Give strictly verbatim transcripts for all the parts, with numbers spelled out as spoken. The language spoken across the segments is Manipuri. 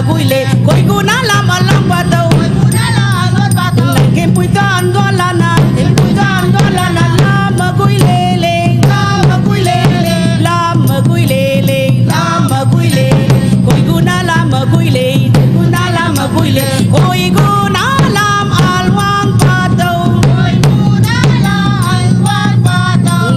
Guile, koiguna lam along bato. Nangke puito andola na, puito andola na, lam maguile le, lam maguile le, lam maguile le, lam maguile le. Koiguna lam maguile, koiguna lam maguile, koiguna lam alwang bato.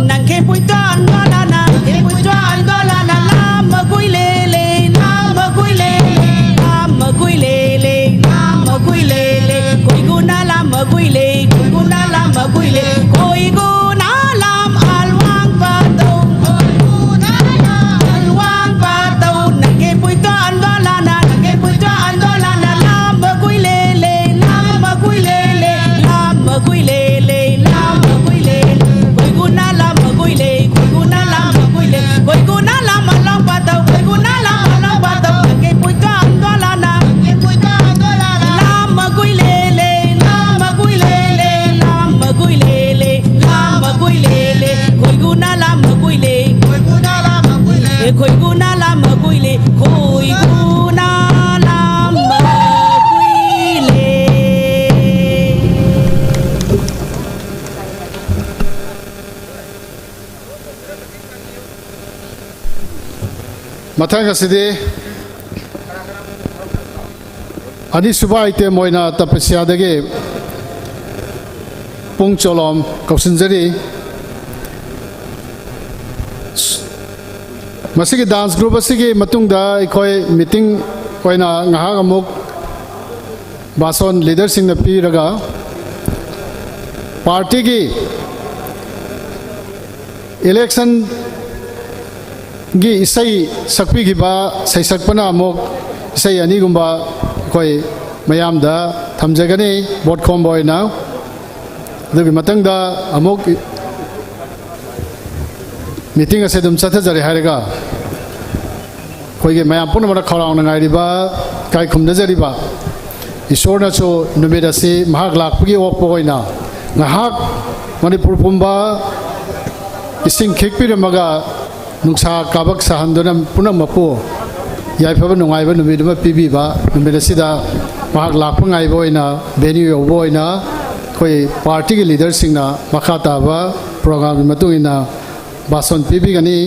Nangke puito andola na, puito andola na, lam maguile le, lam maguile le, lam maguile le, lam maguile le, koiguna lam maguile, koiguna lam maguile, koiguna lam alwang bato. Alwang bato, nangke puito andola na, nangke puito andola na, lam maguile le, lam maguile le, lam maguile le, lam maguile le, koiguna lam maguile, koiguna lam maguile, koiguna lam along bato, koiguna lam along bato, nangke puito andola na, nangke puito andola na, lam maguile le, lam maguile le, lam maguile le, lam maguile le, koiguna lam maguile, koiguna lam maguile, koiguna lam maguile, koiguna lam maguile. ꯃꯊꯪ ꯑꯁꯤꯗꯤ ꯑꯅꯤꯁꯨꯕ item ꯑꯣꯏꯅ ꯇꯄꯁ꯭ꯌꯥꯗꯒꯤ ꯄꯨꯡ ꯆꯣꯂꯣꯝ ꯀꯧꯁꯤꯟꯖꯔꯤ꯫ ꯃꯁꯤꯒꯤ dance group ꯑꯁꯤꯒꯤ ꯃꯇꯨꯡꯗ ꯑꯩꯈꯣꯏ meeting ꯑꯣꯏꯅ ꯉꯥꯏꯍꯥꯛ ꯑꯃꯨꯛ ꯚꯥꯁꯣꯟ leaderꯁꯤꯡꯅ ꯄꯤꯔꯒ partyꯒꯤ election ꯒꯤ ꯏꯁꯩ ꯁꯛꯄꯤꯈꯤꯕ ꯁꯩꯁꯛꯄꯅ ꯑꯃꯨꯛ ꯏꯁꯩ ꯑꯅꯤꯒꯨꯝꯕ ꯑꯩꯈꯣꯏ ꯃꯌꯥꯝꯗ ꯊꯝꯖꯒꯅꯤ vote ꯈꯣꯝꯕ ꯑꯣꯏꯅ꯫ ꯑꯗꯨꯒꯤ ꯃꯊꯪꯗ ꯑꯃꯨꯛ meeting ꯑꯁꯤ ꯑꯗꯨꯝ ꯆꯠꯊꯖꯔꯦ ꯍꯥꯏꯔꯒ ꯑꯩꯈꯣꯏꯒꯤ ꯃꯌꯥꯝ ꯄꯨꯝꯅꯃꯛꯅ ꯈꯧꯔꯥꯡꯅ ꯉꯥꯏꯔꯤꯕ, ꯏꯀꯥꯏ ꯈꯨꯝꯅꯖꯔꯤꯕ ꯏꯁꯣꯔꯅꯁꯨ ꯅꯨꯃꯤꯠ ꯑꯁꯤ ꯃꯍꯥꯛ ꯂꯥꯛꯄꯒꯤ ꯑꯣꯛꯄ ꯑꯣꯏꯅ ꯉꯥꯏꯍꯥꯛ ꯃꯅꯤꯄꯨꯔ ꯄꯨꯝꯕ ꯏꯁꯤꯡ ꯈꯤꯛꯄꯤꯔꯝꯃꯒ ꯅꯨꯡꯁꯥ ꯀꯥꯕꯛ ꯁꯥꯍꯟꯗꯨꯅ ꯄꯨꯝꯅꯃꯛꯄꯨ ꯌꯥꯏꯐꯕ ꯅꯨꯡꯉꯥꯏꯕ ꯅꯨꯃꯤꯠ ꯑꯃ ꯄꯤꯕꯤꯕ ꯅꯨꯃꯤꯠ ꯑꯁꯤꯗ ꯃꯍꯥꯛ ꯂꯥꯛꯄ ꯉꯥꯏꯕ ꯑꯣꯏꯅ venue ꯌꯧꯕ ꯑꯣꯏꯅ ꯑꯩꯈꯣꯏ party ꯒꯤ leader ꯁꯤꯡꯅ ꯃꯈꯥ ꯇꯥꯕ program ꯒꯤ ꯃꯇꯨꯡ ꯏꯟꯅ ꯚꯥꯁꯣꯟ ꯄꯤꯕꯤꯒꯅꯤ꯫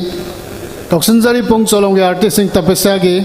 ꯀꯧꯁꯤꯟꯖꯔꯤ ꯄꯨꯡ ꯆꯣꯂꯣꯝꯒꯤ artist ꯁꯤꯡ ꯇꯄꯁ꯭ꯌꯥꯒꯤ꯫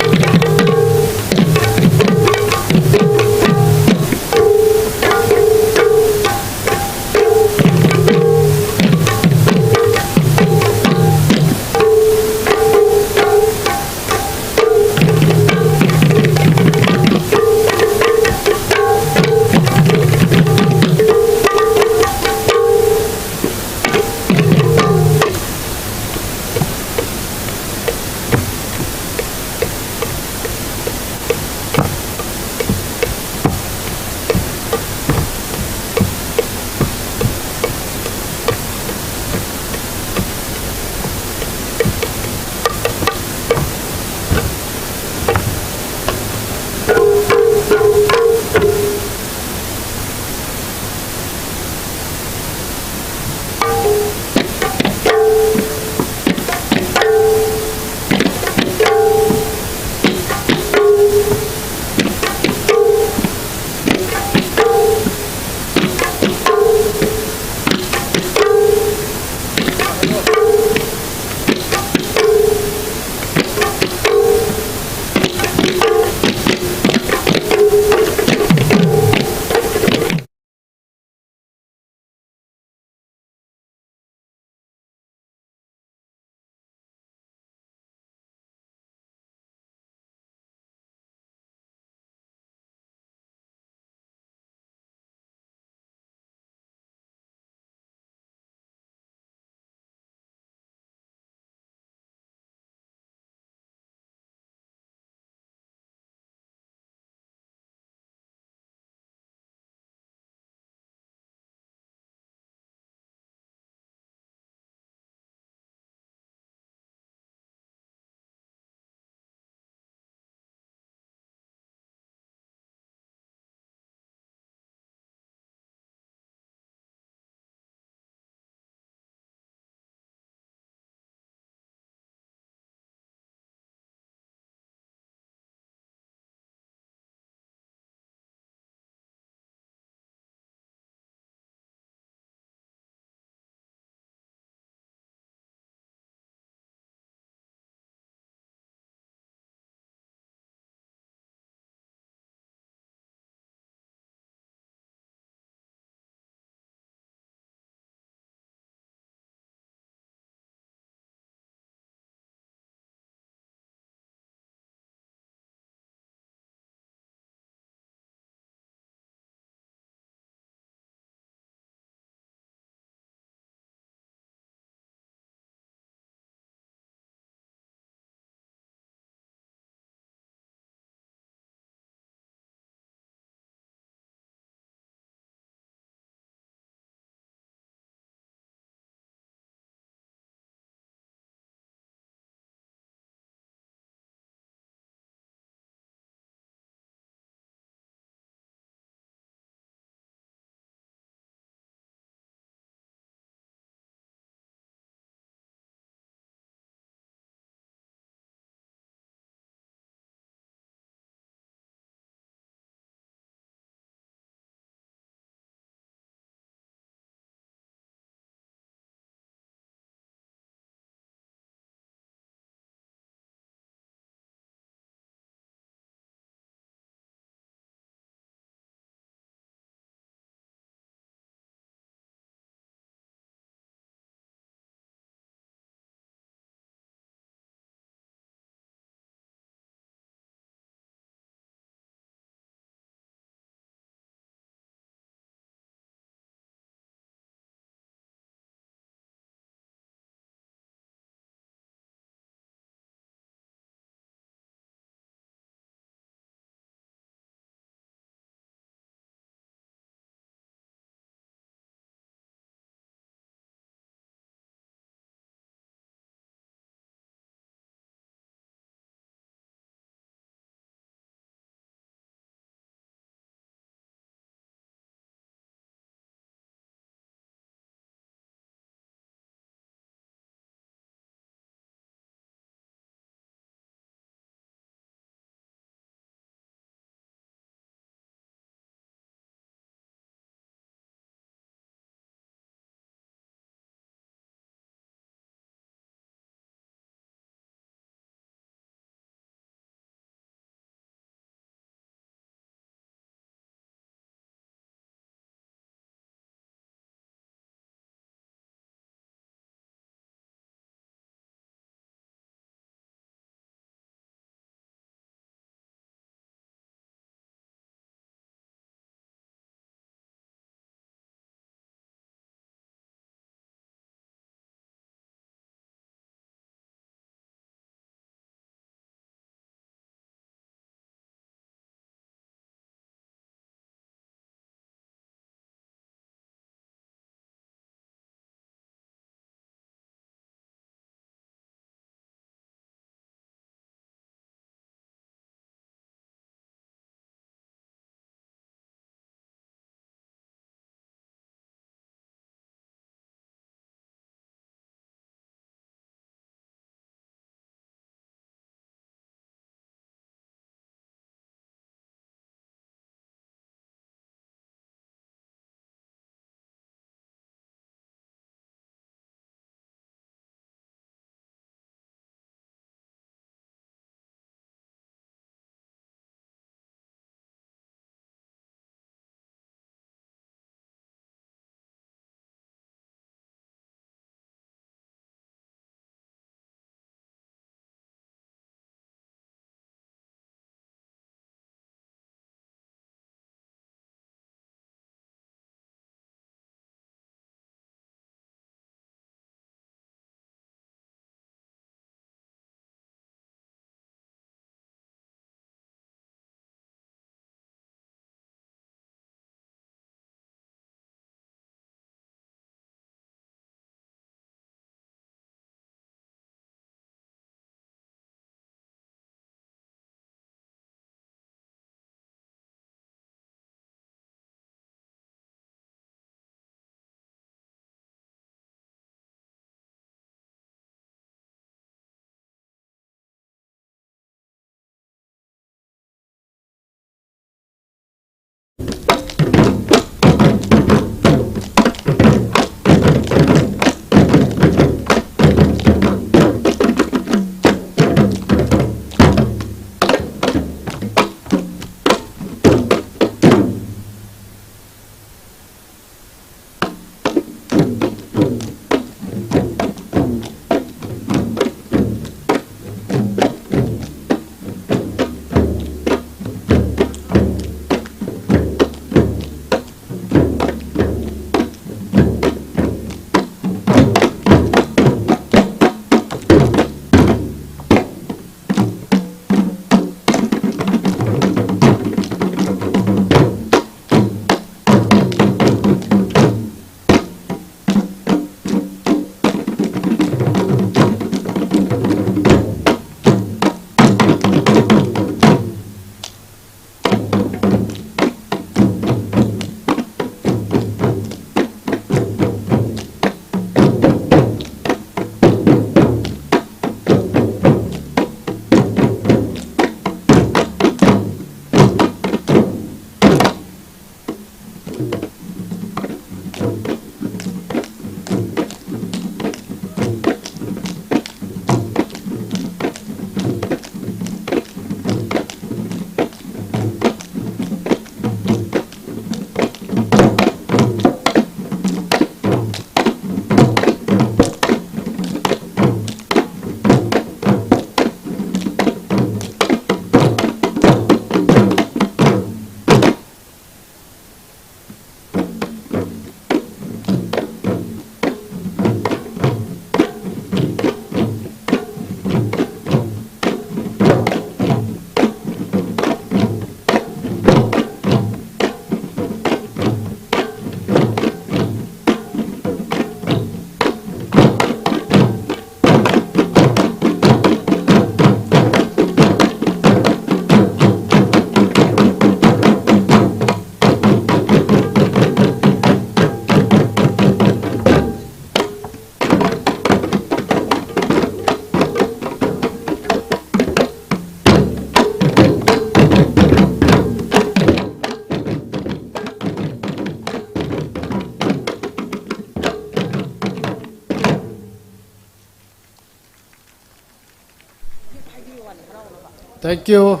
Thank you.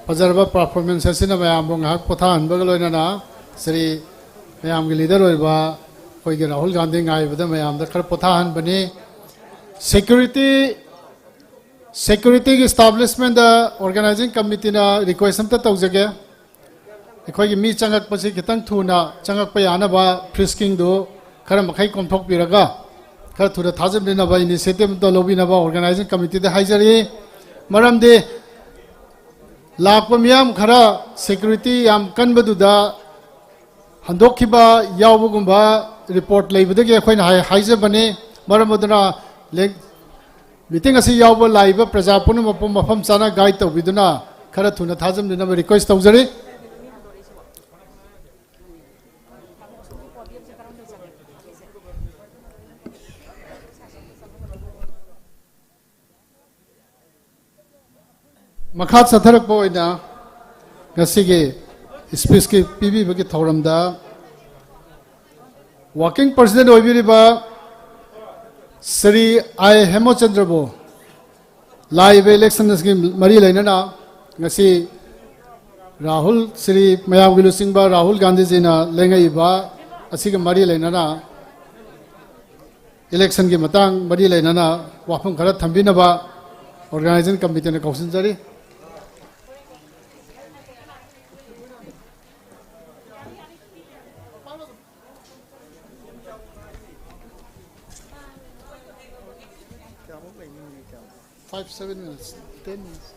ꯐꯖꯔꯕ performance ꯑꯁꯤꯅ ꯃꯌꯥꯝꯕꯨ ꯉꯥꯏꯍꯥꯛ ꯄꯣꯊꯥꯍꯟꯕꯒ ꯂꯣꯏꯅꯅ ꯁ꯭ꯔꯤ ꯃꯌꯥꯝꯒꯤ leader ꯑꯣꯏꯕ ꯑꯩꯈꯣꯏꯒꯤ ꯔꯥꯍꯨꯜ ꯒꯥꯟꯙꯤ ꯉꯥꯏꯕꯗ ꯃꯌꯥꯝꯗ ꯈꯔ ꯄꯣꯊꯥꯍꯟꯕꯅꯤ꯫ Security, security ꯒꯤ establishment organizing committee ꯅ request ꯑꯝꯇ ꯇꯧꯖꯒꯦ꯫ ꯑꯩꯈꯣꯏꯒꯤ ꯃꯤ ꯆꯪꯉꯛꯄꯁꯤ ꯈꯤꯇꯪ ꯊꯨꯅ ꯆꯪꯉꯛꯄ ꯌꯥꯅꯕ frisking ꯗꯨ ꯈꯔ ꯃꯈꯩ ꯀꯣꯝꯊꯣꯛꯄꯤꯔꯒ ꯈꯔ ꯊꯨꯅ ꯊꯥꯖꯤꯟꯕꯤꯅꯕ initiative ꯑꯝꯇ ꯂꯧꯕꯤꯅꯕ organizing committee ꯗ ꯍꯥꯏꯖꯔꯤ꯫ ꯃꯔꯝꯗꯤ ꯂꯥꯛꯄ ꯃꯤꯌꯥꯝ ꯈꯔ security ꯌꯥꯝ ꯀꯟꯕꯗꯨꯗ ꯍꯟꯗꯣꯛꯈꯤꯕ ꯌꯥꯎꯕꯒꯨꯝꯕ report ꯂꯩꯕꯗꯒꯤ ꯑꯩꯈꯣꯏꯅ ꯍꯥꯏ-, ꯍꯥꯏꯖꯕꯅꯤ꯫ ꯃꯔꯝ ꯑꯗꯨꯅ ꯂꯦꯡ-, meeting ꯑꯁꯤ ꯌꯥꯎꯕ ꯂꯥꯛꯏꯕ ꯄ꯭ꯔꯖꯥ ꯄꯨꯝꯅꯃꯛꯄꯨ ꯃꯐꯝ ꯆꯥꯅ guide ꯇꯧꯕꯤꯗꯨꯅ ꯈꯔ ꯊꯨꯅ ꯊꯥꯖꯤꯟꯕꯤꯅꯕ request ꯇꯧꯖꯔꯤ꯫ ꯃꯈꯥ ꯆꯠꯊꯔꯛꯄ ꯑꯣꯏꯅ ꯉꯁꯤꯒꯤ speech ꯀꯤ ꯄꯤꯕꯤꯕꯒꯤ ꯊꯧꯔꯝꯗ working president ꯑꯣꯏꯕꯤꯔꯤꯕ ꯁ꯭ꯔꯤ ꯑꯥꯏ ꯍꯦꯃꯆꯟꯗ꯭ꯔꯕꯨ ꯂꯥꯛꯏꯕ election ꯑꯁꯤꯒꯤ ꯃꯔꯤ ꯂꯩꯅꯅ ꯉꯁꯤ ꯔꯥꯍꯨꯜ, ꯁ꯭ꯔꯤ ꯃꯌꯥꯝꯒꯤ ꯂꯨꯆꯤꯡꯕ ꯔꯥꯍꯨꯜ ꯒꯥꯟꯙꯤꯖꯤꯅ ꯂꯦꯡꯉꯛꯏꯕ ꯑꯁꯤꯒ ꯃꯔꯤ ꯂꯩꯅꯅ election ꯒꯤ ꯃꯇꯥꯡ ꯃꯔꯤ ꯂꯩꯅꯅ ꯋꯥꯐꯝ ꯈꯔ ꯊꯝꯕꯤꯅꯕ organizing committee ꯅ ꯀꯧꯁꯤꯟꯖꯔꯤ꯫ Five, seven minutes, ten minutes.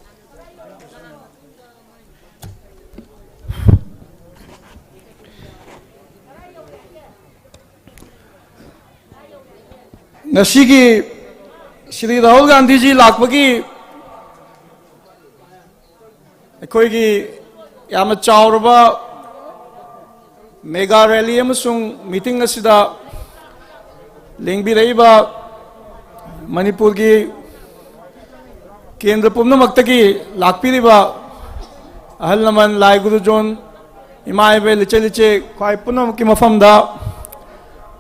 ꯉꯁꯤꯒꯤ ꯁ꯭ꯔꯤ ꯔꯥꯍꯨꯜ ꯒꯥꯟꯙꯤꯖꯤ ꯂꯥꯛꯄꯒꯤ ꯑꯩꯈꯣꯏꯒꯤ ꯌꯥꯝꯅ ꯆꯥꯎꯔꯕ mega rally ꯑꯃꯁꯨꯡ meeting ꯑꯁꯤꯗ ꯂꯦꯡꯕꯤꯔꯛꯏꯕ ꯃꯅꯤꯄꯨꯔꯒꯤ ꯀꯦꯟꯗ꯭ꯔ ꯄꯨꯝꯅꯃꯛꯇꯒꯤ ꯂꯥꯛꯄꯤꯔꯤꯕ ꯑꯍꯜ ꯂꯃꯟ, ꯂꯥꯏ ꯒꯨꯔꯨꯖꯣꯟ, ꯏꯃꯥ ꯏꯕꯦꯜ, ꯏꯆꯜ ꯏꯆꯦ, ꯈ꯭ꯋꯥꯏ ꯄꯨꯝꯅꯃꯛꯀꯤ ꯃꯐꯝꯗ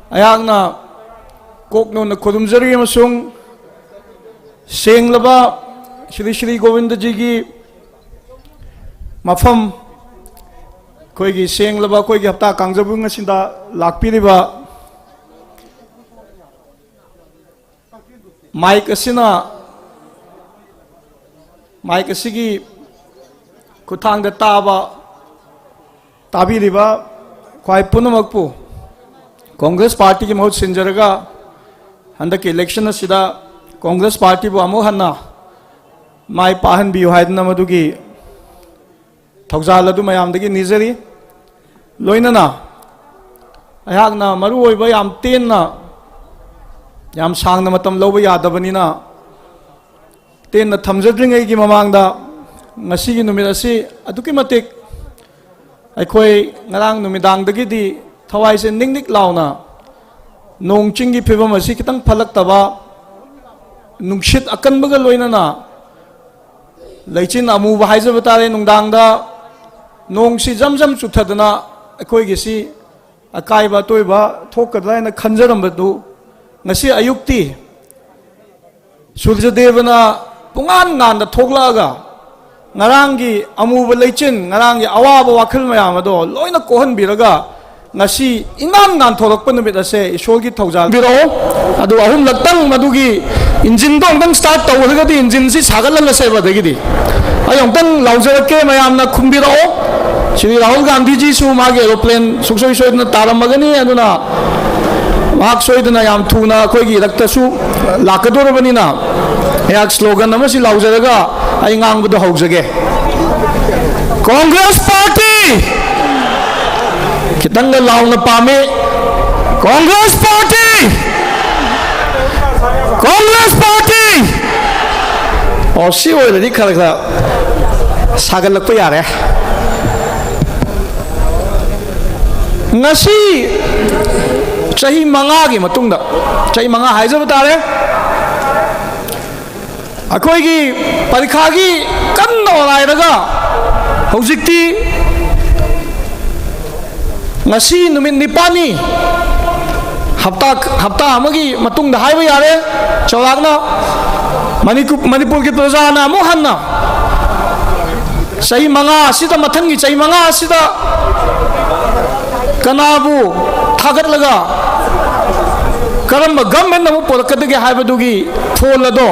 ꯑꯩꯍꯥꯛꯅ ꯀꯣꯛ ꯅꯧꯅ ꯈꯨꯔꯨꯝꯖꯔꯤ ꯑꯃꯁꯨꯡ ꯁꯦꯡꯂꯕ ꯁ꯭ꯔꯤ ꯁ꯭ꯔꯤ ꯒꯣꯕꯤꯟꯗꯖꯤꯒꯤ ꯃꯐꯝ, ꯑꯩꯈꯣꯏꯒꯤ ꯁꯦꯡꯂꯕ ꯑꯩꯈꯣꯏꯒꯤ ꯍꯞꯇꯥ ꯀꯥꯡꯖꯩꯕꯨꯡ ꯑꯁꯤꯗ ꯂꯥꯛꯄꯤꯔꯤꯕ ꯃꯥꯏꯛ ꯑꯁꯤꯅ, ꯃꯥꯏꯛ ꯑꯁꯤꯒꯤ ꯈꯨꯠꯊꯥꯡꯗ ꯇꯥꯕ, ꯇꯥꯕꯤꯔꯤꯕ ꯈ꯭ꯋꯥꯏ ꯄꯨꯝꯅꯃꯛꯄꯨ ꯀꯣꯡꯒ꯭ꯔꯦꯁ ꯄꯥꯔꯇꯤꯒꯤ ꯃꯍꯨꯠ ꯁꯤꯟꯖꯔꯒ ꯍꯟꯗꯛꯀꯤ ꯏꯂꯦꯛꯁꯟ ꯑꯁꯤꯗ ꯀꯣꯡꯒ꯭ꯔꯦꯁ ꯄꯥꯔꯇꯤꯕꯨ ꯑꯃꯨꯛ ꯍꯟꯅ ꯃꯥꯏ ꯄꯥꯛꯍꯟꯕꯤꯌꯨ ꯍꯥꯏꯗꯨꯅ ꯃꯗꯨꯒꯤ ꯊꯧꯖꯥꯜ ꯑꯗꯨ ꯃꯌꯥꯝꯗꯒꯤ ꯅꯤꯖꯔꯤ꯫ ꯂꯣꯏꯅꯅ ꯑꯩꯍꯥꯛꯅ ꯃꯔꯨ ꯑꯣꯏꯕ ꯌꯥꯝ ꯇꯦꯟꯅ, ꯌꯥꯝ ꯁꯥꯡꯅ ꯃꯇꯝ ꯂꯧꯕ ꯌꯥꯗꯕꯅꯤꯅ, ꯇꯦꯟꯅ ꯊꯝꯖꯗ꯭ꯔꯤꯉꯩꯒꯤ ꯃꯃꯥꯡꯗ, ꯉꯁꯤꯒꯤ ꯅꯨꯃꯤꯠ ꯑꯁꯤ ꯑꯗꯨꯛꯀꯤ ꯃꯇꯤꯛ ꯑꯩꯈꯣꯏ ꯉꯔꯥꯡ ꯅꯨꯃꯤꯗꯥꯡꯗꯒꯤꯗꯤ ꯊꯋꯥꯏꯁꯦ ꯅꯤꯛ ꯅꯤꯛ ꯂꯥꯎꯅ, ꯅꯣꯡ ꯆꯤꯡꯒꯤ ꯐꯤꯕꯝ ꯑꯁꯤ ꯈꯤꯇꯪ ꯐꯠꯂꯛꯇꯕ, ꯅꯨꯡꯁꯤꯠ ꯑꯀꯟꯕꯒ ꯂꯣꯏꯅꯅ ꯂꯩꯆꯤꯟ ꯑꯃꯨꯕ ꯍꯥꯏꯖꯕ ꯇꯥꯔꯦ, ꯅꯨꯡꯗꯥꯡꯗ ꯅꯣꯡꯁꯤ ꯖꯝ ꯖꯝ ꯆꯨꯊꯗꯅ ꯑꯩꯈꯣꯏꯒꯤꯁꯤ ꯑꯀꯥꯏꯕ ꯑꯇꯣꯏꯕ ꯊꯣꯛꯀꯗ꯭ꯔꯥ ꯍꯥꯏꯅ ꯈꯟꯖꯔꯝꯕꯗꯨ, ꯉꯁꯤ ꯑꯌꯨꯛꯇꯤ ꯁꯨꯔꯖꯗꯦꯕꯅ ꯄꯨꯡꯉꯥꯟ ꯉꯥꯟꯗ ꯊꯣꯛꯂꯛꯑꯒ, ꯉꯔꯥꯡꯒꯤ ꯑꯃꯨꯕ ꯂꯩꯆꯤꯟ, ꯉꯔꯥꯡꯒꯤ ꯑꯋꯥꯕ ꯋꯥꯈꯜ ꯃꯌꯥꯝ ꯑꯗꯣ ꯂꯣꯏꯅ ꯀꯣꯛꯍꯟꯕꯤꯔꯒ, ꯉꯁꯤ ꯏꯉꯥꯟ ꯉꯥꯟꯊꯣꯔꯛꯄ ꯅꯨꯃꯤꯠ ꯑꯁꯦ ꯏꯁꯣꯔꯒꯤ ꯊꯧꯖꯥꯜ ꯄꯤꯔꯛꯑꯣ꯫ ꯑꯗꯨ ꯑꯍꯨꯝꯂꯛꯇꯪ ꯃꯗꯨꯒꯤ ꯏꯟꯖꯤꯟꯗꯣ ꯑꯃꯨꯛꯇꯪ ꯁ꯭ꯇꯥꯔꯠ ꯇꯧꯈ꯭ꯔꯒꯗꯤ ꯏꯟꯖꯤꯟꯁꯤ ꯁꯥꯒꯠꯍꯜꯂꯁꯦꯕ꯫ ꯑꯗꯒꯤꯗꯤ ꯑꯩ ꯑꯃꯨꯛꯇꯪ ꯂꯥꯎꯖꯔꯛꯀꯦ, ꯃꯌꯥꯝꯅ ꯈꯨꯝꯕꯤꯔꯛꯑꯣ꯫ ꯁ꯭ꯔꯤ ꯔꯥꯍꯨꯜ ꯒꯥꯟꯙꯤꯖꯤꯁꯨ ꯃꯥꯒꯤ ꯑꯦꯔꯣꯄ꯭ꯂꯦꯟ ꯁꯨꯡꯁꯣꯏ ꯁꯣꯏꯗꯅ ꯇꯥꯔꯝꯃꯒꯅꯤ, ꯑꯗꯨꯅ ꯃꯍꯥꯛ ꯁꯣꯏꯗꯅ ꯌꯥꯝ ꯊꯨꯅ ꯑꯩꯈꯣꯏꯒꯤ ꯏꯔꯛꯇꯁꯨ ꯂꯥꯛꯀꯗꯧꯔꯕꯅꯤꯅ, ꯑꯩꯍꯥꯛ ꯁ꯭ꯂꯣꯒꯟ ꯑꯃꯁꯤ ꯂꯥꯎꯖꯔꯒ ꯑꯩ ꯉꯥꯡꯕꯗꯣ ꯍꯧꯖꯒꯦ꯫ ꯀꯣꯡꯒ꯭ꯔꯦꯁ ꯄꯥꯔꯇꯤ! ꯈꯤꯇꯪꯒ ꯂꯥꯎꯅ ꯄꯥꯝꯃꯤ꯫ ꯀꯣꯡꯒ꯭ꯔꯦꯁ ꯄꯥꯔꯇꯤ! ꯀꯣꯡꯒ꯭ꯔꯦꯁ ꯄꯥꯔꯇꯤ! ꯑꯣ, ꯁꯤ ꯑꯣꯏꯔꯗꯤ ꯈꯔ ꯈꯔ ꯁꯥꯒꯠꯂꯛꯄ ꯌꯥꯔꯦ꯫ ꯉꯁꯤ ꯆꯍꯤ ꯃꯉꯥꯒꯤ ꯃꯇꯨꯡꯗ, ꯆꯍꯤ ꯃꯉꯥ ꯍꯥꯏꯖꯕ ꯇꯥꯔꯦ, ꯑꯩꯈꯣꯏꯒꯤ ꯄꯔꯤꯈꯥꯒꯤ ꯀꯟꯅ ꯍꯣꯠꯅꯔꯒ ꯍꯧꯖꯤꯛꯇꯤ ꯉꯁꯤ ꯅꯨꯃꯤꯠ ꯅꯤꯄꯥꯜꯅꯤ, ꯍꯞꯇꯥ, ꯍꯞꯇꯥ ꯑꯃꯒꯤ ꯃꯇꯨꯡꯗ ꯍꯥꯏꯕ ꯌꯥꯔꯦ ꯆꯥꯎꯔꯥꯛꯅ, ꯃꯅꯤꯄꯨꯔꯒꯤ ꯄ꯭ꯔꯖꯥꯅ ꯑꯃꯨꯛ ꯍꯟꯅ ꯆꯍꯤ ꯃꯉꯥ ꯑꯁꯤꯗ, ꯃꯊꯪꯒꯤ ꯆꯍꯤ ꯃꯉꯥ ꯑꯁꯤꯗ ꯀꯅꯥꯕꯨ ꯊꯥꯒꯠꯂꯒ ꯀꯔꯝꯕ ꯒꯚꯔꯟꯃꯦꯟꯠ ꯑꯃ ꯄꯨꯔꯛꯀꯗꯒꯦ ꯍꯥꯏꯕꯗꯨꯒꯤ ꯐꯣꯜ ꯑꯗꯣ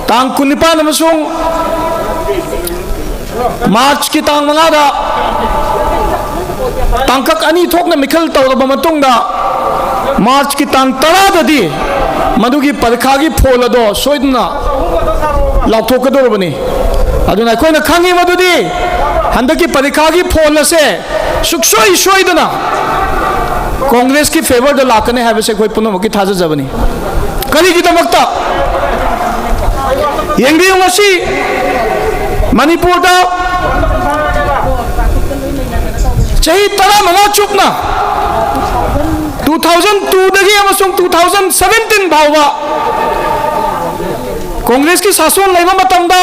ꯇꯥꯡ ꯀꯨꯟꯅꯤꯄꯥꯟ ꯑꯃꯁꯨꯡ ꯃꯥꯔꯆꯀꯤ ꯇꯥꯡ ꯃꯉꯥꯗ ꯇꯥꯡꯀꯛ ꯑꯅꯤ ꯊꯣꯛꯅ ꯃꯤꯈꯜ ꯇꯧꯔꯕ ꯃꯇꯨꯡꯗ, ꯃꯥꯔꯆꯀꯤ ꯇꯥꯡ ꯇꯔꯥꯗꯗꯤ ꯃꯗꯨꯒꯤ ꯄꯔꯤꯈꯥꯒꯤ ꯐꯣꯜ ꯑꯗꯣ ꯁꯣꯏꯗꯅ ꯂꯥꯎꯊꯣꯛꯀꯗꯧꯔꯕꯅꯤ꯫ ꯑꯗꯨꯅ ꯑꯩꯈꯣꯏꯅ ꯈꯪꯉꯤ ꯃꯗꯨꯗꯤ ꯍꯟꯗꯛꯀꯤ ꯄꯔꯤꯈꯥꯒꯤ ꯐꯣꯜ ꯑꯁꯦ ꯁꯨꯛꯁꯣꯏ ꯁꯣꯏꯗꯅ ꯀꯣꯡꯒ꯭ꯔꯦꯁꯀꯤ ꯐꯦꯚꯔꯗ ꯂꯥꯛꯀꯅꯤ ꯍꯥꯏꯕꯁꯦ ꯑꯩꯈꯣꯏ ꯄꯨꯝꯅꯃꯛꯀꯤ ꯊꯥꯖꯖꯕꯅꯤ꯫ ꯀꯔꯤꯒꯤꯗꯃꯛꯇ? ꯌꯦꯡꯕꯤꯌꯨ, ꯉꯁꯤ ꯃꯅꯤꯄꯨꯔꯗ ꯆꯍꯤ ꯇꯔꯥꯃꯉꯥ ꯆꯨꯞꯅ, ꯇꯨ ꯊꯥꯎꯖꯟ ꯇꯨꯗꯒꯤ ꯑꯃꯁꯨꯡ ꯇꯨ ꯊꯥꯎꯖꯟ ꯁꯚꯦꯟꯇꯤꯟ ꯐꯥꯎꯕ ꯀꯣꯡꯒ꯭ꯔꯦꯁꯀꯤ ꯁꯥꯁꯣꯟ ꯂꯩꯕ ꯃꯇꯝꯗ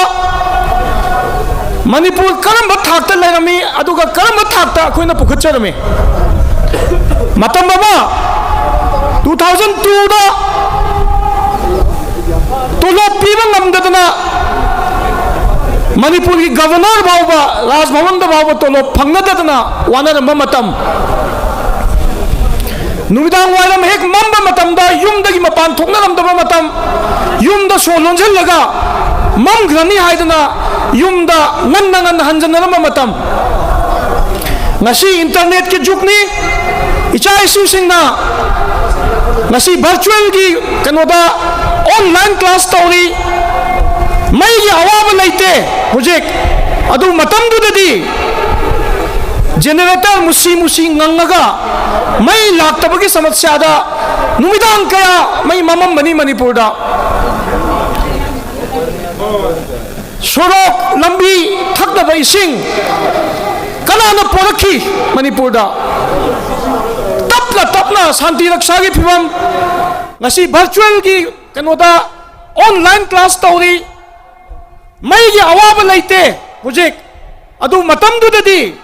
ꯃꯅꯤꯄꯨꯔ ꯀꯔꯝꯕ ꯊꯥꯛꯇ ꯂꯩꯔꯝꯃꯤ, ꯑꯗꯨꯒ ꯀꯔꯝꯕ ꯊꯥꯛꯇ ꯑꯩꯈꯣꯏꯅ ꯄꯨꯈꯠꯆꯔꯝꯃꯤ? ꯃꯇꯝ ꯑꯃ, ꯇꯨ ꯊꯥꯎꯖꯟ ꯇꯨꯗ ꯇꯣꯂꯣꯞ ꯄꯤꯕ ꯉꯝꯗꯗꯅ ꯃꯅꯤꯄꯨꯔꯒꯤ ꯒꯚꯔꯅꯔ ꯐꯥꯎꯕ, ꯔꯥꯖ ꯚꯕꯟꯗ ꯐꯥꯎꯕ ꯇꯣꯂꯣꯞ ꯐꯪꯅꯗꯗꯅ ꯋꯥꯅꯔꯝꯕ ꯃꯇꯝ, ꯅꯨꯃꯤꯗꯥꯡ ꯋꯥꯏꯔꯝ ꯍꯦꯛ ꯃꯝꯕ ꯃꯇꯝꯗ ꯌꯨꯝꯗꯒꯤ ꯃꯄꯥꯟ ꯊꯣꯛꯅꯔꯝꯗꯕ ꯃꯇꯝ, ꯌꯨꯝꯗ ꯁꯣ ꯂꯣꯟꯁꯤꯜꯂꯒ ꯃꯝꯈ꯭ꯔꯅꯤ ꯍꯥꯏꯗꯅ ꯌꯨꯝꯗ ꯉꯟꯅ ꯉꯟꯅ ꯍꯟꯖꯟꯅꯔꯝꯕ ꯃꯇꯝ, ꯉꯁꯤ ꯏꯟꯇꯔꯅꯦꯠꯀꯤ ꯖꯨꯒꯅꯤ꯫ ꯏꯆꯥ ꯏꯁꯨꯁꯤꯡꯅ ꯉꯁꯤ ꯚꯔꯆꯨꯋꯦꯜꯒꯤ ꯀꯩꯅꯣꯗ ꯑꯣꯟꯂꯥꯏꯟ ꯀ꯭ꯂꯥꯁ ꯇꯧꯔꯤ꯫ ꯃꯩꯒꯤ ꯑꯋꯥꯕ ꯂꯩꯇꯦ ꯍꯧꯖꯤꯛ꯫ ꯑꯗꯨ ꯃꯇꯝꯗꯨꯗꯗꯤ ꯖꯦꯅꯦꯔꯦꯇꯔ ꯃꯨꯁꯤ ꯃꯨꯁꯤ ꯉꯪꯉꯒ ꯃꯩ ꯂꯥꯛꯇꯕꯒꯤ ꯁꯃꯁ꯭ꯌꯥꯗ ꯅꯨꯃꯤꯗꯥꯡ ꯀꯌꯥ ꯃꯩ ꯃꯝꯃꯝꯕꯅꯤ ꯃꯅꯤꯄꯨꯔꯗ꯫ ꯁꯣꯔꯣꯛ, ꯂꯝꯕꯤ, ꯊꯛꯅꯕ ꯏꯁꯤꯡ ꯀꯅꯥꯅ ꯄꯣꯔꯛꯈꯤ ꯃꯅꯤꯄꯨꯔꯗ? ꯇꯞꯅ ꯇꯞꯅ ꯁꯥꯟꯇꯤ ꯔꯛꯁꯥꯒꯤ ꯐꯤꯕꯝ꯫ ꯉꯁꯤ ꯚꯔꯆꯨꯋꯦꯜꯒꯤ ꯀꯩꯅꯣꯗ ꯑꯣꯟꯂꯥꯏꯟ ꯀ꯭ꯂꯥꯁ ꯇꯧꯔꯤ꯫ ꯃꯩꯒꯤ ꯑꯋꯥꯕ ꯂꯩꯇꯦ ꯍꯧꯖꯤꯛ꯫ ꯑꯗꯨ ꯃꯇꯝꯗꯨꯗꯗꯤ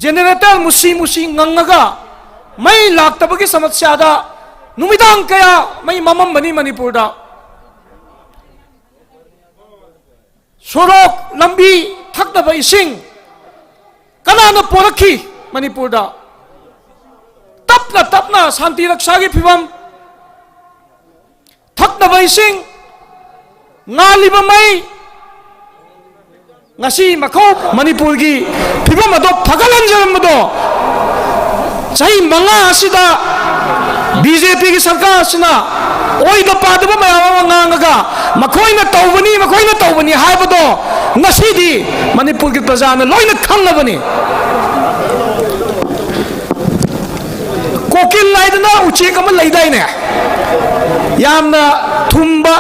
ꯖꯦꯅꯦꯔꯦꯇꯔ ꯃꯨꯁꯤ ꯃꯨꯁꯤ ꯉꯪꯉꯒ ꯃꯩ ꯂꯥꯛꯇꯕꯒꯤ ꯁꯃꯁ꯭ꯌꯥꯗ ꯅꯨꯃꯤꯗꯥꯡ ꯀꯌꯥ ꯃꯩ ꯃꯝꯃꯝꯕꯅꯤ ꯃꯅꯤꯄꯨꯔꯗ꯫ ꯁꯣꯔꯣꯛ, ꯂꯝꯕꯤ, ꯊꯛꯅꯕ ꯏꯁꯤꯡ ꯀꯅꯥꯅ ꯄꯣꯔꯛꯈꯤ ꯃꯅꯤꯄꯨꯔꯗ? ꯇꯞꯅ ꯇꯞꯅ ꯁꯥꯟꯇꯤ ꯔꯛꯁꯥꯒꯤ ꯐꯤꯕꯝ, ꯊꯛꯅꯕ ꯏꯁꯤꯡ, ꯉꯥꯜꯂꯤꯕ ꯃꯩ, ꯉꯁꯤ ꯃꯈꯧ ꯃꯅꯤꯄꯨꯔꯒꯤ ꯐꯤꯕꯝ ꯑꯗꯣ ꯐꯒꯠꯍꯟꯖꯔꯝꯕꯗꯣ, ꯆꯍꯤ ꯃꯉꯥ ꯑꯁꯤꯗ ꯕꯤ ꯖꯦ ꯄꯤꯒꯤ ꯁꯔꯀꯥꯔ ꯑꯁꯤꯅ ꯑꯣꯏꯗ ꯄꯥꯗꯕ ꯃꯌꯥꯝ ꯑꯃ ꯉꯥꯡꯉꯒ, ꯃꯈꯣꯏꯅ ꯇꯧꯕꯅꯤ, ꯃꯈꯣꯏꯅ ꯇꯧꯕꯅꯤ ꯍꯥꯏꯕꯗꯣ ꯉꯁꯤꯗꯤ ꯃꯅꯤꯄꯨꯔꯒꯤ ꯄ꯭ꯔꯖꯥꯅ ꯂꯣꯏꯅ ꯈꯪꯂꯕꯅꯤ꯫ ꯀꯣꯀꯤꯜ ꯍꯥꯏꯗꯅ ꯎꯆꯦꯛ ꯑꯃ ꯂꯩꯗꯥꯏꯅꯦ? ꯌꯥꯝꯅ ꯊꯨꯝꯕ,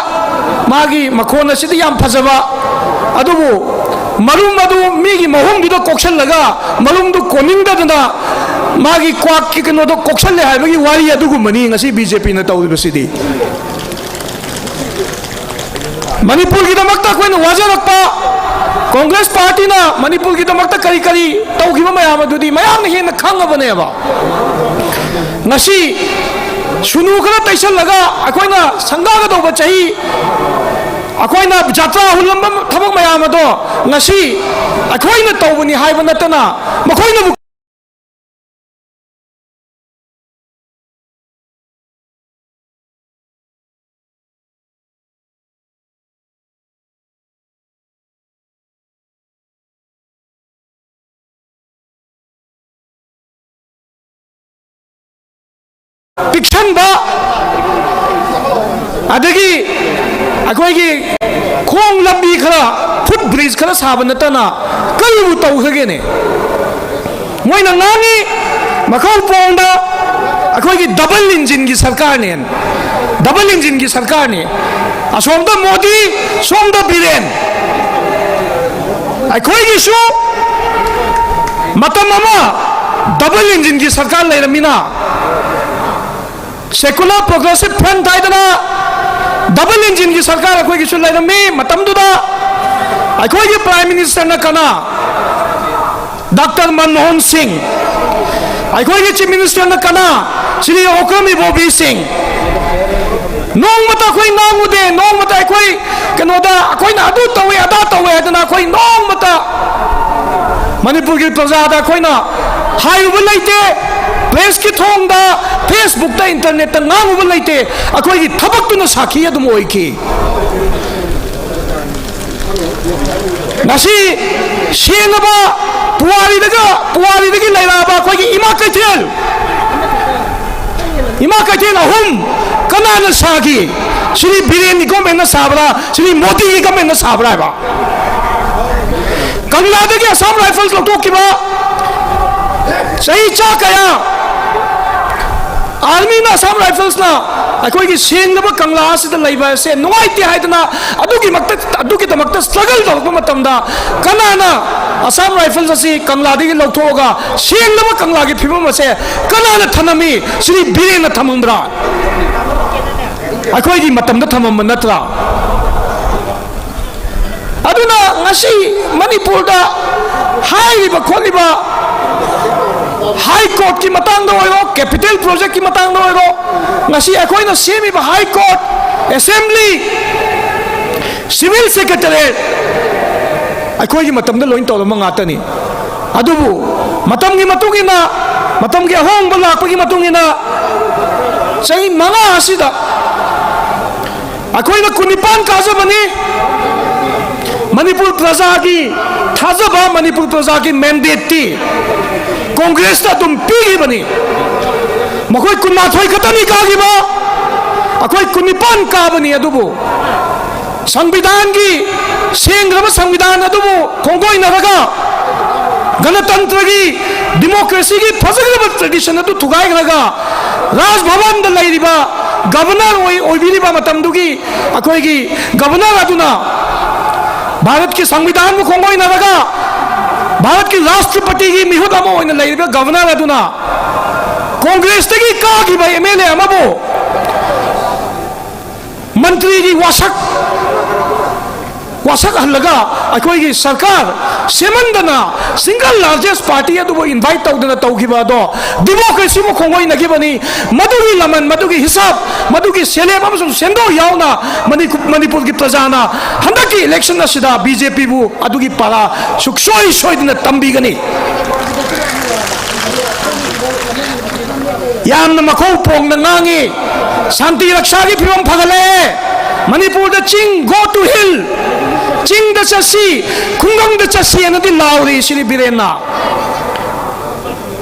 ꯃꯥꯒꯤ ꯃꯈꯣꯟ ꯑꯁꯤꯗꯤ ꯌꯥꯝ ꯐꯖꯕ, ꯑꯗꯨꯕꯨ ꯃꯔꯨꯝ ꯑꯗꯨ ꯃꯤꯒꯤ ꯃꯍꯨꯝꯗꯨꯗ ꯀꯣꯛꯁꯜꯂꯒ, ꯃꯔꯨꯝꯗꯨ ꯀꯣꯟꯅꯤꯡꯗꯗꯅ ꯃꯥꯒꯤ ꯀ꯭ꯋꯥꯛꯀꯤ ꯀꯩꯅꯣꯗꯣ ꯀꯣꯛꯁꯜꯂꯦ ꯍꯥꯏꯕꯒꯤ ꯋꯥꯔꯤ ꯑꯗꯨꯒꯨꯝꯕꯅꯤ ꯉꯁꯤ ꯕꯤ ꯖꯦ ꯄꯤꯅ ꯇꯧꯔꯤꯕꯁꯤꯗꯤ꯫ ꯃꯅꯤꯄꯨꯔꯒꯤꯗꯃꯛꯇ ꯑꯩꯈꯣꯏꯅ ꯋꯥꯖꯔꯛꯄ, ꯀꯣꯡꯒ꯭ꯔꯦꯁ ꯄꯥꯔꯇꯤꯅ ꯃꯅꯤꯄꯨꯔꯒꯤꯗꯃꯛꯇ ꯀꯔꯤ ꯀꯔꯤ ꯇꯧꯈꯤꯕ ꯃꯌꯥꯝ ꯑꯗꯨꯗꯤ ꯃꯌꯥꯝꯅ ꯍꯦꯟꯅ ꯈꯪꯉꯕꯅꯦꯕ꯫ ꯉꯁꯤ ꯁꯨꯅꯨ ꯈꯔ ꯇꯩꯁꯜꯂꯒ ꯑꯩꯈꯣꯏꯅ ꯁꯪꯒꯥꯒꯗꯧꯕ ꯆꯍꯤ ꯑꯩꯈꯣꯏꯅ ꯖꯥꯇ꯭ꯔꯥ ꯍꯨꯜꯂꯝꯕ ꯊꯕꯛ ꯃꯌꯥꯝ ꯑꯗꯣ ꯉꯁꯤ ꯑꯩꯈꯣꯏꯅ ꯇꯧꯕꯅꯤ ꯍꯥꯏꯕ ꯅꯠꯇꯅ ꯃꯈꯣꯏꯅꯕꯨ ꯄꯤꯛꯁꯟꯕ, ꯑꯗꯒꯤ ꯑꯩꯈꯣꯏꯒꯤ ꯈꯣꯡ ꯂꯝꯕꯤ ꯈꯔ, ꯐꯨꯠ ꯕ꯭ꯔꯤꯖ ꯈꯔ ꯁꯥꯕ ꯅꯠꯇꯅ ꯀꯔꯤꯕꯨ ꯇꯧꯈ꯭ꯔꯒꯦꯅꯦ? ꯃꯣꯏꯅ ꯉꯥꯡꯉꯤ, ꯃꯈꯧ ꯄꯣꯡꯗ ꯑꯩꯈꯣꯏꯒꯤ ꯗꯕꯜ ꯏꯟꯖꯤꯟꯒꯤ ꯁꯔꯀꯥꯔꯅꯦ, ꯗꯕꯜ ꯏꯟꯖꯤꯟꯒꯤ ꯁꯔꯀꯥꯔꯅꯤ꯫ ꯑꯁꯣꯝꯗ ꯃꯣꯗꯤ, ꯁꯣꯝꯗ ꯕꯤꯔꯦꯟ꯫ ꯑꯩꯈꯣꯏꯒꯤꯁꯨ ꯃꯇꯝ ꯑꯃ ꯗꯕꯜ ꯏꯟꯖꯤꯟꯒꯤ ꯁꯔꯀꯥꯔ ꯂꯩꯔꯝꯃꯤꯅ, Secular Progressive Front ꯍꯥꯏꯗꯅ ꯗꯕꯜ ꯏꯟꯖꯤꯟꯒꯤ ꯁꯔꯀꯥꯔ ꯑꯩꯈꯣꯏꯒꯤꯁꯨ ꯂꯩꯔꯝꯃꯤ꯫ ꯃꯇꯝꯗꯨꯗ ꯑꯩꯈꯣꯏꯒꯤ ꯄ꯭ꯔꯥꯏꯝ ꯃꯤꯅꯤꯁꯇꯔꯅ ꯀꯅꯥ? ꯗꯥꯛꯇꯔ ꯃꯟꯃꯣꯍꯟ ꯁꯤꯡ꯫ ꯑꯩꯈꯣꯏꯒꯤ ꯆꯤꯐ ꯃꯤꯅꯤꯁꯇꯔꯅ ꯀꯅꯥ? ꯁ꯭ꯔꯤ ꯑꯣꯀ꯭ꯔꯝ ꯏꯕꯣꯕꯤ ꯁꯤꯡ꯫ ꯅꯣꯡꯃꯇ ꯑꯩꯈꯣꯏ ꯉꯥꯡꯉꯨꯗꯦ, ꯅꯣꯡꯃꯇ ꯑꯩꯈꯣꯏ ꯀꯩꯅꯣꯗ ꯑꯩꯈꯣꯏꯅ ꯑꯗꯨ ꯇꯧꯋꯦ, ꯑꯗꯥ ꯇꯧꯋꯦ ꯍꯥꯏꯗꯅ ꯑꯩꯈꯣꯏ ꯅꯣꯡꯃꯇ ꯃꯅꯤꯄꯨꯔꯒꯤ ꯄ꯭ꯔꯖꯥꯗ ꯑꯩꯈꯣꯏꯅ ꯍꯥꯏꯔꯨꯕ ꯂꯩꯇꯦ꯫ ꯄ꯭ꯔꯦꯁꯀꯤ ꯊꯣꯡꯗ, ꯐꯦꯁꯕꯨꯛꯇ, ꯏꯟꯇꯔꯅꯦꯠꯇ ꯉꯥꯡꯉꯨꯕ ꯂꯩꯇꯦ꯫ ꯑꯩꯈꯣꯏꯒꯤ ꯊꯕꯛꯇꯨꯅ ꯁꯥꯈꯤ ꯑꯗꯨꯝ ꯑꯣꯏꯈꯤ꯫ ꯉꯁꯤ ꯁꯦꯡꯉꯕ ꯄꯨꯋꯥꯔꯤꯗꯒ, ꯄꯨꯋꯥꯔꯤꯗꯒꯤ ꯂꯩꯔꯛꯑꯕ ꯑꯩꯈꯣꯏꯒꯤ ꯏꯃꯥ ꯀꯩꯊꯦꯜ, ꯏꯃꯥ ꯀꯩꯊꯦꯜ ꯑꯍꯨꯝ ꯀꯅꯥꯅ ꯁꯥꯈꯤ? ꯁꯤꯗꯤ ꯕꯤꯔꯦꯟꯒꯤ ꯒꯣꯔꯃꯦꯟꯅ ꯁꯥꯕ꯭ꯔꯥ? ꯁꯤꯗꯤ ꯃꯣꯗꯤꯒꯤ ꯒꯣꯔꯃꯦꯟꯅ ꯁꯥꯕ꯭ꯔꯥ ꯍꯥꯏꯕ? ꯀꯪꯂꯥꯗꯒꯤ ꯑꯁꯥꯝ ꯔꯥꯏꯐꯜꯁ ꯂꯧꯊꯣꯛꯈꯤꯕ ꯆꯍꯤ ꯆꯥ ꯀꯌꯥ ꯑꯥꯔꯃꯤꯅ, ꯑꯁꯥꯝ ꯔꯥꯏꯐꯜꯁꯅ ꯑꯩꯈꯣꯏꯒꯤ ꯁꯦꯡꯂꯕ ꯀꯪꯂꯥ ꯑꯁꯤꯗ ꯂꯩꯕ ꯑꯁꯦ ꯅꯨꯡꯉꯥꯏꯇꯦ ꯍꯥꯏꯗꯅ ꯑꯗꯨꯒꯤꯃꯛꯇ, ꯑꯗꯨꯒꯤꯗꯃꯛꯇ ꯁ꯭ꯇ꯭ꯔꯒꯜ ꯇꯧꯔꯛꯄ ꯃꯇꯝꯗ ꯀꯅꯥꯅ ꯑꯁꯥꯝ ꯔꯥꯏꯐꯜꯁ ꯑꯁꯤ ꯀꯪꯂꯥꯗꯒꯤ ꯂꯧꯊꯣꯛꯑꯒ ꯁꯦꯡꯂꯕ ꯀꯪꯂꯥꯒꯤ ꯐꯤꯕꯝ ꯑꯁꯦ ꯀꯅꯥꯅ ꯊꯝꯃꯝꯃꯤ? ꯁꯤꯗꯤ ꯕꯤꯔꯦꯟꯅ ꯊꯝꯃꯝꯕ꯭ꯔꯥ? ꯑꯩꯈꯣꯏꯒꯤ ꯃꯇꯝꯗ ꯊꯝꯃꯝꯕ ꯅꯠꯇ꯭ꯔꯥ? ꯑꯗꯨꯅ ꯉꯁꯤ ꯃꯅꯤꯄꯨꯔꯗ ꯍꯥꯏꯔꯤꯕ ꯈꯣꯠꯂꯤꯕ ꯍꯥꯏ ꯀꯣꯔꯠꯀꯤ ꯃꯇꯥꯡꯗ ꯑꯣꯏꯔꯣ, ꯀꯦꯄꯤꯇꯦꯜ ꯄ꯭ꯔꯣꯖꯦꯛꯀꯤ ꯃꯇꯥꯡꯗ ꯑꯣꯏꯔꯣ, ꯉꯁꯤ ꯑꯩꯈꯣꯏꯅ ꯁꯦꯝꯃꯤꯕ high court, assembly, civil secretariat, ꯑꯩꯈꯣꯏꯒꯤ ꯃꯇꯝꯗ ꯂꯣꯏ ꯇꯧꯔꯝꯕ ꯉꯥꯛꯇꯅꯤ꯫ ꯑꯗꯨꯕꯨ ꯃꯇꯝꯒꯤ ꯃꯇꯨꯡ ꯏꯟꯅ, ꯃꯇꯝꯒꯤ ꯑꯍꯣꯡꯕ ꯂꯥꯛꯄꯒꯤ ꯃꯇꯨꯡ ꯏꯟꯅ ꯆꯍꯤ ꯃꯉꯥ ꯑꯁꯤꯗ ꯑꯩꯈꯣꯏꯅ ꯀꯨꯟꯅꯤꯄꯥꯟ ꯀꯥꯖꯕꯅꯤ꯫ ꯃꯅꯤꯄꯨꯔ ꯄ꯭ꯔꯖꯥꯒꯤ ꯊꯥꯖꯕ, ꯃꯅꯤꯄꯨꯔ ꯄ꯭ꯔꯖꯥꯒꯤ ꯃꯦꯟꯗꯦꯠꯇꯤ ꯀꯣꯡꯒ꯭ꯔꯦꯁꯇ ꯑꯗꯨꯝ ꯄꯤꯈꯤꯕꯅꯤ꯫ ꯃꯈꯣꯏ ꯀꯨꯟꯃꯥꯊꯣꯏ ꯈꯛꯇꯅꯤ ꯀꯥꯈꯤꯕ, ꯑꯩꯈꯣꯏ ꯀꯨꯟꯅꯤꯄꯥꯟ ꯀꯥꯕꯅꯤ꯫ ꯑꯗꯨꯕꯨ ꯁꯪꯕꯤꯙꯥꯟꯒꯤ, ꯁꯦꯡꯈ꯭ꯔꯕ ꯁꯪꯕꯤꯙꯥꯟ ꯑꯗꯨꯕꯨ ꯈꯣꯡꯒꯣꯏꯅꯔꯒ, ꯒꯅꯇꯟꯇ꯭ꯔꯒꯤ, ꯗꯤꯃꯣꯀ꯭ꯔꯦꯁꯤꯒꯤ ꯐꯖꯈ꯭ꯔꯕ ꯇ꯭ꯔꯦꯗꯤꯁꯟ ꯑꯗꯨ ꯊꯨꯒꯥꯏꯈ꯭ꯔꯒ, ꯔꯥꯖ ꯚꯕꯟꯗ ꯂꯩꯔꯤꯕ ꯒꯕꯔꯅꯔ ꯑꯣꯏ-, ꯑꯣꯏꯕꯤꯔꯤꯕ ꯃꯇꯝꯗꯨꯒꯤ ꯑꯩꯈꯣꯏꯒꯤ ꯒꯕꯔꯅꯔ ꯑꯗꯨꯅ ꯚꯥꯔꯠꯀꯤ ꯁꯪꯕꯤꯙꯥꯟꯕꯨ ꯈꯣꯡꯒꯣꯏꯅꯔꯒ, ꯚꯥꯔꯠꯀꯤ ꯔꯥꯁꯇ꯭ꯔꯄꯇꯤꯒꯤ ꯃꯤꯍꯨꯠ ꯑꯃ ꯑꯣꯏꯅ ꯂꯩꯔꯤꯕ ꯒꯕꯔꯅꯔ ꯑꯗꯨꯅ ꯀꯣꯡꯒ꯭ꯔꯦꯁꯇꯒꯤ ꯀꯥꯈꯤꯕ ꯑꯦꯝ ꯑꯦꯜ ꯑꯦ ꯑꯃꯕꯨ ꯃꯟꯇ꯭ꯔꯤꯒꯤ ꯋꯥꯁꯛ, ꯋꯥꯁꯛꯍꯜꯂꯒ ꯑꯩꯈꯣꯏꯒꯤ ꯁꯔꯀꯥꯔ ꯁꯦꯝꯍꯟꯗꯅ single largest party ꯑꯗꯨꯕꯨ invite ꯇꯧꯗꯅ ꯇꯧꯈꯤꯕ ꯑꯗꯣ democracyꯕꯨ ꯈꯣꯡꯑꯣꯏꯅꯈꯤꯕꯅꯤ꯫ ꯃꯗꯨꯒꯤ ꯂꯃꯟ, ꯃꯗꯨꯒꯤ ꯍꯤꯁꯥꯕ, ꯃꯗꯨꯒꯤ ꯁꯦꯂꯦꯞ ꯑꯃꯁꯨꯡ ꯁꯦꯟꯗꯣꯏ ꯌꯥꯎꯅ ꯃꯅꯤꯀꯨ-, ꯃꯅꯤꯄꯨꯔꯒꯤ ꯄ꯭ꯔꯖꯥꯅ ꯍꯟꯗꯛꯀꯤ election ꯑꯁꯤꯗ BJPꯕꯨ ꯑꯗꯨꯒꯤ ꯄꯥꯔꯥ ꯁꯨꯛꯁꯣꯏ ꯁꯣꯏꯗꯅ ꯇꯝꯕꯤꯒꯅꯤ꯫ ꯌꯥꯝꯅ ꯃꯈꯧ ꯄꯣꯡꯅ ꯉꯥꯡꯉꯤ꯫ ꯁꯥꯟꯇꯤ ꯔꯛꯁꯥꯒꯤ ꯐꯤꯕꯝ ꯐꯒꯠꯂꯛꯑꯦ꯫ ꯃꯅꯤꯄꯨꯔꯗ ꯆꯤꯡ go to hill, ꯆꯤꯡꯗ ꯆꯠꯁꯤ, ꯈꯨꯡꯒꯪꯗ ꯆꯠꯁꯤ ꯍꯥꯏꯅꯗꯤ ꯂꯥꯎꯔꯤ꯫ ꯁꯤꯅꯤ ꯕꯤꯔꯦꯟꯅ꯫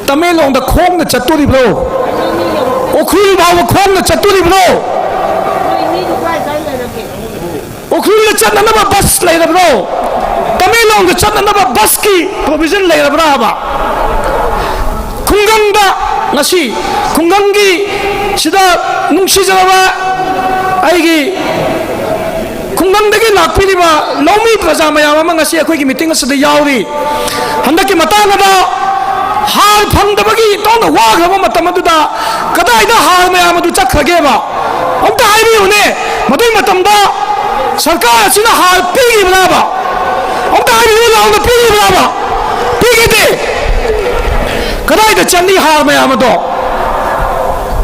ꯇꯃꯦꯡꯂꯣꯡꯗ ꯈꯣꯡꯅ ꯆꯠꯇꯣꯔꯤꯕ꯭ꯔꯣ? ꯎꯈ꯭ꯔꯨꯜ ꯐꯥꯎꯕ ꯈꯣꯡꯅ ꯆꯠꯇꯣꯔꯤꯕ꯭ꯔꯣ? ꯎꯈ꯭ꯔꯨꯜꯗ ꯆꯠꯅꯅꯕ ꯕꯁ ꯂꯩꯔꯕ꯭ꯔꯣ? ꯇꯃꯦꯡꯂꯣꯡꯗ ꯆꯠꯅꯅꯕ ꯕꯁꯀꯤ provision ꯂꯩꯔꯕ꯭ꯔꯥ ꯍꯥꯏꯕ? ꯈꯨꯡꯒꯪꯗ ꯉꯁꯤ, ꯈꯨꯡꯒꯪꯒꯤ ꯁꯤꯗ ꯅꯨꯡꯁꯤꯖꯔꯕ ꯑꯩꯒꯤ ꯈꯨꯡꯒꯪꯗꯒꯤ ꯂꯥꯛꯄꯤꯔꯤꯕ ꯂꯧꯃꯤ ꯄ꯭ꯔꯖꯥ ꯃꯌꯥꯝ ꯑꯃ ꯉꯁꯤ ꯑꯩꯈꯣꯏꯒꯤ meeting ꯑꯁꯤꯗ ꯌꯥꯎꯔꯤ꯫ ꯍꯟꯗꯛꯀꯤ ꯃꯇꯥꯡ ꯑꯗ ꯍꯥꯔ ꯐꯪꯗꯕꯒꯤ ꯏꯇꯣꯝꯅ ꯋꯥꯈ꯭ꯔꯕ ꯃꯇꯝ ꯑꯗꯨꯗ ꯀꯗꯥꯏꯗ ꯍꯥꯔ ꯃꯌꯥꯝ ꯑꯗꯨ ꯆꯠꯈ꯭ꯔꯒꯦꯕ? ꯑꯝꯇ ꯍꯥꯏꯕꯤꯌꯨꯅꯦ꯫ ꯃꯗꯨꯒꯤ ꯃꯇꯝꯗ ꯁꯔꯀꯥꯔ ꯑꯁꯤꯅ ꯍꯥꯔ ꯄꯤꯈꯤꯕ꯭ꯔꯕ? ꯑꯝꯇ ꯍꯥꯏꯕꯤꯌꯨ ꯂꯥꯎꯅ, ꯄꯤꯈꯤꯕ꯭ꯔꯕ? ꯄꯤꯈꯤꯗꯦ꯫ ꯀꯗꯥꯏꯗ ꯆꯠꯂꯤ ꯍꯥꯔ ꯃꯌꯥꯝ ꯑꯗꯣ?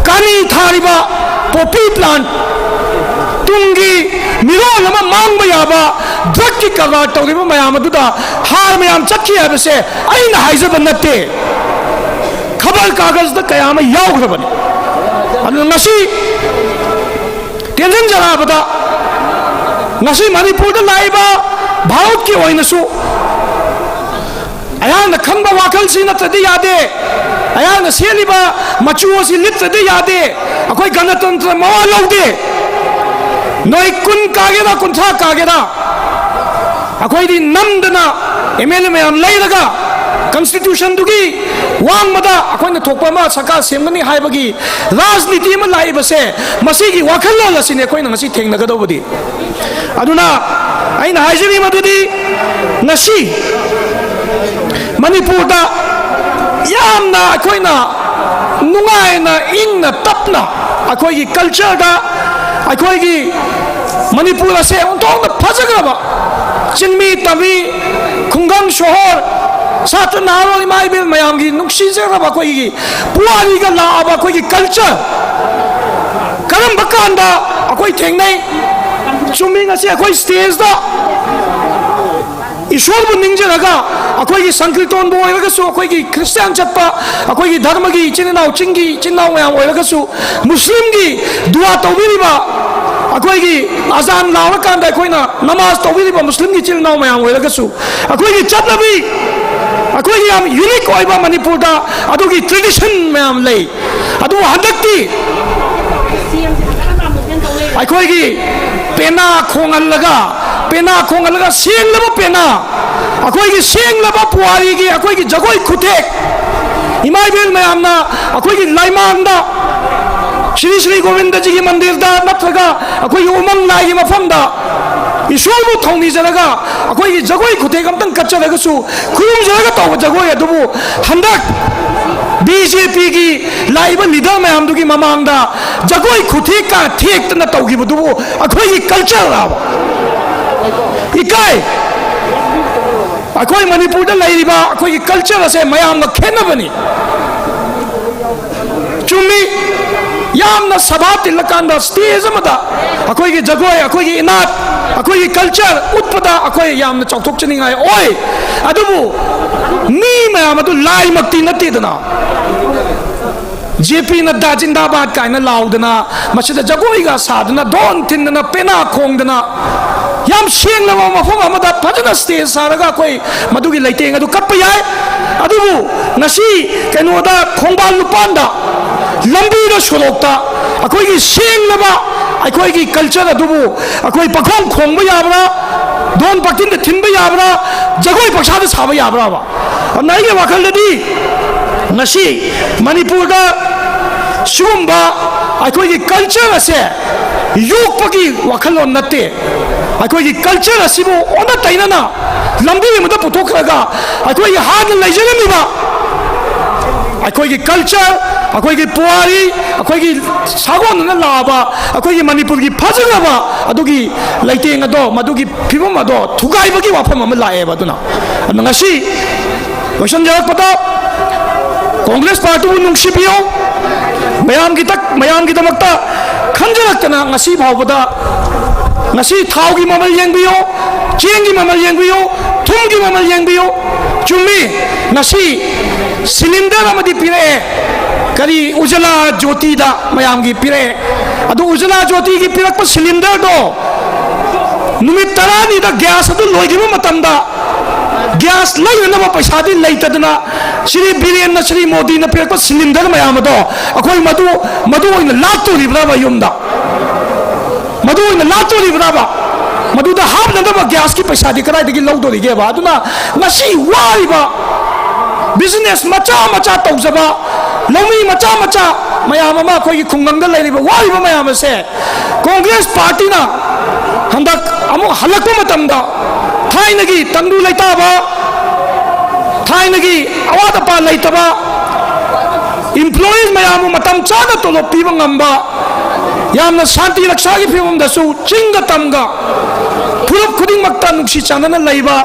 ꯀꯥꯅꯤ ꯊꯥꯔꯤꯕ poppy plant, ꯇꯨꯡꯒꯤ ꯃꯤꯔꯣꯜ ꯑꯃ ꯃꯥꯡꯕ ꯌꯥꯕ drugꯀꯤ ꯀꯔꯕꯥꯔ ꯇꯧꯔꯤꯕ ꯃꯌꯥꯝ ꯑꯗꯨꯗ ꯍꯥꯔ ꯃꯌꯥꯝ ꯆꯠꯈꯤ ꯍꯥꯏꯕꯁꯦ ꯑꯩꯅ ꯍꯥꯏꯖꯕ ꯅꯠꯇꯦ꯫ ꯈꯕꯔ ꯀꯥꯒꯖꯗ ꯀꯌꯥ ꯑꯃ ꯌꯥꯎꯈ꯭ꯔꯕꯅꯤ꯫ ꯑꯗꯨꯅ ꯉꯁꯤ ꯇꯦꯟꯁꯤꯟꯖꯔꯛꯑꯕꯗ, ꯉꯁꯤ ꯃꯅꯤꯄꯨꯔꯗ ꯂꯥꯛꯏꯕ ꯚꯥꯔꯠꯀꯤ ꯑꯣꯏꯅꯁꯨ ꯑꯩꯍꯥꯛꯅ ꯈꯟꯕ ꯋꯥꯈꯜꯁꯤ ꯅꯠꯇ꯭ꯔꯗꯤ ꯌꯥꯗꯦ, ꯑꯩꯍꯥꯛꯅ ꯁꯦꯠꯂꯤꯕ ꯃꯆꯨ ꯑꯁꯤ ꯂꯤꯠꯇ꯭ꯔꯗꯤ ꯌꯥꯗꯦ, ꯑꯩꯈꯣꯏ ꯒꯅꯇꯟꯇ꯭ꯔ ꯃꯋꯥ ꯂꯧꯗꯦ꯫ ꯅꯣꯏ ꯀꯨꯟ ꯀꯥꯒꯦꯔꯥ, ꯀꯨꯟꯊ꯭ꯔꯥ ꯀꯥꯒꯦꯔꯥ, ꯑꯩꯈꯣꯏꯗꯤ ꯅꯝꯗꯅ MLA ꯃꯌꯥꯝ ꯂꯩꯔꯒ constitutionꯗꯨꯒꯤ ꯋꯥꯡꯃꯗ ꯑꯩꯈꯣꯏꯅ ꯊꯣꯛꯄ ꯑꯃ ꯁꯔꯀꯥꯔ ꯁꯦꯝꯒꯅꯤ ꯍꯥꯏꯕꯒꯤ ꯔꯥꯖꯅꯤꯇꯤ ꯑꯃ ꯂꯥꯛꯏꯕꯁꯦ, ꯃꯁꯤꯒꯤ ꯋꯥꯈꯜꯂꯣꯟ ꯑꯁꯤꯅꯤ ꯑꯩꯈꯣꯏꯅ ꯉꯁꯤ ꯊꯦꯡꯅꯒꯗꯧꯕꯗꯤ꯫ ꯑꯗꯨꯅ ꯑꯩꯅ ꯍꯥꯏꯖꯔꯤ ꯃꯗꯨꯗꯤ, ꯉꯁꯤ ꯃꯅꯤꯄꯨꯔꯗ ꯌꯥꯝꯅ ꯑꯩꯈꯣꯏꯅ ꯅꯨꯡꯉꯥꯏꯅ, ꯏꯪꯅ ꯇꯞꯅ ꯑꯩꯈꯣꯏꯒꯤ cultureꯗ, ꯑꯩꯈꯣꯏꯒꯤ ꯃꯅꯤꯄꯨꯔ ꯑꯁꯦ ꯑꯣꯟꯊꯣꯛꯅ ꯐꯖꯈ꯭ꯔꯕ, ꯆꯤꯡꯃꯤ ꯇꯝꯃꯤ, ꯈꯨꯡꯒꯪ ꯁꯣꯍꯣꯔ, ꯁꯥꯇ꯭ꯔ ꯅꯍꯥꯔꯣꯜ ꯏꯃꯥ ꯏꯕꯦꯜ ꯃꯌꯥꯝꯒꯤ ꯅꯨꯡꯁꯤꯖꯈ꯭ꯔꯕ ꯑꯩꯈꯣꯏꯒꯤ ꯄꯨꯋꯥꯔꯤꯒ ꯂꯥꯛꯑꯕ ꯑꯩꯈꯣꯏꯒꯤ culture ꯀꯔꯝꯕ ꯀꯥꯟꯗ ꯑꯩꯈꯣꯏ ꯊꯦꯡꯅꯩ? ꯆꯨꯝꯃꯤ, ꯉꯁꯤ ꯑꯩꯈꯣꯏ stageꯇ ꯏꯁꯣꯔꯕꯨ ꯅꯤꯡꯖꯔꯒ ꯑꯩꯈꯣꯏꯒꯤ ꯁꯪꯀ꯭ꯔꯤꯇꯣꯟꯕꯨ ꯑꯣꯏꯔꯒꯁꯨ, ꯑꯩꯈꯣꯏꯒꯤ ꯈ꯭ꯔꯤꯁꯇꯤꯌꯥꯟ ꯆꯠꯄ, ꯑꯩꯈꯣꯏꯒꯤ ꯙꯔꯃꯒꯤ ꯏꯆꯤꯟ ꯏꯅꯥꯎ, ꯆꯤꯡꯒꯤ ꯏꯆꯤꯟ ꯏꯅꯥꯎ ꯃꯌꯥꯝ ꯑꯣꯏꯔꯒꯁꯨ, ꯃꯨꯁꯂꯤꯝꯒꯤ ꯗꯨꯋꯥ ꯇꯧꯕꯤꯔꯤꯕ, ꯑꯩꯈꯣꯏꯒꯤ ꯑꯖꯥꯟ ꯂꯥꯎꯔꯀꯥꯟꯗ ꯑꯩꯈꯣꯏꯅ ꯅꯃꯥꯖ ꯇꯧꯕꯤꯔꯤꯕ ꯃꯨꯁꯂꯤꯝꯒꯤ ꯏꯆꯤꯟ ꯏꯅꯥꯎ ꯃꯌꯥꯝ ꯑꯣꯏꯔꯒꯁꯨ, ꯑꯩꯈꯣꯏꯒꯤ ꯆꯠꯅꯕꯤ, ꯑꯩꯈꯣꯏꯒꯤ ꯌꯥꯝ unique ꯑꯣꯏꯕ ꯃꯅꯤꯄꯨꯔꯗ ꯑꯗꯨꯒꯤ tradition ꯃꯌꯥꯝ ꯂꯩ꯫ ꯑꯗꯨꯕꯨ ꯍꯟꯗꯛꯇꯤ ꯑꯩꯈꯣꯏꯒꯤ ꯄꯦꯅꯥ ꯈꯣꯡꯍꯜꯂꯒ, ꯄꯦꯅꯥ ꯈꯣꯡꯍꯜꯂꯒ ꯁꯦꯡꯂꯕ ꯄꯦꯅꯥ, ꯑꯩꯈꯣꯏꯒꯤ ꯁꯦꯡꯂꯕ ꯄꯨꯋꯥꯔꯤꯒꯤ ꯑꯩꯈꯣꯏꯒꯤ ꯖꯒꯣꯏ ꯈꯨꯊꯦꯛ, ꯏꯃꯥ ꯏꯕꯦꯜ ꯃꯌꯥꯝꯅ ꯑꯩꯈꯣꯏꯒꯤ ꯂꯥꯏꯃꯥꯡꯗ, ꯁ꯭ꯔꯤ ꯁ꯭ꯔꯤ ꯒꯣꯕꯤꯟꯗꯖꯤꯒꯤ ꯃꯟꯗꯤꯔꯗ ꯅꯠꯇ꯭ꯔꯒ ꯑꯩꯈꯣꯏꯒꯤ ꯎꯃꯪ ꯂꯥꯏꯒꯤ ꯃꯐꯝꯗ ꯏꯁꯣꯔꯕꯨ ꯊꯧꯅꯤꯖꯔꯒ ꯑꯩꯈꯣꯏꯒꯤ ꯖꯒꯣꯏ ꯈꯨꯊꯦꯛ ꯑꯝꯇꯪ ꯀꯠꯆꯔꯒꯁꯨ ꯈꯨꯔꯨꯝꯖꯔꯒ ꯇꯧꯕ ꯖꯒꯣꯏ ꯑꯗꯨꯕꯨ ꯍꯟꯗꯛ BJPꯒꯤ ꯂꯥꯛꯏꯕ leader ꯃꯌꯥꯝꯗꯨꯒꯤ ꯃꯃꯥꯡꯗ ꯖꯒꯣꯏ ꯈꯨꯊꯦꯛꯀ ꯊꯦꯛꯇꯅ ꯇꯧꯈꯤꯕꯗꯨꯕꯨ ꯑꯩꯈꯣꯏꯒꯤ culture ꯂꯥꯕ? ꯏꯀꯥꯏ꯫ ꯑꯩꯈꯣꯏ ꯃꯅꯤꯄꯨꯔꯗ ꯂꯩꯔꯤꯕ ꯑꯩꯈꯣꯏꯒꯤ culture ꯑꯁꯦ ꯃꯌꯥꯝꯒ ꯈꯦꯠꯅꯕꯅꯤ꯫ ꯆꯨꯝꯃꯤ, ꯌꯥꯝꯅ ꯁꯚꯥ ꯇꯤꯜꯂꯀꯥꯟꯗ stage ꯑꯃꯗ ꯑꯩꯈꯣꯏꯒꯤ ꯖꯒꯣꯏ, ꯑꯩꯈꯣꯏꯒꯤ ꯏꯅꯥꯠ, ꯑꯩꯈꯣꯏꯒꯤ culture ꯎꯠꯄꯗ ꯑꯩꯈꯣꯏ ꯌꯥꯝꯅ ꯆꯥꯎꯊꯣꯛꯆꯅꯤꯡꯉꯥꯏ ꯑꯣꯏ꯫ ꯑꯗꯨꯕꯨ ꯃꯤ ꯃꯌꯥꯝ ꯑꯗꯨ ꯂꯥꯏꯃꯛꯇꯤ ꯅꯠꯇꯦꯗꯅ꯫ JP ꯅꯗ꯭ꯗꯥ ꯖꯤꯟꯗꯥꯕꯥꯗ ꯀꯥꯏꯅ ꯂꯥꯎꯗꯅ, ꯃꯁꯤꯗ ꯖꯒꯣꯏꯒ ꯁꯥꯗꯅ, ꯙꯣꯟ ꯊꯤꯟꯗꯅ, ꯄꯦꯅꯥ ꯈꯣꯡꯗꯅ, ꯌꯥꯝ ꯁꯦꯡꯂꯕ ꯃꯐꯝ ꯑꯃꯗ ꯐꯖꯅ stage ꯁꯥꯔꯒ ꯑꯩꯈꯣꯏ ꯃꯗꯨꯒꯤ ꯂꯩꯇꯦꯡ ꯑꯗꯨ ꯀꯠꯄ ꯌꯥꯏ꯫ ꯑꯗꯨꯕꯨ ꯉꯁꯤ ꯀꯩꯅꯣꯗ, ꯈꯣꯡꯕꯥꯟ ꯂꯨꯄꯥꯟꯗ, ꯂꯝꯕꯤꯗ, ꯁꯣꯔꯣꯛꯇ ꯑꯩꯈꯣꯏꯒꯤ ꯁꯦꯡꯂꯕ ꯑꯩꯈꯣꯏꯒꯤ culture ꯑꯗꯨꯕꯨ ꯑꯩꯈꯣꯏ ꯄꯥꯈꯣꯡ ꯈꯣꯡꯕ ꯌꯥꯕ꯭ꯔꯥ? ꯙꯣꯟ ꯄꯥꯛꯊꯤꯟꯗ ꯊꯤꯟꯕ ꯌꯥꯕ꯭ꯔꯥ? ꯖꯒꯣꯏ ꯄꯪꯁꯥꯗ ꯁꯥꯕ ꯌꯥꯕ꯭ꯔꯥꯕ? ꯑꯗꯨꯅ ꯑꯩꯒꯤ ꯋꯥꯈꯜꯗꯗꯤ ꯉꯁꯤ ꯃꯅꯤꯄꯨꯔꯗ ꯁꯤꯒꯨꯝꯕ ꯑꯩꯈꯣꯏꯒꯤ culture ꯑꯁꯦ ꯌꯣꯛꯄꯒꯤ ꯋꯥꯈꯜꯂꯣꯟ ꯅꯠꯇꯦ꯫ ꯑꯩꯈꯣꯏꯒꯤ culture ꯑꯁꯤꯕꯨ ꯑꯣꯟꯅ ꯇꯩꯅꯅ ꯂꯝꯕꯤ ꯑꯃꯗ ꯄꯨꯊꯣꯛꯈ꯭ꯔꯒ, ꯑꯩꯈꯣꯏꯒꯤ ꯍꯥꯟꯅ ꯂꯩꯖꯔꯝꯃꯤꯕ ꯑꯩꯈꯣꯏꯒꯤ ꯀꯜꯆꯔ, ꯑꯩꯈꯣꯏꯒꯤ ꯄꯨꯋꯥꯔꯤ, ꯑꯩꯈꯣꯏꯒꯤ ꯁꯥꯒꯣꯟꯅꯅ ꯂꯥꯛꯑꯕ ꯑꯩꯈꯣꯏꯒꯤ ꯃꯅꯤꯄꯨꯔꯒꯤ ꯐꯖꯈ꯭ꯔꯕ ꯑꯗꯨꯒꯤ ꯂꯩꯇꯦꯡ ꯑꯗꯣ, ꯃꯗꯨꯒꯤ ꯐꯤꯕꯝ ꯑꯗꯣ ꯊꯨꯒꯥꯏꯕꯒꯤ ꯋꯥꯐꯝ ꯑꯃ ꯂꯥꯛꯑꯦꯕ꯫ ꯑꯗꯨꯅ, ꯑꯗꯨꯅ ꯉꯁꯤ ꯂꯣꯏꯁꯤꯟꯖꯔꯛꯄꯗ, ꯀꯣꯡꯒ꯭ꯔꯦꯁ ꯄꯥꯔꯇꯤꯕꯨ ꯅꯨꯡꯁꯤꯕꯤꯌꯨ, ꯃꯌꯥꯝꯒꯤ ꯇꯛ-, ꯃꯌꯥꯝꯒꯤꯗꯃꯛꯇ ꯈꯟꯖꯔꯛꯇꯅ ꯉꯁꯤ ꯐꯥꯎꯕꯗ, ꯉꯁꯤ ꯊꯥꯎꯒꯤ ꯃꯃꯜ ꯌꯦꯡꯕꯤꯌꯨ, ꯆꯦꯡꯒꯤ ꯃꯃꯜ ꯌꯦꯡꯕꯤꯌꯨ, ꯊꯨꯝꯒꯤ ꯃꯃꯜ ꯌꯦꯡꯕꯤꯌꯨ꯫ ꯆꯨꯝꯃꯤ, ꯉꯁꯤ ꯁꯤꯂꯤꯟꯗꯔ ꯑꯃꯗꯤ ꯄꯤꯔꯛꯑꯦ, ꯀꯔꯤ, ꯎꯖꯂꯥ ꯖꯣꯇꯤꯗ ꯃꯌꯥꯝꯒꯤ ꯄꯤꯔꯛꯑꯦ꯫ ꯑꯗꯨ ꯎꯖꯂꯥ ꯖꯣꯇꯤꯒꯤ ꯄꯤꯔꯛꯄ ꯁꯤꯂꯤꯟꯗꯔꯗꯣ ꯅꯨꯃꯤꯠ ꯇꯔꯥꯅꯤꯗ ꯒ꯭ꯌꯥꯁ ꯑꯗꯨ ꯂꯣꯏꯈꯤꯕ ꯃꯇꯝꯗ ꯒ꯭ꯌꯥꯁ ꯂꯩꯅꯅꯕ ꯄꯩꯁꯥꯗꯤ ꯂꯩꯇꯗꯅ ꯁ꯭ꯔꯤ ꯕꯤꯔꯦꯟꯅ, ꯁ꯭ꯔꯤ ꯃꯣꯗꯤꯅ ꯄꯤꯔꯛꯄ ꯁꯤꯂꯤꯟꯗꯔ ꯃꯌꯥꯝ ꯑꯗꯣ ꯑꯩꯈꯣꯏ ꯃꯗꯨ, ꯃꯗꯨ ꯑꯣꯏꯅ ꯂꯥꯛꯇꯣꯔꯤꯕ꯭ꯔꯕ ꯌꯨꯝꯗ? ꯃꯗꯨ ꯑꯣꯏꯅ ꯂꯥꯛꯇꯣꯔꯤꯕ꯭ꯔꯕ? ꯃꯗꯨꯗ ꯍꯥꯞꯅꯅꯕ ꯒ꯭ꯌꯥꯁꯀꯤ ꯄꯩꯁꯥꯗꯤ ꯀꯗꯥꯏꯗꯒꯤ ꯂꯧꯗꯣꯔꯤꯒꯦꯕ? ꯑꯗꯨꯅ ꯉꯁꯤ ꯋꯥꯔꯤꯕ ꯕꯤꯖꯤꯅꯦꯁ ꯃꯆꯥ ꯃꯆꯥ ꯇꯧꯖꯕ, ꯂꯧꯃꯤ ꯃꯆꯥ ꯃꯆꯥ ꯃꯌꯥꯝ ꯑꯃ, ꯑꯩꯈꯣꯏꯒꯤ ꯈꯨꯡꯒꯪꯗ ꯂꯩꯔꯤꯕ ꯋꯥꯔꯤꯕ ꯃꯌꯥꯝ ꯑꯁꯦ ꯀꯣꯡꯒ꯭ꯔꯦꯁ ꯄꯥꯔꯇꯤꯅ ꯍꯟꯗꯛ ꯑꯃꯨꯛ ꯍꯜꯂꯛꯄ ꯃꯇꯝꯗ ꯊꯥꯏꯅꯒꯤ ꯇꯪꯗꯨ ꯂꯩꯇꯥꯕ, ꯊꯥꯏꯅꯒꯤ ꯑꯋꯥꯠ ꯑꯄꯥ ꯂꯩꯇꯕ, ꯏꯝꯄ꯭ꯂꯣꯌꯤꯁ ꯃꯌꯥꯝꯕꯨ ꯃꯇꯝ ꯆꯥꯅ ꯇꯣꯂꯣꯞ ꯄꯤꯕ ꯉꯝꯕ, ꯌꯥꯝꯅ ꯁꯥꯟꯇꯤ ꯔꯛꯁꯥꯒꯤ ꯐꯤꯕꯝꯗꯁꯨ ꯆꯤꯡꯒ ꯇꯝꯒ ꯐꯨꯔꯨꯞ ꯈꯨꯗꯤꯡꯃꯛꯇ ꯅꯨꯡꯁꯤ ꯆꯥꯟꯅꯅ ꯂꯩꯕ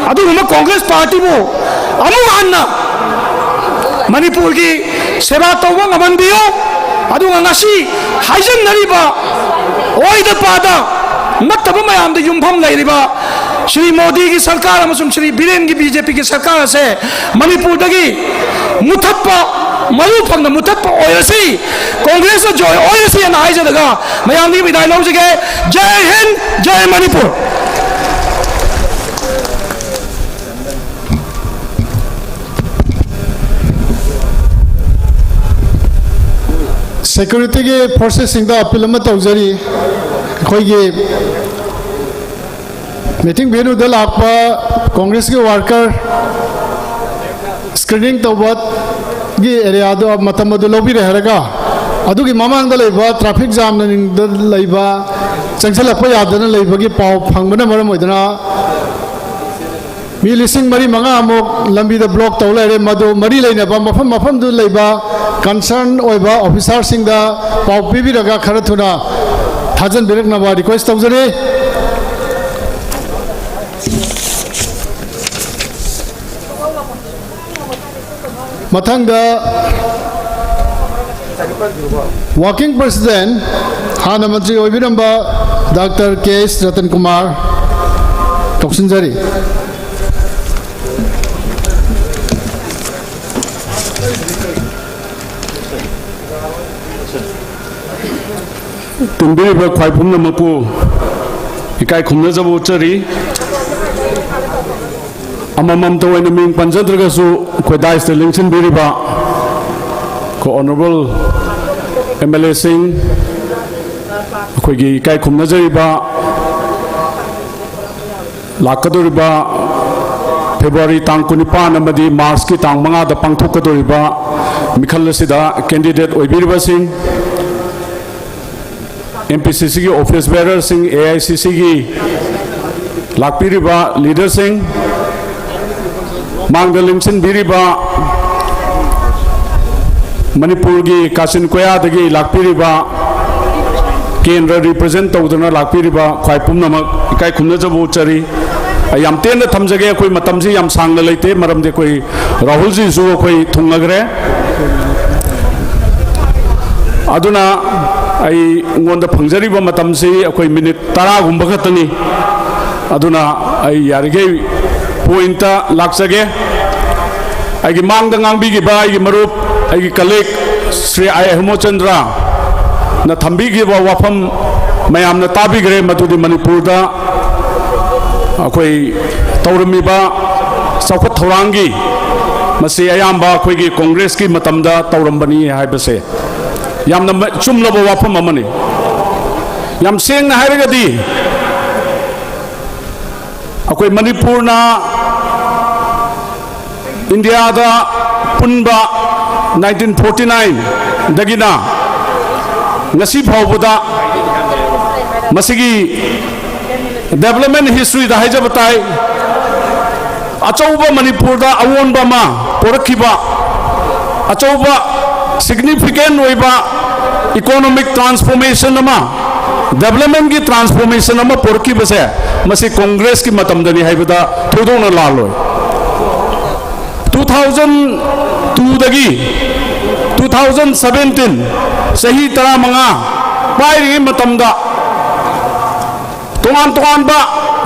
ꯑꯗꯨꯒꯨꯝꯕ ꯀꯣꯡꯒ꯭ꯔꯦꯁ ꯄꯥꯔꯇꯤꯕꯨ ꯑꯃꯨꯛ ꯍꯟꯅ ꯃꯅꯤꯄꯨꯔꯒꯤ ꯁꯦꯕꯥ ꯇꯧꯕ ꯉꯝꯍꯟꯕꯤꯌꯨ꯫ ꯑꯗꯨꯒ ꯉꯁꯤ ꯍꯥꯏꯖꯟꯅꯔꯤꯕ ꯑꯣꯏꯗ ꯄꯥꯗ ꯅꯠꯇꯕ ꯃꯌꯥꯝꯗ ꯌꯨꯝꯐꯝ ꯂꯩꯔꯤꯕ ꯁ꯭ꯔꯤ ꯃꯣꯗꯤꯒꯤ ꯁꯔꯀꯥꯔ ꯑꯃꯁꯨꯡ ꯁ꯭ꯔꯤ ꯕꯤꯔꯦꯟꯒꯤ ꯕꯤ ꯖꯦ ꯄꯤꯒꯤ ꯁꯔꯀꯥꯔ ꯑꯁꯦ ꯃꯅꯤꯄꯨꯔꯗꯒꯤ ꯃꯨꯊꯠꯄ, ꯃꯔꯨ ꯐꯪꯅ ꯃꯨꯊꯠꯄ ꯑꯣꯏꯔꯁꯤ, ꯀꯣꯡꯒ꯭ꯔꯦꯁꯅ ꯖꯣꯏ ꯑꯣꯏꯔꯁꯤ ꯍꯥꯏꯅ ꯍꯥꯏꯖꯔꯒ ꯃꯌꯥꯝꯗꯒꯤ ꯕꯤꯗꯥꯏ ꯂꯧꯖꯒꯦ꯫ ꯖꯥꯏ ꯍꯤꯟꯗ, ꯖꯥꯏ ꯃꯅꯤꯄꯨꯔ꯫ ꯁꯦꯀ꯭ꯌꯨꯔꯤꯇꯤꯒꯤ ꯐꯣꯔꯁꯦꯁꯁꯤꯡꯗ ꯑꯄꯤꯜ ꯑꯃ ꯇꯧꯖꯔꯤ꯫ ꯑꯩꯈꯣꯏꯒꯤ ꯃꯤꯇꯤꯡ ꯚꯦꯅꯨꯗ ꯂꯥꯛꯄ ꯀꯣꯡꯒ꯭ꯔꯦꯁꯀꯤ ꯋꯥꯔꯀꯔ ꯁ꯭ꯀ꯭ꯔꯤꯅꯤꯡ ꯇꯧꯕꯒꯤ ꯑꯦꯔꯤꯌꯥꯗꯣ ꯃꯇꯝ ꯑꯗꯨ ꯂꯧꯕꯤꯔꯦ ꯍꯥꯏꯔꯒ, ꯑꯗꯨꯒꯤ ꯃꯃꯥꯡꯗ ꯂꯩꯕ ꯇ꯭ꯔꯥꯐꯤꯛ ꯖꯥꯝꯅ ꯂꯩꯕ, ꯆꯪꯁꯤꯜꯂꯛꯄ ꯌꯥꯗꯅ ꯂꯩꯕꯒꯤ ꯄꯥꯎ ꯐꯪꯕꯅ ꯃꯔꯝ ꯑꯣꯏꯗꯨꯅ, ꯃꯤ ꯂꯤꯁꯤꯡ ꯃꯔꯤ ꯃꯉꯥꯃꯨꯛ ꯂꯝꯕꯤꯗ ꯕ꯭ꯂꯣꯛ ꯇꯧ ꯂꯩꯔꯦ꯫ ꯃꯗꯨ ꯃꯔꯤ ꯂꯩꯅꯕ ꯃꯐꯝ ꯃꯐꯝꯗꯨ ꯂꯩꯕ ꯀꯟꯁꯔꯟ ꯑꯣꯏꯕ ꯑꯣꯐꯤꯁꯥꯔꯁꯤꯡꯗ ꯄꯥꯎ ꯄꯤꯕꯤꯔꯒ ꯈꯔ ꯊꯨꯅ ꯊꯥꯖꯤꯟꯕꯤꯔꯛꯅꯕ ꯔꯤꯀ꯭ꯋꯦꯁ ꯇꯧꯖꯔꯤ꯫ ꯃꯊꯪꯗ ꯋꯥꯔꯀꯤꯡ ꯄ꯭ꯔꯦꯁꯤꯗꯦꯟ, ꯍꯥꯟꯅ ꯃꯟꯇ꯭ꯔꯤ ꯑꯣꯏꯕꯤꯔꯝꯕ ꯗꯥꯛꯇꯔ ꯀꯦ ꯑꯦꯁ ꯔꯇꯟ ꯀꯨꯃꯥꯔ ꯀꯧꯁꯤꯟꯖꯔꯤ꯫ ꯇꯤꯟꯕꯤꯔꯤꯕ ꯈ꯭ꯋꯥꯏ ꯄꯨꯝꯅꯃꯛꯄꯨ ꯏꯀꯥꯏ ꯈꯨꯝꯅꯖꯕ ꯎꯠꯆꯔꯤ꯫ ꯑꯃꯃꯝꯇ ꯑꯣꯏꯅ ꯃꯤꯡ ꯄꯟꯖꯗ꯭ꯔꯒꯁꯨ, ꯑꯩꯈꯣꯏ ꯗꯥꯏꯁꯇ ꯂꯦꯡꯁꯤꯟꯕꯤꯔꯤꯕ ꯑꯩꯈꯣꯏ ꯑꯣꯅꯔꯦꯕꯜ ꯑꯦꯝ ꯑꯦꯜ ꯑꯦꯁꯤꯡ, ꯑꯩꯈꯣꯏꯒꯤ ꯏꯀꯥꯏ ꯈꯨꯝꯅꯖꯔꯤꯕ ꯂꯥꯛꯀꯗꯧꯔꯤꯕ ꯐꯦꯕ꯭ꯔꯨꯋꯥꯔꯤ ꯇꯥꯡ ꯀꯨꯟꯅꯤꯄꯥꯟ ꯑꯃꯗꯤ ꯃꯥꯔꯆꯀꯤ ꯇꯥꯡ ꯃꯉꯥꯗ ꯄꯥꯡꯊꯣꯛꯀꯗꯧꯔꯤꯕ ꯃꯤꯈꯜ ꯑꯁꯤꯗ ꯀꯦꯟꯗꯤꯗꯦꯠ ꯑꯣꯏꯕꯤꯔꯤꯕꯁꯤꯡ, ꯑꯦꯝ ꯄꯤ ꯁꯤ ꯁꯤꯒꯤ ꯑꯣꯐꯤꯁ ꯕꯦꯔꯔꯁꯤꯡ, ꯑꯦ ꯑꯥꯏ ꯁꯤ ꯁꯤꯒꯤ ꯂꯥꯛꯄꯤꯔꯤꯕ ꯂꯤꯗꯔꯁꯤꯡ, ꯃꯥꯡꯗ ꯂꯦꯡꯁꯤꯟꯕꯤꯔꯤꯕ ꯃꯅꯤꯄꯨꯔꯒꯤ ꯀꯥꯆꯤꯟ ꯀꯣꯌꯥꯗꯒꯤ ꯂꯥꯛꯄꯤꯔꯤꯕ, ꯀꯦꯟꯗ꯭ꯔ ꯔꯤꯄ꯭ꯔꯖꯦꯟ ꯇꯧꯗꯨꯅ ꯂꯥꯛꯄꯤꯔꯤꯕ ꯈ꯭ꯋꯥꯏ ꯄꯨꯝꯅꯃꯛ ꯏꯀꯥꯏ ꯈꯨꯝꯅꯖꯕ ꯎꯠꯆꯔꯤ꯫ ꯑꯩ ꯌꯥꯝ ꯇꯦꯟꯅ ꯊꯝꯖꯒꯦ, ꯑꯩꯈꯣꯏ ꯃꯇꯝꯁꯤ ꯌꯥꯝ ꯁꯥꯡꯅ ꯂꯩꯇꯦ, ꯃꯔꯝꯗꯤ ꯑꯩꯈꯣꯏ ꯔꯥꯍꯨꯜꯖꯤꯁꯨ ꯑꯩꯈꯣꯏ ꯊꯨꯡꯉꯈ꯭ꯔꯦ꯫ ꯑꯗꯨꯅ ꯑꯩꯉꯣꯟꯗ ꯐꯪꯖꯔꯤꯕ ꯃꯇꯝꯁꯤ ꯑꯩꯈꯣꯏ ꯃꯤꯅꯤꯠ ꯇꯔꯥꯒꯨꯝꯕ ꯈꯛꯇꯅꯤ꯫ ꯑꯗꯨꯅ ꯑꯩ ꯌꯥꯔꯤꯈꯩ ꯄꯣꯏꯟꯇ ꯂꯥꯛꯆꯒꯦ꯫ ꯑꯩꯒꯤ ꯃꯥꯡꯗ ꯉꯥꯡꯕꯤꯈꯤꯕ ꯑꯩꯒꯤ ꯃꯔꯨꯞ, ꯑꯩꯒꯤ ꯀꯂꯤꯛ ꯁ꯭ꯔꯤ ꯑꯥꯏ ꯍꯦꯃꯆꯟꯗ꯭ꯔꯅ ꯊꯝꯕꯤꯈꯤꯕ ꯋꯥꯐꯝ ꯃꯌꯥꯝꯅ ꯇꯥꯕꯤꯈ꯭ꯔꯦ꯫ ꯃꯗꯨꯗꯤ ꯃꯅꯤꯄꯨꯔꯗ ꯑꯩꯈꯣꯏ ꯇꯧꯔꯝꯃꯤꯕ ꯆꯥꯎꯈꯠ ꯊꯧꯔꯥꯡꯒꯤ, ꯃꯁꯤ ꯑꯌꯥꯝꯕ ꯑꯩꯈꯣꯏꯒꯤ ꯀꯣꯡꯒ꯭ꯔꯦꯁꯀꯤ ꯃꯇꯝꯗ ꯇꯧꯔꯝꯕꯅꯤ ꯍꯥꯏꯕꯁꯦ ꯌꯥꯝꯅ ꯃ-, ꯆꯨꯝꯂꯕ ꯋꯥꯐꯝ ꯑꯃꯅꯤ꯫ ꯌꯥꯝ ꯁꯦꯡꯅ ꯍꯥꯏꯔꯒꯗꯤ, ꯑꯩꯈꯣꯏ ꯃꯅꯤꯄꯨꯔꯅ ꯏꯟꯗꯤꯌꯥꯗ ꯄꯨꯟꯕ ꯅꯥꯏꯟꯇꯤꯟ ꯐꯣꯔꯇꯤ ꯅꯥꯏꯟꯗꯒꯤꯅ ꯉꯁꯤ ꯐꯥꯎꯕꯗ ꯃꯁꯤꯒꯤ ꯗꯦꯕꯂꯞꯃꯦꯟ ꯍꯤꯁꯇ꯭ꯔꯤꯗ ꯍꯥꯏꯖꯕ ꯇꯥꯏ, ꯑꯆꯧꯕ ꯃꯅꯤꯄꯨꯔꯗ ꯑꯑꯣꯟꯕ ꯑꯃ ꯄꯨꯔꯛꯈꯤꯕ, ꯑꯆꯧꯕ significant ꯑꯣꯏꯕ economic transformation ꯑꯃ, developmentꯀꯤ transformation ꯑꯃ ꯄꯨꯔꯛꯈꯤꯕꯁꯦ, ꯃꯁꯤ ꯀꯣꯡꯒ꯭ꯔꯦꯁꯀꯤ ꯃꯇꯝꯗꯅꯤ ꯍꯥꯏꯕꯗ ꯊꯣꯏꯗꯣꯛꯅ ꯂꯥꯜꯂꯣꯏ꯫ Two thousand twoꯗꯒꯤ two thousand seventeen, ꯆꯍꯤ ꯇꯔꯥꯃꯉꯥ ꯄꯥꯏꯔꯤꯉꯩ ꯃꯇꯝꯗ, ꯇꯣꯉꯥꯟ ꯇꯣꯉꯥꯟꯕ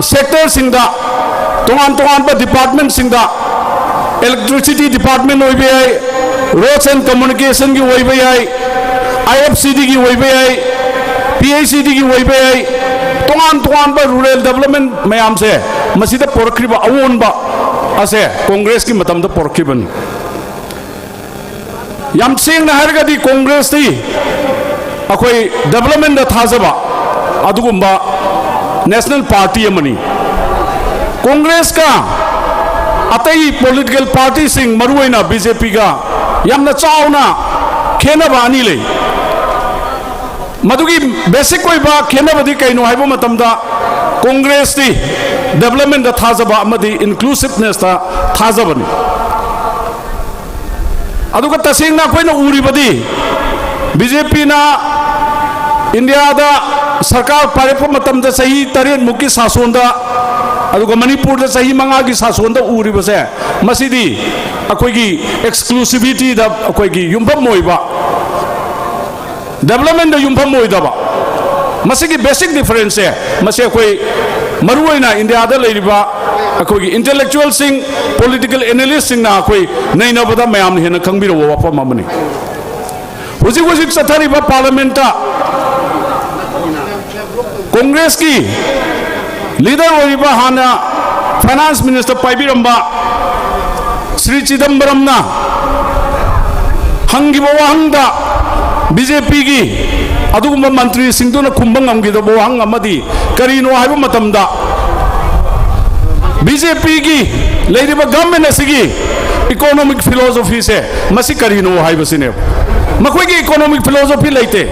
sectorꯁꯤꯡꯗ, ꯇꯣꯉꯥꯟ ꯇꯣꯉꯥꯟꯕ departmentꯁꯤꯡꯗ, electricity department ꯑꯣꯏꯕ ꯌꯥꯏ, roads and communicationꯒꯤ ꯑꯣꯏꯕ ꯌꯥꯏ, IFCDꯒꯤ ꯑꯣꯏꯕ ꯌꯥꯏ, PHEDꯒꯤ ꯑꯣꯏꯕ ꯌꯥꯏ, ꯇꯣꯉꯥꯟ ꯇꯣꯉꯥꯟꯕ rural development ꯃꯌꯥꯝꯁꯦ, ꯃꯁꯤꯗ ꯄꯨꯔꯛꯈ꯭ꯔꯤꯕ ꯑꯑꯣꯟꯕ ꯑꯁꯦ ꯀꯣꯡꯒ꯭ꯔꯦꯁꯀꯤ ꯃꯇꯝꯗ ꯄꯨꯔꯛꯈꯤꯕꯅꯤ꯫ ꯌꯥꯝ ꯁꯦꯡꯅ ꯍꯥꯏꯔꯒꯗꯤ, ꯀꯣꯡꯒ꯭ꯔꯦꯁꯇꯤ ꯑꯩꯈꯣꯏ developmentꯇ ꯊꯥꯖꯕ ꯑꯗꯨꯒꯨꯝꯕ national party ꯑꯃꯅꯤ꯫ ꯀꯣꯡꯒ꯭ꯔꯦꯁꯀ ꯑꯇꯩ political partyꯁꯤꯡ, ꯃꯔꯨꯑꯣꯏꯅ BJPꯒ, ꯌꯥꯝꯅ ꯆꯥꯎꯅ ꯈꯦꯠꯅꯕ ꯑꯅꯤ ꯂꯩ꯫ ꯃꯗꯨꯒꯤ basic ꯑꯣꯏꯕ ꯈꯦꯠꯅꯕꯗꯤ ꯀꯩꯅꯣ ꯍꯥꯏꯕ ꯃꯇꯝꯗ, ꯀꯣꯡꯒ꯭ꯔꯦꯁꯇꯤ developmentꯇ ꯊꯥꯖꯕ ꯑꯃꯗꯤ inclusivenessꯇ ꯊꯥꯖꯕꯅꯤ꯫ ꯑꯗꯨꯒ ꯇꯁꯦꯡꯅ ꯑꯩꯈꯣꯏꯅ ꯎꯔꯤꯕꯗꯤ, BJPꯅ ꯏꯟꯗꯤꯌꯥꯗ ꯁꯔꯀꯥꯔ ꯄꯥꯏꯔꯛꯄ ꯃꯇꯝꯗ ꯆꯍꯤ ꯇꯔꯦꯠꯃꯨꯛꯀꯤ ꯁꯥꯁꯣꯟꯗ, ꯑꯗꯨꯒ ꯃꯅꯤꯄꯨꯔꯗ ꯆꯍꯤ ꯃꯉꯥꯒꯤ ꯁꯥꯁꯣꯟꯗ ꯎꯔꯤꯕꯁꯦ, ꯃꯁꯤꯗꯤ ꯑꯩꯈꯣꯏꯒꯤ exclusivityꯗ ꯑꯩꯈꯣꯏꯒꯤ ꯌꯨꯝꯐꯝ ꯑꯣꯏꯕ, developmentꯗ ꯌꯨꯝꯐꯝ ꯑꯣꯏꯗꯕ, ꯃꯁꯤꯒꯤ basic differenceꯁꯦ, ꯃꯁꯤ ꯑꯩꯈꯣꯏ ꯃꯔꯨꯑꯣꯏꯅ ꯏꯟꯗꯤꯌꯥꯗ ꯂꯩꯔꯤꯕ ꯑꯩꯈꯣꯏꯒꯤ intellectualꯁꯤꯡ, political analystꯁꯤꯡꯅ ꯑꯩꯈꯣꯏ ꯅꯩꯅꯕꯗ ꯃꯌꯥꯝꯅ ꯍꯦꯟꯅ ꯈꯪꯕꯤꯔꯕ ꯋꯥꯐꯝ ꯑꯃꯅꯤ꯫ ꯍꯧꯖꯤꯛ ꯍꯧꯖꯤꯛ ꯆꯠꯊꯔꯤꯕ parliamentꯇ ꯀꯣꯡꯒ꯭ꯔꯦꯁꯀꯤ leader ꯑꯣꯏꯔꯤꯕ, ꯍꯥꯟꯅ finance minister ꯄꯥꯏꯕꯤꯔꯝꯕ ꯁ꯭ꯔꯤ ꯆꯤꯗꯝꯕꯔꯝꯅ ꯍꯪꯈꯤꯕ ꯋꯥꯍꯪꯗ, BJPꯒꯤ ꯑꯗꯨꯒꯨꯝꯕ ꯃꯟꯇ꯭ꯔꯤꯁꯤꯡꯗꯨꯅ ꯈꯨꯝꯕ ꯉꯝꯈꯤꯗꯕ ꯋꯥꯍꯪ ꯑꯃꯗꯤ ꯀꯔꯤꯅꯣ ꯍꯥꯏꯕ ꯃꯇꯝꯗ, BJPꯒꯤ ꯂꯩꯔꯤꯕ government ꯑꯁꯤꯒꯤ economic philosophyꯁꯦ ꯃꯁꯤ ꯀꯔꯤꯅꯣ ꯍꯥꯏꯕꯁꯤꯅꯦꯕ꯫ ꯃꯈꯣꯏꯒꯤ economic philosophy ꯂꯩꯇꯦ꯫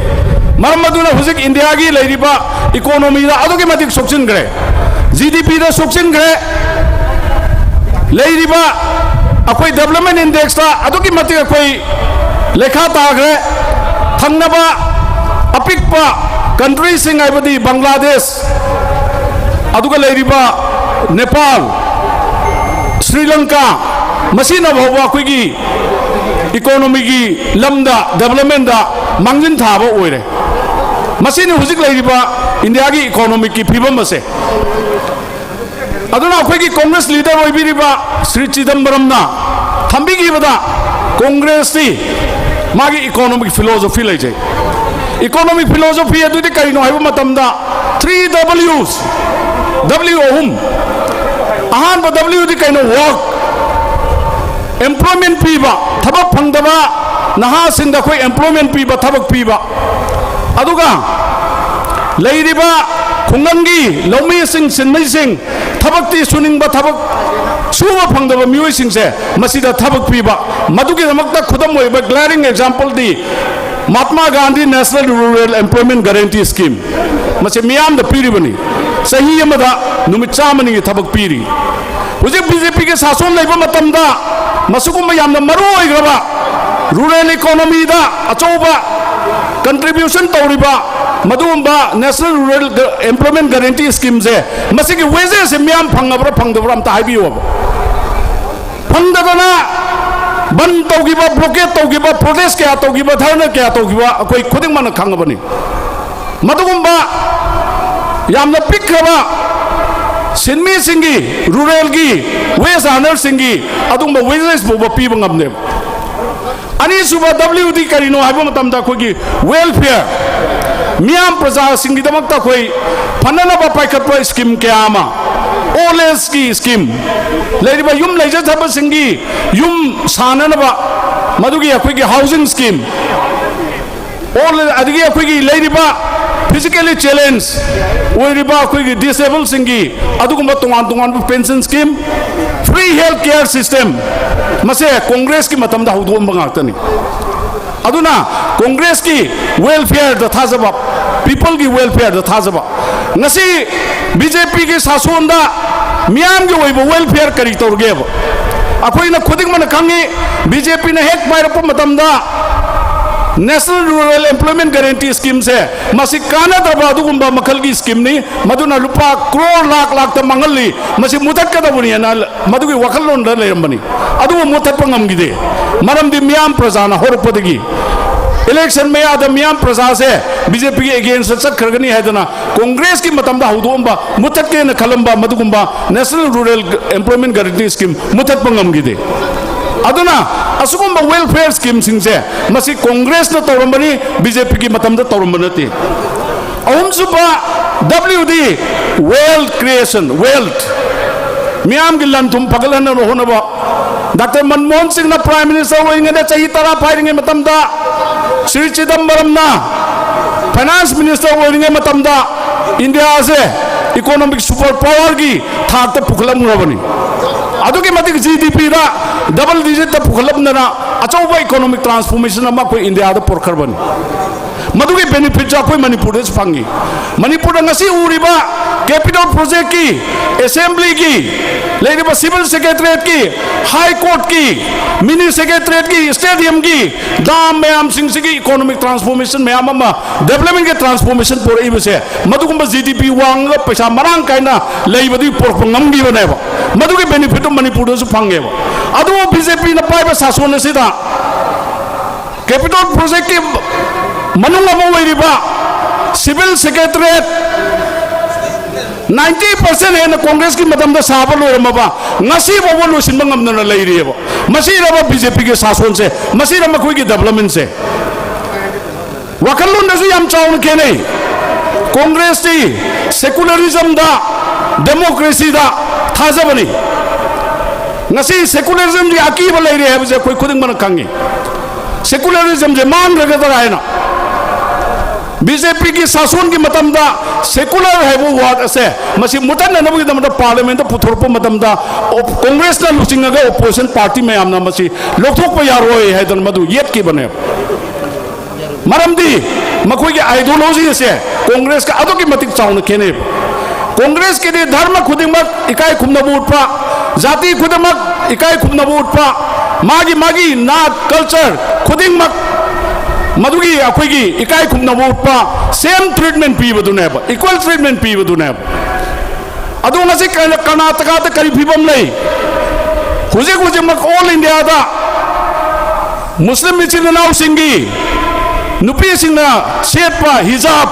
ꯃꯔꯝ ꯑꯗꯨꯅ ꯍꯧꯖꯤꯛ ꯏꯟꯗꯤꯌꯥꯒꯤ ꯂꯩꯔꯤꯕ economyꯗ ꯑꯗꯨꯛꯀꯤ ꯃꯇꯤꯛ ꯁꯣꯛꯆꯤꯟꯈ꯭ꯔꯦ꯫ GDPꯗ ꯁꯣꯛꯆꯤꯟꯈ꯭ꯔꯦ, ꯂꯩꯔꯤꯕ ꯑꯩꯈꯣꯏ development index ꯇ ꯑꯗꯨꯛꯀꯤ ꯃꯇꯤꯛ ꯑꯩꯈꯣꯏ ꯂꯩꯈꯥ ꯇꯥꯈ꯭ꯔꯦ꯫ ꯊꯪꯅꯕ ꯑꯄꯤꯛꯄ country ꯁꯤꯡ, ꯍꯥꯏꯕꯗꯤ ꯕꯪꯒ꯭ꯂꯥꯗꯦꯁ, ꯑꯗꯨꯒ ꯂꯩꯔꯤꯕ ꯅꯦꯄꯥꯜ, ꯁ꯭ꯔꯤ ꯂꯪꯀꯥ, ꯃꯁꯤꯅ ꯐꯥꯎꯕ ꯑꯩꯈꯣꯏꯒꯤ economy ꯒꯤ ꯂꯝꯗ, development ꯇ ꯃꯥꯡꯖꯤꯟ ꯊꯥꯕ ꯑꯣꯏꯔꯦ꯫ ꯃꯁꯤꯅꯤ ꯍꯧꯖꯤꯛ ꯂꯩꯔꯤꯕ ꯏꯟꯗꯤꯌꯥꯒꯤ economic ꯀꯤ ꯐꯤꯕꯝ ꯑꯁꯦ꯫ ꯑꯗꯨꯅ ꯑꯩꯈꯣꯏꯒꯤ Congress leader ꯑꯣꯏꯕꯤꯔꯤꯕ ꯁ꯭ꯔꯤ ꯆꯤꯗꯝꯕꯔꯝꯅ ꯊꯝꯕꯤꯈꯤꯕꯗ, Congress ꯇꯤ ꯃꯥꯒꯤ economic philosophy ꯂꯩꯖꯩ꯫ Economic philosophy ꯑꯗꯨꯗꯤ ꯀꯔꯤꯅꯣ ꯍꯥꯏꯕ ꯃꯇꯝꯗ, three W's, W ꯑꯍꯨꯝ꯫ ꯑꯍꯥꯟꯕ W ꯗꯤ ꯀꯩꯅꯣ? Work, employment ꯄꯤꯕ, ꯊꯕꯛ ꯐꯪꯗꯕ ꯅꯍꯥꯁꯤꯡꯗ ꯑꯩꯈꯣꯏ employment ꯄꯤꯕ, ꯊꯕꯛ ꯄꯤꯕ꯫ ꯑꯗꯨꯒ ꯂꯩꯔꯤꯕ ꯈꯨꯡꯒꯪꯒꯤ ꯂꯧꯃꯤꯁꯤꯡ, ꯁꯤꯟꯃꯤꯁꯤꯡ, ꯊꯕꯛꯇꯤ ꯁꯨꯅꯤꯡꯕ, ꯊꯕꯛ ꯁꯨꯕ ꯐꯪꯗꯕ ꯃꯤꯑꯣꯏꯁꯤꯡꯁꯦ ꯃꯁꯤꯗ ꯊꯕꯛ ꯄꯤꯕ꯫ ꯃꯗꯨꯒꯤꯗꯃꯛꯇ ꯈꯨꯗꯝ ꯑꯣꯏꯕ glaring example ꯗꯤ Mahatma Gandhi National Rural Employment Guarantee Scheme꯫ ꯃꯁꯤ ꯃꯤꯌꯥꯝꯗ ꯄꯤꯔꯤꯕꯅꯤ꯫ ꯆꯍꯤ ꯑꯃꯗ ꯅꯨꯃꯤꯠ ꯆꯥꯝꯃꯅꯤꯒꯤ ꯊꯕꯛ ꯄꯤꯔꯤ꯫ ꯍꯧꯖꯤꯛ B J P ꯒꯤ ꯁꯥꯁꯣꯟ ꯂꯩꯕ ꯃꯇꯝꯗ ꯃꯁꯤꯒꯨꯝꯕ ꯌꯥꯝꯅ ꯃꯔꯨ ꯑꯣꯏꯈ꯭ꯔꯕ rural economy ꯗ ꯑꯆꯧꯕ contribution ꯇꯧꯔꯤꯕ ꯃꯗꯨꯒꯨꯝꯕ National Rural Employment Guarantee Scheme ꯁꯦ, ꯃꯁꯤꯒꯤ wages ꯁꯦ ꯃꯤꯌꯥꯝ ꯐꯪꯉꯕ꯭ꯔꯥ ꯐꯪꯗꯕ꯭ꯔꯥ ꯑꯝꯇ ꯍꯥꯏꯕꯤꯌꯨꯕ꯫ ꯐꯪꯗꯗꯅ ꯕꯟ ꯇꯧꯈꯤꯕ, blockade ꯇꯧꯈꯤꯕ, protest ꯀꯌꯥ ꯇꯧꯈꯤꯕ, ꯙꯔꯅ ꯀꯌꯥ ꯇꯧꯈꯤꯕ ꯑꯩꯈꯣꯏ ꯈꯨꯗꯤꯡꯃꯛꯅ ꯈꯪꯉꯕꯅꯤ꯫ ꯃꯗꯨꯒꯨꯝꯕ ꯌꯥꯝꯅ ꯄꯤꯛꯈ꯭ꯔꯕ ꯁꯤꯟꯃꯤꯁꯤꯡꯒꯤ, rural ꯒꯤ wage earner ꯁꯤꯡꯒꯤ ꯑꯗꯨꯒꯨꯝꯕ wages ꯐꯥꯎꯕ ꯄꯤꯕ ꯉꯝꯗꯦꯕ꯫ ꯑꯅꯤꯁꯨꯕ W ꯗꯤ ꯀꯔꯤꯅꯣ ꯍꯥꯏꯕ ꯃꯇꯝꯗ, ꯑꯩꯈꯣꯏꯒꯤ welfare, ꯃꯤꯌꯥꯝ ꯄ꯭ꯔꯖꯥꯁꯤꯡꯒꯤꯗꯃꯛꯇ ꯑꯩꯈꯣꯏ ꯐꯅꯅꯕ ꯄꯥꯏꯈꯠꯄ scheme ꯀꯌꯥ ꯑꯃ, old age ꯀꯤ scheme, ꯂꯩꯔꯤꯕ ꯌꯨꯝ ꯂꯩꯖꯗꯕꯁꯤꯡꯒꯤ ꯌꯨꯝ ꯁꯥꯅꯅꯕ ꯃꯗꯨꯒꯤ ꯑꯩꯈꯣꯏꯒꯤ housing scheme, old, ꯑꯗꯒꯤ ꯑꯩꯈꯣꯏꯒꯤ ꯂꯩꯔꯤꯕ physically challenge ꯑꯣꯏꯔꯤꯕ ꯑꯩꯈꯣꯏꯒꯤ disable ꯁꯤꯡꯒꯤ ꯑꯗꯨꯒꯨꯝꯕ ꯇꯣꯉꯥꯟ ꯇꯣꯉꯥꯟꯕ pension scheme, free health care system, ꯃꯁꯦ Congress ꯀꯤ ꯃꯇꯝꯗ ꯍꯧꯗꯣꯛꯑꯝꯕ ꯉꯥꯛꯇꯅꯤ꯫ ꯑꯗꯨꯅ Congress ꯀꯤ welfare ꯗ ꯊꯥꯖꯕ, people ꯒꯤ welfare ꯗ ꯊꯥꯖꯕ, ꯉꯁꯤ B J P ꯒꯤ ꯁꯥꯁꯣꯟꯗ ꯃꯤꯌꯥꯝꯒꯤ ꯑꯣꯏꯕ welfare ꯀꯔꯤ ꯇꯧꯔꯒꯦꯕ? ꯑꯩꯈꯣꯏꯅ ꯈꯨꯗꯤꯡꯃꯛꯅ ꯈꯪꯉꯤ, ꯕꯤ ꯖꯦ ꯄꯤꯅ ꯍꯦꯛ ꯄꯥꯏꯔꯛꯄ ꯃꯇꯝꯗ National Rural Employment Guarantee Schemeꯁꯦ, ꯃꯁꯤ ꯀꯥꯟꯅꯗꯕ ꯑꯗꯨꯒꯨꯝꯕ ꯃꯈꯜꯒꯤ schemeꯅꯤ꯫ ꯃꯗꯨꯅ ꯂꯨꯄꯥ ꯀ꯭ꯔꯣꯔ ꯂꯥꯛ ꯂꯥꯛꯇ ꯃꯥꯡꯍꯜꯂꯤ, ꯃꯁꯤ ꯃꯨꯊꯠꯀꯗꯕꯅꯤꯅ ꯃꯗꯨꯒꯤ ꯋꯥꯈꯜꯂꯣꯟꯗ ꯂꯩꯔꯝꯕꯅꯤ꯫ ꯑꯗꯨꯕꯨ ꯃꯨꯊꯠꯄ ꯉꯝꯈꯤꯗꯦ꯫ ꯃꯔꯝꯗꯤ ꯃꯤꯌꯥꯝ ꯄ꯭ꯔꯖꯥꯅ ꯍꯧꯔꯛꯄꯗꯒꯤ, election ꯃꯌꯥꯗ ꯃꯤꯌꯥꯝ ꯄ꯭ꯔꯖꯥꯁꯦ ꯕꯤ ꯖꯦ ꯄꯤꯒꯤ againstꯇ ꯆꯠꯈ꯭ꯔꯒꯅꯤ ꯍꯥꯏꯗꯅ ꯀꯣꯡꯒ꯭ꯔꯦꯁꯀꯤ ꯃꯇꯝꯗ ꯍꯧꯗꯣꯛꯑꯝꯕ, ꯃꯨꯊꯠꯀꯦꯅ ꯈꯜꯂꯝꯕ ꯃꯗꯨꯒꯨꯝꯕ National Rural Employment Guarantee Scheme ꯃꯨꯊꯠꯄ ꯉꯝꯈꯤꯗꯦ꯫ ꯑꯗꯨꯅ ꯑꯁꯤꯒꯨꯝꯕ welfare schemeꯁꯤꯡꯁꯦ, ꯃꯁꯤ ꯀꯣꯡꯒ꯭ꯔꯦꯁꯅ ꯇꯧꯔꯝꯕꯅꯤ, ꯕꯤ ꯖꯦ ꯄꯤꯒꯤ ꯃꯇꯝꯗ ꯇꯧꯔꯝꯕ ꯅꯠꯇꯦ꯫ ꯑꯍꯨꯝꯁꯨꯕ, W D, wealth creation, wealth, ꯃꯤꯌꯥꯝꯒꯤ ꯂꯟ ꯊꯨꯝ ꯐꯒꯠꯍꯟꯅꯕ ꯍꯣꯠꯅꯕ꯫ ꯗꯥꯛꯇꯔ ꯃꯟꯃꯣꯍꯟ ꯁꯤꯡꯅ Prime Minister ꯑꯣꯏꯔꯤꯉꯩꯗ, ꯆꯍꯤ ꯇꯔꯥ ꯄꯥꯏꯔꯤꯉꯩ ꯃꯇꯝꯗ, ꯁ꯭ꯔꯤ ꯆꯤꯗꯝꯕꯔꯝꯅ Finance Minister ꯑꯣꯏꯔꯤꯉꯩ ꯃꯇꯝꯗ, ꯏꯟꯗꯤꯌꯥꯁꯦ economic super powerꯒꯤ ꯊꯥꯛꯇ ꯄꯨꯈꯠꯂꯝꯈ꯭ꯔꯕꯅꯤ꯫ ꯑꯗꯨꯛꯀꯤ ꯃꯇꯤꯛ G D Pꯗ double digitꯇ ꯄꯨꯈꯠꯂꯝꯗꯅ, ꯑꯆꯧꯕ economic transformation ꯑꯃ ꯑꯩꯈꯣꯏ ꯏꯟꯗꯤꯌꯥꯗ ꯄꯨꯔꯛꯈ꯭ꯔꯕꯅꯤ꯫ ꯃꯗꯨꯒꯤ benefitꯁꯨ ꯑꯩꯈꯣꯏ ꯃꯅꯤꯄꯨꯔꯗꯁꯨ ꯐꯪꯉꯤ꯫ ꯃꯅꯤꯄꯨꯔꯗ ꯉꯁꯤ ꯎꯔꯤꯕ capital projectꯀꯤ, assemblyꯒꯤ, ꯂꯩꯔꯤꯕ civil secretariatꯀꯤ, high courtꯀꯤ, mini secretariatꯀꯤ, stadiumꯒꯤ, dam ꯃꯌꯥꯝꯁꯤꯡꯁꯤꯒꯤ economic transformation ꯃꯌꯥꯝ ꯑꯃ, developmentꯀꯤ transformation ꯄꯨꯔꯛꯏꯕꯁꯦ, ꯃꯗꯨꯒꯨꯝꯕ G D P ꯋꯥꯡꯉꯒ ꯄꯩꯁꯥ ꯃꯔꯥꯡ ꯀꯥꯏꯅ ꯂꯩꯕꯗꯨꯒꯤ ꯄꯨꯔꯛꯄ ꯉꯝꯈꯤꯕꯅꯦꯕ꯫ ꯃꯗꯨꯒꯤ benefitꯇꯨ ꯃꯅꯤꯄꯨꯔꯗꯁꯨ ꯐꯪꯉꯦꯕ꯫ ꯑꯗꯨꯕꯨ B J Pꯅ ꯄꯥꯏꯕ ꯁꯥꯁꯣꯟ ꯑꯁꯤꯗ capital projectꯀꯤ ꯃꯅꯨꯡ ꯑꯃ ꯑꯣꯏꯔꯤꯕ civil secretariat ninety percent ꯍꯦꯟꯅ ꯀꯣꯡꯒ꯭ꯔꯦꯁꯀꯤ ꯃꯇꯝꯗ ꯁꯥꯕ ꯂꯣꯏꯔꯝꯃꯕ, ꯉꯁꯤ ꯐꯥꯎꯕ ꯂꯣꯏꯁꯤꯟꯕ ꯉꯝꯗꯅ ꯂꯩꯔꯤꯑꯕ꯫ ꯃꯁꯤꯔꯕ B J Pꯒꯤ ꯁꯥꯁꯣꯟꯁꯦ? ꯃꯁꯤꯔ ꯃꯈꯣꯏꯒꯤ developmentꯁꯦ? ꯋꯥꯈꯜꯂꯣꯟꯗꯁꯨ ꯌꯥꯝ ꯆꯥꯎꯅ ꯈꯦꯠꯅꯩ꯫ ꯀꯣꯡꯒ꯭ꯔꯦꯁꯇꯤ secularismꯗ, democracyꯗ ꯊꯥꯖꯕꯅꯤ꯫ ꯉꯁꯤ secularismꯒꯤ ꯑꯀꯤꯕ ꯂꯩꯔꯦ ꯍꯥꯏꯕꯁꯦ ꯑꯩꯈꯣꯏ ꯈꯨꯗꯤꯡꯃꯛꯅ ꯈꯪꯉꯤ꯫ Secularismꯁꯦ ꯃꯥꯡꯈ꯭ꯔꯒꯗ꯭ꯔꯥ ꯍꯥꯏꯅ꯫ B J Pꯒꯤ ꯁꯥꯁꯣꯟꯒꯤ ꯃꯇꯝꯗ secular ꯍꯥꯏꯕ word ꯑꯁꯦ, ꯃꯁꯤ ꯃꯨꯊꯠꯅꯅꯕꯒꯤꯗꯃꯛꯇ parliamentꯇ ꯄꯨꯊꯣꯔꯛꯄ ꯃꯇꯝꯗ, op-, ꯀꯣꯡꯒ꯭ꯔꯦꯁꯅ ꯂꯨꯆꯤꯡꯉꯒ opposition party ꯃꯌꯥꯝꯅ ꯃꯁꯤ ꯂꯧꯊꯣꯛꯄ ꯌꯥꯔꯣꯏ ꯍꯥꯏꯗꯅ ꯃꯗꯨ ꯌꯦꯠꯈꯤꯕꯅꯦꯕ꯫ ꯃꯔꯝꯗꯤ ꯃꯈꯣꯏꯒꯤ ideology ꯑꯁꯦ ꯀꯣꯡꯒ꯭ꯔꯦꯁꯀ ꯑꯗꯨꯛꯀꯤ ꯃꯇꯤꯛ ꯆꯥꯎꯅ ꯈꯦꯠꯅꯩꯕ꯫ ꯀꯣꯡꯒ꯭ꯔꯦꯁꯀꯤꯗꯤ ꯙꯔꯃ ꯈꯨꯗꯤꯡꯃꯛ ꯏꯀꯥꯏ ꯈꯨꯝꯅꯕ ꯎꯠꯄ, ꯖꯥꯇꯤ ꯈꯨꯗꯤꯡꯃꯛ ꯏꯀꯥꯏ ꯈꯨꯝꯅꯕ ꯎꯠꯄ, ꯃꯥꯒꯤ ꯃꯥꯒꯤ ꯅꯥꯠ, ꯀꯜꯆꯔ ꯈꯨꯗꯤꯡꯃꯛ, ꯃꯗꯨꯒꯤ ꯑꯩꯈꯣꯏꯒꯤ ꯏꯀꯥꯏ ꯈꯨꯝꯅꯕ ꯎꯠꯄ, ꯁꯦꯝ ꯇ꯭ꯔꯤꯠꯃꯦꯟ ꯄꯤꯕꯗꯨꯅꯦꯕ, ꯏꯀ꯭ꯋꯦꯜ ꯇ꯭ꯔꯤꯠꯃꯦꯟ ꯄꯤꯕꯗꯨꯅꯦꯕ꯫ ꯑꯗꯣ ꯉꯁꯤ ꯀꯔꯅ-, ꯀꯔꯅꯥꯇꯀꯥꯗ ꯀꯔꯤ ꯐꯤꯕꯝ ꯂꯩ? ꯍꯧꯖꯤꯛ ꯍꯧꯖꯤꯛꯃꯛ ꯑꯣꯜ ꯏꯟꯗꯤꯌꯥꯗ ꯃꯨꯁꯂꯤꯝ ꯏꯆꯤꯜ ꯏꯅꯥꯎꯁꯤꯡꯒꯤ ꯅꯨꯄꯤꯁꯤꯡꯅ ꯁꯦꯠꯄ ꯍꯤꯖꯥꯕ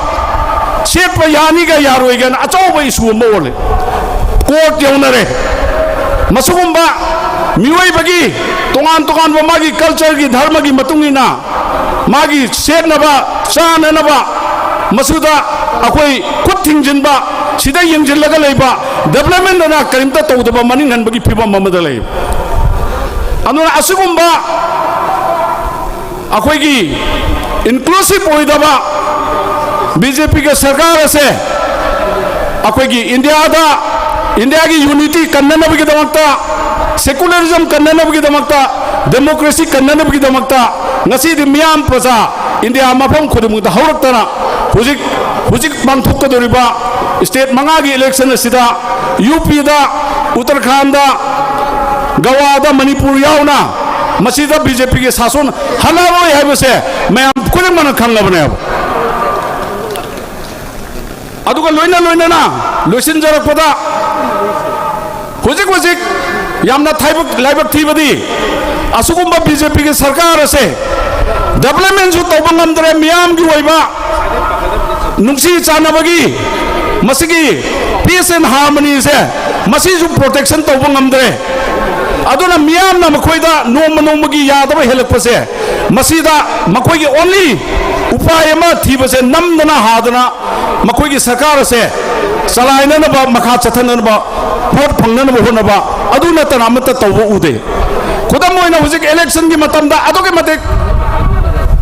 ꯁꯦꯠꯄ ꯌꯥꯅꯤꯒ ꯌꯥꯔꯣꯏꯒꯅ ꯑꯆꯧꯕ ꯏꯁꯨ ꯑꯃ ꯑꯣꯜꯂꯦ, ꯀꯣꯔꯠ ꯌꯧꯅꯔꯦ꯫ ꯃꯁꯤꯒꯨꯝꯕ ꯃꯤꯑꯣꯏꯕꯒꯤ ꯇꯣꯉꯥꯟ ꯇꯣꯉꯥꯟꯕ ꯃꯥꯒꯤ ꯀꯜꯆꯔꯒꯤ, ꯙꯔꯃꯒꯤ ꯃꯇꯨꯡ ꯏꯟꯅ ꯃꯥꯒꯤ ꯁꯦꯠꯅꯕ ꯆꯥꯅꯅꯕ ꯃꯁꯤꯗ ꯑꯩꯈꯣꯏ ꯈꯨꯠ ꯊꯤꯡꯖꯤꯟꯕ, ꯁꯤꯗ ꯌꯦꯡꯁꯤꯜꯂꯒ ꯂꯩꯕ, ꯗꯦꯕꯂꯞꯃꯦꯟꯗꯅ ꯀꯔꯤꯝꯇ ꯇꯧꯗꯕ ꯃꯅꯤꯡ ꯍꯟꯕꯒꯤ ꯐꯤꯕꯝ ꯑꯃꯗ ꯂꯩ꯫ ꯑꯗꯨꯅ ꯑꯁꯤꯒꯨꯝꯕ ꯑꯩꯈꯣꯏꯒꯤ ꯏꯟꯀ꯭ꯂꯨꯁꯤꯞ ꯑꯣꯏꯗꯕ ꯕꯤ ꯖꯦ ꯄꯤꯒꯤ ꯁꯔꯀꯥꯔ ꯑꯁꯦ ꯑꯩꯈꯣꯏꯒꯤ ꯏꯟꯗꯤꯌꯥꯗ, ꯏꯟꯗꯤꯌꯥꯒꯤ ꯌꯨꯅꯤꯇꯤ ꯀꯟꯅꯅꯕꯒꯤꯗꯃꯛꯇ, ꯁꯦꯀꯨꯂꯔꯤꯖꯝ ꯀꯟꯅꯅꯕꯒꯤꯗꯃꯛꯇ, ꯗꯦꯃꯣꯀ꯭ꯔꯦꯁꯤ ꯀꯟꯅꯅꯕꯒꯤꯗꯃꯛꯇ ꯉꯁꯤꯗꯤ ꯃꯤꯌꯥꯝ ꯄ꯭ꯔꯖꯥ ꯏꯟꯗꯤꯌꯥ ꯃꯐꯝ ꯈꯨꯗꯤꯡꯃꯛꯇ ꯍꯧꯔꯛꯇꯅ ꯍꯧꯖꯤꯛ, ꯍꯧꯖꯤꯛ ꯄꯥꯡꯊꯣꯛꯀꯗꯧꯔꯤꯕ ꯁ꯭ꯇꯦꯠ ꯃꯉꯥꯒꯤ ꯏꯂꯦꯛꯁꯟ ꯑꯁꯤꯗ ꯌꯨ ꯄꯤꯗ, ꯎꯠꯇꯔꯈꯥꯟꯗ, ꯒꯋꯥꯗ, ꯃꯅꯤꯄꯨꯔ ꯌꯥꯎꯅ ꯃꯁꯤꯗ ꯕꯤ ꯖꯦ ꯄꯤꯒꯤ ꯁꯥꯁꯣꯟ ꯍꯜꯂꯔꯣꯏ ꯍꯥꯏꯕꯁꯦ ꯃꯌꯥꯝ ꯈꯨꯗꯤꯡꯃꯛꯅ ꯈꯪꯂꯕꯅꯦꯕ꯫ ꯑꯗꯨꯒ ꯂꯣꯏꯅ ꯂꯣꯏꯅꯅ ꯂꯣꯏꯁꯤꯟꯖꯔꯛꯄꯗ ꯍꯧꯖꯤꯛ ꯍꯧꯖꯤꯛ ꯌꯥꯝꯅ ꯊꯥꯏꯕꯛ-, ꯂꯥꯏꯕꯛ ꯊꯤꯕꯗꯤ ꯑꯁꯤꯒꯨꯝꯕ ꯕꯤ ꯖꯦ ꯄꯤꯒꯤ ꯁꯔꯀꯥꯔ ꯑꯁꯦ ꯗꯦꯕꯂꯞꯃꯦꯟꯁꯨ ꯇꯧꯕ ꯉꯝꯗ꯭ꯔꯦ, ꯃꯤꯌꯥꯝꯒꯤ ꯑꯣꯏꯕ ꯅꯨꯡꯁꯤ ꯆꯥꯟꯅꯕꯒꯤ ꯃꯁꯤꯒꯤ peace and harmony ꯁꯦ ꯃꯁꯤꯁꯨ ꯄ꯭ꯔꯣꯇꯦꯛꯁꯟ ꯇꯧꯕ ꯉꯝꯗ꯭ꯔꯦ꯫ ꯑꯗꯨꯅ ꯃꯤꯌꯥꯝꯅ ꯃꯈꯣꯏꯗ ꯅꯣꯡꯃ ꯅꯣꯡꯃꯒꯤ ꯌꯥꯗꯕ ꯍꯦꯜꯂꯛꯄꯁꯦ, ꯃꯁꯤꯗ ꯃꯈꯣꯏꯒꯤ only ꯎꯄꯥꯏ ꯑꯃ ꯊꯤꯕꯁꯦ ꯅꯝꯗꯅ ꯍꯥꯗꯅ ꯃꯈꯣꯏꯒꯤ ꯁꯔꯀꯥꯔ ꯑꯁꯦ ꯆꯂꯥꯏꯅꯅꯕ, ꯃꯈꯥ ꯆꯠꯊꯅꯅꯕ, ꯚꯣꯠ ꯐꯪꯅꯅꯕ ꯍꯣꯠꯅꯕ, ꯑꯗꯨ ꯅꯠꯇꯅ ꯑꯃꯠꯇ ꯇꯧꯕ ꯎꯗꯦ꯫ ꯈꯨꯗꯝ ꯑꯣꯏꯅ ꯍꯧꯖꯤꯛ ꯏꯂꯦꯛꯁꯟꯒꯤ ꯃꯇꯝꯗ ꯑꯗꯨꯛꯀꯤ ꯃꯇꯤꯛ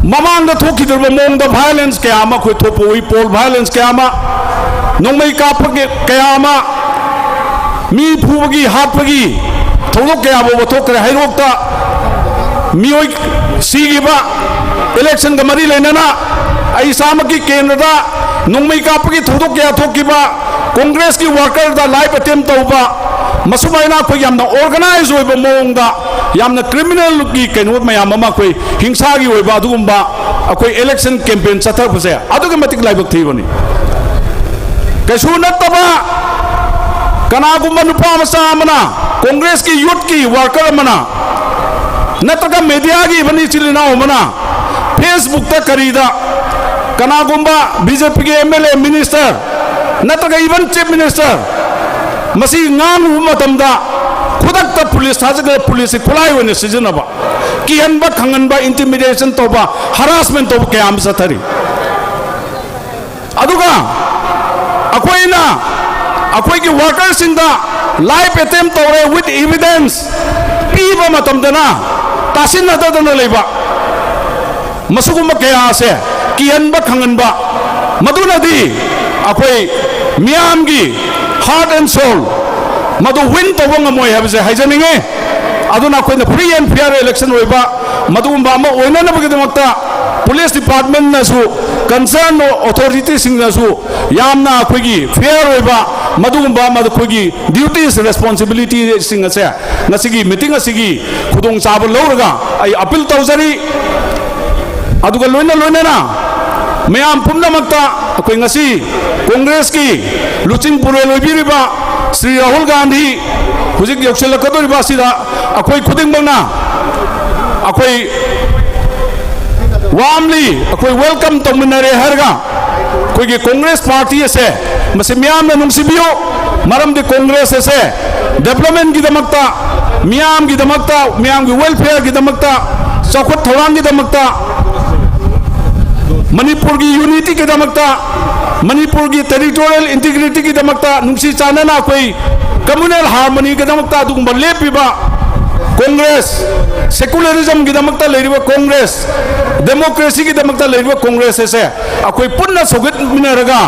ꯃꯃꯥꯡꯗ ꯊꯣꯛꯈꯤꯗ꯭ꯔꯤꯕ ꯃꯑꯣꯡꯗ violence ꯀꯌꯥ ꯑꯃ ꯑꯩꯈꯣꯏ ꯊꯣꯛꯄ ꯎꯏ, poll violence ꯀꯌꯥ ꯑꯃ, ꯅꯣꯡꯃꯩ ꯀꯥꯞꯄꯒꯤ ꯀꯌꯥ ꯑꯃ, ꯃꯤ ꯐꯨꯕꯒꯤ ꯍꯥꯠꯄꯒꯤ ꯊꯧꯗꯣꯛ ꯀꯌꯥ ꯐꯥꯎꯕ ꯊꯣꯛꯈ꯭ꯔꯦ꯫ ꯍꯩꯔꯣꯛꯇ ꯃꯤꯑꯣꯏ ꯁꯤꯈꯤꯕ, ꯏꯂꯦꯛꯁꯟꯒ ꯃꯔꯤ ꯂꯩꯅꯅ ꯑꯩ ꯏꯁꯥꯃꯛꯀꯤ ꯀꯦꯟꯗ꯭ꯔꯗ ꯅꯣꯡꯃꯩ ꯀꯥꯞꯄꯒꯤ ꯊꯧꯗꯣꯛ ꯀꯌꯥ ꯊꯣꯛꯈꯤꯕ, ꯀꯣꯡꯒ꯭ꯔꯦꯁꯀꯤ ꯋꯥꯔꯀꯔꯗ ꯂꯥꯏꯐ ꯑꯦꯇꯦꯝ ꯇꯧꯕ, ꯃꯁꯨꯃꯥꯏꯅ ꯑꯩꯈꯣꯏ ꯌꯥꯝꯅ ꯑꯣꯔꯒꯅꯥꯏꯖ ꯑꯣꯏꯕ ꯃꯑꯣꯡꯗ, ꯌꯥꯝꯅ ꯀ꯭ꯔꯤꯃꯤꯅꯦꯜꯒꯤ ꯀꯩꯅꯣ ꯃꯌꯥꯝ ꯑꯃ, ꯑꯩꯈꯣꯏ ꯍꯤꯡꯁꯥꯒꯤ ꯑꯣꯏꯕ ꯑꯗꯨꯒꯨꯝꯕ ꯑꯩꯈꯣꯏ ꯏꯂꯦꯛꯁꯟ ꯀꯦꯝꯄꯦꯟ ꯆꯠꯊꯔꯛꯄꯁꯦ ꯑꯗꯨꯛꯀꯤ ꯃꯇꯤꯛ ꯂꯥꯏꯕꯛ ꯊꯤꯕꯅꯤ꯫ ꯀꯩꯁꯨ ꯅꯠꯇꯕ ꯀꯅꯥꯒꯨꯝꯕ ꯅꯨꯄꯥ ꯃꯆꯥ ꯑꯃꯅ, ꯀꯣꯡꯒ꯭ꯔꯦꯁꯀꯤ ꯌꯨꯠꯀꯤ ꯋꯥꯔꯀꯔ ꯑꯃꯅ, ꯅꯠꯇ꯭ꯔꯒ ꯃꯦꯗꯤꯌꯥꯒꯤ ꯏꯚꯟ ꯏꯆꯤꯜ ꯏꯅꯥꯎ ꯑꯃꯅ ꯐꯦꯁꯕꯨꯛꯇ ꯀꯔꯤꯗ ꯀꯅꯥꯒꯨꯝꯕ ꯕꯤ ꯖꯦ ꯄꯤꯒꯤ ꯑꯦꯝ ꯑꯦꯜ ꯑꯦ, ꯃꯤꯅꯤꯁꯇꯔ, ꯅꯠꯇ꯭ꯔꯒ ꯏꯚꯟ ꯆꯤꯐ ꯃꯤꯅꯤꯁꯇꯔ ꯃꯁꯤ ꯉꯥꯡꯂꯨꯕ ꯃꯇꯝꯗ ꯈꯨꯗꯛꯇ ꯄꯨꯂꯤꯁ ꯊꯥꯖꯤꯜꯂꯒ ꯄꯨꯂꯤꯁꯁꯤ ꯈꯨꯠꯂꯥꯏ ꯑꯣꯏꯅ ꯁꯤꯖꯤꯟꯅꯕ, ꯀꯤꯍꯟꯕ, ꯈꯪꯍꯟꯕ, ꯏꯟꯇꯤꯃꯤꯗꯦꯁꯟ ꯇꯧꯕ, ꯍꯔꯥꯁꯃꯦꯟ ꯇꯧꯕ ꯀꯌꯥ ꯑꯃ ꯆꯠꯊꯔꯤ꯫ ꯑꯗꯨꯒ ꯑꯩꯈꯣꯏꯅ ꯑꯩꯈꯣꯏꯒꯤ ꯋꯥꯔꯀꯔꯁꯤꯡꯗ ꯂꯥꯏꯐ ꯑꯦꯇꯦꯝ ꯇꯧꯔꯦ with evidence ꯄꯤꯕ ꯃꯇꯝꯗꯅ ꯇꯥꯁꯤꯟꯅꯗꯗꯅ ꯂꯩꯕ, ꯃꯁꯤꯒꯨꯝꯕ ꯀꯌꯥ ꯑꯁꯦ ꯀꯤꯍꯟꯕ, ꯈꯪꯍꯟꯕ, ꯃꯗꯨꯅꯗꯤ ꯑꯩꯈꯣꯏ ꯃꯤꯌꯥꯝꯒꯤ heart and soul ꯃꯗꯨ win ꯇꯧꯕ ꯉꯝꯃꯣꯏ ꯍꯥꯏꯕꯁꯦ ꯍꯥꯏꯖꯅꯤꯡꯉꯤ꯫ ꯑꯗꯨꯅ ꯑꯩꯈꯣꯏꯅ free and fair election ꯑꯣꯏꯕ ꯃꯗꯨꯒꯨꯝꯕ ꯑꯃ ꯑꯣꯏꯅꯅꯕꯒꯤꯗꯃꯛꯇ ꯄꯨꯂꯤꯁ ꯗꯤꯄꯥꯔꯠꯃꯦꯟꯅꯁꯨ, ꯀꯟꯁꯔꯟ ꯑꯣꯊꯣꯔꯤꯇꯤꯁꯤꯡꯅꯁꯨ ꯌꯥꯝꯅ ꯑꯩꯈꯣꯏꯒꯤ ꯐꯤꯌꯔ ꯑꯣꯏꯕ ꯃꯗꯨꯒꯨꯝꯕ ꯃꯈꯣꯏꯒꯤ ꯗ꯭ꯌꯨꯇꯤꯁ, ꯔꯦꯁꯄꯣꯟꯁꯤꯕꯤꯂꯤꯇꯤꯁꯤꯡ ꯑꯁꯦ ꯉꯁꯤꯒꯤ ꯃꯤꯇꯤꯡ ꯑꯁꯤꯒꯤ ꯈꯨꯗꯣꯡꯆꯥꯕ ꯂꯧꯔꯒ ꯑꯩ ꯑꯄꯤꯜ ꯇꯧꯖꯔꯤ꯫ ꯑꯗꯨꯒ ꯂꯣꯏꯅ ꯂꯣꯏꯅꯅ ꯃꯌꯥꯝ ꯄꯨꯝꯅꯃꯛꯇ ꯑꯩꯈꯣꯏ ꯉꯁꯤ ꯀꯣꯡꯒ꯭ꯔꯦꯁꯀꯤ ꯂꯨꯆꯤꯡ ꯄꯨꯔꯦꯜ ꯑꯣꯏꯕꯤꯔꯤꯕ ꯁ꯭ꯔꯤ ꯔꯥꯍꯨꯜ ꯒꯥꯟꯙꯤ ꯍꯧꯖꯤꯛ ꯌꯧꯁꯤꯜꯂꯛꯀꯗꯧꯔꯤꯕ ꯑꯁꯤꯗ ꯑꯩꯈꯣꯏ ꯈꯨꯗꯤꯡꯃꯛꯅ ꯑꯩꯈꯣꯏ warmly ꯑꯩꯈꯣꯏ welcome ꯇꯧꯃꯤꯟꯅꯔꯦ ꯍꯥꯏꯔꯒ ꯑꯩꯈꯣꯏꯒꯤ ꯀꯣꯡꯒ꯭ꯔꯦꯁ ꯄꯥꯔꯇꯤ ꯑꯁꯦ ꯃꯁꯤ ꯃꯤꯌꯥꯝꯅ ꯅꯨꯡꯁꯤꯕꯤꯌꯨ꯫ ꯃꯔꯝꯗꯤ ꯀꯣꯡꯒ꯭ꯔꯦꯁ ꯑꯁꯦ ꯗꯦꯕꯂꯞꯃꯦꯟꯒꯤꯗꯃꯛꯇ, ꯃꯤꯌꯥꯝꯒꯤꯗꯃꯛꯇ, ꯃꯤꯌꯥꯝꯒꯤ ꯋꯦꯜꯐꯤꯌꯔꯒꯤꯗꯃꯛꯇ, ꯆꯥꯎꯈꯠ ꯊꯧꯔꯥꯡꯒꯤꯗꯃꯛꯇ, ꯃꯅꯤꯄꯨꯔꯒꯤ ꯌꯨꯅꯤꯇꯤꯒꯤꯗꯃꯛꯇ, ꯃꯅꯤꯄꯨꯔꯒꯤ ꯇꯦꯔꯤꯇꯣꯔꯤꯌꯦꯜ ꯏꯟꯇꯤꯒ꯭ꯔꯤꯇꯤꯒꯤꯗꯃꯛꯇ, ꯅꯨꯡꯁꯤ ꯆꯥꯟꯅꯅ ꯑꯩꯈꯣꯏ ꯀꯝꯃꯨꯅꯦꯜ ꯍꯥꯔꯃꯣꯅꯤꯒꯤꯗꯃꯛꯇ ꯑꯗꯨꯒꯨꯝꯕ ꯂꯦꯞꯄꯤꯕ ꯀꯣꯡꯒ꯭ꯔꯦꯁ, ꯁꯦꯀꯨꯂꯔꯤꯖꯝꯒꯤꯗꯃꯛꯇ ꯂꯩꯔꯤꯕ ꯀꯣꯡꯒ꯭ꯔꯦꯁ, ꯗꯦꯃꯣꯀ꯭ꯔꯦꯁꯤꯒꯤꯗꯃꯛꯇ ꯂꯩꯔꯤꯕ ꯀꯣꯡꯒ꯭ꯔꯦꯁ ꯑꯁꯦ ꯑꯩꯈꯣꯏ ꯄꯨꯟꯅ ꯁꯧꯒꯠꯃꯤꯟꯅꯔꯒ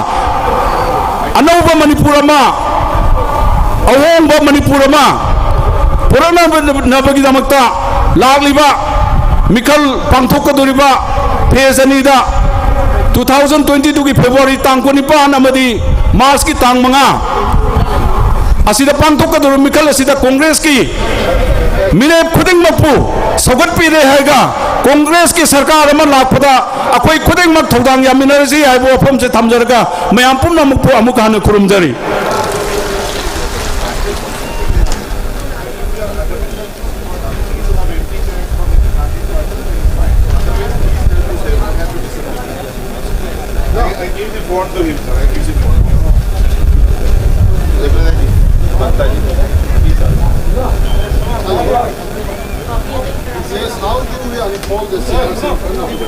ꯑꯅꯧꯕ ꯃꯅꯤꯄꯨꯔ ꯑꯃ, ꯑꯍꯣꯡꯕ ꯃꯅꯤꯄꯨꯔ ꯑꯃ ꯄꯨꯔꯛꯅꯕꯒꯤꯗꯃꯛꯇ ꯂꯥꯛꯂꯤꯕ ꯃꯤꯈꯜ ꯄꯥꯡꯊꯣꯛꯀꯗꯧꯔꯤꯕ ꯐꯦꯖ ꯑꯅꯤꯗ two thousand twenty twoꯒꯤ February ꯇꯥꯡ ꯀꯨꯟꯅꯤꯄꯥꯟ ꯑꯃꯗꯤ ꯃꯥꯔꯆꯀꯤ ꯇꯥꯡ ꯃꯉꯥ ꯑꯁꯤꯗ ꯄꯥꯡꯊꯣꯛꯀꯗꯧꯔꯤꯕ ꯃꯤꯈꯜ ꯑꯁꯤꯗ ꯀꯣꯡꯒ꯭ꯔꯦꯁꯀꯤ ꯃꯤꯔꯦꯞ ꯈꯨꯗꯤꯡꯃꯛꯄꯨ ꯁꯧꯒꯠꯄꯤꯔꯦ ꯍꯥꯏꯔꯒ ꯀꯣꯡꯒ꯭ꯔꯦꯁꯀꯤ ꯁꯔꯀꯥꯔ ꯑꯃ ꯂꯥꯛꯄꯗ ꯑꯩꯈꯣꯏ ꯈꯨꯗꯤꯡꯃꯛ ꯊꯧꯗꯥꯡ ꯌꯥꯃꯤꯟꯅꯔꯁꯤ ꯍꯥꯏꯕ ꯋꯥꯐꯝꯁꯦ ꯊꯝꯖꯔꯒ ꯃꯌꯥꯝ ꯄꯨꯝꯅꯃꯛꯄꯨ ꯑꯃꯨꯛ ꯍꯟꯅ ꯈꯨꯔꯨꯝꯖꯔꯤ꯫ Yes, how do we unfold the scenes in front of the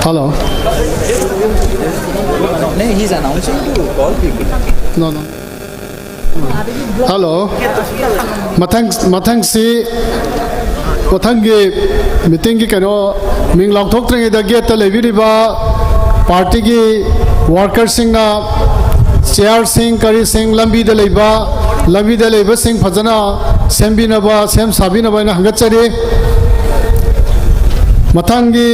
Hello. No, he's announcing to call people. No, no. Hello. ꯃꯊꯪ ꯃꯊꯪꯁꯤ ꯃꯊꯪꯒꯤ ꯃꯤꯇꯤꯡꯒꯤ ꯀꯩꯅꯣ ꯃꯤꯡ ꯂꯥꯎꯊꯣꯛꯇ꯭ꯔꯤꯉꯩꯗ ꯒꯦꯠꯇ ꯂꯩꯕꯤꯔꯤꯕ ꯄꯥꯔꯇꯤꯒꯤ ꯋꯥꯔꯀꯔꯁꯤꯡꯅ ꯆꯤꯌꯥꯔꯁꯤꯡ ꯀꯔꯤꯁꯤꯡ ꯂꯝꯕꯤꯗ ꯂꯩꯕ ꯂꯝꯕꯤꯗ ꯂꯩꯕꯁꯤꯡ ꯐꯖꯅ ꯁꯦꯝꯕꯤꯅꯕ ꯁꯦꯝ ꯁꯥꯕꯤꯅꯕ ꯑꯩꯅ ꯍꯪꯒꯠꯆꯔꯤ꯫ ꯃꯊꯪꯒꯤ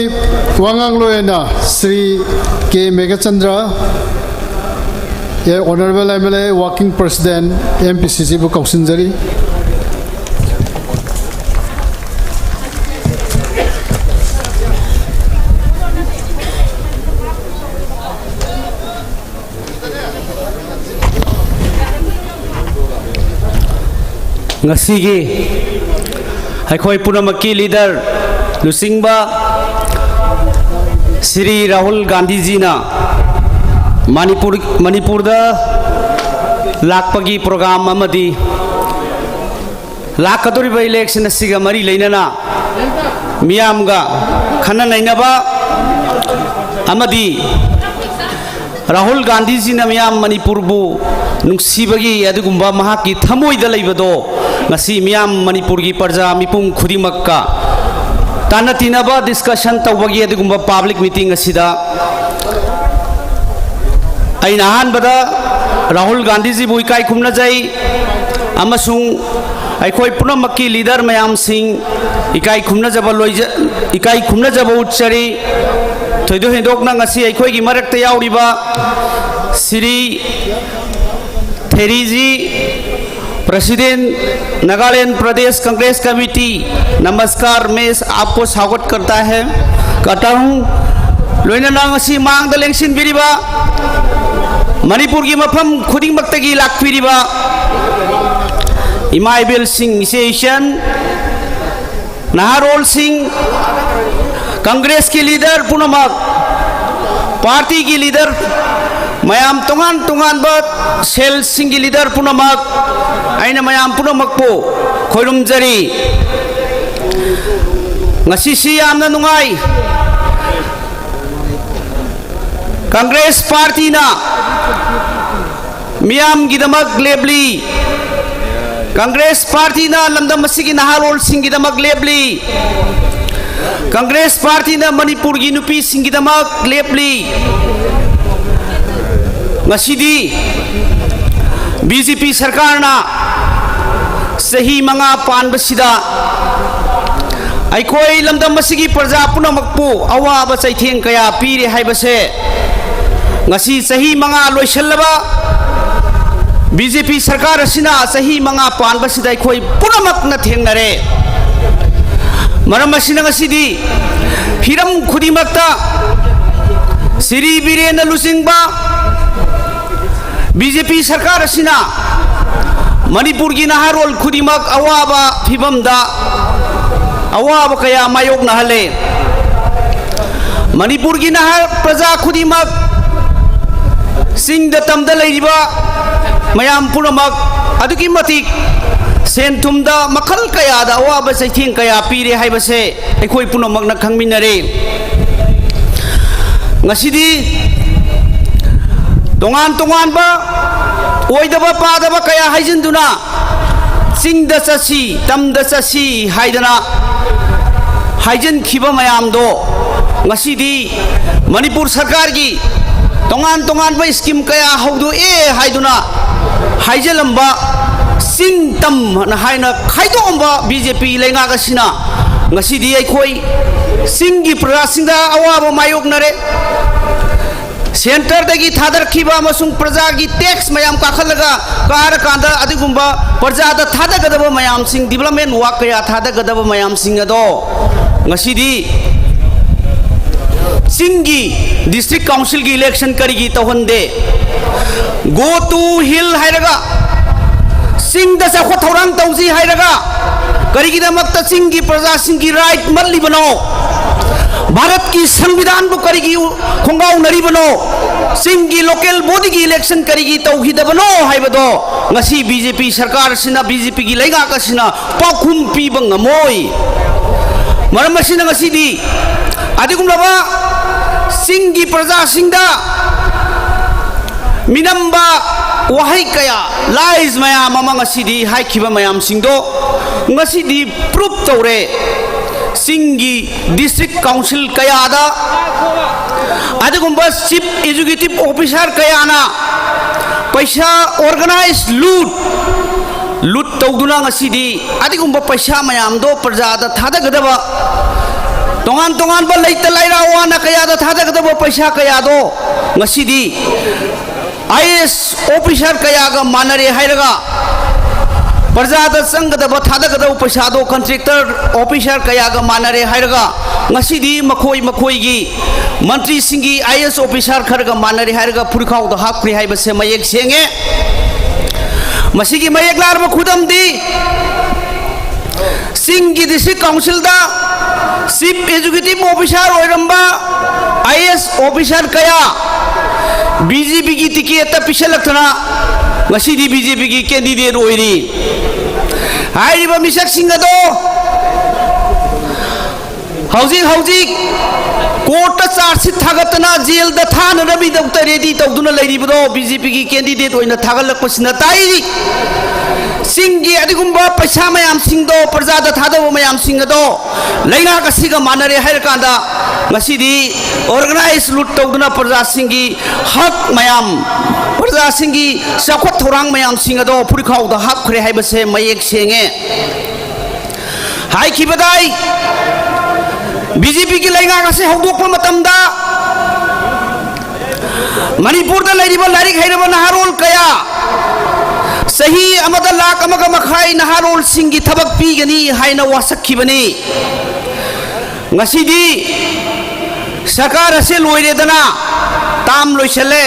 ꯋꯥꯉꯥꯡꯂꯣꯏ ꯑꯣꯏꯅ ꯁ꯭ꯔꯤ ꯀꯦ ꯃꯦꯘꯆꯟꯗ꯭ꯔ, ꯑꯦ, Honourable M L A, Working President, M P C C ꯕꯨ ꯀꯧꯁꯤꯟꯖꯔꯤ꯫ ꯉꯁꯤꯒꯤ ꯑꯩꯈꯣꯏ ꯄꯨꯝꯅꯃꯛꯀꯤ ꯂꯤꯗꯔ ꯂꯨꯆꯤꯡꯕ ꯁ꯭ꯔꯤ ꯔꯥꯍꯨꯜ ꯒꯥꯟꯙꯤꯖꯤꯅ ꯃꯅꯤꯄꯨꯔ, ꯃꯅꯤꯄꯨꯔꯗ ꯂꯥꯛꯄꯒꯤ ꯄ꯭ꯔꯣꯒ꯭ꯔꯥꯝ ꯑꯃꯗꯤ ꯂꯥꯛꯀꯗꯧꯔꯤꯕ ꯏꯂꯦꯛꯁꯟ ꯑꯁꯤꯒ ꯃꯔꯤ ꯂꯩꯅꯅ ꯃꯤꯌꯥꯝꯒ ꯈꯟꯅ ꯅꯩꯅꯕ ꯑꯃꯗꯤ ꯔꯥꯍꯨꯜ ꯒꯥꯟꯙꯤꯖꯤꯅ ꯃꯤꯌꯥꯝ ꯃꯅꯤꯄꯨꯔꯕꯨ ꯅꯨꯡꯁꯤꯕꯒꯤ ꯑꯗꯨꯒꯨꯝꯕ ꯃꯍꯥꯛꯀꯤ ꯊꯃꯣꯏꯗ ꯂꯩꯕꯗꯣ ꯉꯁꯤ ꯃꯤꯌꯥꯝ ꯃꯅꯤꯄꯨꯔꯒꯤ ꯄ꯭ꯔꯖꯥ ꯃꯤꯄꯨꯝ ꯈꯨꯗꯤꯡꯃꯛꯀ ꯇꯥꯟꯅ ꯇꯤꯟꯅꯕ discussion ꯇꯧꯕꯒꯤ ꯑꯗꯨꯒꯨꯝꯕ public meeting ꯑꯁꯤꯗ ꯑꯩꯅ ꯑꯍꯥꯟꯕꯗ ꯔꯥꯍꯨꯜ ꯒꯥꯟꯙꯤꯖꯤꯕꯨ ꯏꯀꯥꯏ ꯈꯨꯝꯅꯖꯩ ꯑꯃꯁꯨꯡ ꯑꯩꯈꯣꯏ ꯄꯨꯝꯅꯃꯛꯀꯤ leader ꯃꯌꯥꯝꯁꯤꯡ ꯏꯀꯥꯏ ꯈꯨꯝꯅꯖꯕ ꯂꯣꯏꯖ-, ꯏꯀꯥꯏ ꯈꯨꯝꯅꯖꯕ ꯎꯠꯆꯔꯤ꯫ ꯊꯣꯏꯗꯣꯛ ꯍꯦꯟꯗꯣꯛꯅ ꯉꯁꯤ ꯑꯩꯈꯣꯏꯒꯤ ꯃꯔꯛꯇ ꯌꯥꯎꯔꯤꯕ Shri ꯊꯦꯔꯤꯖꯤ, President, Nagaland Pradesh Congress Committee, नमस्कार, मैं आपको स्वागत करता है, करता हूँ꯫ ꯂꯣꯏꯅꯅ ꯉꯁꯤ ꯃꯥꯡꯗ ꯂꯦꯡꯁꯤꯟꯕꯤꯔꯤꯕ ꯃꯅꯤꯄꯨꯔꯒꯤ ꯃꯐꯝ ꯈꯨꯗꯤꯡꯃꯛꯇꯒꯤ ꯂꯥꯛꯄꯤꯔꯤꯕ ꯏꯃꯥ ꯏꯕꯦꯜꯁꯤꯡ, ꯏꯆꯦ ꯏꯆꯟ, ꯅꯍꯥꯔꯣꯜꯁꯤꯡ, ꯀꯪꯒ꯭ꯔꯦꯁꯀꯤ leader ꯄꯨꯝꯅꯃꯛ, partyꯒꯤ leader ꯃꯌꯥꯝ, ꯇꯣꯉꯥꯟ ꯇꯣꯉꯥꯟꯕ cellꯁꯤꯡꯒꯤ leader ꯄꯨꯝꯅꯃꯛ, ꯑꯩꯅ ꯃꯌꯥꯝ ꯄꯨꯝꯅꯃꯛꯄꯨ ꯈꯣꯏꯔꯨꯝꯖꯔꯤ꯫ ꯉꯁꯤꯁꯤ ꯌꯥꯝꯅ ꯅꯨꯡꯉꯥꯏ꯫ ꯀꯪꯒ꯭ꯔꯦꯁ partyꯅ ꯃꯤꯌꯥꯝꯒꯤꯗꯃꯛ ꯂꯦꯞꯂꯤ꯫ ꯀꯪꯒ꯭ꯔꯦꯁ partyꯅ ꯂꯝꯗꯝ ꯑꯁꯤꯒꯤ ꯅꯍꯥꯔꯣꯜꯁꯤꯡꯒꯤꯗꯃꯛ ꯂꯦꯞꯂꯤ꯫ ꯀꯪꯒ꯭ꯔꯦꯁ partyꯅ ꯃꯅꯤꯄꯨꯔꯒꯤ ꯅꯨꯄꯤꯁꯤꯡꯒꯤꯗꯃꯛ ꯂꯦꯞꯂꯤ꯫ ꯉꯁꯤꯗꯤ BJP ꯁꯔꯀꯥꯔꯅ ꯆꯍꯤ ꯃꯉꯥ ꯄꯥꯟꯕꯁꯤꯗ ꯑꯩꯈꯣꯏ ꯂꯝꯗꯝ ꯑꯁꯤꯒꯤ ꯄ꯭ꯔꯖꯥ ꯄꯨꯝꯅꯃꯛꯄꯨ ꯑꯋꯥꯕ ꯆꯩꯊꯦꯡ ꯀꯌꯥ ꯄꯤꯔꯦ ꯍꯥꯏꯕꯁꯦ ꯉꯁꯤ ꯆꯍꯤ ꯃꯉꯥ ꯂꯣꯏꯁꯤꯜꯂꯕ BJP ꯁꯔꯀꯥꯔ ꯑꯁꯤꯅ ꯆꯍꯤ ꯃꯉꯥ ꯄꯥꯟꯕꯁꯤꯗ ꯑꯩꯈꯣꯏ ꯄꯨꯝꯅꯃꯛꯅ ꯊꯦꯡꯅꯔꯦ꯫ ꯃꯔꯝ ꯑꯁꯤꯅ ꯉꯁꯤꯗꯤ ꯍꯤꯔꯝ ꯈꯨꯗꯤꯡꯃꯛꯇ ꯁ꯭ꯔꯤ ꯕꯤꯔꯦꯟꯅ ꯂꯨꯆꯤꯡꯕ BJP ꯁꯔꯀꯥꯔ ꯑꯁꯤꯅ ꯃꯅꯤꯄꯨꯔꯒꯤ ꯅꯍꯥꯔꯣꯜ ꯈꯨꯗꯤꯡꯃꯛ ꯑꯋꯥꯕ ꯐꯤꯕꯝꯗ ꯑꯋꯥꯕ ꯀꯌꯥ ꯃꯥꯌꯣꯛꯅꯍꯜꯂꯦ꯫ ꯃꯅꯤꯄꯨꯔꯒꯤ ꯅꯍꯥ ꯄ꯭ꯔꯖꯥ ꯈꯨꯗꯤꯡꯃꯛ, ꯆꯤꯡꯗ ꯇꯝꯗ ꯂꯩꯔꯤꯕ ꯃꯌꯥꯝ ꯄꯨꯝꯅꯃꯛ ꯑꯗꯨꯛꯀꯤ ꯃꯇꯤꯛ ꯁꯦꯟ ꯊꯨꯝꯗ ꯃꯈꯜ ꯀꯌꯥꯗ ꯑꯋꯥꯕ ꯆꯩꯊꯦꯡ ꯀꯌꯥ ꯄꯤꯔꯦ ꯍꯥꯏꯕꯁꯦ ꯑꯩꯈꯣꯏ ꯄꯨꯝꯅꯃꯛꯅ ꯈꯪꯃꯤꯟꯅꯔꯦ꯫ ꯉꯁꯤꯗꯤ ꯇꯣꯉꯥꯟ ꯇꯣꯉꯥꯟꯕ ꯑꯣꯏꯗꯕ ꯄꯥꯗꯕ ꯀꯌꯥ ꯍꯥꯏꯖꯤꯟꯗꯨꯅ ꯆꯤꯡꯗ ꯆꯠꯁꯤ, ꯇꯝꯗ ꯆꯠꯁꯤ ꯍꯥꯏꯗꯅ ꯍꯥꯏꯖꯤꯟꯈꯤꯕ ꯃꯌꯥꯝꯗꯣ ꯉꯁꯤꯗꯤ ꯃꯅꯤꯄꯨꯔ ꯁꯔꯀꯥꯔꯒꯤ ꯇꯣꯉꯥꯟ ꯇꯣꯉꯥꯟꯕ ꯁ꯭ꯀꯤꯝ ꯀꯌꯥ ꯍꯧꯗꯣꯛꯑꯦ ꯍꯥꯏꯗꯨꯅ ꯍꯥꯏꯖꯤꯜꯂꯝꯕ, ꯆꯤꯡ ꯇꯝ ꯍꯥꯏꯅ ꯈꯥꯏꯗꯣꯛꯑꯝꯕ ꯕꯤ ꯖꯦ ꯄꯤ ꯂꯩꯉꯥꯛ ꯑꯁꯤꯅ ꯉꯁꯤꯗꯤ ꯑꯩꯈꯣꯏ ꯆꯤꯡꯒꯤ ꯄ꯭ꯔꯖꯥꯁꯤꯡꯗ ꯑꯋꯥꯕ ꯃꯥꯌꯣꯛꯅꯔꯦ꯫ ꯁꯦꯟꯇꯔꯗꯒꯤ ꯊꯥꯗꯔꯛꯈꯤꯕ ꯑꯃꯁꯨꯡ ꯄ꯭ꯔꯖꯥꯒꯤ ꯇꯦꯛꯁ ꯃꯌꯥꯝ ꯀꯥꯈꯠꯂꯒ ꯀꯥꯔꯀꯥꯟꯗ ꯑꯗꯨꯒꯨꯝꯕ ꯄ꯭ꯔꯖꯥꯗ ꯊꯥꯗꯒꯗꯕ ꯃꯌꯥꯝꯁꯤꯡ, ꯗꯤꯕꯂꯞꯃꯦꯟ ꯋꯥꯛ ꯀꯌꯥ ꯊꯥꯗꯒꯗꯕ ꯃꯌꯥꯝꯁꯤꯡ ꯑꯗꯣ ꯉꯁꯤꯗꯤ ꯆꯤꯡꯒꯤ ꯗꯤꯁꯇ꯭ꯔꯤꯛ ꯀꯥꯎꯟꯁꯤꯜꯒꯤ ꯏꯂꯦꯛꯁꯟ ꯀꯔꯤꯒꯤ ꯇꯧꯍꯟꯗꯦ? Go to hill ꯍꯥꯏꯔꯒ, ꯆꯤꯡꯗ ꯆꯥꯎꯈꯠ ꯊꯧꯔꯥꯡ ꯇꯧꯁꯤ ꯍꯥꯏꯔꯒ, ꯀꯔꯤꯒꯤꯗꯃꯛꯇ ꯆꯤꯡꯒꯤ ꯄ꯭ꯔꯖꯥꯁꯤꯡꯒꯤ ꯔꯥꯏꯠ ꯃꯠꯂꯤꯕꯅꯣ? ꯚꯥꯔꯠꯀꯤ ꯁꯪꯕꯤꯙꯥꯟꯕꯨ ꯀꯔꯤꯒꯤ ꯈꯣꯡꯒꯥꯎꯅꯔꯤꯕꯅꯣ? ꯆꯤꯡꯒꯤ ꯂꯣꯀꯦꯜ ꯕꯣꯗꯤꯒꯤ ꯏꯂꯦꯛꯁꯟ ꯀꯔꯤꯒꯤ ꯇꯧꯈꯤꯗꯕꯅꯣ ꯍꯥꯏꯕꯗꯣ ꯉꯁꯤ ꯕꯤ ꯖꯦ ꯄꯤ ꯁꯔꯀꯥꯔꯁꯤꯅ, ꯕꯤ ꯖꯦ ꯄꯤꯒꯤ ꯂꯩꯉꯥꯛ ꯑꯁꯤꯅ ꯄꯥꯎꯈꯨꯝ ꯄꯤꯕ ꯉꯝꯃꯣꯏ꯫ ꯃꯔꯝ ꯑꯁꯤꯅ ꯉꯁꯤꯗꯤ ꯑꯗꯨꯒꯨꯝꯂꯕ ꯆꯤꯡꯒꯤ ꯄ꯭ꯔꯖꯥꯁꯤꯡꯗ ꯃꯤꯅꯝꯕ ꯋꯥꯍꯩ ꯀꯌꯥ, ꯂꯥꯏꯁ ꯃꯌꯥꯝ ꯑꯃ ꯉꯁꯤꯗꯤ ꯍꯥꯏꯈꯤꯕ ꯃꯌꯥꯝꯁꯤꯡꯗꯣ ꯉꯁꯤꯗꯤ ꯄ꯭ꯔꯨꯞ ꯇꯧꯔꯦ꯫ ꯆꯤꯡꯒꯤ ꯗꯤꯁꯇ꯭ꯔꯤꯛ ꯀꯥꯎꯟꯁꯤꯜ ꯀꯌꯥꯗ ꯑꯗꯨꯒꯨꯝꯕ ꯆꯤꯐ ꯑꯦꯖꯨꯀꯦꯇꯤꯚ ꯑꯣꯐꯤꯁꯥꯔ ꯀꯌꯥꯅ ꯄꯩꯁꯥ ꯑꯣꯔꯒꯅꯥꯏꯖ ꯂꯨꯠ, ꯂꯨꯠ ꯇꯧꯗꯨꯅ ꯉꯁꯤꯗꯤ ꯑꯗꯨꯒꯨꯝꯕ ꯄꯩꯁꯥ ꯃꯌꯥꯝꯗꯣ ꯄ꯭ꯔꯖꯥꯗ ꯊꯥꯗꯒꯗꯕ, ꯇꯣꯉꯥꯟ ꯇꯣꯉꯥꯟꯕ ꯂꯩꯇ ꯂꯩꯔꯥ ꯋꯥꯅ ꯀꯌꯥꯗ ꯊꯥꯗꯒꯗꯕ ꯄꯩꯁꯥ ꯀꯌꯥꯗꯣ ꯉꯁꯤꯗꯤ ꯑꯥꯏ ꯑꯦ ꯑꯦꯁ ꯑꯣꯐꯤꯁꯥꯔ ꯀꯌꯥꯒ ꯃꯥꯟꯅꯔꯦ ꯍꯥꯏꯔꯒ, ꯄ꯭ꯔꯖꯥꯗ ꯆꯪꯒꯗꯕ, ꯊꯥꯗꯒꯗꯕ ꯄꯩꯁꯥꯗꯣ ꯀꯟꯇ꯭ꯔꯦꯛꯇꯔ ꯑꯣꯐꯤꯁꯥꯔ ꯀꯌꯥꯒ ꯃꯥꯟꯅꯔꯦ ꯍꯥꯏꯔꯒ, ꯉꯁꯤꯗꯤ ꯃꯈꯣꯏ ꯃꯈꯣꯏꯒꯤ ꯃꯟꯇ꯭ꯔꯤꯁꯤꯡꯒꯤ ꯑꯥꯏ ꯑꯦ ꯑꯦꯁ ꯑꯣꯐꯤꯁꯥꯔ ꯈꯔꯒ ꯃꯥꯟꯅꯔꯦ ꯍꯥꯏꯔꯒ ꯐꯨꯔꯤꯈꯥꯎꯗ ꯍꯥꯞꯈ꯭ꯔꯦ ꯍꯥꯏꯕꯁꯦ ꯃꯌꯦꯛ ꯁꯦꯡꯉꯦ꯫ ꯃꯁꯤꯒꯤ ꯃꯌꯦꯛ ꯂꯥꯔꯕ ꯈꯨꯗꯝꯗꯤ, ꯆꯤꯡꯒꯤ ꯗꯤꯁꯇ꯭ꯔꯤꯛ ꯀꯥꯎꯟꯁꯤꯜꯗ ꯆꯤꯐ ꯑꯦꯖꯨꯀꯦꯇꯤꯚ ꯑꯣꯐꯤꯁꯥꯔ ꯑꯣꯏꯔꯝꯕ ꯑꯥꯏ ꯑꯦ ꯑꯦꯁ ꯑꯣꯐꯤꯁꯥꯔ ꯀꯌꯥ ꯕꯤ ꯖꯦ ꯄꯤꯒꯤ ꯇꯤꯀꯦꯠꯇ ꯄꯤꯁꯜꯂꯛꯇꯅ ꯉꯁꯤꯗꯤ ꯕꯤ ꯖꯦ ꯄꯤꯒꯤ ꯀꯦꯟꯗꯤꯗꯦꯠ ꯑꯣꯏꯔꯤ꯫ ꯍꯥꯏꯔꯤꯕ ꯃꯤꯁꯛꯁꯤꯡ ꯑꯗꯣ ꯍꯧꯖꯤꯛ ꯍꯧꯖꯤꯛ ꯀꯣꯔꯠꯇ ꯆꯥꯔꯖ ꯁꯤꯠ ꯊꯥꯒꯠꯇꯅ ꯖꯦꯜꯗ ꯊꯥꯅꯅꯕꯒꯤꯗꯃꯛꯇ ꯔꯦꯗꯤ ꯇꯧꯗꯨꯅ ꯂꯩꯔꯤꯕꯗꯣ ꯕꯤ ꯖꯦ ꯄꯤꯒꯤ ꯀꯦꯟꯗꯤꯗꯦꯠ ꯑꯣꯏꯅ ꯊꯥꯒꯠꯂꯛꯄꯁꯤꯅ ꯇꯥꯛꯏ꯫ ꯆꯤꯡꯒꯤ ꯑꯗꯨꯒꯨꯝꯕ ꯄꯩꯁꯥ ꯃꯌꯥꯝꯁꯤꯡꯗꯣ, ꯄ꯭ꯔꯖꯥꯗ ꯊꯥꯗꯕ ꯃꯌꯥꯝꯁꯤꯡ ꯑꯗꯣ ꯂꯩꯉꯥꯛ ꯑꯁꯤꯒ ꯃꯥꯟꯅꯔꯦ ꯍꯥꯏꯔꯀꯥꯟꯗ, ꯉꯁꯤꯗꯤ organize loot ꯇꯧꯗꯨꯅ ꯄ꯭ꯔꯖꯥꯁꯤꯡꯒꯤ ꯍꯛ ꯃꯌꯥꯝ, ꯄ꯭ꯔꯖꯥꯁꯤꯡꯒꯤ ꯆꯥꯎꯈꯠ ꯊꯧꯔꯥꯡ ꯃꯌꯥꯝꯁꯤꯡ ꯑꯗꯣ ꯐꯨꯔꯤꯈꯥꯎꯗ ꯍꯥꯞꯈ꯭ꯔꯦ ꯍꯥꯏꯕꯁꯦ ꯃꯌꯦꯛ ꯁꯦꯡꯉꯦ꯫ ꯍꯥꯏꯈꯤꯕꯗꯥꯏ, ꯕꯤ ꯖꯦ ꯄꯤꯒꯤ ꯂꯩꯉꯥꯛ ꯑꯁꯤ ꯍꯧꯗꯣꯛꯄ ꯃꯇꯝꯗ ꯃꯅꯤꯄꯨꯔꯗ ꯂꯩꯔꯤꯕ ꯂꯥꯏꯔꯤꯛ ꯍꯩꯔꯕ ꯅꯍꯥꯔꯣꯜ ꯀꯌꯥ ꯆꯍꯤ ꯑꯃꯗ ꯂꯥꯈ ꯑꯃꯒ ꯃꯈꯥꯏ ꯅꯍꯥꯔꯣꯜꯁꯤꯡꯒꯤ ꯊꯕꯛ ꯄꯤꯒꯅꯤ ꯍꯥꯏꯅ ꯋꯥꯁꯛꯈꯤꯕꯅꯤ꯫ ꯉꯁꯤꯗꯤ ꯁꯔꯀꯥꯔ ꯑꯁꯤ ꯂꯣꯏꯔꯦꯗꯅ, ꯇꯥꯝ ꯂꯣꯏꯁꯜꯂꯦ꯫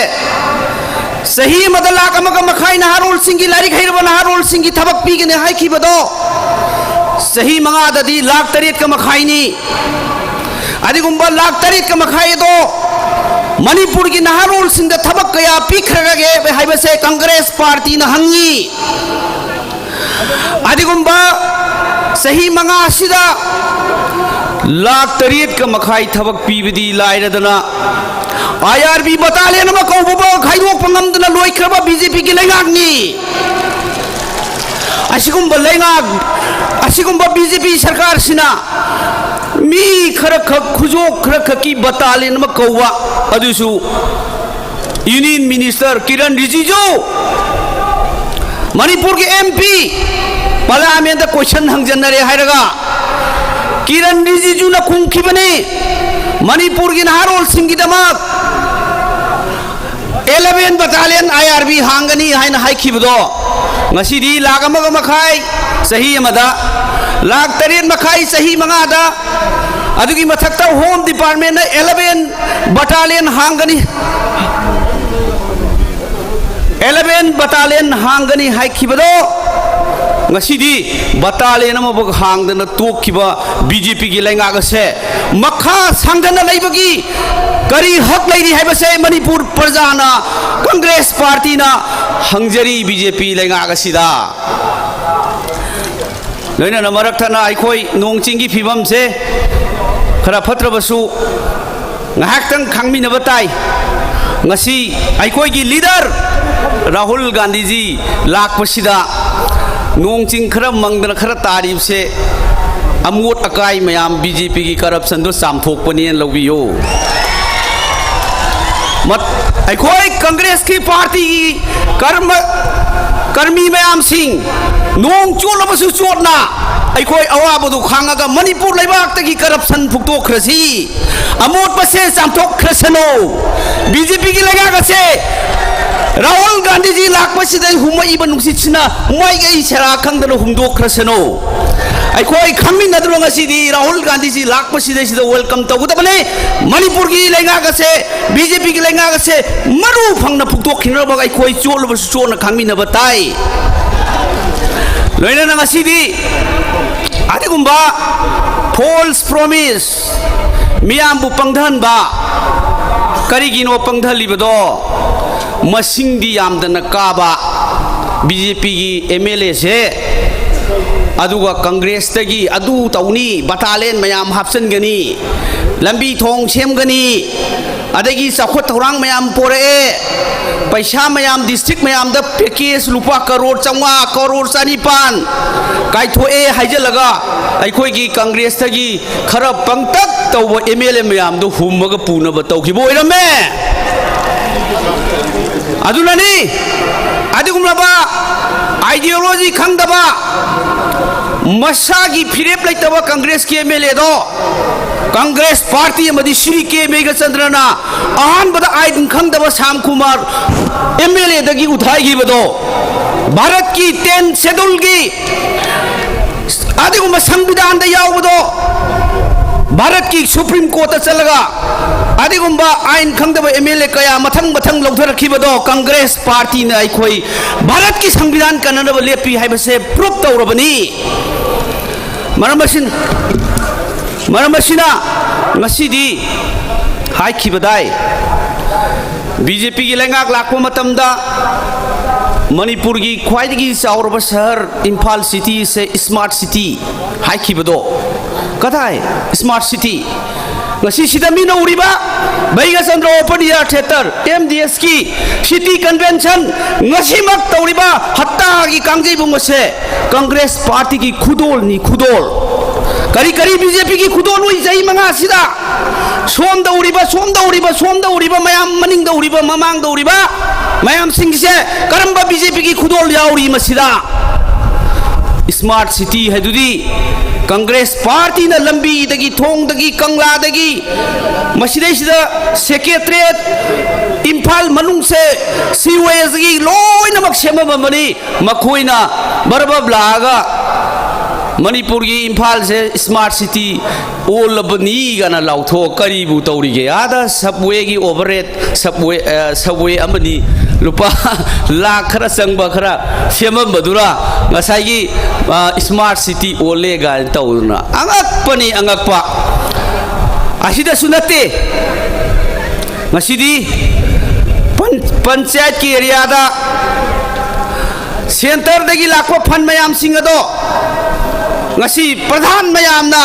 ꯆꯍꯤ ꯑꯃꯗ ꯂꯥꯈ ꯑꯃꯒ ꯃꯈꯥꯏ ꯅꯍꯥꯔꯣꯜꯁꯤꯡꯒꯤ, ꯂꯥꯏꯔꯤꯛ ꯍꯩꯔꯕ ꯅꯍꯥꯔꯣꯜꯁꯤꯡꯒꯤ ꯊꯕꯛ ꯄꯤꯒꯅꯤ ꯍꯥꯏꯈꯤꯕꯗꯣ, ꯆꯍꯤ ꯃꯉꯥꯗꯗꯤ ꯂꯥꯈ ꯇꯔꯦꯠꯀ ꯃꯈꯥꯏꯅꯤ꯫ ꯑꯗꯨꯒꯨꯝꯕ ꯂꯥꯈ ꯇꯔꯦꯠꯀ ꯃꯈꯥꯏ ꯑꯗꯣ ꯃꯅꯤꯄꯨꯔꯒꯤ ꯅꯍꯥꯔꯣꯜꯁꯤꯡꯗ ꯊꯕꯛ ꯀꯌꯥ ꯄꯤꯈ꯭ꯔꯒꯦ ꯍꯥꯏꯕꯁꯦ ꯀꯪꯒ꯭ꯔꯦꯁ ꯄꯥꯔꯇꯤꯅ ꯍꯪꯉꯤ꯫ ꯑꯗꯨꯒꯨꯝꯕ ꯆꯍꯤ ꯃꯉꯥꯁꯤꯗ ꯂꯥꯈ ꯇꯔꯦꯠꯀ ꯃꯈꯥꯏ ꯊꯕꯛ ꯄꯤꯕꯗꯤ ꯂꯥꯏꯔꯗꯅ, ꯑꯥꯏ ꯑꯥꯔ ꯕꯤ ꯕꯇꯥꯂꯤꯌꯟ ꯑꯃ ꯀꯧꯕꯐꯥꯎ ꯈꯥꯏꯗꯣꯛꯄ ꯉꯝꯗꯅ ꯂꯣꯏꯈ꯭ꯔꯕ ꯕꯤ ꯖꯦ ꯄꯤꯒꯤ ꯂꯩꯉꯥꯛꯅꯤ꯫ ꯑꯁꯤꯒꯨꯝꯕ ꯂꯩꯉꯥꯛ, ꯑꯁꯤꯒꯨꯝꯕ ꯕꯤ ꯖꯦ ꯄꯤ ꯁꯔꯀꯥꯔꯁꯤꯅ ꯃꯤ ꯈꯔꯈꯛ, ꯈꯨꯖꯣꯛ ꯈꯔꯈꯛꯀꯤ ꯕꯇꯥꯂꯤꯌꯟ ꯑꯃ ꯀꯧꯕ, ꯑꯗꯨꯁꯨ ꯌꯨꯅꯤꯌꯟ ꯃꯤꯅꯤꯁꯇꯔ ꯀꯤꯔꯟ ꯔꯤꯖꯤꯖꯨ, ꯃꯅꯤꯄꯨꯔꯒꯤ ꯑꯦꯝ ꯄꯤ, ꯄꯥꯔꯂꯤꯌꯥꯃꯦꯟꯗ ꯀꯣꯏꯁꯟ ꯍꯪꯖꯟꯅꯔꯦ ꯍꯥꯏꯔꯒ ꯀꯤꯔꯟ ꯔꯤꯖꯤꯖꯨꯅ ꯈꯨꯝꯈꯤꯕꯅꯤ, ꯃꯅꯤꯄꯨꯔꯒꯤ ꯅꯍꯥꯔꯣꯜꯁꯤꯡꯒꯤꯗꯃꯛ ꯑꯦꯂꯚꯦꯟ ꯕꯇꯥꯂꯤꯌꯟ ꯑꯥꯏ ꯑꯥꯔ ꯕꯤ ꯍꯥꯡꯒꯅꯤ ꯍꯥꯏꯅ ꯍꯥꯏꯈꯤꯕꯗꯣ, ꯉꯁꯤꯗꯤ ꯂꯥꯈ ꯑꯃꯒ ꯃꯈꯥꯏ ꯆꯍꯤ ꯑꯃꯗ, ꯂꯥꯈ ꯇꯔꯦꯠ ꯃꯈꯥꯏ ꯆꯍꯤ ꯃꯉꯥꯗ, ꯑꯗꯨꯒꯤ ꯃꯊꯛꯇ ꯍꯣꯝ ꯗꯤꯄꯥꯔꯠꯃꯦꯟꯅ ꯑꯦꯂꯚꯦꯟ ꯕꯇꯥꯂꯤꯌꯟ ꯍꯥꯡꯒꯅꯤ, ꯑꯦꯂꯚꯦꯟ ꯕꯇꯥꯂꯤꯌꯟ ꯍꯥꯡꯒꯅꯤ ꯍꯥꯏꯈꯤꯕꯗꯣ, ꯉꯁꯤꯗꯤ ꯕꯇꯥꯂꯤꯌꯟ ꯑꯃꯐꯥꯎ ꯍꯥꯡꯗꯅ ꯇꯣꯛꯈꯤꯕ ꯕꯤ ꯖꯦ ꯄꯤꯒꯤ ꯂꯩꯉꯥꯛ ꯑꯁꯦ ꯃꯈꯥ ꯁꯥꯡꯊꯅ ꯂꯩꯕꯒꯤ ꯀꯔꯤ ꯍꯛ ꯂꯩꯔꯤ ꯍꯥꯏꯕꯁꯦ ꯃꯅꯤꯄꯨꯔ ꯄ꯭ꯔꯖꯥꯅ, ꯀꯪꯒ꯭ꯔꯦꯁ ꯄꯥꯔꯇꯤꯅ ꯍꯪꯖꯔꯤ ꯕꯤ ꯖꯦ ꯄꯤ ꯂꯩꯉꯥꯛ ꯑꯁꯤꯗ꯫ ꯂꯣꯏꯅꯅ ꯃꯔꯛ ꯊꯠꯅ ꯑꯩꯈꯣꯏ ꯅꯣꯡ ꯆꯤꯡꯒꯤ ꯐꯤꯕꯝꯁꯦ ꯈꯔ ꯐꯠꯇ꯭ꯔꯕꯁꯨ ꯉꯥꯏꯍꯥꯛꯇꯪ ꯈꯥꯡꯃꯤꯟꯅꯕ ꯇꯥꯏ꯫ ꯉꯁꯤ ꯑꯩꯈꯣꯏꯒꯤ ꯂꯤꯗꯔ ꯔꯥꯍꯨꯜ ꯒꯥꯟꯙꯤꯖꯤ ꯂꯥꯛꯄꯁꯤꯗ ꯅꯣꯡ ꯆꯤꯡ ꯈꯔ ꯃꯪꯗꯅ ꯈꯔ ꯇꯥꯔꯤꯕꯁꯦ ꯑꯃꯣꯠ ꯑꯀꯥꯏ ꯃꯌꯥꯝ ꯕꯤ ꯖꯦ ꯄꯤꯒꯤ ꯀꯔꯞꯁꯟꯗꯣ ꯆꯥꯝꯊꯣꯛꯄꯅꯦꯅ ꯂꯧꯕꯤꯌꯨ꯫ ꯃꯠ-, ꯑꯩꯈꯣꯏ ꯀꯪꯒ꯭ꯔꯦꯁꯀꯤ ꯄꯥꯔꯇꯤꯒꯤ ꯀꯔꯃ-, ꯀꯔꯃꯤ ꯃꯌꯥꯝꯁꯤꯡ, ꯅꯣꯡ ꯆꯣꯠꯂꯕꯁꯨ ꯆꯣꯠꯅ ꯑꯩꯈꯣꯏ ꯑꯋꯥꯕꯗꯨ ꯈꯥꯡꯉꯒ ꯃꯅꯤꯄꯨꯔ ꯂꯩꯕꯥꯛꯇꯒꯤ ꯀꯔꯞꯁꯟ ꯐꯨꯛꯇꯣꯛꯈ꯭ꯔꯁꯤ꯫ ꯑꯃꯣꯠꯄꯁꯦ ꯆꯥꯝꯊꯣꯛꯈ꯭ꯔꯁꯅꯨ꯫ ꯕꯤ ꯖꯦ ꯄꯤꯒꯤ ꯂꯩꯉꯥꯛ ꯑꯁꯦ ꯔꯥꯍꯨꯜ ꯒꯥꯟꯙꯤꯖꯤ ꯂꯥꯛꯄꯁꯤꯗ ꯍꯨꯝꯃꯛꯏꯕ ꯅꯨꯡꯁꯤꯠꯁꯤꯅ ꯃꯥꯏꯀꯩ ꯁꯦꯔꯥ ꯈꯪꯗꯅ ꯍꯨꯝꯗꯣꯛꯈ꯭ꯔꯁꯅꯨ꯫ ꯑꯩꯈꯣꯏ ꯈꯪꯃꯤꯟꯅꯗꯨꯅ ꯉꯁꯤꯗꯤ ꯔꯥꯍꯨꯜ ꯒꯥꯟꯙꯤꯖꯤ ꯂꯥꯛꯄꯁꯤꯗꯩꯁꯤꯗ welcome ꯇꯧꯒꯗꯕꯅꯤ꯫ ꯃꯅꯤꯄꯨꯔꯒꯤ ꯂꯩꯉꯥꯛ ꯑꯁꯦ, ꯕꯤ ꯖꯦ ꯄꯤꯒꯤ ꯂꯩꯉꯥꯛ ꯑꯁꯦ ꯃꯔꯨ ꯐꯪꯅ ꯐꯨꯛꯇꯣꯛꯈꯤꯅꯕ ꯑꯩꯈꯣꯏ ꯆꯣꯠꯂꯕꯁꯨ ꯆꯣꯠꯅ ꯈꯪꯃꯤꯟꯅꯕ ꯇꯥꯏ꯫ ꯂꯣꯏꯅꯅ ꯉꯁꯤꯗꯤ ꯑꯗꯨꯒꯨꯝꯕ false promise, ꯃꯤꯌꯥꯝꯕꯨ ꯄꯪꯊꯍꯟꯕ, ꯀꯔꯤꯒꯤꯅꯣ ꯄꯪꯊꯍꯜꯂꯤꯕꯗꯣ? ꯃꯁꯤꯡꯗꯤ ꯌꯥꯝꯗꯅ ꯀꯥꯕ ꯕꯤ ꯖꯦ ꯄꯤꯒꯤ ꯑꯦꯝ ꯑꯦꯜ ꯑꯦꯁꯦ, ꯑꯗꯨꯒ ꯀꯪꯒ꯭ꯔꯦꯁꯇꯒꯤ ꯑꯗꯨ ꯇꯧꯅꯤ, ꯕꯇꯥꯂꯦꯟ ꯃꯌꯥꯝ ꯍꯥꯞꯆꯤꯟꯒꯅꯤ, ꯂꯝꯕꯤ ꯊꯣꯡ ꯁꯦꯝꯒꯅꯤ, ꯑꯗꯒꯤ ꯆꯥꯎꯈꯠ ꯊꯧꯔꯥꯡ ꯃꯌꯥꯝ ꯄꯣꯔꯛꯑꯦ, ꯄꯩꯁꯥ ꯃꯌꯥꯝ district ꯃꯌꯥꯝꯗ package ꯂꯨꯄꯥ ꯀꯔꯣꯔ ꯆꯥꯝꯃꯉꯥ, ꯀꯔꯣꯔ ꯆꯅꯤꯄꯥꯟ ꯀꯥꯏꯊꯣꯛꯑꯦ ꯍꯥꯏꯖꯤꯜꯂꯒ ꯑꯩꯈꯣꯏꯒꯤ ꯀꯪꯒ꯭ꯔꯦꯁꯇꯒꯤ ꯈꯔ ꯄꯪꯇꯛ ꯇꯧꯕ ꯑꯦꯝ ꯑꯦꯜ ꯑꯦ ꯃꯌꯥꯝꯗꯣ ꯍꯨꯝꯃꯒ ꯄꯨꯅꯕ ꯇꯧꯈꯤꯕ ꯑꯣꯏꯔꯝꯃꯦ꯫ ꯑꯗꯨꯅꯅꯤ ꯑꯗꯨꯒꯨꯝꯂꯕ ideology ꯈꯪꯗꯕ, ꯃꯁꯥꯒꯤ ꯐꯤꯔꯦꯞ ꯂꯩꯇꯕ ꯀꯪꯒ꯭ꯔꯦꯁꯀꯤ ꯑꯦꯝ ꯑꯦꯜ ꯑꯦꯗꯣ ꯀꯪꯒ꯭ꯔꯦꯁ ꯄꯥꯔꯇꯤ ꯑꯃꯗꯤ ꯁ꯭ꯔꯤ ꯀꯦ ꯃꯦꯘꯆꯟꯗ꯭ꯔꯅ ꯑꯍꯥꯟꯕꯗ ꯑꯥꯏꯟ ꯈꯪꯗꯕ ꯁ꯭ꯌꯥꯝ ꯀꯨꯃꯥꯔ ꯑꯦꯝ ꯑꯦꯜ ꯑꯦꯗꯒꯤ ꯎꯊꯥꯏꯈꯤꯕꯗꯣ, ꯚꯥꯔꯠꯀꯤ tenth scheduleꯒꯤ ꯑꯗꯨꯒꯨꯝꯕ ꯁꯪꯕꯤꯙꯥꯟꯗ ꯌꯥꯎꯕꯗꯣ, ꯚꯥꯔꯠꯀꯤ Supreme Courtꯇ ꯆꯠꯂꯒ ꯑꯗꯨꯒꯨꯝꯕ ꯑꯥꯏꯟ ꯈꯪꯗꯕ ꯑꯦꯝ ꯑꯦꯜ ꯑꯦ ꯀꯌꯥ ꯃꯊꯪ ꯃꯊꯪ ꯂꯧꯊꯔꯛꯈꯤꯕꯗꯣ ꯀꯪꯒ꯭ꯔꯦꯁ ꯄꯥꯔꯇꯤꯅ ꯑꯩꯈꯣꯏ ꯚꯥꯔꯠꯀꯤ ꯁꯪꯕꯤꯙꯥꯟ ꯀꯟꯅꯅꯕ ꯂꯦꯞꯄꯤ ꯍꯥꯏꯕꯁꯦ proof ꯇꯧꯔꯕꯅꯤ꯫ ꯃꯔꯝ ꯑꯁꯤꯅ, ꯃꯔꯝ ꯑꯁꯤꯅ ꯉꯁꯤꯗꯤ ꯍꯥꯏꯈꯤꯕꯗꯥꯏ ꯕꯤ ꯖꯦ ꯄꯤꯒꯤ ꯂꯩꯉꯥꯛ ꯂꯥꯛꯄ ꯃꯇꯝꯗ ꯃꯅꯤꯄꯨꯔꯒꯤ ꯈ꯭ꯋꯥꯏꯗꯒꯤ ꯆꯥꯎꯔꯕ ꯁꯍꯔ ꯏꯝꯐꯥꯜ city ꯑꯁꯦ smart city ꯍꯥꯏꯈꯤꯕꯗꯣ, ꯀꯗꯥꯏ smart city? ꯉꯁꯤꯁꯤꯗ ꯃꯤꯅ ꯎꯔꯤꯕ Bhagyachandra Open Air Theatre, M D S ꯀꯤ City Convention, ꯉꯁꯤꯃꯛ ꯇꯧꯔꯤꯕ ꯍꯞꯇꯥꯒꯤ ꯀꯥꯡꯖꯩꯕꯨꯡ ꯑꯁꯦ ꯀꯪꯒ꯭ꯔꯦꯁ ꯄꯥꯔꯇꯤꯒꯤ ꯈꯨꯗꯣꯜꯅꯤ, ꯈꯨꯗꯣꯜ꯫ ꯀꯔꯤ ꯀꯔꯤ BJP ꯒꯤ ꯈꯨꯗꯣꯜ ꯎꯏ ꯆꯍꯤ ꯃꯉꯥꯁꯤꯗ? ꯁꯣꯝꯗ ꯎꯔꯤꯕ, ꯁꯣꯝꯗ ꯎꯔꯤꯕ, ꯁꯣꯝꯗ ꯎꯔꯤꯕ ꯃꯌꯥꯝ, ꯃꯅꯤꯡꯗ ꯎꯔꯤꯕ, ꯃꯃꯥꯡꯗ ꯎꯔꯤꯕ ꯃꯌꯥꯝꯁꯤꯡꯁꯦ ꯀꯔꯝꯕ BJP ꯒꯤ ꯈꯨꯗꯣꯜ ꯌꯥꯎꯔꯤ ꯃꯁꯤꯗ? Smart City ꯍꯥꯏꯗꯨꯗꯤ ꯀꯪꯒ꯭ꯔꯦꯁ ꯄꯥꯔꯇꯤꯅ ꯂꯝꯕꯤꯗꯒꯤ, ꯊꯣꯡꯗꯒꯤ, ꯀꯪꯂꯥꯗꯒꯤ, ꯃꯁꯤꯗꯩꯁꯤꯗ Secretariat, ꯏꯝꯐꯥꯜ ꯃꯅꯨꯡꯁꯦ sewerage ꯒꯤ ꯂꯣꯏꯅꯃꯛ ꯁꯦꯝꯃꯝꯃꯕꯅꯤ꯫ ꯃꯈꯣꯏꯅ ꯕꯔꯕꯞ ꯂꯥꯛꯑꯒ ꯃꯅꯤꯄꯨꯔꯒꯤ ꯏꯝꯐꯥꯜꯁꯦ Smart City ꯑꯣꯜꯂꯕꯅꯤ ꯀꯥꯏꯅ ꯂꯥꯎꯊꯣꯛ, ꯀꯔꯤꯕꯨ ꯇꯧꯔꯤꯒꯦ? ꯑꯥꯗ subway ꯒꯤ overhead, subway, ꯑ, subway ꯑꯃꯅꯤ ꯂꯨꯄꯥ ꯂꯥꯛ ꯈꯔ ꯆꯪꯕ ꯈꯔ ꯁꯦꯝꯃꯝꯕꯗꯨꯅ ꯉꯁꯥꯏꯒꯤ, ꯑ, Smart City ꯑꯣꯜꯂꯦ ꯀꯥꯏꯅ ꯇꯧꯗꯅ ꯑꯉꯛꯄꯅꯤ, ꯑꯉꯛꯄ꯫ ꯑꯁꯤꯗꯁꯨ ꯅꯠꯇꯦ, ꯉꯁꯤꯗꯤ ꯄꯟ-, ꯄꯟꯆꯥꯌꯠꯀꯤ area ꯗ centre ꯗꯒꯤ ꯂꯥꯛꯄ fund ꯃꯌꯥꯝꯁꯤꯡ ꯑꯗꯣ ꯉꯁꯤ ꯄ꯭ꯔꯙꯥꯟ ꯃꯌꯥꯝꯅ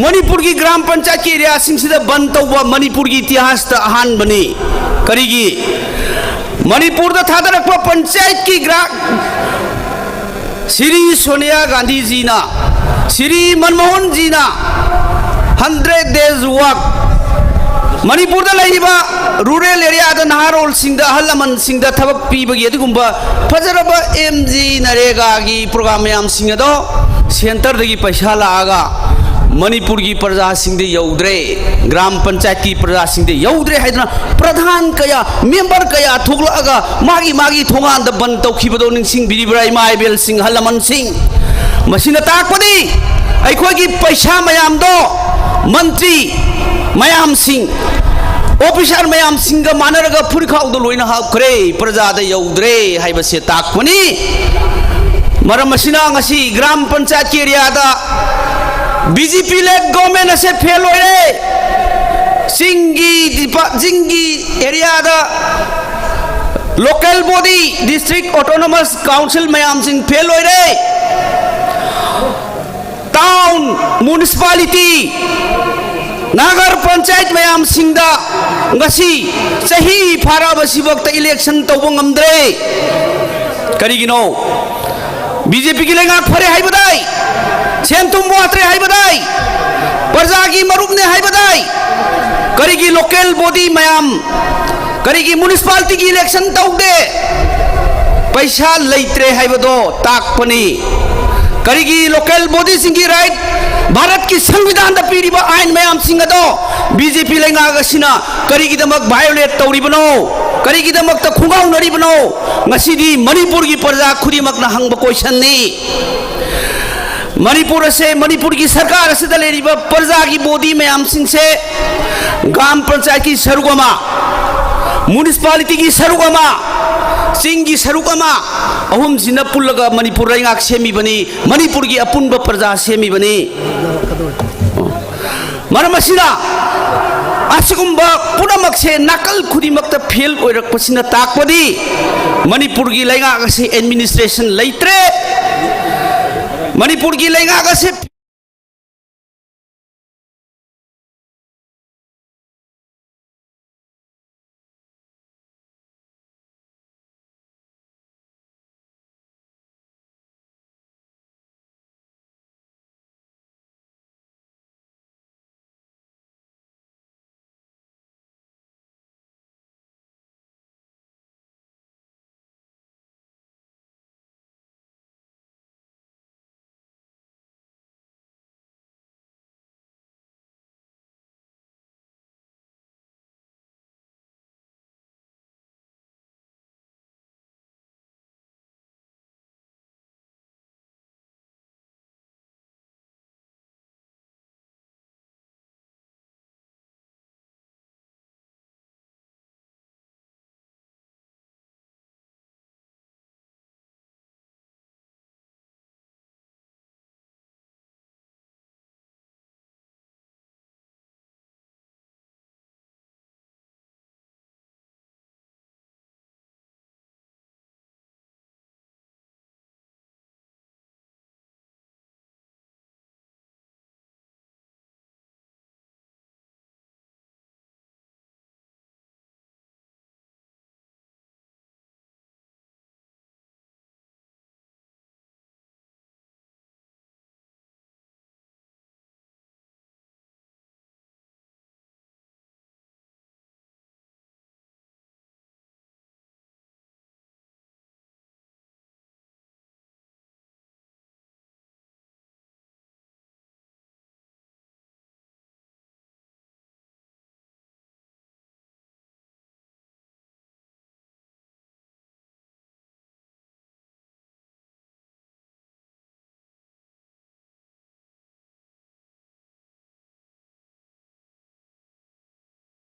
ꯃꯅꯤꯄꯨꯔꯒꯤ ꯒ꯭ꯔꯥꯝ ꯄꯟꯆꯥꯌꯠꯀꯤ area ꯁꯤꯡꯁꯤꯗ ꯕꯟ ꯇꯧꯕ ꯃꯅꯤꯄꯨꯔꯒꯤ ꯏꯇꯤꯍꯥꯁꯇ ꯑꯍꯥꯟꯕꯅꯤ꯫ ꯀꯔꯤꯒꯤ? ꯃꯅꯤꯄꯨꯔꯗ ꯊꯥꯗꯔꯛꯄ ꯄꯟꯆꯥꯌꯠꯀꯤ ꯒ꯭ꯔꯥ-, Shri Sonia ꯒꯥꯟꯙꯤꯖꯤꯅ, Shri ꯃꯟꯃꯣꯍꯟꯖꯤꯅ hundred days work, ꯃꯅꯤꯄꯨꯔꯗ ꯂꯩꯔꯤꯕ rural area ꯗ ꯅꯍꯥꯔꯣꯜꯁꯤꯡꯗ, ꯑꯍꯜ ꯂꯃꯟꯁꯤꯡꯗ ꯊꯕꯛ ꯄꯤꯕꯒꯤ ꯑꯗꯨꯒꯨꯝꯕ ꯐꯖꯔꯕ MGNREGA ꯒꯤ program ꯃꯌꯥꯝꯁꯤꯡ ꯑꯗꯣ centre ꯗꯒꯤ ꯄꯩꯁꯥ ꯂꯥꯛꯑꯒ ꯃꯅꯤꯄꯨꯔꯒꯤ ꯄ꯭ꯔꯖꯥꯁꯤꯡꯗ ꯌꯧꯗ꯭ꯔꯦ, ꯒ꯭ꯔꯥꯝ ꯄꯟꯆꯥꯌꯠꯀꯤ ꯄ꯭ꯔꯖꯥꯁꯤꯡꯗ ꯌꯧꯗ꯭ꯔꯦ ꯍꯥꯏꯗꯨꯅ ꯄ꯭ꯔꯙꯥꯟ ꯀꯌꯥ, member ꯀꯌꯥ ꯊꯣꯛꯂꯛꯑꯒ ꯃꯥꯒꯤ ꯃꯥꯒꯤ ꯊꯣꯡꯒꯥꯟꯗ ꯕꯟ ꯇꯧꯈꯤꯕꯗꯣ ꯅꯤꯡꯁꯤꯡꯕꯤꯔꯤꯕ꯭ꯔꯥ, ꯏꯃꯥ ꯏꯕꯦꯜꯁꯤꯡ, ꯑꯍꯜ ꯂꯃꯟꯁꯤꯡ? ꯃꯁꯤꯅ ꯇꯥꯛꯄꯗꯤ ꯑꯩꯈꯣꯏꯒꯤ ꯄꯩꯁꯥ ꯃꯌꯥꯝꯗꯣ ꯃꯟꯇ꯭ꯔꯤ ꯃꯌꯥꯝꯁꯤꯡ, officer ꯃꯌꯥꯝꯁꯤꯡꯒ ꯃꯥꯟꯅꯔꯒ ꯐꯨꯔꯤꯈꯥꯎꯗ ꯂꯣꯏꯅ ꯍꯥꯞꯈ꯭ꯔꯦ, ꯄ꯭ꯔꯖꯥꯗ ꯌꯧꯗ꯭ꯔꯦ ꯍꯥꯏꯕꯁꯦ ꯇꯥꯛꯄꯅꯤ꯫ ꯃꯔꯝ ꯑꯁꯤꯅ ꯉꯁꯤ ꯒ꯭ꯔꯥꯝ ꯄꯟꯆꯥꯌꯠꯀꯤ area ꯗ BJP led government ꯑꯁꯦ fail ꯑꯣꯏꯔꯦ꯫ ꯆꯤꯡꯒꯤ ꯗꯤꯄꯥ-, ꯆꯤꯡꯒꯤ area ꯗ local body, district autonomous council ꯃꯌꯥꯝꯁꯤꯡ fail ꯑꯣꯏꯔꯦ꯫ Town, municipality, ꯅꯥꯒꯔ ꯄꯟꯆꯥꯌꯠ ꯃꯌꯥꯝꯁꯤꯡꯗ ꯉꯁꯤ ꯆꯍꯤ ꯐꯥꯔꯛꯑꯕꯁꯤꯐꯥꯎꯗ election ꯇꯧꯕ ꯉꯝꯗ꯭ꯔꯦ꯫ ꯀꯔꯤꯒꯤꯅꯣ? ꯕꯤꯖꯦꯄꯤꯒꯤ ꯂꯩꯉꯥꯛ ꯐꯔꯦ ꯍꯥꯏꯕꯗꯥꯏ, ꯁꯦꯟ ꯊꯨꯝ ꯋꯥꯠꯇ꯭ꯔꯦ ꯍꯥꯏꯕꯗꯥꯏ, ꯄ꯭ꯔꯖꯥꯒꯤ ꯃꯔꯨꯞꯅꯦ ꯍꯥꯏꯕꯗꯥꯏ, ꯀꯔꯤꯒꯤ local body ꯃꯌꯥꯝ, ꯀꯔꯤꯒꯤ municipalityꯒꯤ election ꯇꯧꯗꯦ? ꯄꯩꯁꯥ ꯂꯩꯇ꯭ꯔꯦ ꯍꯥꯏꯕꯗꯣ ꯇꯥꯛꯄꯅꯤ꯫ ꯀꯔꯤꯒꯤ local bodyꯁꯤꯡꯒꯤ right, ꯚꯥꯔꯠꯀꯤ ꯁꯪꯕꯤꯙꯥꯟꯗ ꯄꯤꯔꯤꯕ ꯑꯥꯏꯟ ꯃꯌꯥꯝꯁꯤꯡ ꯑꯗꯣ ꯕꯤꯖꯦꯄꯤ ꯂꯩꯉꯥꯛ ꯑꯁꯤꯅ ꯀꯔꯤꯒꯤꯗꯃꯛ violate ꯇꯧꯔꯤꯕꯅꯣ? ꯀꯔꯤꯒꯤꯗꯃꯛꯇ ꯈꯣꯡꯒꯥꯎꯅꯔꯤꯕꯅꯣ? ꯉꯁꯤꯗꯤ ꯃꯅꯤꯄꯨꯔꯒꯤ ꯄ꯭ꯔꯖꯥ ꯈꯨꯗꯤꯡꯃꯛꯅ ꯍꯪꯕ questionꯅꯤ꯫ ꯃꯅꯤꯄꯨꯔ ꯑꯁꯦ, ꯃꯅꯤꯄꯨꯔꯒꯤ ꯁꯔꯀꯥꯔ ꯑꯁꯤꯗ ꯂꯩꯔꯤꯕ ꯄ꯭ꯔꯖꯥꯒꯤ body ꯃꯌꯥꯝꯁꯤꯡꯁꯦ, ꯒ꯭ꯔꯥꯝ ꯄꯟꯆꯥꯌꯠꯀꯤ ꯁꯔꯨꯛ ꯑꯃ, municipalityꯒꯤ ꯁꯔꯨꯛ ꯑꯃ, ꯆꯤꯡꯒꯤ ꯁꯔꯨꯛ ꯑꯃ, ꯑꯍꯨꯝꯁꯤꯅ ꯄꯨꯜꯂꯒ ꯃꯅꯤꯄꯨꯔ ꯂꯩꯉꯥꯛ ꯁꯦꯝꯃꯤꯕꯅꯤ, ꯃꯅꯤꯄꯨꯔꯒꯤ ꯑꯄꯨꯟꯕ ꯄ꯭ꯔꯖꯥ ꯁꯦꯝꯃꯤꯕꯅꯤ꯫ ꯃꯔꯝ ꯑꯁꯤꯅ, ꯑꯁꯤꯒꯨꯝꯕ ꯄꯨꯝꯅꯃꯛꯁꯦ ꯅꯥꯀꯜ ꯈꯨꯗꯤꯡꯃꯛꯇ fail ꯑꯣꯏꯔꯛꯄꯁꯤꯅ ꯇꯥꯛꯄꯗꯤ ꯃꯅꯤꯄꯨꯔꯒꯤ ꯂꯩꯉꯥꯛ ꯑꯁꯤ administration ꯂꯩꯇ꯭ꯔꯦ, ꯃꯅꯤꯄꯨꯔꯒꯤ ꯂꯩꯉꯥꯛ ꯑꯁꯤ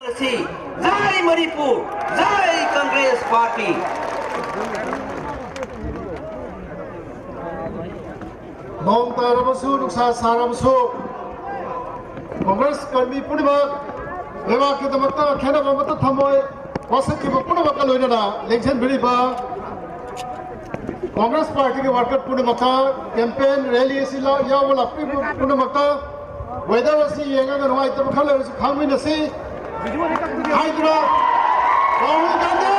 ꯑꯁꯤ, ꯖꯥꯏ ꯃꯅꯤꯄꯨꯔ, ꯖꯥꯏ ꯀꯪꯒ꯭ꯔꯦꯁ ꯄꯥꯔꯇꯤ꯫ ꯅꯣꯡ ꯇꯥꯔꯕꯁꯨ, ꯅꯨꯡꯁꯥ ꯁꯥꯔꯕꯁꯨ, ꯀꯪꯒ꯭ꯔꯦꯁ ꯀꯔꯃꯤ ꯄꯨꯝꯅꯃꯛ ꯂꯩꯕꯥꯛꯀꯤꯗꯃꯛꯇ ꯈꯦꯠꯅꯕ ꯑꯃꯠꯇ ꯊꯝꯃꯣꯏ ꯋꯥꯁꯛꯈꯤꯕ ꯄꯨꯝꯅꯃꯛꯀ ꯂꯣꯏꯅꯅ ꯂꯦꯡꯁꯤꯟꯕꯤꯔꯤꯕ ꯀꯪꯒ꯭ꯔꯦꯁ ꯄꯥꯔꯇꯤꯒꯤ ꯋꯥꯔꯀꯔ ꯄꯨꯝꯅꯃꯛꯇ, ꯀꯦꯝꯄꯦꯟ ꯔꯦꯂꯤ ꯑꯁꯤ ꯂꯥ-, ꯌꯥꯎꯕ ꯂꯥꯛꯄꯤꯕ ꯄꯨꯝꯅꯃꯛꯇ, ꯋꯦꯗꯔ ꯑꯁꯤ ꯌꯦꯡꯉꯒ ꯅꯨꯡꯉꯥꯏꯇꯕ ꯈꯔ ꯂꯩꯔꯁꯨ ꯈꯥꯡꯃꯤꯟꯅꯁꯤ꯫ ꯍꯥꯏꯗꯨꯅ ꯔꯥꯍꯨꯜ ꯒꯥꯟꯙꯤ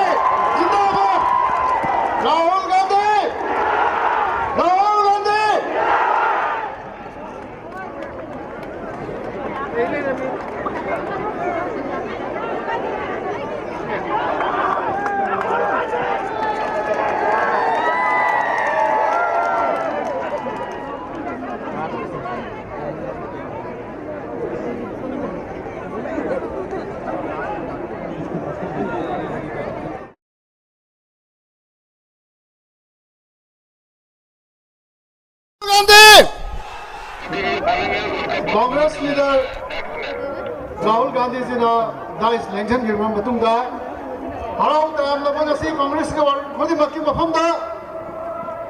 ꯖꯤꯟꯗꯥꯕꯥꯗ! ꯔꯥꯍꯨꯜ ꯒꯥꯟꯙꯤ! ꯔꯥꯍꯨꯜ ꯒꯥꯟꯙꯤ! ꯒꯥꯟꯙꯤ! ꯀꯪꯒ꯭ꯔꯦꯁ ꯂꯤꯗꯔ ꯔꯥꯍꯨꯜ ꯒꯥꯟꯙꯤꯖꯤꯅ ꯗꯥꯏꯁ ꯂꯦꯡꯁꯤꯟꯈꯤꯕ ꯃꯇꯨꯡꯗ, ꯍꯔꯥꯎ ꯇꯌꯥꯝꯂꯕ ꯉꯁꯤ ꯀꯪꯒ꯭ꯔꯦꯁꯀꯤ ꯋꯥꯔꯜ ꯈꯨꯗꯤꯡꯃꯛꯀꯤ ꯃꯐꯝꯗ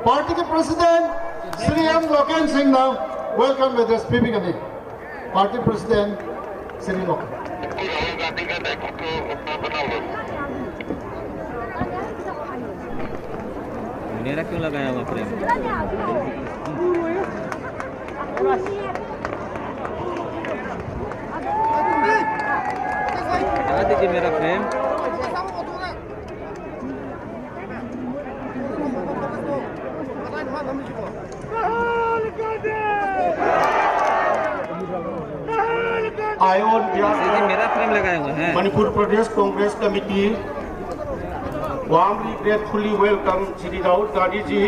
ꯄꯥꯔꯇꯤꯒꯤ ꯄ꯭ꯔꯦꯁꯤꯗꯦꯟ ꯁ꯭ꯔꯤ ꯑꯦꯝ ꯂꯣꯀꯦꯟ ꯁꯤꯡꯅ ꯋꯦꯜꯀꯝ ꯑꯦꯗ꯭ꯔꯦꯁ ꯄꯤꯕꯤꯒꯅꯤ꯫ Party president Shri Loken. मेरा क्यों लगाया हुआ फ्रेम? हटा दीजिए मेरा frame. I, on behalf of मेरा फ्रेम लगाए हुए हैं। Manipur Pradesh Congress Committee, warmly, gratefully welcome Shri Rahul Gandhi ji,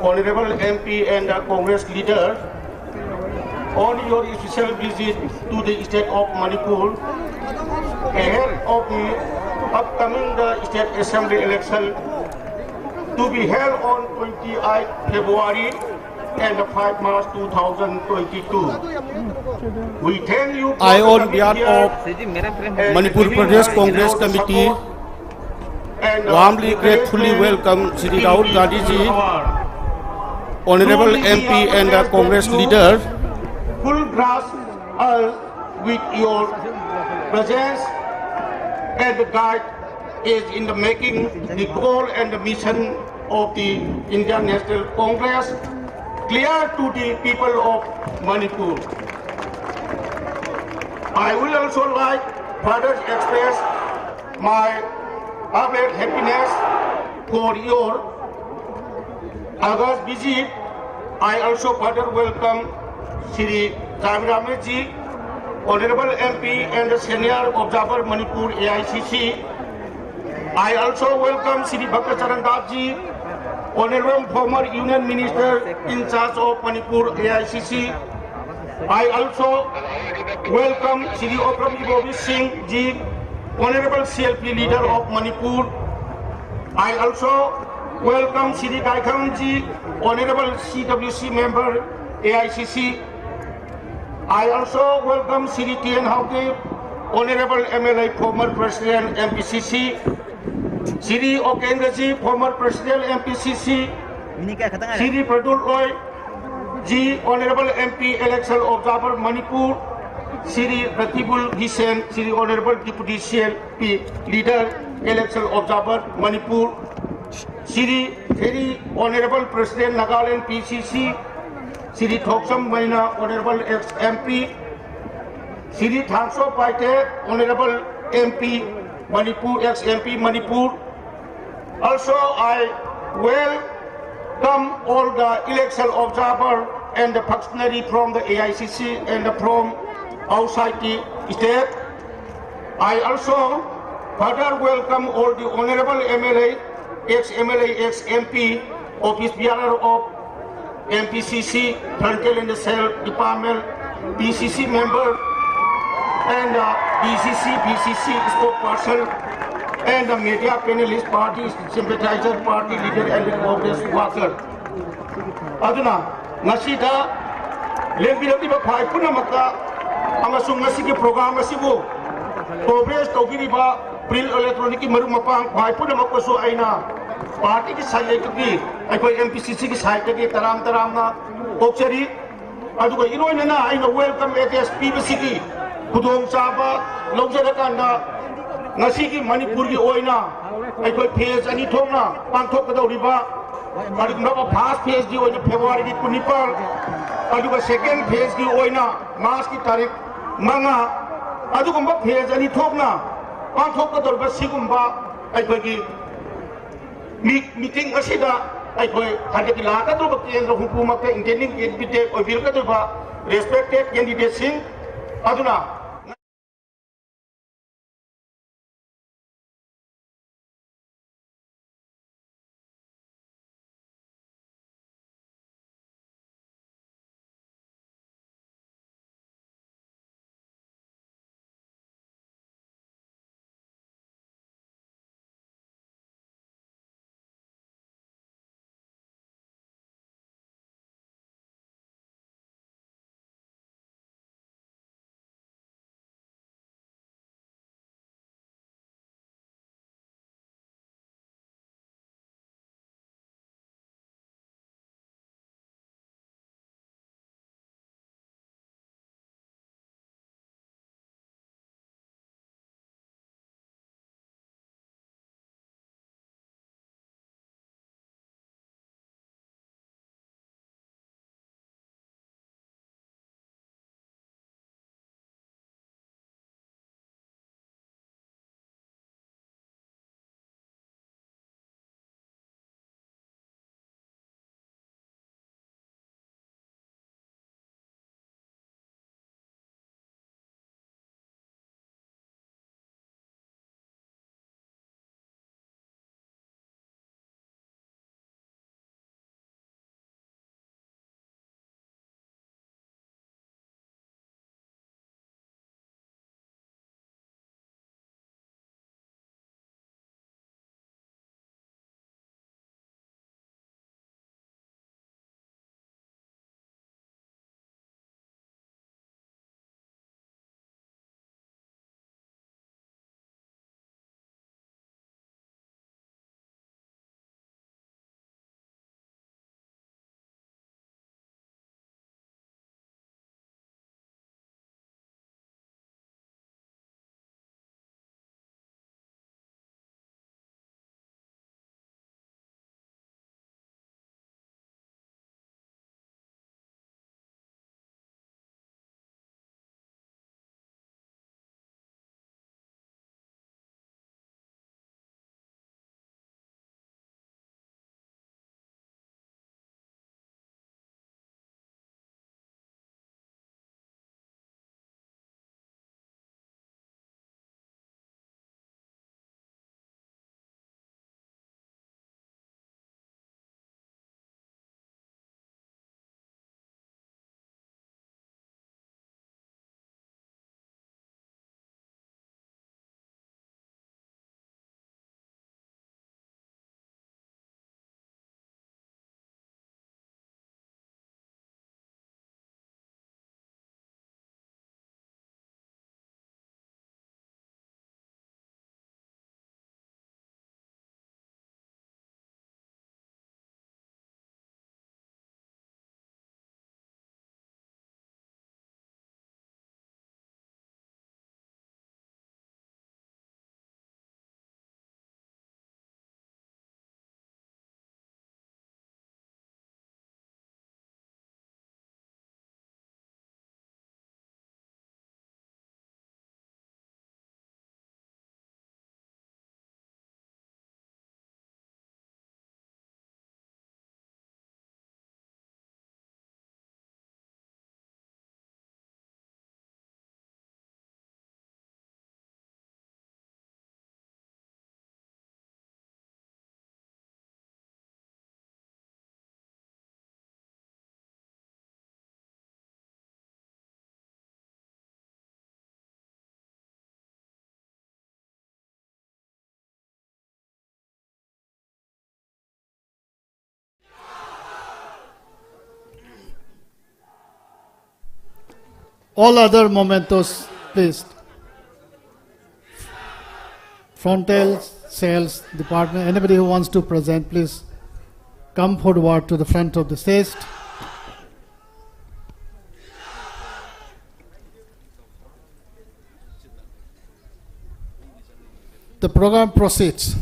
Honorable M P and the Congress leader, on your special visit to the state of Manipur ahead of the upcoming the state assembly election to be held on twenty-eighth February and the five March two thousand twenty-two. We thank you for I, on behalf of Manipur Pradesh Congress Committee, warmly, gratefully welcome Shri Rahul Gandhi ji, Honorable M P and the Congress leader. Full grasp us with your presence and the guide is in the making the goal and the mission of the Indian National Congress clear to the people of Manipur. I will also like further express my heartfelt happiness for your August visit. I also further welcome Shri Jairam Ramesh ji, Honorable M P and the Senior Observer Manipur A I C C. I also welcome Shri Bhakta Charan Das ji, Honorable former Union Minister in charge of Manipur A I C C. I also welcome Shri Okram Ibobi Singh ji, Honorable C L P leader of Manipur. I also welcome Shri Gaikhang ji, Honorable C W C member A I C C. I also welcome Shri T N Haokip, Honorable M L A, former President M P C C, Shri Okendra ji, former President M P C C, Shri Pradyot Roy ji, Honorable M P, Election Observer Manipur, Shri Ratibul Hussain, Shri Honorable Deputy C L P Leader, Election Observer Manipur, Shri Very Honorable President Nagaland P C C, Shri Thoksam Maina, Honorable ex M P, Shri Thangso Paite, Honorable M P Manipur, ex M P Manipur. Also, I welcome all the election observer and the functionary from the A I C C and from outside the state. I also further welcome all the honorable M L A, ex-M L A, ex-M P, office bearer of M P C C, Frontal and Cell Department, P C C member, and uh, D C C, P C C spokesperson, and the media panelist, party sympathizer, party leader, and the Congress worker. ꯑꯗꯨꯅ ꯉꯁꯤꯗ ꯂꯦꯡꯕꯤꯔꯛꯂꯤꯕ ꯐꯥꯏ ꯄꯨꯝꯅꯃꯛꯇ ꯑꯃꯁꯨꯡ ꯉꯁꯤꯒꯤ ꯄ꯭ꯔꯣꯒ꯭ꯔꯥꯝ ꯑꯁꯤꯕꯨ ꯀꯣꯚꯔꯦꯖ ꯇꯧꯕꯤꯔꯤꯕ ꯄ꯭ꯔꯤꯟ ꯏꯂꯦꯛꯇ꯭ꯔꯣꯅꯤꯛꯀꯤ ꯃꯔꯨꯞ ꯃꯄꯥꯡ ꯐꯥꯏ ꯄꯨꯝꯅꯃꯛꯄꯨꯁꯨ ꯑꯩꯅ ꯄꯥꯔꯇꯤꯒꯤ ꯁꯥꯏꯠꯇꯒꯤ, ꯑꯩꯈꯣꯏ ꯑꯦꯝ ꯄꯤ ꯁꯤ ꯁꯤꯒꯤ ꯁꯥꯏꯠꯇꯒꯤ ꯇꯔꯥꯝ ꯇꯔꯥꯝꯅ ꯑꯣꯛꯆꯔꯤ꯫ ꯑꯗꯨꯒ ꯏꯔꯣꯏꯅꯅ ꯑꯩꯅ ꯋꯦꯜꯀꯝ ꯑꯦꯗ꯭ꯔꯦꯁ ꯄꯤꯕꯁꯤꯒꯤ ꯈꯨꯗꯣꯡꯆꯥꯕ ꯂꯧꯖꯔꯀꯥꯟꯗ, ꯉꯁꯤꯒꯤ ꯃꯅꯤꯄꯨꯔꯒꯤ ꯑꯣꯏꯅ ꯑꯩꯈꯣꯏ ꯐꯦꯖ ꯑꯅꯤ ꯊꯣꯛꯅ ꯄꯥꯡꯊꯣꯛꯀꯗꯧꯔꯤꯕ, ꯀꯔꯤꯒꯨꯝꯕ ꯐꯥꯔꯁ ꯐꯦꯖꯀꯤ ꯑꯣꯏꯅ ꯐꯦꯕ꯭ꯔꯨꯋꯥꯔꯤꯒꯤ ꯀꯨꯟꯅꯤꯄꯥꯜ, ꯑꯗꯨꯒ ꯁꯦꯀꯦꯟ ꯐꯦꯖꯀꯤ ꯑꯣꯏꯅ ꯃꯥꯔꯆꯀꯤ ꯇꯥꯔꯤꯛ ꯃꯉꯥ, ꯑꯗꯨꯒꯨꯝꯕ ꯐꯦꯖ ꯑꯅꯤ ꯊꯣꯛꯅ ꯄꯥꯡꯊꯣꯛꯀꯗꯧꯔꯤꯕ ꯁꯤꯒꯨꯝꯕ ꯑꯩꯈꯣꯏꯒꯤ ꯃꯤ-, ꯃꯤꯇꯤꯡ ꯑꯁꯤꯗ ꯑꯩꯈꯣꯏ ꯍꯟꯗꯛꯀꯤ ꯂꯥꯛꯀꯗꯧꯔꯤꯕ ꯀꯦꯟꯗ꯭ꯔ ꯍꯨꯝꯐꯨꯃꯛꯇ ꯏꯟꯇꯦꯟꯗꯤꯡ ꯀꯦꯟꯗꯤꯗꯦꯠ ꯑꯣꯏꯕꯤꯔꯛꯀꯗꯧꯔꯤꯕ ꯔꯦꯁꯄꯦꯛꯇꯦꯠ ꯀꯦꯟꯗꯤꯗꯦꯠꯁꯤꯡ ꯑꯗꯨꯅ All other mementos, please. Frontal sales department, anybody who wants to present, please come forward to the front of the stage. The program proceeds.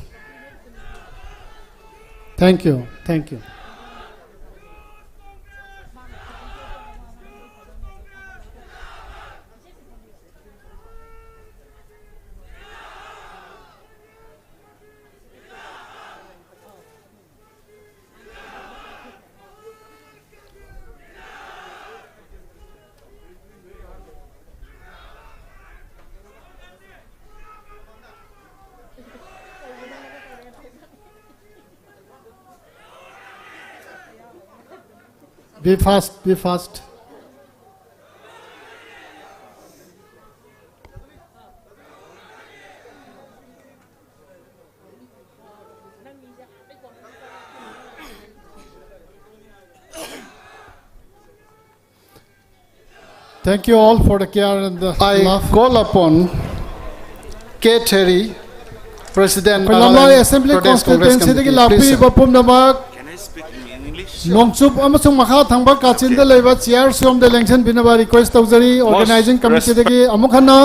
Thank you. Thank you. Be fast, be fast. Thank you all for the care and the I love. Call upon K. Terry, President, ꯑꯩꯈꯣꯏ ꯂꯝꯂꯥꯏ Nagaland assembly Pradesh Congress ꯀꯣꯟꯁꯇꯤꯇ꯭ꯋꯦꯟꯁꯤꯗꯒꯤ Committee, please, ꯂꯥꯛꯄꯤꯔꯤꯕ sir. ꯄꯨꯝꯅꯃꯛ, ꯅꯣꯡꯆꯨꯞ ꯑꯃꯁꯨꯡ ꯃꯈꯥ ꯊꯪꯕ ꯀꯥꯆꯤꯟꯗ ꯂꯩꯕ ꯆꯤꯌꯔ ꯁꯣꯝꯗ ꯂꯦꯡꯁꯤꯟꯕꯤꯅꯕ ꯔꯤꯀ꯭ꯋꯦꯁ ꯇꯧꯖꯔꯤ꯫ ꯑꯣꯔꯒꯅꯥꯏꯖꯤꯡ ꯀꯃꯤꯇꯤꯗꯒꯤ ꯑꯃꯨꯛ ꯍꯟꯅ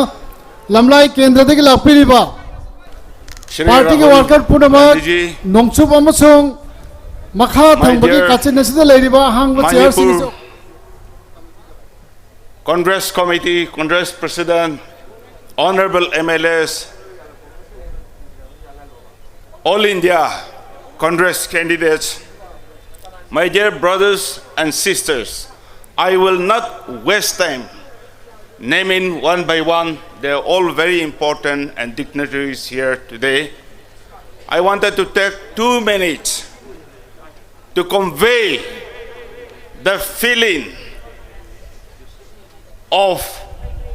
ꯂꯝꯂꯥꯏ ꯀꯦꯟꯗ꯭ꯔꯗꯒꯤ ꯂꯥꯛꯄꯤꯔꯤꯕ ꯄꯥꯔꯇꯤꯒꯤ ꯋꯥꯔꯀꯔ ꯄꯨꯝꯅꯃꯛ ꯅꯣꯡꯆꯨꯞ ꯑꯃꯁꯨꯡ ꯃꯈꯥ ꯊꯪꯕꯒꯤ ꯀꯥꯆꯤꯟ ꯑꯁꯤꯗ ꯂꯩꯔꯤꯕ ꯑꯍꯥꯡꯕ ꯆꯤꯌꯔꯁꯤꯡ ꯑꯁꯤ Congress Committee, Congress President, Honorable M L As, All India Congress candidates, my dear brothers and sisters, I will not waste time naming one by one. They are all very important and dignitaries here today. I wanted to take two minutes to convey the feeling of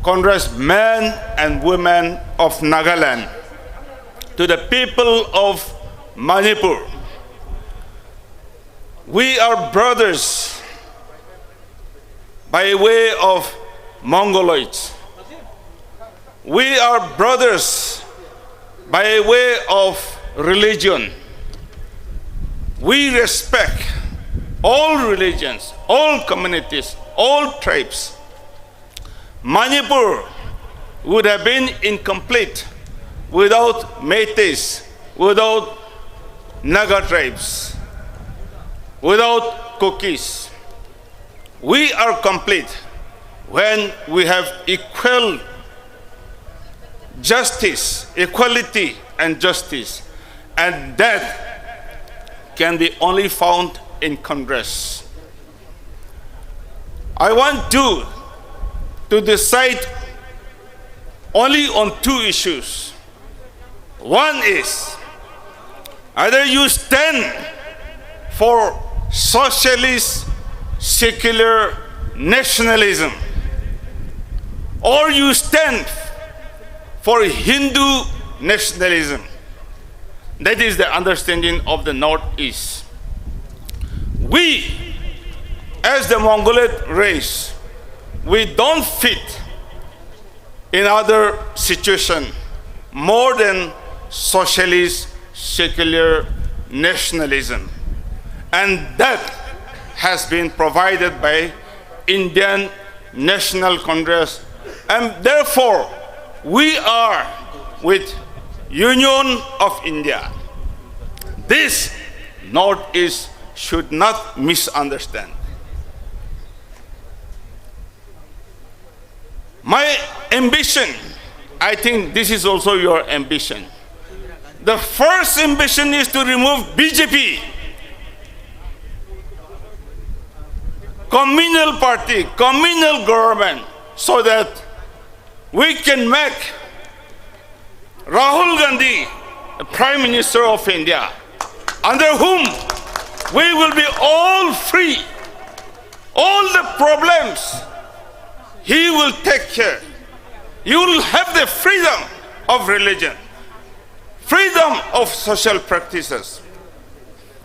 Congress men and women of Nagaland to the people of Manipur. We are brothers by way of Mongoloids. We are brothers by way of religion. We respect all religions, all communities, all tribes. Manipur would have been incomplete without Meiteis, without Naga tribes, without Kukis. We are complete when we have equal justice, equality and justice. And that can be only found in Congress. I want you to decide only on two issues. One is either you stand for socialist secular nationalism, or you stand for Hindu nationalism. That is the understanding of the Northeast. We, as the Mongoloid race, we don't fit in other situation more than socialist secular nationalism. And that has been provided by Indian National Congress, and therefore we are with Union of India. This Northeast should not misunderstand. My ambition, I think this is also your ambition. The first ambition is to remove B J P, communal party, communal government, so that we can make Rahul Gandhi the Prime Minister of India, under whom we will be all free. All the problems he will take care. You will have the freedom of religion, freedom of social practices,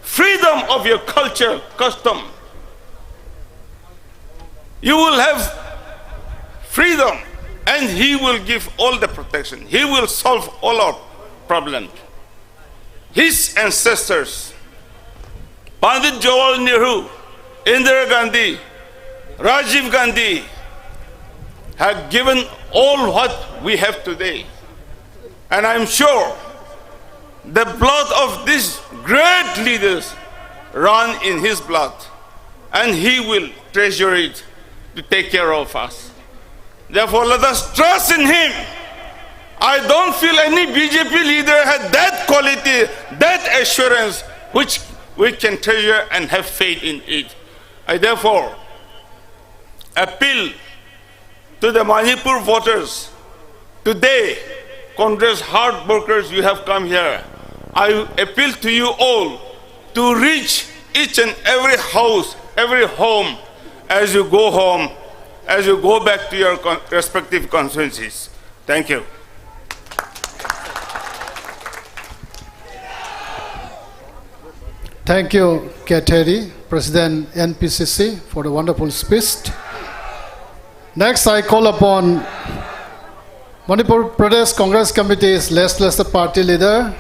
freedom of your culture, custom. You will have freedom, and he will give all the protection. He will solve all our problems. His ancestors, Pandit Jawaharlal Nehru, Indira Gandhi, Rajiv Gandhi, have given all what we have today. And I'm sure the blood of these great leaders run in his blood, and he will treasure it to take care of us. Therefore, let us trust in him. I don't feel any B J P leader had that quality, that assurance, which we can treasure and have faith in it. I therefore appeal to the Manipur voters today, Congress hard workers, you have come here. I appeal to you all to reach each and every house, every home, as you go home, as you go back to your con- respective constituencies. Thank you. Thank you, Katheri, President N P C C, for the wonderful speech. Next, I call upon Manipur Pradesh Congress Committee's legislative party leader,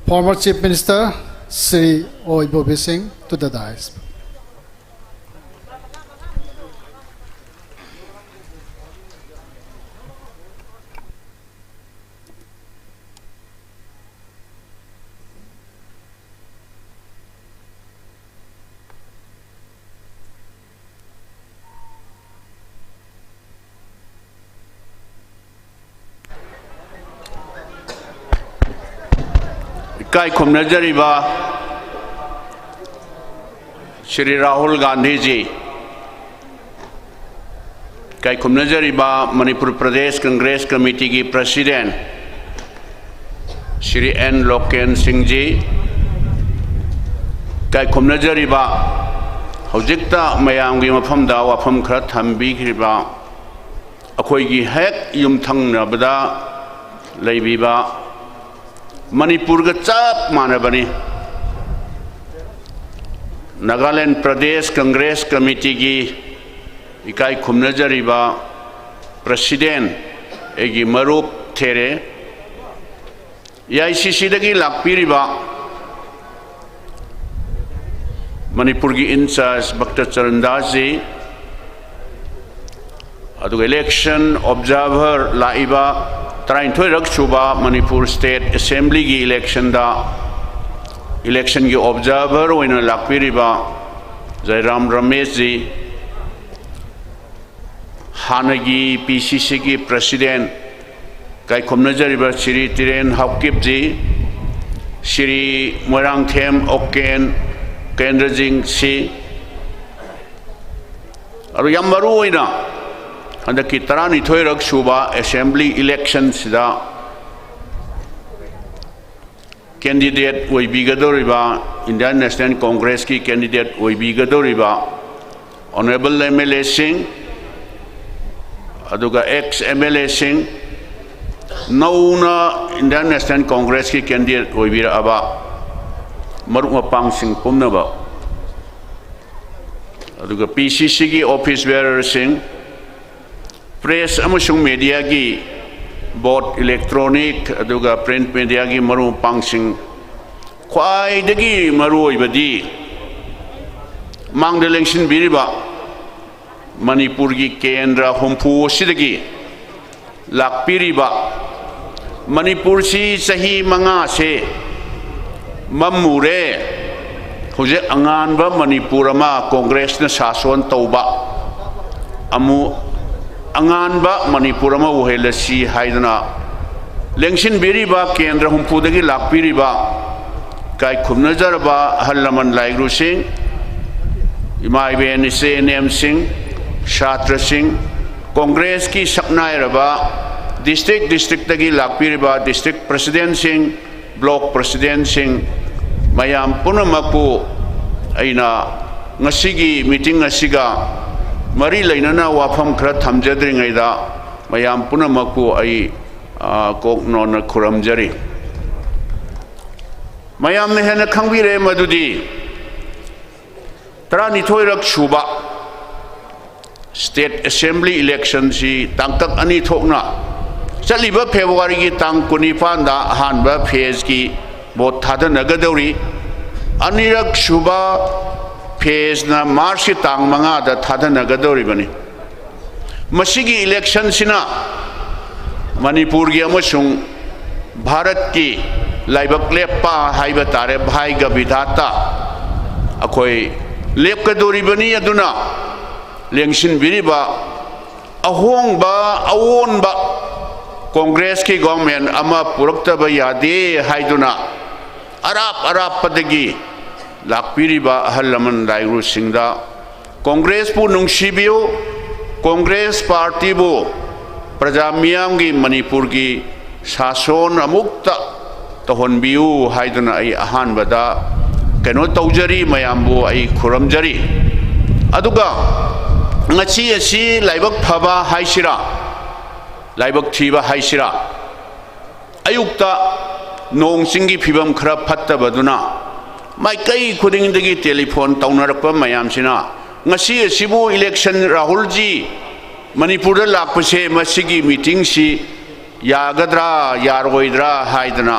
former Chief Minister Sri O Ibobi Singh, to the dais. ꯏꯀꯥꯏ ꯈꯨꯝꯅꯖꯔꯤꯕ ꯁ꯭ꯔꯤ ꯔꯥꯍꯨꯜ ꯒꯥꯟꯙꯤꯖꯤ, ꯏꯀꯥꯏ ꯈꯨꯝꯅꯖꯔꯤꯕ ꯃꯅꯤꯄꯨꯔ ꯄ꯭ꯔꯗꯦꯁ ꯀꯪꯒ꯭ꯔꯦꯁ ꯀꯃꯤꯇꯤꯒꯤ ꯄ꯭ꯔꯁꯤꯗꯦꯟ ꯁ꯭ꯔꯤ ꯑꯦꯟ ꯂꯣꯀꯦꯟ ꯁꯤꯡꯖꯤ, ꯏꯀꯥꯏ ꯈꯨꯝꯅꯖꯔꯤꯕ ꯍꯧꯖꯤꯛꯇ ꯃꯌꯥꯝꯒꯤ ꯃꯐꯝꯗ ꯋꯥꯐꯝ ꯈꯔ ꯊꯝꯕꯤꯈ꯭ꯔꯤꯕ ꯑꯩꯈꯣꯏꯒꯤ ꯍꯦꯛ ꯌꯨꯝꯊꯪꯅꯕꯗ ꯂꯩꯕꯤꯕ ꯃꯅꯤꯄꯨꯔꯒ ꯆꯞ ꯃꯥꯟꯅꯕꯅꯤ꯫ ꯅꯥꯒꯥꯂꯦꯟ ꯄ꯭ꯔꯗꯦꯁ ꯀꯪꯒ꯭ꯔꯦꯁ ꯀꯃꯤꯇꯤꯒꯤ ꯏꯀꯥꯏ ꯈꯨꯝꯅꯖꯔꯤꯕ president, ꯑꯩꯒꯤ ꯃꯔꯨꯞ ꯊꯦꯔꯦ, ꯑꯦ ꯑꯥꯏ ꯁꯤ ꯁꯤꯗꯒꯤ ꯂꯥꯛꯄꯤꯔꯤꯕ ꯃꯅꯤꯄꯨꯔꯒꯤ in charge ꯚꯛꯇ Charan Das G, ꯑꯗꯨꯒ election observer, ꯂꯥꯛꯏꯕ ꯇꯔꯥꯅꯤꯊꯣꯏꯔꯛ ꯁꯨꯕ ꯃꯅꯤꯄꯨꯔ state assemblyꯒꯤ electionꯗ electionꯒꯤ observer ꯑꯣꯏꯅ ꯂꯥꯛꯄꯤꯔꯤꯕ ꯖꯌꯔꯥꯝ ꯔꯃꯦꯁ ꯖꯤ, ꯍꯥꯟꯅꯒꯤ ꯄꯤ ꯁꯤ ꯁꯤꯒꯤ president ꯀꯥꯏꯈꯨꯝꯅꯖꯔꯤꯕ ꯁ꯭ꯔꯤ ꯇꯤꯔꯦꯟ ꯍꯥꯎꯀꯤꯞ ꯖꯤ, ꯁ꯭ꯔꯤ ꯃꯣꯏꯔꯥꯡꯊꯦꯝ ꯑꯣꯀꯦꯟ ꯀꯦꯟꯗ꯭ꯔꯖꯤꯡ ꯁꯤ, ꯑꯗꯨ ꯌꯥꯝ ꯃꯔꯨ ꯑꯣꯏꯅ ꯍꯟꯗꯛꯀꯤ ꯇꯔꯥꯅꯤꯊꯣꯏꯔꯛ ꯁꯨꯕ assembly electionꯁꯤꯗ candidate ꯑꯣꯏꯕꯤꯒꯗꯧꯔꯤꯕ, Indian National Congressꯀꯤ candidate ꯑꯣꯏꯕꯤꯒꯗꯧꯔꯤꯕ honourable M L Aꯁꯤꯡ, ꯑꯗꯨꯒ ex M L Aꯁꯤꯡ, ꯅꯧꯅ Indian National Congressꯀꯤ candidate ꯑꯣꯏꯕꯤꯔꯛꯑꯕ ꯃꯔꯨꯞ ꯃꯄꯥꯡꯁꯤꯡ ꯄꯨꯝꯅꯃꯛ, ꯑꯗꯨꯒ ꯄꯤ ꯁꯤ ꯁꯤꯒꯤ office bearerꯁꯤꯡ, press ꯑꯃꯁꯨꯡ mediaꯒꯤ, both electronic ꯑꯗꯨꯒ print mediaꯒꯤ ꯃꯔꯨꯞ ꯃꯄꯥꯡꯁꯤꯡ, ꯈ꯭ꯋꯥꯏꯗꯒꯤ ꯃꯔꯨꯑꯣꯏꯕꯗꯤ ꯃꯥꯡꯗ ꯂꯦꯡꯁꯤꯟꯕꯤꯔꯤꯕ ꯃꯅꯤꯄꯨꯔꯒꯤ ꯀꯦꯟꯗ꯭ꯔ ꯍꯨꯝꯐꯨ ꯑꯁꯤꯗꯒꯤ ꯂꯥꯛꯄꯤꯔꯤꯕ, ꯃꯅꯤꯄꯨꯔꯁꯤ ꯆꯍꯤ ꯃꯉꯥꯁꯦ ꯃꯝꯃꯨꯔꯦ, ꯍꯧꯖꯤꯛ ꯑꯉꯥꯟꯕ ꯃꯅꯤꯄꯨꯔ ꯑꯃ ꯀꯣꯡꯒ꯭ꯔꯦꯁꯅ ꯁꯥꯁꯣꯟ ꯇꯧꯕ, ꯑꯃꯨꯛ ꯑꯉꯥꯟꯕ ꯃꯅꯤꯄꯨꯔ ꯑꯃ ꯑꯣꯏꯍꯜꯂꯁꯤ ꯍꯥꯏꯗꯨꯅ ꯂꯦꯡꯁꯤꯟꯕꯤꯔꯤꯕ ꯀꯦꯟꯗ꯭ꯔ ꯍꯨꯝꯐꯨꯗꯒꯤ ꯂꯥꯛꯄꯤꯔꯤꯕ ꯏꯀꯥꯏ ꯈꯨꯝꯅꯖꯔꯕ ꯑꯍꯜ ꯂꯃꯟ ꯂꯥꯏꯒ꯭ꯔꯨꯁꯤꯡ, ꯏꯃꯥ ꯏꯕꯦꯟ ꯏꯆꯦ ꯏꯅꯦꯝꯁꯤꯡ, ꯁꯥꯇ꯭ꯔꯁꯤꯡ, ꯀꯣꯡꯒ꯭ꯔꯦꯁꯀꯤ ꯁꯛꯅꯥꯏꯔꯕ district districtꯇꯒꯤ ꯂꯥꯛꯄꯤꯔꯤꯕ district presidentꯁꯤꯡ, block presidentꯁꯤꯡ, ꯃꯌꯥꯝ ꯄꯨꯝꯅꯃꯛꯄꯨ ꯑꯩꯅ ꯉꯁꯤꯒꯤ meeting ꯑꯁꯤꯒ ꯃꯔꯤ ꯂꯩꯅꯅ ꯋꯥꯐꯝ ꯈꯔ ꯊꯝꯖꯗ꯭ꯔꯤꯉꯩꯗ ꯃꯌꯥꯝ ꯄꯨꯝꯅꯃꯛꯄꯨ ꯑꯩ, ꯑ, ꯀꯣꯛ ꯅꯣꯟꯅ ꯈꯨꯔꯨꯝꯖꯔꯤ꯫ ꯃꯌꯥꯝꯅ ꯍꯦꯟꯅ ꯈꯪꯕꯤꯔꯦ ꯃꯗꯨꯗꯤ ꯇꯔꯥꯅꯤꯊꯣꯏꯔꯛ ꯁꯨꯕ State Assembly electionꯁꯤ ꯇꯥꯡꯀꯛ ꯑꯅꯤ ꯊꯣꯛꯅ ꯆꯠꯂꯤꯕ Februaryꯒꯤ ꯇꯥꯡ ꯀꯨꯟꯅꯤꯄꯥꯟꯗ ꯑꯍꯥꯟꯕ phaseꯀꯤ vote ꯊꯥꯗꯅꯒꯗꯧꯔꯤ꯫ ꯑꯅꯤꯔꯛ ꯁꯨꯕ phaseꯅ Marchꯀꯤ ꯇꯥꯡ ꯃꯉꯥꯗ ꯊꯥꯗꯅꯒꯗꯧꯔꯤꯕꯅꯤ꯫ ꯃꯁꯤꯒꯤ electionꯁꯤꯅ ꯃꯅꯤꯄꯨꯔꯒꯤ ꯑꯃꯁꯨꯡ ꯚꯥꯔꯠꯀꯤ ꯂꯥꯏꯕꯛ ꯂꯦꯞꯄ ꯍꯥꯏꯕ ꯇꯥꯔꯦ, ꯚꯥꯏꯒ ꯕꯤꯙꯥꯇꯥ ꯑꯩꯈꯣꯏ ꯂꯦꯞꯀꯗꯧꯔꯤꯕꯅꯤ꯫ ꯑꯗꯨꯅ ꯂꯦꯡꯁꯤꯟꯕꯤꯔꯤꯕ ꯑꯍꯣꯡꯕ, ꯑꯑꯣꯟꯕ Congressꯀꯤ government ꯑꯃ ꯄꯨꯔꯛꯇꯕ ꯌꯥꯗꯦ ꯍꯥꯏꯗꯨꯅ ꯑꯔꯥꯞ ꯑꯔꯥꯞꯄꯗꯒꯤ ꯂꯥꯛꯄꯤꯔꯤꯕ ꯑꯍꯜ ꯂꯃꯟ ꯂꯥꯏꯔꯨꯁꯤꯡꯗ Congressꯄꯨ ꯅꯨꯡꯁꯤꯕꯤꯌꯨ, Congress partyꯕꯨ ꯄ꯭ꯔꯖꯥ ꯃꯤꯌꯥꯝꯒꯤ ꯃꯅꯤꯄꯨꯔꯒꯤ ꯁꯥꯁꯣꯟ ꯑꯃꯨꯛꯇ ꯇꯧꯍꯟꯕꯤꯌꯨ ꯍꯥꯏꯗꯨꯅ ꯑꯩ ꯑꯍꯥꯟꯕꯗ ꯀꯩꯅꯣ ꯇꯧꯖꯔꯤ, ꯃꯌꯥꯝꯕꯨ ꯑꯩ ꯈꯨꯔꯝꯖꯔꯤ꯫ ꯑꯗꯨꯒ ꯉꯁꯤ ꯑꯁꯤ ꯂꯥꯏꯕꯛ ꯐꯕ ꯍꯥꯏꯁꯤꯔꯥ, ꯂꯥꯏꯕꯛ ꯊꯤꯕ ꯍꯥꯏꯁꯤꯔꯥ, ꯑꯌꯨꯛꯇ ꯅꯣꯡ ꯆꯤꯡꯒꯤ ꯐꯤꯕꯝ ꯈꯔ ꯐꯠꯇꯕꯗꯨꯅ ꯃꯥꯏꯀꯩ ꯈꯨꯗꯤꯡꯗꯒꯤ telephone ꯇꯧꯅꯔꯛꯄ ꯃꯌꯥꯝꯁꯤꯅ, "ꯉꯁꯤ ꯑꯁꯤꯕꯨ election, ꯔꯥꯍꯨꯜꯖꯤ ꯃꯅꯤꯄꯨꯔꯗ ꯂꯥꯛꯄꯁꯦ, ꯃꯁꯤꯒꯤ meetingꯁꯤ ꯌꯥꯒꯗ꯭ꯔꯥ ꯌꯥꯔꯣꯏꯗ꯭ꯔꯥ?" ꯍꯥꯏꯗꯅ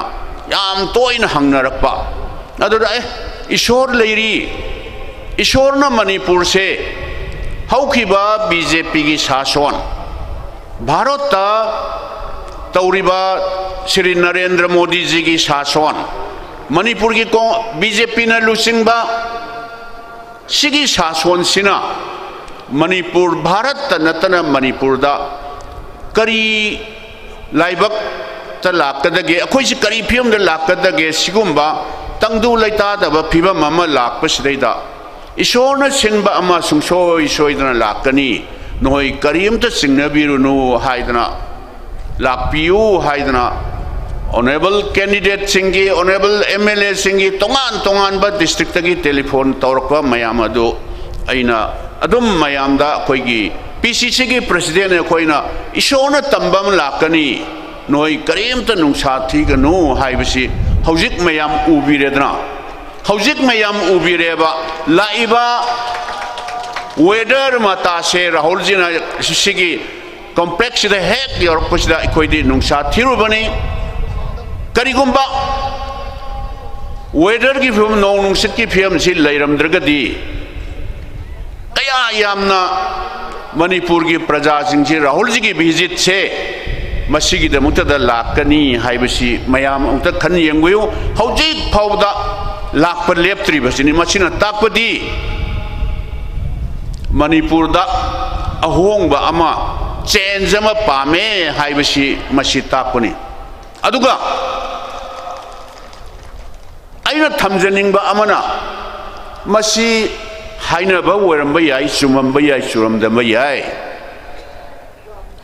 ꯌꯥꯝ ꯇꯣꯏꯅ ꯍꯪꯅꯔꯛꯄ꯫ ꯑꯗꯨꯗ, ꯑꯦ, ꯏꯁꯣꯔ ꯂꯩꯔꯤ, ꯏꯁꯣꯔꯅ ꯃꯅꯤꯄꯨꯔꯁꯦ ꯍꯧꯈꯤꯕ BJPꯒꯤ ꯁꯥꯁꯣꯟ, ꯚꯥꯔꯠꯇ ꯇꯧꯔꯤꯕ ꯁ꯭ꯔꯤ ꯅꯔꯦꯟꯗ꯭ꯔ ꯃꯣꯗꯤꯖꯤꯒꯤ ꯁꯥꯁꯣꯟ, ꯃꯅꯤꯄꯨꯔꯒꯤ ꯀꯣ-, BJPꯅ ꯂꯨꯆꯤꯡꯕ ꯁꯤꯒꯤ ꯁꯥꯁꯣꯟꯁꯤꯅ ꯃꯅꯤꯄꯨꯔ, ꯚꯥꯔꯠꯇ ꯅꯠꯇꯅ ꯃꯅꯤꯄꯨꯔꯗ ꯀꯔꯤ ꯂꯥꯏꯕꯛꯇ ꯂꯥꯛꯀꯗꯒꯦ, ꯑꯩꯈꯣꯏꯁꯤ ꯀꯔꯤ ꯐꯤꯕꯝꯗ ꯂꯥꯛꯀꯗꯒꯦ? ꯁꯤꯒꯨꯝꯕ ꯇꯪꯗꯨ ꯂꯩꯇꯥꯗꯕ ꯐꯤꯕꯝ ꯑꯃ ꯂꯥꯛꯄꯁꯤꯗꯩꯗ ꯏꯁꯣꯔꯅ ꯁꯤꯟꯕ ꯑꯃ ꯁꯨꯡꯁꯣꯏ ꯁꯣꯏꯗꯅ ꯂꯥꯛꯀꯅꯤ, ꯅꯈꯣꯏ ꯀꯔꯤꯝꯇ ꯆꯤꯡꯅꯕꯤꯔꯨꯅꯨ ꯍꯥꯏꯗꯅ, ꯂꯥꯛꯄꯤꯌꯨ ꯍꯥꯏꯗꯅ honourable candidateꯁꯤꯡꯒꯤ, honourable MLAꯁꯤꯡꯒꯤ, ꯇꯣꯉꯥꯟ ꯇꯣꯉꯥꯟꯕ districtꯇꯒꯤ telephone ꯇꯧꯔꯛꯄ ꯃꯌꯥꯝ ꯑꯗꯨ ꯑꯩꯅ ꯑꯗꯨꯝ ꯃꯌꯥꯝꯗ, ꯑꯩꯈꯣꯏꯒꯤ PCCꯒꯤ presidentꯅ ꯑꯩꯈꯣꯏꯅ ꯏꯁꯣꯔꯅ ꯇꯝꯕ ꯑꯃ ꯂꯥꯛꯀꯅꯤ, ꯅꯣꯏ ꯀꯔꯤꯝꯇ ꯅꯨꯡꯁꯥ ꯊꯤꯒꯅꯨ ꯍꯥꯏꯕꯁꯤ ꯍꯧꯖꯤꯛ ꯃꯌꯥꯝ ꯎꯕꯤꯔꯦꯗꯅ꯫ ꯍꯧꯖꯤꯛ ꯃꯌꯥꯝ ꯎꯕꯤꯔꯦꯕ, ꯂꯥꯛꯏꯕ Weather ꯃꯇꯥꯁꯦ ꯔꯥꯍꯨꯜꯖꯤꯅ ꯁꯤꯒꯤ complex ꯁꯤꯗ ꯍꯦꯛ ꯌꯧꯔꯛꯄꯁꯤꯗ ꯑꯩꯈꯣꯏꯗꯤ ꯅꯨꯡꯁꯥ ꯊꯤꯔꯨꯕꯅꯤ꯫ ꯀꯔꯤꯒꯨꯝꯕ weather ꯒꯤ ꯐꯤꯕꯝ, ꯅꯣꯡ ꯅꯨꯡꯁꯤꯠꯀꯤ ꯐꯤꯕꯝꯁꯤ ꯂꯩꯔꯝꯗ꯭ꯔꯒꯗꯤ ꯀꯌꯥ ꯌꯥꯝꯅ ꯃꯅꯤꯄꯨꯔꯒꯤ ꯄ꯭ꯔꯖꯥꯁꯤꯡꯁꯤ ꯔꯥꯍꯨꯜꯖꯤꯒꯤ visit ꯁꯦ ꯃꯁꯤꯒꯤꯗꯃꯛꯇꯗ ꯂꯥꯛꯀꯅꯤ ꯍꯥꯏꯕꯁꯤ ꯃꯌꯥꯝ ꯑꯃꯨꯛꯇ ꯈꯟ ꯌꯦꯡꯕꯤꯌꯨ꯫ ꯍꯧꯖꯤꯛ ꯐꯥꯎꯕꯗ ꯂꯥꯛꯄ ꯂꯦꯞꯇ꯭ꯔꯤꯕꯁꯤꯅꯤ꯫ ꯃꯁꯤꯅ ꯇꯥꯛꯄꯗꯤ ꯃꯅꯤꯄꯨꯔꯗ ꯑꯍꯣꯡꯕ ꯑꯃ, change ꯑꯃ ꯄꯥꯝꯃꯦ ꯍꯥꯏꯕꯁꯤ ꯃꯁꯤ ꯇꯥꯛꯄꯅꯤ꯫ ꯑꯗꯨꯒ ꯑꯩꯅ ꯊꯝꯖꯅꯤꯡꯕ ꯑꯃꯅ, ꯃꯁꯤ ꯍꯥꯏꯅꯕ ꯑꯣꯏꯔꯝꯕ ꯌꯥꯏ, ꯆꯨꯝꯃꯝꯕ ꯌꯥꯏ, ꯆꯨꯝꯔꯝꯗꯕ ꯌꯥꯏ꯫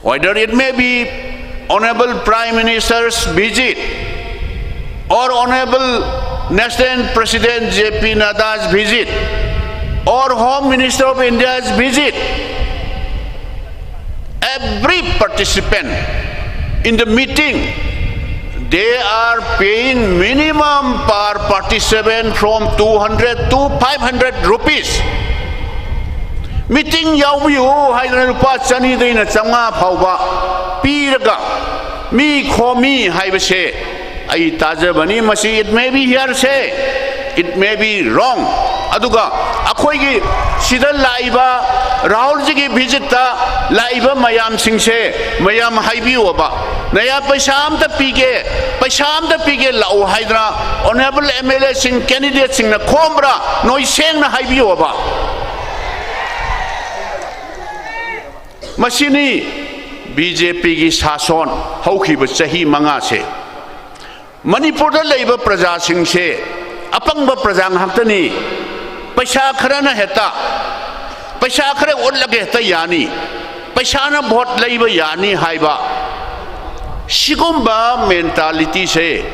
Whether it may be Honorable Prime Minister's visit or Honorable National President J P Nadda's visit or Home Minister of India's visit, every participant in the meeting, they are paying minimum per participant from two hundred to five hundred rupees. Meeting ꯌꯥꯎꯕꯤꯌꯨ ꯍꯥꯏꯗꯅ ꯂꯨꯄꯥ ꯆꯅꯤꯗꯩꯅ ꯆꯥꯝꯃꯉꯥ ꯐꯥꯎꯕ ꯄꯤꯔꯒ ꯃꯤ ꯈꯣꯝꯃꯤ ꯍꯥꯏꯕꯁꯦ ꯑꯩ ꯇꯥꯖꯕꯅꯤ꯫ ꯃꯁꯤ it may be hearsay, it may be wrong꯫ ꯑꯗꯨꯒ ꯑꯩꯈꯣꯏꯒꯤ ꯁꯤꯗ ꯂꯥꯛꯏꯕ ꯔꯥꯍꯨꯜꯖꯤꯒꯤ visit ꯇ ꯂꯥꯛꯏꯕ ꯃꯌꯥꯝꯁꯤꯡꯁꯦ ꯃꯌꯥꯝ ꯍꯥꯏꯕꯤꯌꯣꯕ, ꯅꯌꯥ ꯄꯩꯁꯥ ꯑꯝꯇ ꯄꯤꯒꯦ, ꯄꯩꯁꯥ ꯑꯝꯇ ꯄꯤꯒꯦ ꯂꯥꯛꯎ ꯍꯥꯏꯗꯅ Honorable M L A ꯁꯤꯡ, candidate ꯁꯤꯡꯅ ꯈꯣꯝꯕ꯭ꯔꯥ? ꯅꯣꯏ ꯁꯦꯡꯅ ꯍꯥꯏꯕꯤꯌꯣꯕ꯫ ꯃꯁꯤꯅꯤ B J P ꯒꯤ ꯁꯥꯁꯣꯟ ꯍꯧꯈꯤꯕ ꯆꯍꯤ ꯃꯉꯥꯁꯦ꯫ ꯃꯅꯤꯄꯨꯔꯗ ꯂꯩꯕ ꯄ꯭ꯔꯖꯥꯁꯤꯡꯁꯦ ꯑꯄꯪꯕ ꯄ꯭ꯔꯖꯥ ꯉꯥꯛꯇꯅꯤ꯫ ꯄꯩꯁꯥ ꯈꯔꯅ ꯍꯦꯛꯇ, ꯄꯩꯁꯥ ꯈꯔ ꯎꯠꯂꯒ ꯍꯦꯛꯇ ꯌꯥꯅꯤ, ꯄꯩꯁꯥꯅ vote ꯂꯩꯕ ꯌꯥꯅꯤ ꯍꯥꯏꯕ ꯁꯤꯒꯨꯝꯕ mentality say,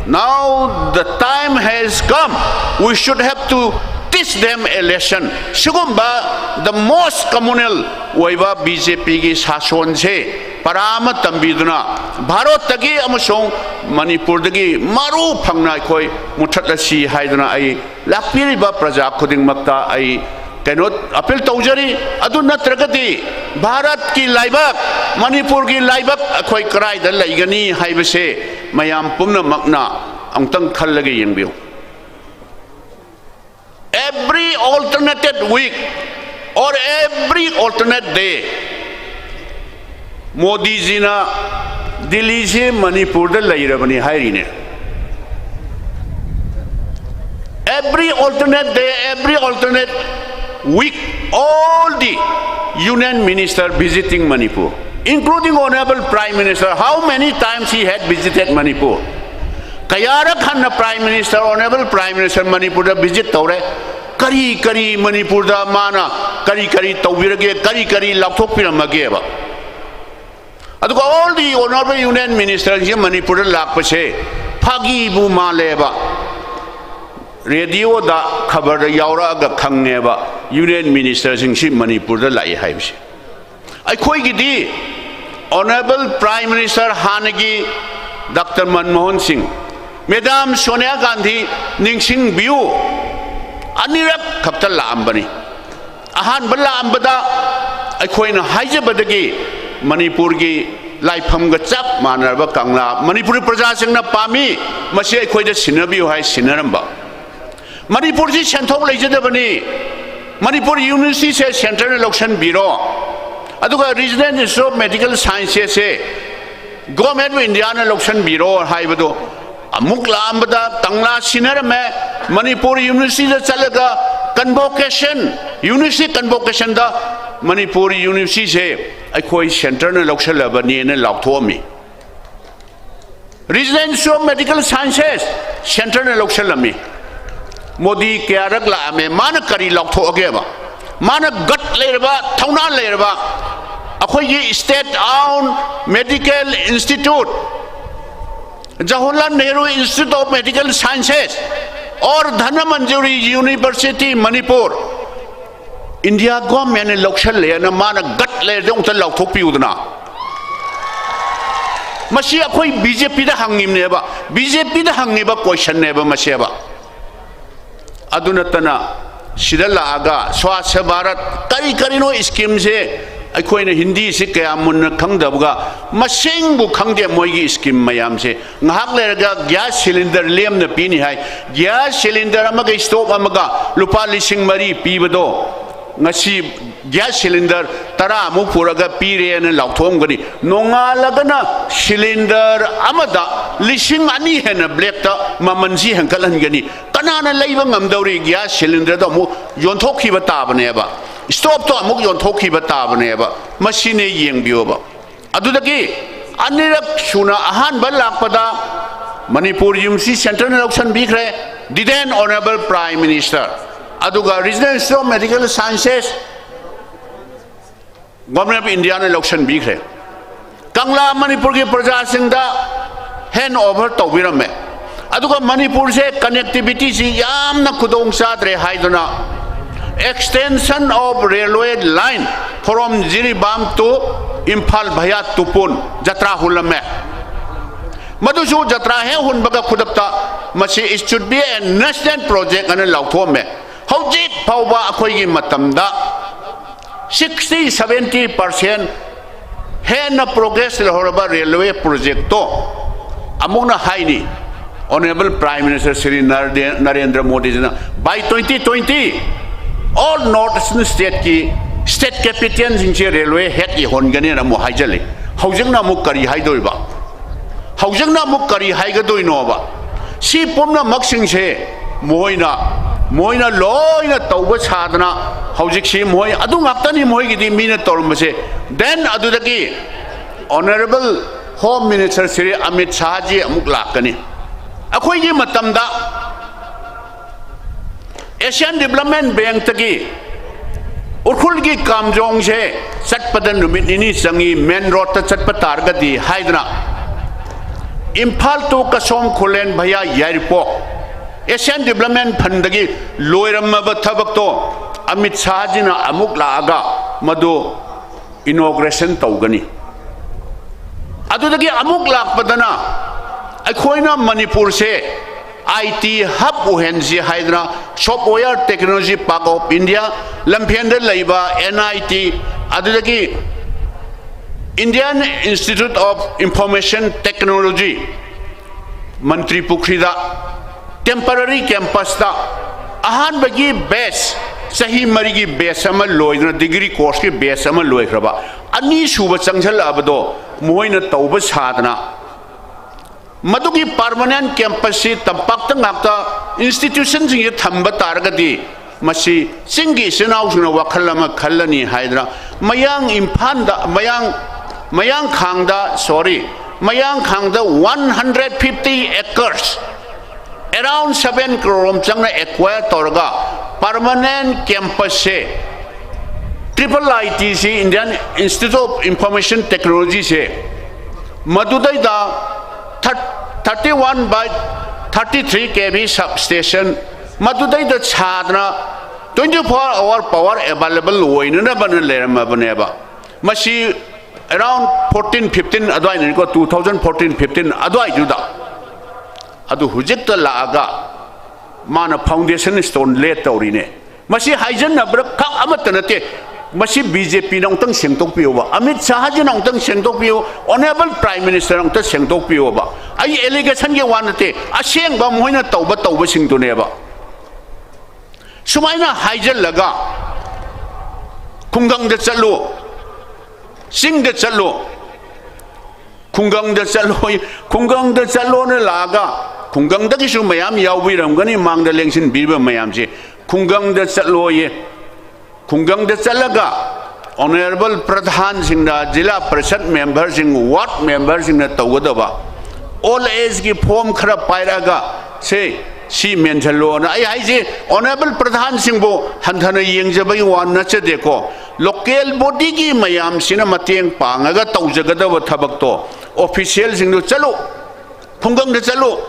now the time has come, we should have to teach them a lesson꯫ ꯁꯤꯒꯨꯝꯕ the most communal ꯑꯣꯏꯕ B J P ꯒꯤ ꯁꯥꯁꯣꯟꯁꯦ ꯄꯔꯥ ꯑꯃ ꯇꯝꯕꯤꯗꯨꯅ ꯚꯥꯔꯠꯇꯒꯤ ꯑꯃꯁꯨꯡ ꯃꯅꯤꯄꯨꯔꯗꯒꯤ ꯃꯔꯨ ꯐꯪꯅ ꯑꯩꯈꯣꯏ ꯃꯨꯊꯠꯂꯁꯤ ꯍꯥꯏꯗꯨꯅ ꯑꯩ ꯂꯥꯛꯄꯤꯔꯤꯕ ꯄ꯭ꯔꯖꯥ ꯈꯨꯗꯤꯡꯃꯛꯇ ꯑꯩ ꯀꯩꯅꯣ ꯑꯄꯤꯜ ꯇꯧꯖꯔꯤ꯫ ꯑꯗꯨ ꯅꯠꯇ꯭ꯔꯒꯗꯤ ꯚꯥꯔꯠꯀꯤ ꯂꯥꯏꯕꯛ, ꯃꯅꯤꯄꯨꯔꯒꯤ ꯂꯥꯏꯕꯛ ꯑꯩꯈꯣꯏ ꯀꯗꯥꯏꯗ ꯂꯩꯒꯅꯤ ꯍꯥꯏꯕꯁꯦ ꯃꯌꯥꯝ ꯄꯨꯝꯅꯃꯛꯅ ꯑꯃꯨꯛꯇꯪ ꯈꯜꯂꯒ ꯌꯦꯡꯕꯤꯌꯨ꯫ Every alternated week or every alternate day, ꯃꯣꯗꯤꯖꯤꯅ ꯗꯤꯜꯂꯤꯁꯤ ꯃꯅꯤꯄꯨꯔꯗ ꯂꯩꯔꯕꯅꯤ ꯍꯥꯏꯔꯤꯅꯦ꯫ Every alternate day, every alternate week, all the union minister visiting Manipur, including Honorable Prime Minister. How many times he had visited Manipur? ꯀꯌꯥꯔꯛ ꯍꯟꯅ Prime Minister, Honorable Prime Minister ꯃꯅꯤꯄꯨꯔꯗ visit ꯇꯧꯔꯦ? ꯀꯔꯤ ꯀꯔꯤ ꯃꯅꯤꯄꯨꯔꯗ ꯃꯥꯅ ꯀꯔꯤ ꯀꯔꯤ ꯇꯧꯕꯤꯔꯒꯦ, ꯀꯔꯤ ꯀꯔꯤ ꯂꯥꯎꯊꯣꯛꯄꯤꯔꯝꯃꯒꯦꯕ? ꯑꯗꯨꯒ all the Honorable Union Ministerꯁꯤ ꯃꯅꯤꯄꯨꯔꯗ ꯂꯥꯛꯄꯁꯦ ꯐꯥꯒꯤꯕꯨ ꯃꯥꯜꯂꯦꯕ꯫ ꯔꯦꯗꯤꯑꯣꯗ ꯈꯕꯔꯗ ꯌꯥꯎꯔꯛꯑꯒ ꯈꯪꯉꯦꯕ Union Ministerꯁꯤꯡꯁꯤ ꯃꯅꯤꯄꯨꯔꯗ ꯂꯥꯛꯏ ꯍꯥꯏꯕꯁꯦ꯫ ꯑꯩꯈꯣꯏꯒꯤꯗꯤ Honorable Prime Minister ꯍꯥꯟꯅꯒꯤ Doctor ꯃꯟꯃꯣꯍꯟ ꯁꯤꯡ, Madam ꯁꯣꯅꯤꯌꯥ ꯒꯥꯟꯙꯤ, ꯅꯤꯡꯁꯤꯡꯕꯤꯌꯨ, ꯑꯅꯤꯔꯛ ꯈꯛꯇ ꯂꯥꯛꯑꯝꯕꯅꯤ꯫ ꯑꯍꯥꯟꯕ ꯂꯥꯛꯑꯝꯕꯗ ꯑꯩꯈꯣꯏꯅ ꯍꯥꯏꯖꯕꯗꯒꯤ ꯃꯅꯤꯄꯨꯔꯒꯤ ꯂꯥꯏꯐꯝꯒ ꯆꯞ ꯃꯥꯟꯅꯔꯕ ꯀꯪꯂꯥ ꯃꯅꯤꯄꯨꯔꯤ ꯄ꯭ꯔꯖꯥꯁꯤꯡꯅ ꯄꯥꯝꯃꯤ, ꯃꯁꯤ ꯑꯩꯈꯣꯏꯗ ꯁꯤꯟꯅꯕꯤꯌꯨ ꯍꯥꯏ ꯁꯤꯟꯅꯔꯝꯕ꯫ ꯃꯅꯤꯄꯨꯔꯁꯤ ꯁꯦꯟꯊꯣꯛ ꯂꯩꯖꯗꯕꯅꯤ꯫ ꯃꯅꯤꯄꯨꯔ Universityꯁꯦ centreꯅ ꯂꯧꯁꯤꯟꯕꯤꯔꯣ, ꯑꯗꯨꯒ Regional Institute of Medical Sciencesꯁꯦ Government of Indiaꯅ ꯂꯧꯁꯤꯟꯕꯤꯔꯣ ꯍꯥꯏꯕꯗꯣ ꯑꯃꯨꯛ ꯂꯥꯛꯑꯝꯕꯗ ꯀꯪꯂꯥ ꯁꯤꯟꯅꯔꯝꯃꯦ꯫ ꯃꯅꯤꯄꯨꯔ Universityꯗ ꯆꯠꯂꯒ convocation, University convocationꯗ ꯃꯅꯤꯄꯨꯔ Universityꯁꯦ ꯑꯩꯈꯣꯏ centreꯅ ꯂꯧꯁꯤꯜꯂꯕꯅꯦꯅ ꯂꯥꯎꯊꯣꯛꯑꯝꯃꯤ꯫ Regional Institute of Medical Sciences centreꯅ ꯂꯧꯁꯤꯜꯂꯝꯃꯤ꯫ Modi ꯀꯌꯥꯔꯛ ꯂꯥꯛꯑꯝꯃꯦ? ꯃꯥꯅ ꯀꯔꯤ ꯂꯥꯎꯊꯣꯛꯑꯒꯦꯕ? ꯃꯥꯅ gut ꯂꯩꯔꯕ, ꯊꯧꯅꯥ ꯂꯩꯔꯕ, ꯑꯩꯈꯣꯏꯒꯤ state owned medical institute, Jawaharlal Nehru Institute of Medical Sciences or Dhanamanjuri University Manipur, India governmentꯅ ꯂꯧꯁꯜꯂꯦꯅ ꯃꯥꯅ gut ꯂꯩꯔꯗꯤ ꯑꯃꯨꯛꯇ ꯂꯥꯎꯊꯣꯛꯄꯤꯌꯨꯗꯅ꯫ ꯃꯁꯤ ꯑꯩꯈꯣꯏ BJPꯗ ꯍꯪꯉꯤꯕꯅꯦꯕ, BJPꯗ ꯍꯪꯉꯤꯕ questionꯅꯦꯕ ꯃꯁꯦꯕ꯫ ꯑꯗꯨ ꯅꯠꯇꯅ ꯁꯤꯗ ꯂꯥꯛꯑꯒ ꯁ꯭ꯋꯥꯁ ꯚꯥꯔꯠ ꯀꯔꯤ ꯀꯔꯤꯅꯣ ꯁ꯭ꯀꯤꯝꯁꯦ ꯑꯩꯈꯣꯏꯅ ꯍꯤꯟꯗꯤꯁꯤ ꯀꯌꯥ ꯃꯨꯟꯅ ꯈꯪꯗꯕꯒ ꯃꯁꯤꯡꯕꯨ ꯈꯪꯗꯦ ꯃꯣꯏꯒꯤ ꯁ꯭ꯀꯤꯝ ꯃꯌꯥꯝꯁꯦ꯫ ꯉꯥꯏꯍꯥꯛ ꯂꯩꯔꯒ ꯒ꯭ꯌꯥꯁ ꯁꯤꯂꯤꯟꯗꯔ ꯂꯦꯝꯅ ꯄꯤꯅꯤ ꯍꯥꯏ꯫ ꯒ꯭ꯌꯥꯁ ꯁꯤꯂꯤꯟꯗꯔ ꯑꯃꯒ ꯁ꯭ꯇꯣꯞ ꯑꯃꯒ ꯂꯨꯄꯥ ꯂꯤꯁꯤꯡ ꯃꯔꯤ ꯄꯤꯕꯗꯣ ꯉꯁꯤ ꯒ꯭ꯌꯥꯁ ꯁꯤꯂꯤꯟꯗꯔ ꯇꯔꯥꯃꯨꯛ ꯄꯨꯔꯒ ꯄꯤꯔꯦꯅ ꯂꯥꯎꯊꯣꯛꯑꯝꯒꯅꯤ꯫ ꯅꯣꯡꯉꯥꯜꯂꯒꯅ ꯁꯤꯂꯤꯟꯗꯔ ꯑꯃꯗ ꯂꯤꯁꯤꯡ ꯑꯅꯤ ꯍꯦꯟꯅ ꯕ꯭ꯂꯦꯛꯇ ꯃꯃꯜꯁꯤ ꯍꯦꯟꯒꯠꯍꯟꯒꯅꯤ꯫ ꯀꯅꯥꯅ ꯂꯩꯕ ꯉꯝꯗꯧꯔꯤ? ꯒ꯭ꯌꯥꯁ ꯁꯤꯂꯤꯟꯗꯔꯗꯣ ꯑꯃꯨꯛ ꯌꯣꯟꯊꯣꯛꯈꯤꯕ ꯇꯥꯕꯅꯦꯕ, ꯁ꯭ꯇꯣꯞꯇꯣ ꯑꯃꯨꯛ ꯌꯣꯟꯊꯣꯛꯈꯤꯕ ꯇꯥꯕꯅꯦꯕ꯫ ꯃꯁꯤꯅꯦ ꯌꯦꯡꯕꯤꯌꯣꯕ꯫ ꯑꯗꯨꯗꯒꯤ ꯑꯅꯤꯔꯛ ꯁꯨꯅ ꯑꯍꯥꯟꯕ ꯂꯥꯛꯄꯗ ꯃꯅꯤꯄꯨꯔ ꯌꯨꯅꯤꯚꯔꯁꯤꯇꯤ ꯁꯦꯟꯇꯔꯅ ꯂꯧꯁꯤꯟꯕꯤꯈ꯭ꯔꯦ, the then honourable Prime Minister꯫ ꯑꯗꯨꯒ Regional Institute of Medical Sciences, Government of Indiaꯅ ꯂꯧꯁꯤꯟꯕꯤꯈ꯭ꯔꯦ꯫ ꯀꯪꯂꯥ ꯃꯅꯤꯄꯨꯔꯒꯤ ꯄ꯭ꯔꯖꯥꯁꯤꯡꯗ ꯍꯦꯟ ꯑꯣꯚꯔ ꯇꯧꯕꯤꯔꯝꯃꯦ꯫ ꯑꯗꯨꯒ ꯃꯅꯤꯄꯨꯔꯁꯦ ꯀꯅꯦꯛꯇꯤꯚꯤꯇꯤꯁꯤ ꯌꯥꯝꯅ ꯈꯨꯗꯣꯡ ꯆꯥꯗ꯭ꯔꯦ ꯍꯥꯏꯗꯨꯅ extension of railway line from Jiribam to Imphal via Tupon ꯖꯇ꯭ꯔꯥ ꯍꯨꯜꯂꯝꯃꯦ꯫ ꯃꯗꯨꯁꯨ ꯖꯇ꯭ꯔꯥ ꯍꯦꯛ ꯍꯨꯟꯕꯒ ꯈꯨꯗꯛꯇ ꯃꯁꯤ it should be a national project ꯑꯅ ꯂꯥꯎꯊꯣꯛꯑꯝꯃꯦ꯫ ꯍꯧꯖꯤꯛ ꯐꯥꯎꯕ ꯑꯩꯈꯣꯏꯒꯤ ꯃꯇꯝꯗ sixty seventy percent ꯍꯦꯟꯅ ꯄ꯭ꯔꯣꯒ꯭ꯔꯦꯁ ꯂꯩꯍꯧꯔꯕ ꯔꯦꯜꯋꯦ ꯄ꯭ꯔꯣꯖꯦꯛꯇꯣ ꯑꯃꯨꯛꯅ ꯍꯥꯏꯅꯤ꯫ Honourable Prime Minister ꯁ꯭ꯔꯤ ꯅꯔꯗꯦ-, ꯅꯔꯦꯟꯗ꯭ꯔ ꯃꯣꯗꯤꯖꯤꯅ by twenty twenty all North Eastern stateꯀꯤ state capitalꯁꯤꯡꯁꯦ ꯔꯦꯜꯋꯦ ꯍꯦꯗ ꯌꯧꯍꯟꯒꯅꯤꯅ ꯑꯃꯨꯛ ꯍꯥꯏꯖꯜꯂꯤ꯫ ꯍꯧꯖꯤꯛꯅ ꯑꯃꯨꯛ ꯀꯔꯤ ꯍꯥꯏꯗꯣꯏꯕ? ꯍꯧꯖꯤꯛꯅ ꯑꯃꯨꯛ ꯀꯔꯤ ꯍꯥꯏꯒꯗꯣꯏꯅꯣꯕ? ꯁꯤ ꯄꯨꯝꯅꯃꯛꯁꯤꯡꯁꯦ ꯃꯈꯣꯏꯅ, ꯃꯈꯣꯏꯅ ꯂꯣꯏꯅ ꯇꯧꯕ ꯁꯥꯗꯅ ꯍꯧꯖꯤꯛꯁꯤ ꯃꯈꯣꯏ ꯑꯗꯨ ꯉꯥꯛꯇꯅꯤ ꯃꯈꯣꯏꯒꯤꯗꯤ ꯃꯤꯅ ꯇꯧꯔꯝꯕꯁꯦ꯫ Then ꯑꯗꯨꯗꯒꯤ Honourable Home Minister Shri Amit ꯁꯥꯍꯖꯤ ꯑꯃꯨꯛ ꯂꯥꯛꯀꯅꯤ꯫ ꯑꯩꯈꯣꯏꯒꯤ ꯃꯇꯝꯗ Asian Development Bankꯇꯒꯤ ꯎꯈ꯭ꯔꯨꯜꯒꯤ ꯀꯥꯝꯖꯣꯡꯁꯦ ꯆꯠꯄꯗ ꯅꯨꯃꯤꯠ ꯅꯤꯅꯤ ꯆꯪꯉꯤ, ꯃꯦꯟ ꯔꯣꯗꯇ ꯆꯠꯄ ꯇꯥꯔꯒꯗꯤ ꯍꯥꯏꯗꯅ Imphal to Kasom Khullen via Yairipok Asian Development Fundꯗꯒꯤ ꯂꯣꯏꯔꯝꯃꯕ ꯊꯕꯛꯇꯣ ꯑꯃꯤꯠ ꯁꯥꯍꯖꯤꯅ ꯑꯃꯨꯛ ꯂꯥꯛꯑꯒ ꯃꯗꯨ inauguration ꯇꯧꯒꯅꯤ꯫ ꯑꯗꯨꯗꯒꯤ ꯑꯃꯨꯛ ꯂꯥꯛꯄꯗꯅ ꯑꯩꯈꯣꯏꯅ ꯃꯅꯤꯄꯨꯔꯁꯦ ꯑꯥꯏ ꯇꯤ ꯍꯕ ꯑꯣꯏꯍꯟꯁꯤ ꯍꯥꯏꯗꯅ Software Technology Park of India, ꯂꯝꯐꯦꯟꯗ ꯂꯩꯕ ꯑꯦꯟ ꯑꯥꯏ ꯇꯤ, ꯑꯗꯨꯗꯒꯤ Indian Institute of Information Technology, ꯃꯟꯇ꯭ꯔꯤ ꯄꯨꯈ꯭ꯔꯤꯗ temporary campusꯇ ꯑꯍꯥꯟꯕꯒꯤ batch, ꯆꯍꯤ ꯃꯔꯤꯒꯤ batch ꯑꯃ ꯂꯣꯏꯗꯅ, degree courseꯀꯤ batch ꯑꯃ ꯂꯣꯏꯈ꯭ꯔꯕ, ꯑꯅꯤꯁꯨꯕ ꯆꯪꯁꯤꯜꯂꯛꯑꯕꯗꯣ ꯃꯈꯣꯏꯅ ꯇꯧꯕ ꯁꯥꯗꯅ, ꯃꯗꯨꯒꯤ permanent campusꯁꯤ ꯇꯝꯄꯥꯛꯇ ꯉꯥꯛꯇ institutionꯁꯤꯡꯁꯦ ꯊꯝꯕ ꯇꯥꯔꯒꯗꯤ, ꯃꯁꯤ ꯆꯤꯡꯒꯤ ꯏꯆꯤꯟ ꯏꯅꯥꯎꯁꯤꯡꯅ ꯋꯥꯈꯜ ꯑꯃ ꯈꯜꯂꯅꯤ ꯍꯥꯏꯗꯅ, ꯃꯌꯥꯡ ꯏꯝꯐꯥꯜꯗ, ꯃꯌꯥꯡ, ꯃꯌꯥꯡꯈꯥꯡꯗ, sorry, ꯃꯌꯥꯡꯈꯥꯡꯗ one hundred fifty acres, around seven crore ꯔꯣꯝ ꯆꯪꯅ acquire ꯇꯧꯔꯒ, permanent campusꯁꯦ, triple I T ꯁꯤ, Indian Institute of Information Technologyꯁꯦ, ꯃꯗꯨꯗꯩꯗ thirty one by thirty three K V substation, ꯃꯗꯨꯗꯩꯗ ꯁꯥꯗꯅ twenty four hour power available ꯑꯣꯏꯅꯅꯕꯅ ꯂꯩꯔꯝꯃꯕꯅꯦꯕ꯫ ꯃꯁꯤ around fourteen fifteen ꯑꯗꯨꯋꯥꯏꯅꯅꯤꯀꯣ, two thousand fourteen fifteen ꯑꯗꯨꯋꯥꯏꯗꯨꯗ꯫ ꯑꯗꯨ ꯍꯧꯖꯤꯛꯇ ꯂꯥꯛꯑꯒ ꯃꯥꯅ foundation stone lay ꯇꯧꯔꯤꯅꯦ꯫ ꯃꯁꯤ ꯍꯥꯏꯖꯟꯅꯕ꯭ꯔꯥ ꯈꯛ ꯑꯃꯠꯇ ꯅꯠꯇꯦ꯫ ꯃꯁꯤ BJPꯅ ꯑꯃꯨꯛꯇꯪ ꯁꯦꯡꯗꯣꯛꯄꯤꯌꯣꯕ, ꯑꯃꯤꯠ ꯁꯥꯍꯖꯤꯅ ꯑꯃꯨꯛꯇꯪ ꯁꯦꯡꯗꯣꯛꯄꯤꯌꯨ, Honourable Prime Minister ꯑꯃꯨꯛꯇ ꯁꯦꯡꯗꯣꯛꯄꯤꯌꯣꯕ꯫ ꯑꯩ allegationꯒꯤ ꯋꯥ ꯅꯠꯇꯦ, ꯑꯁꯦꯡꯕ ꯃꯈꯣꯏꯅ ꯇꯧꯕ ꯇꯧꯕꯁꯤꯡꯗꯨꯅꯦꯕ꯫ ꯁꯨꯃꯥꯏꯅ ꯍꯥꯏꯖꯜꯂꯒ ꯈꯨꯡꯒꯪꯗ ꯆꯠꯂꯨ, ꯆꯤꯡꯗ ꯆꯠꯂꯨ, ꯈꯨꯡꯒꯪꯗ ꯆꯠꯂꯣꯏ, ꯈꯨꯡꯒꯪꯗ ꯆꯠꯂꯣꯅ ꯂꯥꯛꯑꯒ, ꯈꯨꯡꯒꯪꯗꯒꯤꯁꯨ ꯃꯌꯥꯝ ꯌꯥꯎꯕꯤꯔꯝꯒꯅꯤ ꯃꯥꯡꯗ ꯂꯦꯡꯁꯤꯟꯕꯤꯔꯤꯕ ꯃꯌꯥꯝꯁꯦ꯫ ꯈꯨꯡꯒꯪꯗ ꯆꯠꯂꯣꯌꯦ꯫ ꯈꯨꯡꯒꯪꯗ ꯆꯠꯂꯒ Honourable ꯄ꯭ꯔꯙꯥꯟꯁꯤꯡꯅ, ꯖꯤꯂꯥ ꯄꯔꯤꯁꯠ memberꯁꯤꯡ, ward memberꯁꯤꯡꯅ ꯇꯧꯒꯗꯕ old ageꯀꯤ form ꯈꯔ ꯄꯥꯏꯔꯛꯑꯒ, ꯁꯦ, ꯁꯤ ꯃꯦꯟꯁꯤꯜꯂꯣꯅ꯫ ꯑꯩ ꯍꯥꯏꯁꯦ, Honourable ꯄ꯭ꯔꯙꯥꯟꯁꯤꯡꯕꯨ ꯍꯟꯊꯅ ꯌꯦꯡꯖꯕꯒꯤ ꯋꯥ ꯅꯠꯆꯗꯦꯀꯣ꯫ Local bodyꯒꯤ ꯃꯌꯥꯝꯁꯤꯅ ꯃꯇꯦꯡ ꯄꯥꯡꯉꯒ ꯇꯧꯖꯒꯗꯕ ꯊꯕꯛꯇꯣ, officialꯁꯤꯡꯗꯨ ꯆꯠꯂꯨ, ꯈꯨꯡꯒꯪꯗ ꯆꯠꯂꯨ,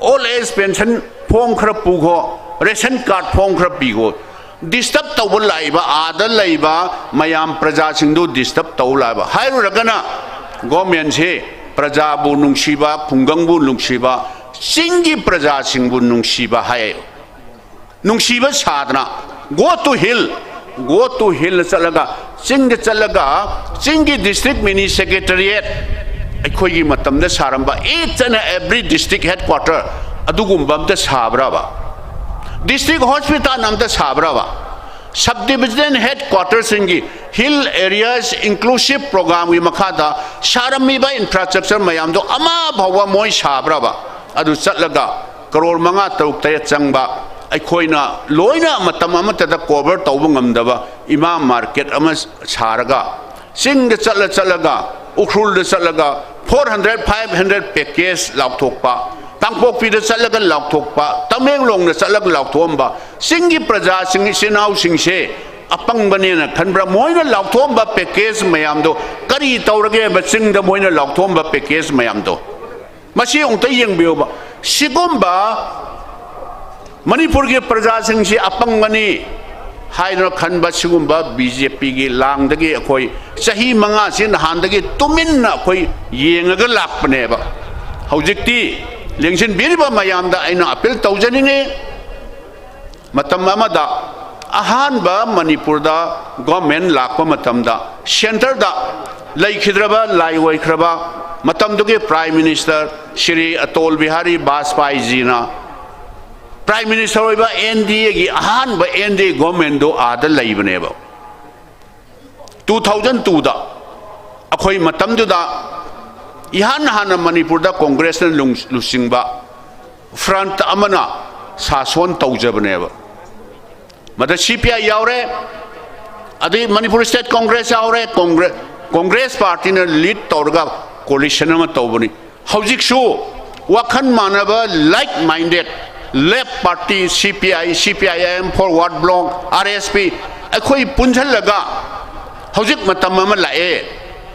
old age pension form ꯈꯔ ꯄꯨꯈꯣ, ration card form ꯈꯔ ꯄꯤꯈꯣ꯫ Disturb ꯇꯧꯕ ꯂꯥꯛꯏꯕ, ꯑꯥꯗ ꯂꯩꯕ ꯃꯌꯥꯝ ꯄ꯭ꯔꯖꯥꯁꯤꯡꯗꯨ disturb ꯇꯧ ꯂꯥꯛꯏꯕ꯫ ꯍꯥꯏꯔꯨꯔꯒꯅ governmentꯁꯤ ꯄ꯭ꯔꯖꯥꯕꯨ ꯅꯨꯡꯁꯤꯕ, ꯈꯨꯡꯒꯪꯕꯨ ꯅꯨꯡꯁꯤꯕ, ꯆꯤꯡꯒꯤ ꯄ꯭ꯔꯖꯥꯁꯤꯡꯕꯨ ꯅꯨꯡꯁꯤꯕ ꯍꯥꯏ, ꯅꯨꯡꯁꯤꯕ ꯁꯥꯗꯅ, go to hill, go to hill ꯆꯠꯂꯒ, ꯆꯤꯡꯗ ꯆꯠꯂꯒ, ꯆꯤꯡꯒꯤ district mini secretariat ꯑꯩꯈꯣꯏꯒꯤ ꯃꯇꯝꯗ ꯁꯥꯔꯝꯕ each and every district headquarter ꯑꯗꯨꯒꯨꯝꯕ ꯑꯝꯇ ꯁꯥꯕ꯭ꯔꯕ? District hospital ꯑꯝꯇ ꯁꯥꯕ꯭ꯔꯕ? Sub division headquarterꯁꯤꯡꯒꯤ hill areas inclusive programꯒꯤ ꯃꯈꯥꯗ ꯁꯥꯔꯝꯃꯤꯕ infrastructure ꯃꯌꯥꯝꯗꯣ ꯑꯃ ꯐꯥꯎꯕ ꯃꯣꯏ ꯁꯥꯕ꯭ꯔꯕ? ꯑꯗꯨ ꯆꯠꯂꯒ ꯀꯔꯣꯔ ꯃꯉꯥ, ꯇꯔꯨꯛ, ꯇꯔꯦꯠ ꯆꯪꯕ, ꯑꯩꯈꯣꯏꯅ ꯂꯣꯏꯅ ꯃꯇꯝ ꯑꯃꯠꯇꯗ cover ꯇꯧꯕ ꯉꯝꯗꯕ ꯏꯃꯥ market ꯑꯃ ꯁꯥꯔꯒ, ꯆꯤꯡꯗ ꯆꯠꯂ ꯆꯠꯂꯒ, ꯎꯈ꯭ꯔꯨꯜꯗ ꯆꯠꯂꯒ four hundred, five hundred package ꯂꯥꯎꯊꯣꯛꯄ, ꯀꯥꯡꯄꯣꯛꯄꯤꯗ ꯆꯠꯂꯒ ꯂꯥꯎꯊꯣꯛꯄ, ꯇꯃꯦꯡꯂꯣꯡꯗ ꯆꯠꯂꯒ ꯂꯥꯎꯊꯣꯛꯑꯝꯕ, ꯆꯤꯡꯒꯤ ꯄ꯭ꯔꯖꯥꯁꯤꯡ, ꯏꯆꯤꯟ ꯏꯅꯥꯎꯁꯤꯡꯁꯦ ꯑꯄꯪꯕꯅꯦꯅ ꯈꯟꯕ꯭ꯔꯥ? ꯃꯣꯏꯅ ꯂꯥꯎꯊꯣꯛꯑꯝꯕ package ꯃꯌꯥꯝꯗꯣ ꯀꯔꯤ ꯇꯧꯔꯒꯦꯕ? ꯆꯤꯡꯗ ꯃꯣꯏꯅ ꯂꯥꯎꯊꯣꯛꯑꯝꯕ package ꯃꯌꯥꯝꯗꯣ ꯃꯁꯤ ꯑꯃꯨꯛꯇ ꯌꯦꯡꯕꯤꯌꯨꯕ꯫ ꯁꯤꯒꯨꯝꯕ ꯃꯅꯤꯄꯨꯔꯒꯤ ꯄ꯭ꯔꯖꯥꯁꯤꯡꯁꯤ ꯑꯄꯪꯕꯅꯤ ꯍꯥꯏꯗꯨꯅ ꯈꯟꯕ ꯁꯤꯒꯨꯝꯕ BJPꯒꯤ ꯂꯥꯡꯗꯒꯤ ꯑꯩꯈꯣꯏ ꯆꯍꯤ ꯃꯉꯥꯁꯤ ꯅꯍꯥꯟꯗꯒꯤ ꯇꯨꯃꯤꯟꯅ ꯑꯩꯈꯣꯏ ꯌꯦꯡꯉꯒ ꯂꯥꯛꯄꯅꯦꯕ꯫ ꯍꯧꯖꯤꯛꯇꯤ ꯂꯦꯡꯁꯤꯟꯕꯤꯔꯤꯕ ꯃꯌꯥꯝꯗ ꯑꯩꯅ appeal ꯇꯧꯖꯅꯤꯡꯉꯤ꯫ ꯃꯇꯝ ꯑꯃꯗ ꯑꯍꯥꯟꯕ ꯃꯅꯤꯄꯨꯔꯗ government ꯂꯥꯛꯄ ꯃꯇꯝꯗ centreꯗ ꯂꯩꯈꯤꯗ꯭ꯔꯕ, ꯂꯥꯏ ꯑꯣꯏꯈ꯭ꯔꯕ ꯃꯇꯝꯗꯨꯒꯤ Prime Minister Shri ꯑꯇꯣꯜ Bihari ꯕꯥꯖꯄꯥꯏꯖꯤꯅ Prime Minister ꯑꯣꯏꯕ NDAꯒꯤ ꯑꯍꯥꯟꯕ NDA governmentꯗꯨ ꯑꯥꯗ ꯂꯩꯕꯅꯦꯕ꯫ Two thousand twoꯗ ꯑꯩꯈꯣꯏ ꯃꯇꯝꯗꯨꯗ ꯏꯍꯥꯟ ꯍꯥꯟꯅ ꯃꯅꯤꯄꯨꯔꯗ Congressꯅ ꯂꯨꯡ-, ꯂꯨꯆꯤꯡꯕ front ꯑꯃꯅ ꯁꯥꯁꯣꯟ ꯇꯧꯖꯕꯅꯦꯕ꯫ ꯃꯗ CPI ꯌꯥꯎꯔꯦ, ꯑꯗꯩ Manipur State Congress ꯌꯥꯎꯔꯦ, Congress, Congress partyꯅ lead ꯇꯧꯔꯒ coalition ꯑꯃ ꯇꯧꯕꯅꯤ꯫ ꯍꯧꯖꯤꯛꯁꯨ ꯋꯥꯈꯜ ꯃꯥꯟꯅꯕ, like minded, left party, CPI, CPIM, Forward Bloc, RSP, ꯑꯩꯈꯣꯏ ꯄꯨꯟꯁꯤꯜꯂꯒ ꯍꯧꯖꯤꯛ ꯃꯇꯝ ꯑꯃ ꯂꯥꯛꯑꯦ꯫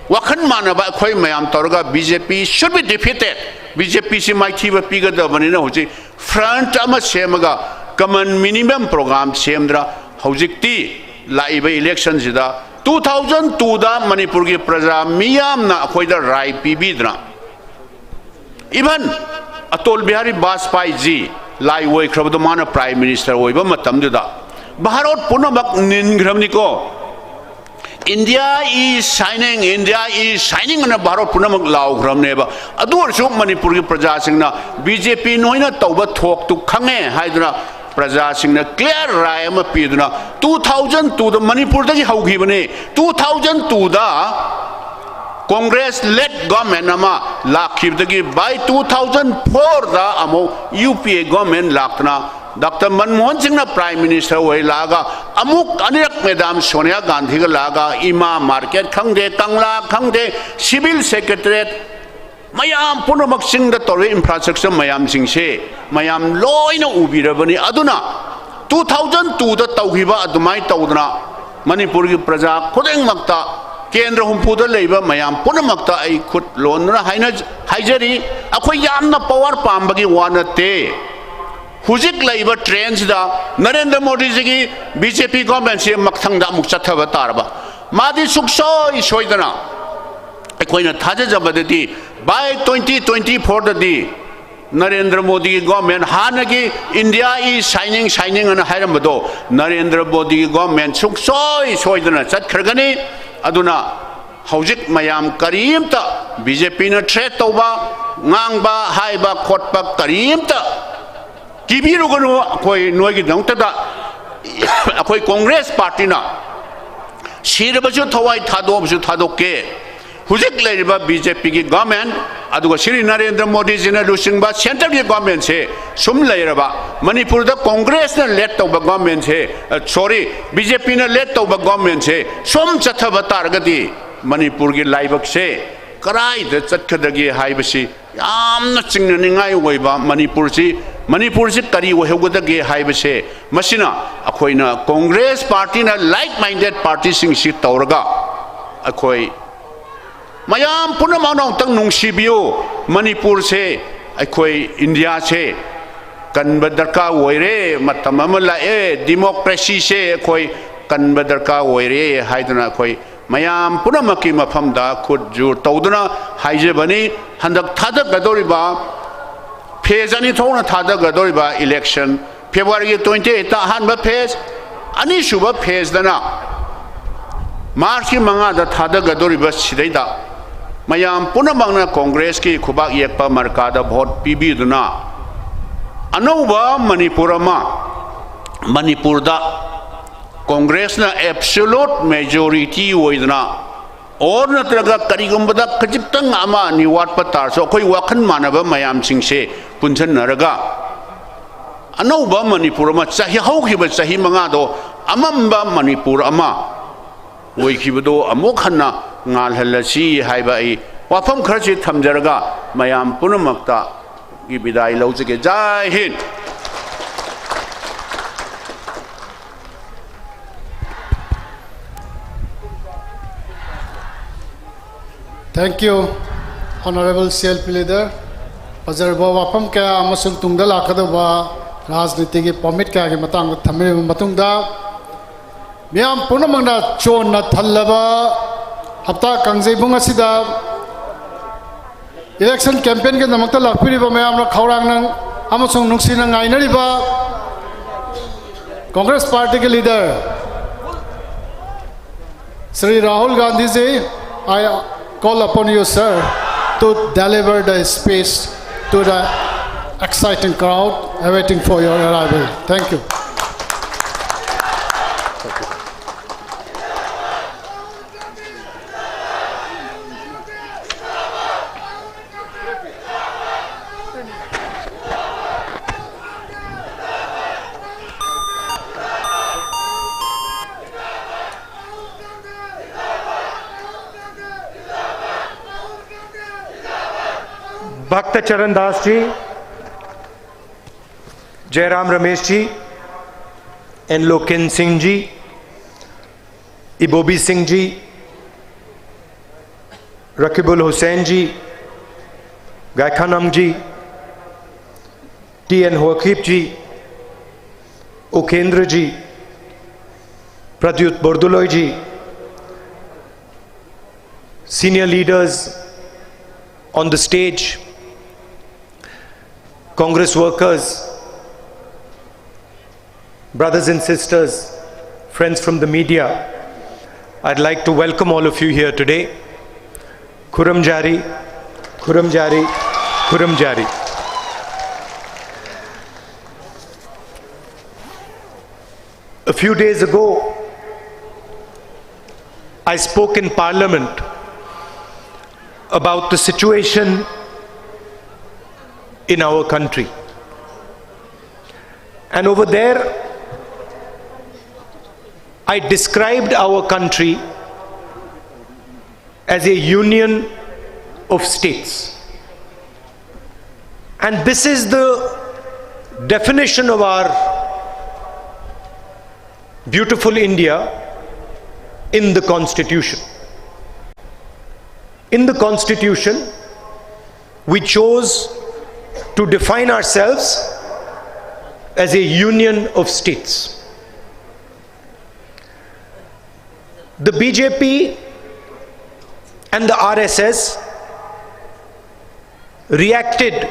ꯋꯥꯈꯜ ꯃꯥꯟꯅꯕ ꯑꯩꯈꯣꯏ ꯃꯌꯥꯝ ꯇꯧꯔꯒ BJP should be defeated, BJPꯁꯤ ꯃꯥꯏꯊꯤꯕ ꯄꯤꯒꯗꯕꯅꯤꯅ ꯍꯧꯖꯤꯛ front ꯑꯃ ꯁꯦꯝꯃꯒ common minimum program ꯁꯦꯝꯗꯅ ꯍꯧꯖꯤꯛꯇꯤ ꯂꯥꯛꯏꯕ electionꯁꯤꯗ two thousand twoꯗ ꯃꯅꯤꯄꯨꯔꯒꯤ ꯄ꯭ꯔꯖꯥ ꯃꯤꯌꯥꯝꯅ ꯑꯩꯈꯣꯏꯗ ꯔꯥꯏ ꯄꯤꯕꯤꯗꯅ Even ꯑꯇꯣꯜ ꯕꯤꯍꯥꯔꯤ ꯕꯥꯖꯄꯥꯏꯖꯤ ꯂꯥꯏ ꯑꯣꯏꯈ꯭ꯔꯕꯗꯣ ꯃꯥꯅ Prime Minister ꯑꯣꯏꯕ ꯃꯇꯝꯗꯨꯗ ꯚꯥꯔꯠ ꯄꯨꯝꯅꯃꯛ ꯅꯤꯟꯈ꯭ꯔꯕꯅꯤꯀꯣ꯫ "India is shining, India is shining" ꯑꯅ ꯚꯥꯔꯠ ꯄꯨꯝꯅꯃꯛ ꯂꯥꯎꯈ꯭ꯔꯕꯅꯦꯕ꯫ ꯑꯗꯨ ꯑꯣꯏꯔꯁꯨ ꯃꯅꯤꯄꯨꯔꯒꯤ ꯄ꯭ꯔꯖꯥꯁꯤꯡꯅ ꯕꯤ ꯖꯦ ꯄꯤ ꯅꯣꯏꯅ ꯇꯧꯕ ꯊꯣꯛꯇꯨ ꯈꯪꯉꯦ ꯍꯥꯏꯗꯨꯅ ꯄ꯭ꯔꯖꯥꯁꯤꯡꯅ clear ꯔꯥꯏ ꯑꯃ ꯄꯤꯗꯨꯅ, two thousand twoꯗ ꯃꯅꯤꯄꯨꯔꯗꯒꯤ ꯍꯧꯈꯤꯕꯅꯤ꯫ Two thousand twoꯗ Congress led government ꯑꯃ ꯂꯥꯛꯈꯤꯕꯗꯒꯤ by two thousand fourꯗ ꯑꯃꯨꯛ U P A government ꯂꯥꯛꯇꯅ Doctor Manmohan ꯁꯤꯡꯅ Prime Minister ꯑꯣꯏ ꯂꯥꯛꯑꯒ ꯑꯃꯨꯛ ꯑꯅꯤꯔꯛ Madam ꯁꯣꯅꯤꯌꯥ ꯒꯥꯟꯙꯤꯒ ꯂꯥꯛꯑꯒ ꯏꯃꯥ market ꯈꯪꯗꯦ, ꯀꯪꯂꯥ ꯈꯪꯗꯦ, civil secretariat ꯃꯌꯥꯝ ꯄꯨꯝꯅꯃꯛ ꯆꯤꯡꯗ ꯇꯧꯔꯤꯕ infrastructure ꯃꯌꯥꯝꯁꯤꯡꯁꯦ ꯃꯌꯥꯝ ꯂꯣꯏꯅ ꯎꯕꯤꯔꯕꯅꯤ꯫ ꯑꯗꯨꯅ two thousand twoꯗ ꯇꯧꯈꯤꯕ ꯑꯗꯨꯃꯥꯏꯅ ꯇꯧꯗꯅ ꯃꯅꯤꯄꯨꯔꯒꯤ ꯄ꯭ꯔꯖꯥ ꯈꯨꯗꯤꯡꯃꯛꯇ, ꯀꯦꯟꯗ꯭ꯔ ꯍꯨꯝꯐꯨꯗ ꯂꯩꯕ ꯃꯌꯥꯝ ꯄꯨꯝꯅꯃꯛꯇ ꯑꯩ ꯈꯨꯠ ꯂꯣꯟꯗꯨꯅ ꯍꯥꯏꯅ-, ꯍꯥꯏꯖꯔꯤ, ꯑꯩꯈꯣꯏ ꯌꯥꯝꯅ power ꯄꯥꯝꯕꯒꯤ ꯋꯥ ꯅꯠꯇꯦ꯫ ꯍꯧꯖꯤꯛ ꯂꯩꯕ trendꯁꯤꯗ ꯅꯔꯦꯟꯗ꯭ꯔ ꯃꯣꯗꯤꯖꯤꯒꯤ B J P governmentꯁꯤ ꯃꯊꯪꯗ ꯑꯃꯨꯛ ꯆꯠꯊꯕ ꯇꯥꯔꯕ, ꯃꯥꯗꯤ ꯁꯨꯛꯁꯣꯏ ꯁꯣꯏꯗꯅ ꯑꯩꯈꯣꯏꯅ ꯊꯥꯖꯖꯕꯗꯗꯤ by twenty twenty fourꯗꯗꯤ ꯅꯔꯦꯟꯗ꯭ꯔ ꯃꯣꯗꯤꯒꯤ government, ꯍꯥꯟꯅꯒꯤ "India is shining, shining" ꯑꯅ ꯍꯥꯏꯔꯝꯕꯗꯣ, ꯅꯔꯦꯟꯗ꯭ꯔ ꯃꯣꯗꯤꯒꯤ government ꯁꯨꯛꯁꯣꯏ ꯁꯣꯏꯗꯅ ꯆꯠꯈ꯭ꯔꯒꯅꯤ꯫ ꯑꯗꯨꯅ ꯍꯧꯖꯤꯛ ꯃꯌꯥꯝ ꯀꯔꯤꯝꯇ B J Pꯅ threat ꯇꯧꯕ, ꯉꯥꯡꯕ, ꯍꯥꯏꯕ, ꯈꯣꯠꯄ ꯀꯔꯤꯝꯇ ꯀꯤꯕꯤꯔꯨꯒꯅꯨ꯫ ꯑꯩꯈꯣꯏ ꯅꯣꯏꯒꯤꯗꯃꯛꯇꯗ ꯑꯩꯈꯣꯏ Congress partyꯅ ꯁꯤꯔꯕꯁꯨ ꯊꯋꯥꯏ ꯊꯥꯗꯣꯛꯑꯕꯁꯨ ꯊꯥꯗꯣꯛꯀꯦ꯫ ꯍꯧꯖꯤꯛ ꯂꯩꯔꯤꯕ B J Pꯒꯤ government, ꯑꯗꯨꯒ ꯁ꯭ꯔꯤ ꯅꯔꯦꯟꯗ꯭ꯔ ꯃꯣꯗꯤꯖꯤꯅ ꯂꯨꯆꯤꯡꯕ centreꯒꯤ governmentꯁꯦ ꯁꯨꯝ ꯂꯩꯔꯕ, ꯃꯅꯤꯄꯨꯔꯗ Congressꯅ lead ꯇꯧꯕ governmentꯁꯦ, ꯑ, sorry, B J Pꯅ lead ꯇꯧꯕ governmentꯁꯦ ꯁꯨꯝ ꯆꯠꯊꯕ ꯇꯥꯔꯒꯗꯤ ꯃꯅꯤꯄꯨꯔꯒꯤ ꯂꯥꯏꯕꯛꯁꯦ ꯀꯗꯥꯏꯗ ꯆꯠꯀꯗꯒꯦ ꯍꯥꯏꯕꯁꯤ ꯌꯥꯝꯅ ꯆꯤꯡꯅꯅꯤꯡꯉꯥꯏ ꯑꯣꯏꯕ, ꯃꯅꯤꯄꯨꯔꯁꯤ, ꯃꯅꯤꯄꯨꯔꯁꯤ ꯀꯔꯤ ꯑꯣꯏꯍꯧꯒꯗꯒꯦ ꯍꯥꯏꯕꯁꯦ, ꯃꯁꯤꯅ ꯑꯩꯈꯣꯏꯅ Congress partyꯅ like minded partyꯁꯤꯡꯁꯤ ꯇꯧꯔꯒ ꯑꯩꯈꯣꯏ ꯃꯌꯥꯝ ꯄꯨꯝꯅꯃꯛꯅ ꯑꯃꯨꯛꯇꯪ ꯅꯨꯡꯁꯤꯕꯤꯌꯨ꯫ ꯃꯅꯤꯄꯨꯔꯁꯦ, ꯑꯩꯈꯣꯏ ꯏꯟꯗꯤꯌꯥꯁꯦ ꯀꯟꯕ ꯗꯔꯀꯥꯔ ꯑꯣꯏꯔꯦ, ꯃꯇꯝ ꯑꯃ ꯂꯥꯛꯑꯦ, democracyꯁꯦ ꯑꯩꯈꯣꯏ ꯀꯟꯕ ꯗꯔꯀꯥꯔ ꯑꯣꯏꯔꯦ ꯍꯥꯏꯗꯨꯅ ꯑꯩꯈꯣꯏ ꯃꯌꯥꯝ ꯄꯨꯝꯅꯃꯛꯀꯤ ꯃꯐꯝꯗ ꯈꯨꯠ ꯖꯣꯔ ꯇꯧꯗꯨꯅ ꯍꯥꯏꯖꯕꯅꯤ, ꯍꯟꯗꯛ ꯊꯥꯗꯒꯗꯧꯔꯤꯕ phase ꯑꯅꯤ ꯊꯣꯛꯅ ꯊꯥꯗꯒꯗꯧꯔꯤꯕ election, February twenty eight ꯑꯍꯥꯟꯕ phase, ꯑꯅꯤꯁꯨꯕ phaseꯇꯅ Marchꯀꯤ ꯃꯉꯥꯗ ꯊꯥꯗꯒꯗꯧꯔꯤꯕ ꯁꯤꯗꯩꯗ ꯃꯌꯥꯝ ꯄꯨꯝꯅꯃꯛꯅ Congressꯀꯤ ꯈꯨꯕꯥꯛ ꯌꯦꯛꯄ ꯃꯔꯀꯥꯗ vote ꯄꯤꯕꯤꯗꯨꯅ ꯑꯅꯧꯕ ꯃꯅꯤꯄꯨꯔ ꯑꯃ, ꯃꯅꯤꯄꯨꯔꯗ Congressꯅ absolute majority ꯑꯣꯏꯗꯅ, or ꯅꯠꯇ꯭ꯔꯒ ꯀꯔꯤꯒꯨꯝꯕꯗ ꯈꯖꯤꯛꯇꯪ ꯑꯃ ꯑꯅꯤ ꯋꯥꯠꯄ ꯇꯥꯔꯁꯨ, ꯑꯩꯈꯣꯏ ꯋꯥꯈꯜ ꯃꯥꯟꯅꯕ ꯃꯌꯥꯝꯁꯤꯡꯁꯦ ꯄꯨꯟꯁꯤꯟꯅꯔꯒ ꯑꯅꯧꯕ ꯃꯅꯤꯄꯨꯔ ꯑꯃ, ꯆꯍꯤ, ꯍꯧꯈꯤꯕ ꯆꯍꯤ ꯃꯉꯥꯗꯣ ꯑꯃꯝꯕ ꯃꯅꯤꯄꯨꯔ ꯑꯃ ꯑꯣꯏꯈꯤꯕꯗꯣ ꯑꯃꯨꯛ ꯍꯟꯅ ꯉꯥꯜꯍꯜꯂꯁꯤ ꯍꯥꯏꯕ ꯑꯩ ꯋꯥꯐꯝ ꯈꯔꯁꯤ ꯊꯝꯖꯔꯒ ꯃꯌꯥꯝ ꯄꯨꯝꯅꯃꯛꯇꯒꯤ ꯕꯤꯗꯥꯏ ꯂꯧꯖꯒꯦ꯫ ꯖꯥꯏ ꯍꯤꯟꯗ꯫ Thank you, Honorable C L P Leader. ꯐꯖꯔꯕ ꯋꯥꯐꯝ ꯀꯌꯥ ꯑꯃꯁꯨꯡ ꯇꯨꯡꯗ ꯂꯥꯛꯀꯗꯧꯕ ꯔꯥꯖꯅꯤꯇꯤꯒꯤ ꯄꯥꯎꯃꯤꯠ ꯀꯌꯥꯒꯤ ꯃꯇꯥꯡꯗ ꯊꯝꯕꯤꯔꯕ ꯃꯇꯨꯡꯗ, ꯃꯤꯌꯥꯝ ꯄꯨꯝꯅꯃꯛꯅ ꯆꯣꯟꯅ ꯊꯜꯂꯕ ꯍꯞꯇꯥ ꯀꯥꯡꯖꯩꯕꯨꯡ ꯑꯁꯤꯗ election campaignꯒꯤꯗꯃꯛꯇ ꯂꯥꯛꯄꯤꯔꯤꯕ ꯃꯌꯥꯝꯅ ꯈꯧꯔꯥꯡꯅ ꯑꯃꯁꯨꯡ ꯅꯨꯡꯁꯤꯅ ꯉꯥꯏꯅꯔꯤꯕ Congress partyꯒꯤ leader Shri Rahul Gandhi ji, I call upon you, sir, to deliver the speech to the exciting crowd awaiting for your arrival. Thank you. Bhakta Charan Das ji, Jairam Ramesh ji, N Loken Singh ji, Ibobi Singh ji, Rakibul Hussain ji, Gaikhangam ji, T N Haokip ji, Ukendra ji, Pradyut Bordoloi ji, Senior leaders on the stage, Congress workers, brothers and sisters, friends from the media, I'd like to welcome all of you here today. Khurram Jari, Khurram Jari, Khurram Jari. A few days ago, I spoke in Parliament about the situation in our country. And over there, I described our country as a union of states. And this is the definition of our beautiful India in the Constitution. In the Constitution, we chose to define ourselves as a union of states. The B J P and the R S S reacted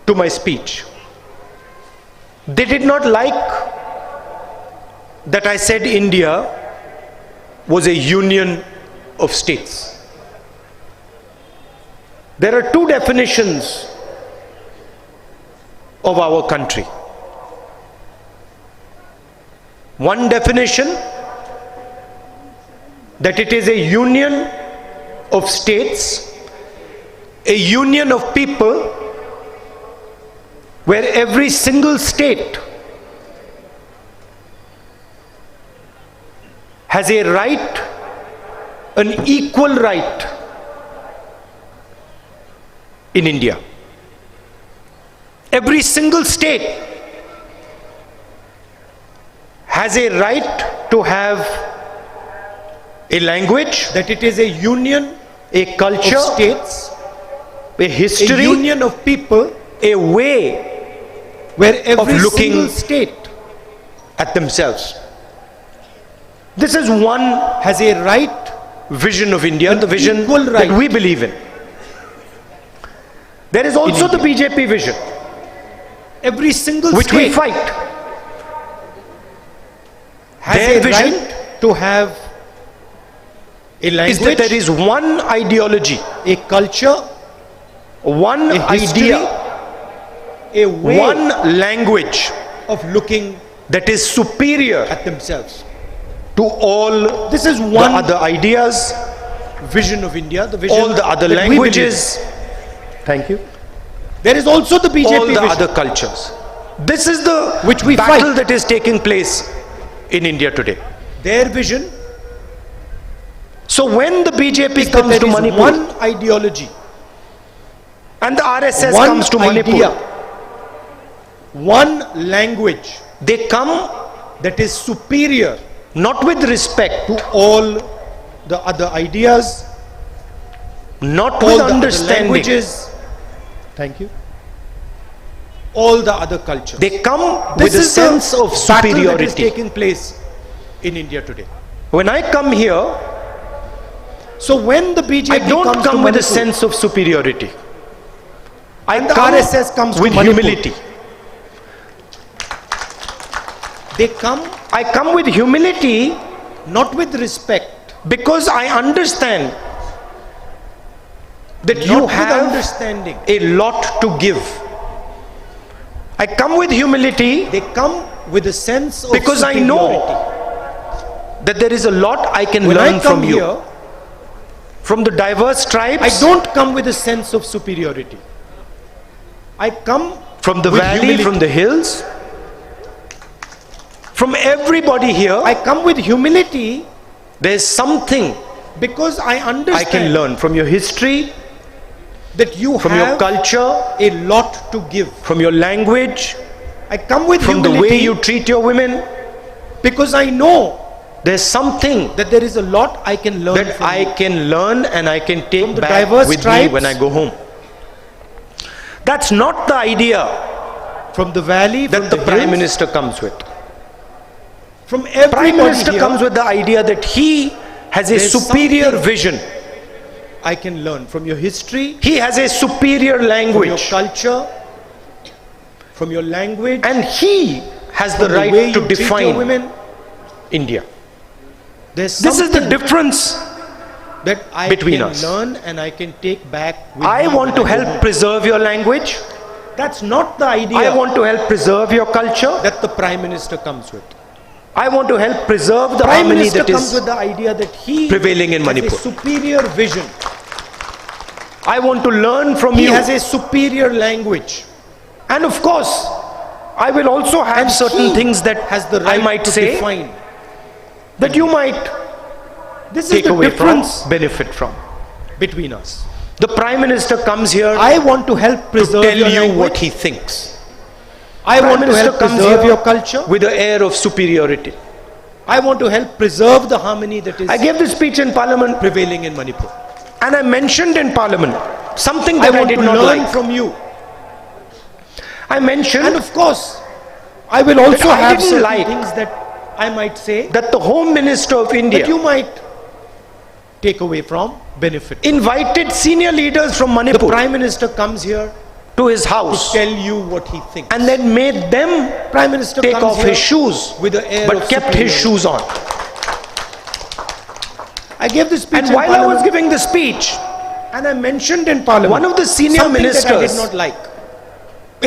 to my speech. They did not like that I said India was a union of states. There are two definitions of our country. One definition, that it is a union of states, a union of people where every single state has a right, an equal right in India. Every single state has a right to have a language, that it is a union, a culture, of states, a history, a union of people, a way where every of looking single state at themselves. This is one has a right, vision of India, the vision equal that right. We believe in. There is also the India. B J P vision. Every single Which we state fight. has Their a vision right to have a Is language, that there is one ideology, a culture, one a history, idea, a way one language of looking that is superior at themselves. To all This is the one other ideas, vision of India, the vision all the other that we believe languages. Thank you. in. There is also the B J P All the vision. Other cultures. This is the Which we battle fight. That is taking place in India today. Their vision So when the B J P is that comes there to is Manipur, one ideology, and the R S S one comes to idea, Manipur, one language they come that is superior not with respect, to all the other ideas, not all with the other understanding. Languages. Thank you. All the other cultures. They come This with a is sense the of battle that is superiority. Taking place in India today. When I come here, So when the B J P I don't comes come to with a Manipur, sense of superiority. I and the come R S S comes with to Manipur, humility. They come I come with humility not with respect, because I understand that not you with have understanding. A lot to give. I come with humility They come with a sense of because I superiority. Know that there is a lot I can When learn I come from you. Here, From the diverse tribes, I don't come with a sense of superiority. I come from the with valley, humility. From the hills, from everybody here. I come with humility. There's something because I understand I can learn from your history, that you from have your culture, a lot to give, from your language. I come with from humility The way you treat your women, because I know there's something that there is a lot I can learn that I you. Can learn and I can take From the back diverse with tribes, me when I go home. That's not the idea from the valley that from the, the Prime hills, Minister comes with. From everybody Prime Minister here, comes with the idea that he has a There's superior something- vision. I can learn from your history, He has a superior from your language. Culture, from your language, And he has the from the way right to you treat your define women. India. There's This is the something difference. That I between can us. Learn and I can take back. With I me want when to I go help home. Preserve your language. That's not the idea. I want to help preserve your culture. That the Prime Minister comes with. I want to help preserve the Prime harmony Minister that comes is with the idea that he prevailing in has Manipur. A superior vision. I want to learn from He you. Has a superior language. And of course, I will also have And certain he things that has the I right might to say define. That you might This take is the away difference. From, benefit from. Between us. The Prime Minister comes here I want to help to preserve tell your you language. What he thinks. I Prime want to Minister help comes preserve here your culture. With the air of superiority. I want to help preserve the harmony that is. I gave this speech in Parliament prevailing in Manipur. And I mentioned in Parliament something that I, I want did to not learn like. From you. I mentioned And of course, I will also I have didn't certain like things that I might say That the Home Minister of India that you might take away from, benefit. Invited senior leaders from Manipur. The Prime Minister comes here To his house. To tell you what he thinks. And then made them Prime Minister take comes off here his shoes. With the air But of kept his superiority. Shoes on. I gave this speech And in while I was Parliament. Giving the speech, And I mentioned in Parliament. One of the senior Something ministers. That I did not like.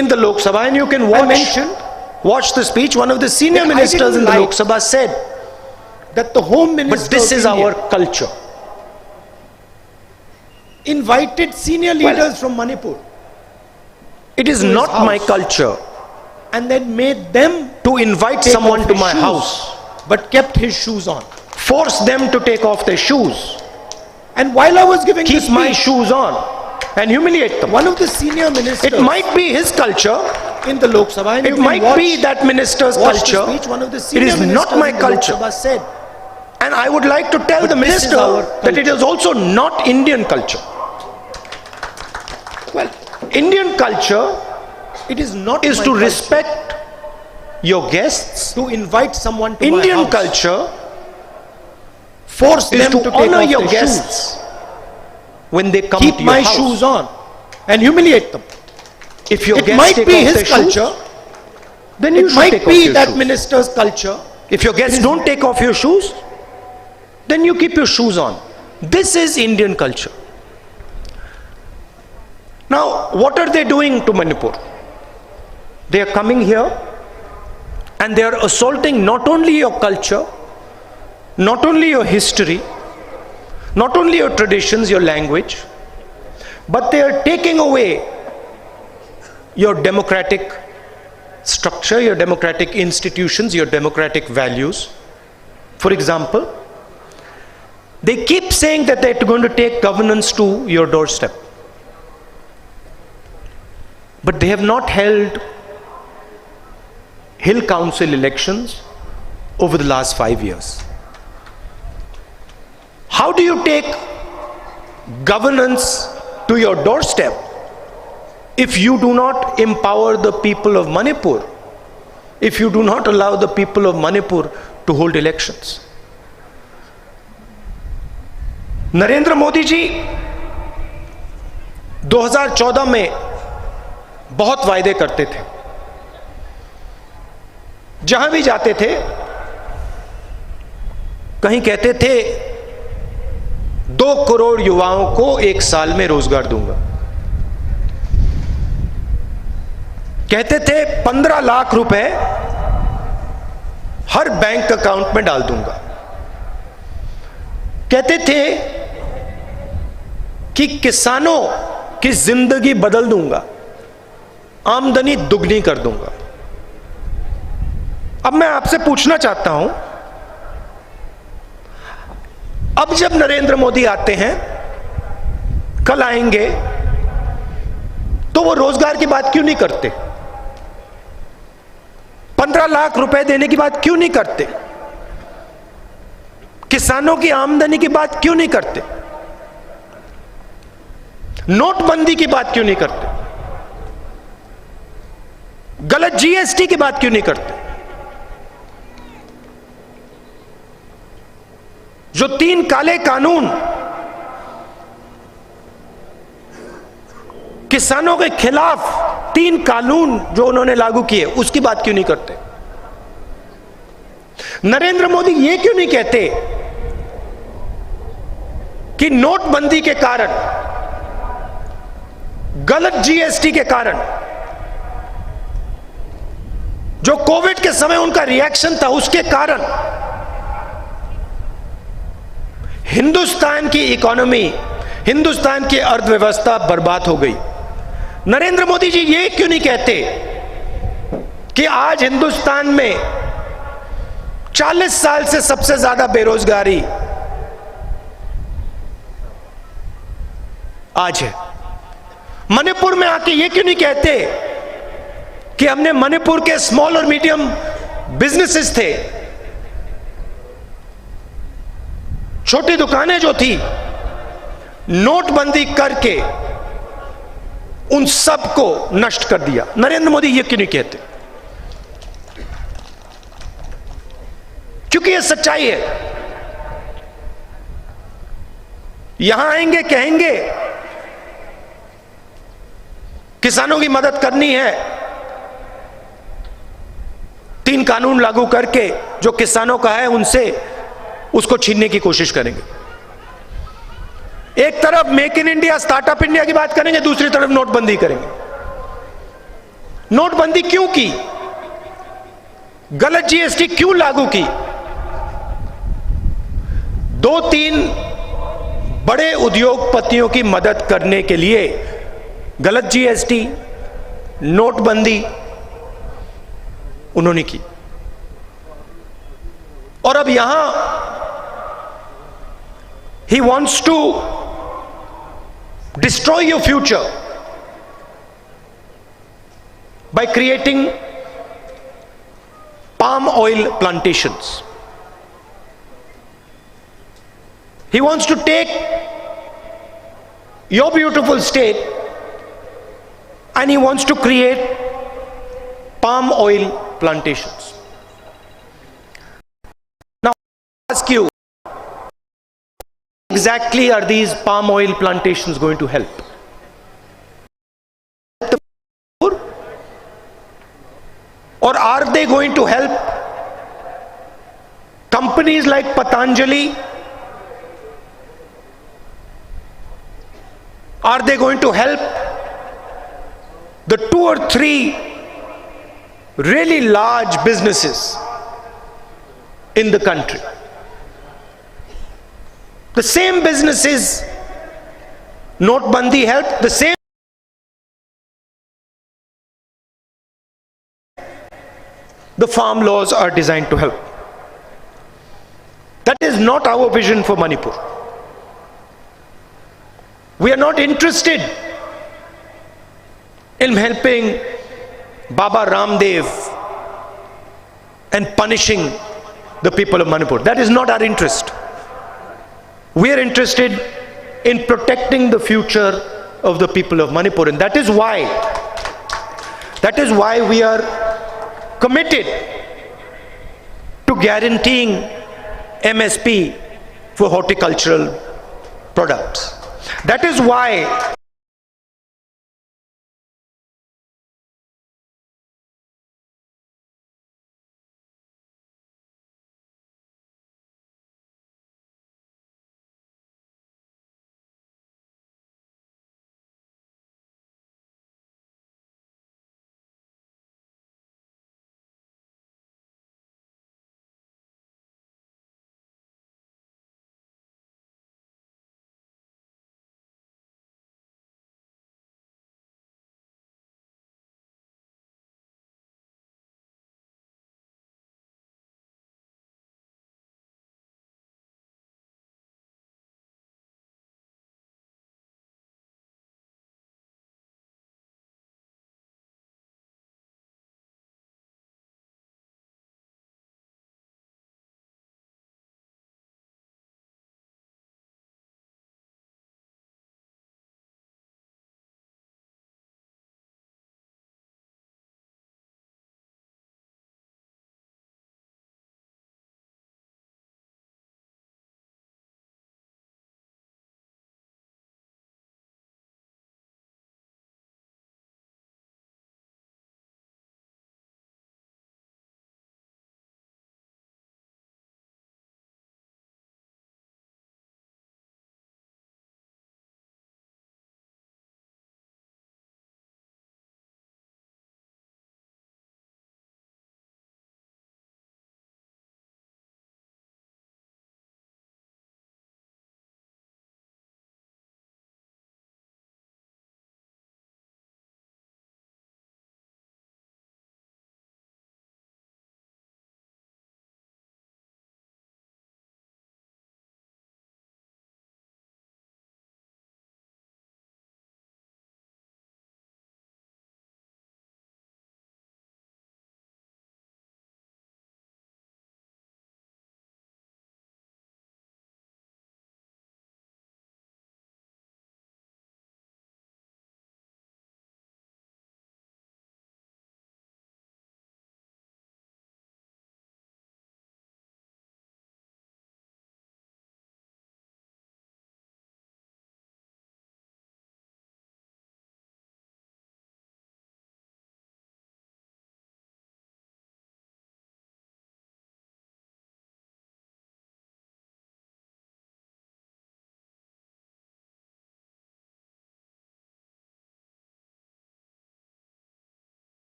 In the Lok Sabha, and you can watch, I mentioned watch the speech. One of the senior that I ministers didn't in the like Lok Sabha said, that the Home Minister. But this Of is India our culture. Invited senior leaders from Manipur. It is To his not my house. Culture. And then made them To invite take someone off to his my shoes, House. But kept his shoes on. Force them to take off their shoes. And while I was giving Keep this my speech, shoes on and humiliate them. One of the senior ministers. It might be his culture. In the Lok Sabha, and It you can might watch, be that minister's watch culture. The speech. One of the It senior is ministers not my in the Lok Culture. Sabha said, And I would like to tell But the this is minister our that it culture. Is Also not Indian culture. Well, Indian culture it is not is my To culture. Respect your guests. To invite someone to Indian my house, culture force is them to, to take honor off your their guests shoes, when they come keep to your my house. Shoes on, and humiliate them. If your It guests might take be off his their culture. Shoes, then you It should might take be off your that shoes. Minister's culture. If your guests don't take off your shoes, then you keep your shoes on. This is Indian culture. Now, what are they doing to Manipur? They are coming here and they are assaulting not only your culture, not only your history, not only your traditions, your language, but they are taking away your democratic structure, your democratic institutions, your democratic values. For example, they keep saying that they're going to take governance to your doorstep. But they have not held Hill Council elections over the last five years. How do you take governance to your doorstep if you do not empower the people of Manipur, if you do not allow the people of Manipur to hold elections? Narendra Modi ji दो हज़ार चौदह में बहुत वायदे करते थे। जहां भी जाते थे, कहीं कहते थे, "दो करोड़ युवाओं को एक साल में रोजगार दूंगा।" कहते थे, "पन्द्रह लाख रुपए हर बैंक अकाउंट में डाल दूंगा।" कहते थे कि किसानों की जिंदगी बदल दूंगा, आमदनी दुगनी कर दूंगा। अब मैं आपसे पूछना चाहता हूं, अब जब नरेंद्र मोदी आते हैं, कल आएंगे, तो वो रोजगार की बात क्यों नहीं करते? पन्द्रह लाख रुपए देने की बात क्यों नहीं करते? किसानों की आमदनी की बात क्यों नहीं करते? नोटबंदी की बात क्यों नहीं करते? गलत जीएसटी की बात क्यों नहीं करते? जो तीन काले कानून किसानों के खिलाफ, तीन कानून जो उन्होंने लागू किए, उसकी बात क्यों नहीं करते? नरेंद्र मोदी ये क्यों नहीं कहते कि नोटबंदी के कारण, गलत जीएसटी के कारण, जो कोविड के समय उनका रिएक्शन था, उसके कारण हिंदुस्तान की इकोनॉमी, हिंदुस्तान की अर्थव्यवस्था बर्बाद हो गई? नरेंद्र मोदी जी ये क्यों नहीं कहते कि आज हिंदुस्तान में चालीस साल से सबसे ज्यादा बेरोजगारी आज है? मणिपुर में आके ये क्यों नहीं कहते कि हमने मणिपुर के स्मॉल और मीडियम बिजनेसेस थे, छोटी दुकानें जो थी, नोटबंदी करके उन सबको नष्ट कर दिया? नरेंद्र मोदी ये क्यों नहीं कहते? क्योंकि ये सच्चाई है। यहां आएंगे, कहेंगे किसानों की मदद करनी है, तीन कानून लागू करके जो किसानों का है उनसे उसको छीनने की कोशिश करेंगे। एक तरफ make in India, startup India की बात करेंगे, दूसरी तरफ नोटबंदी करेंगे। नोटबंदी क्यों की? गलत जीएसटी क्यों लागू की? दो तीन बड़े उद्योगपतियों की मदद करने के लिए गलत जीएसटी, नोटबंदी उन्होंने की। और अब यहां he wants to destroy your future by creating palm oil plantations. He wants to take your beautiful state and he wants to create Palm oil plantations. Now, I ask you, exactly are these palm oil plantations going to help? Or are they going to help companies like Patanjali? Are they going to help the two or three really large businesses in the country? The same businesses Notbandi helped, the same the farm laws are designed to help. That is not our vision for Manipur. We are not interested in helping Baba Ramdev and punishing the people of Manipur. That is not our interest. We are interested in protecting the future of the people of Manipur. And that is why, that is why we are committed to guaranteeing M S P for horticultural products. That is why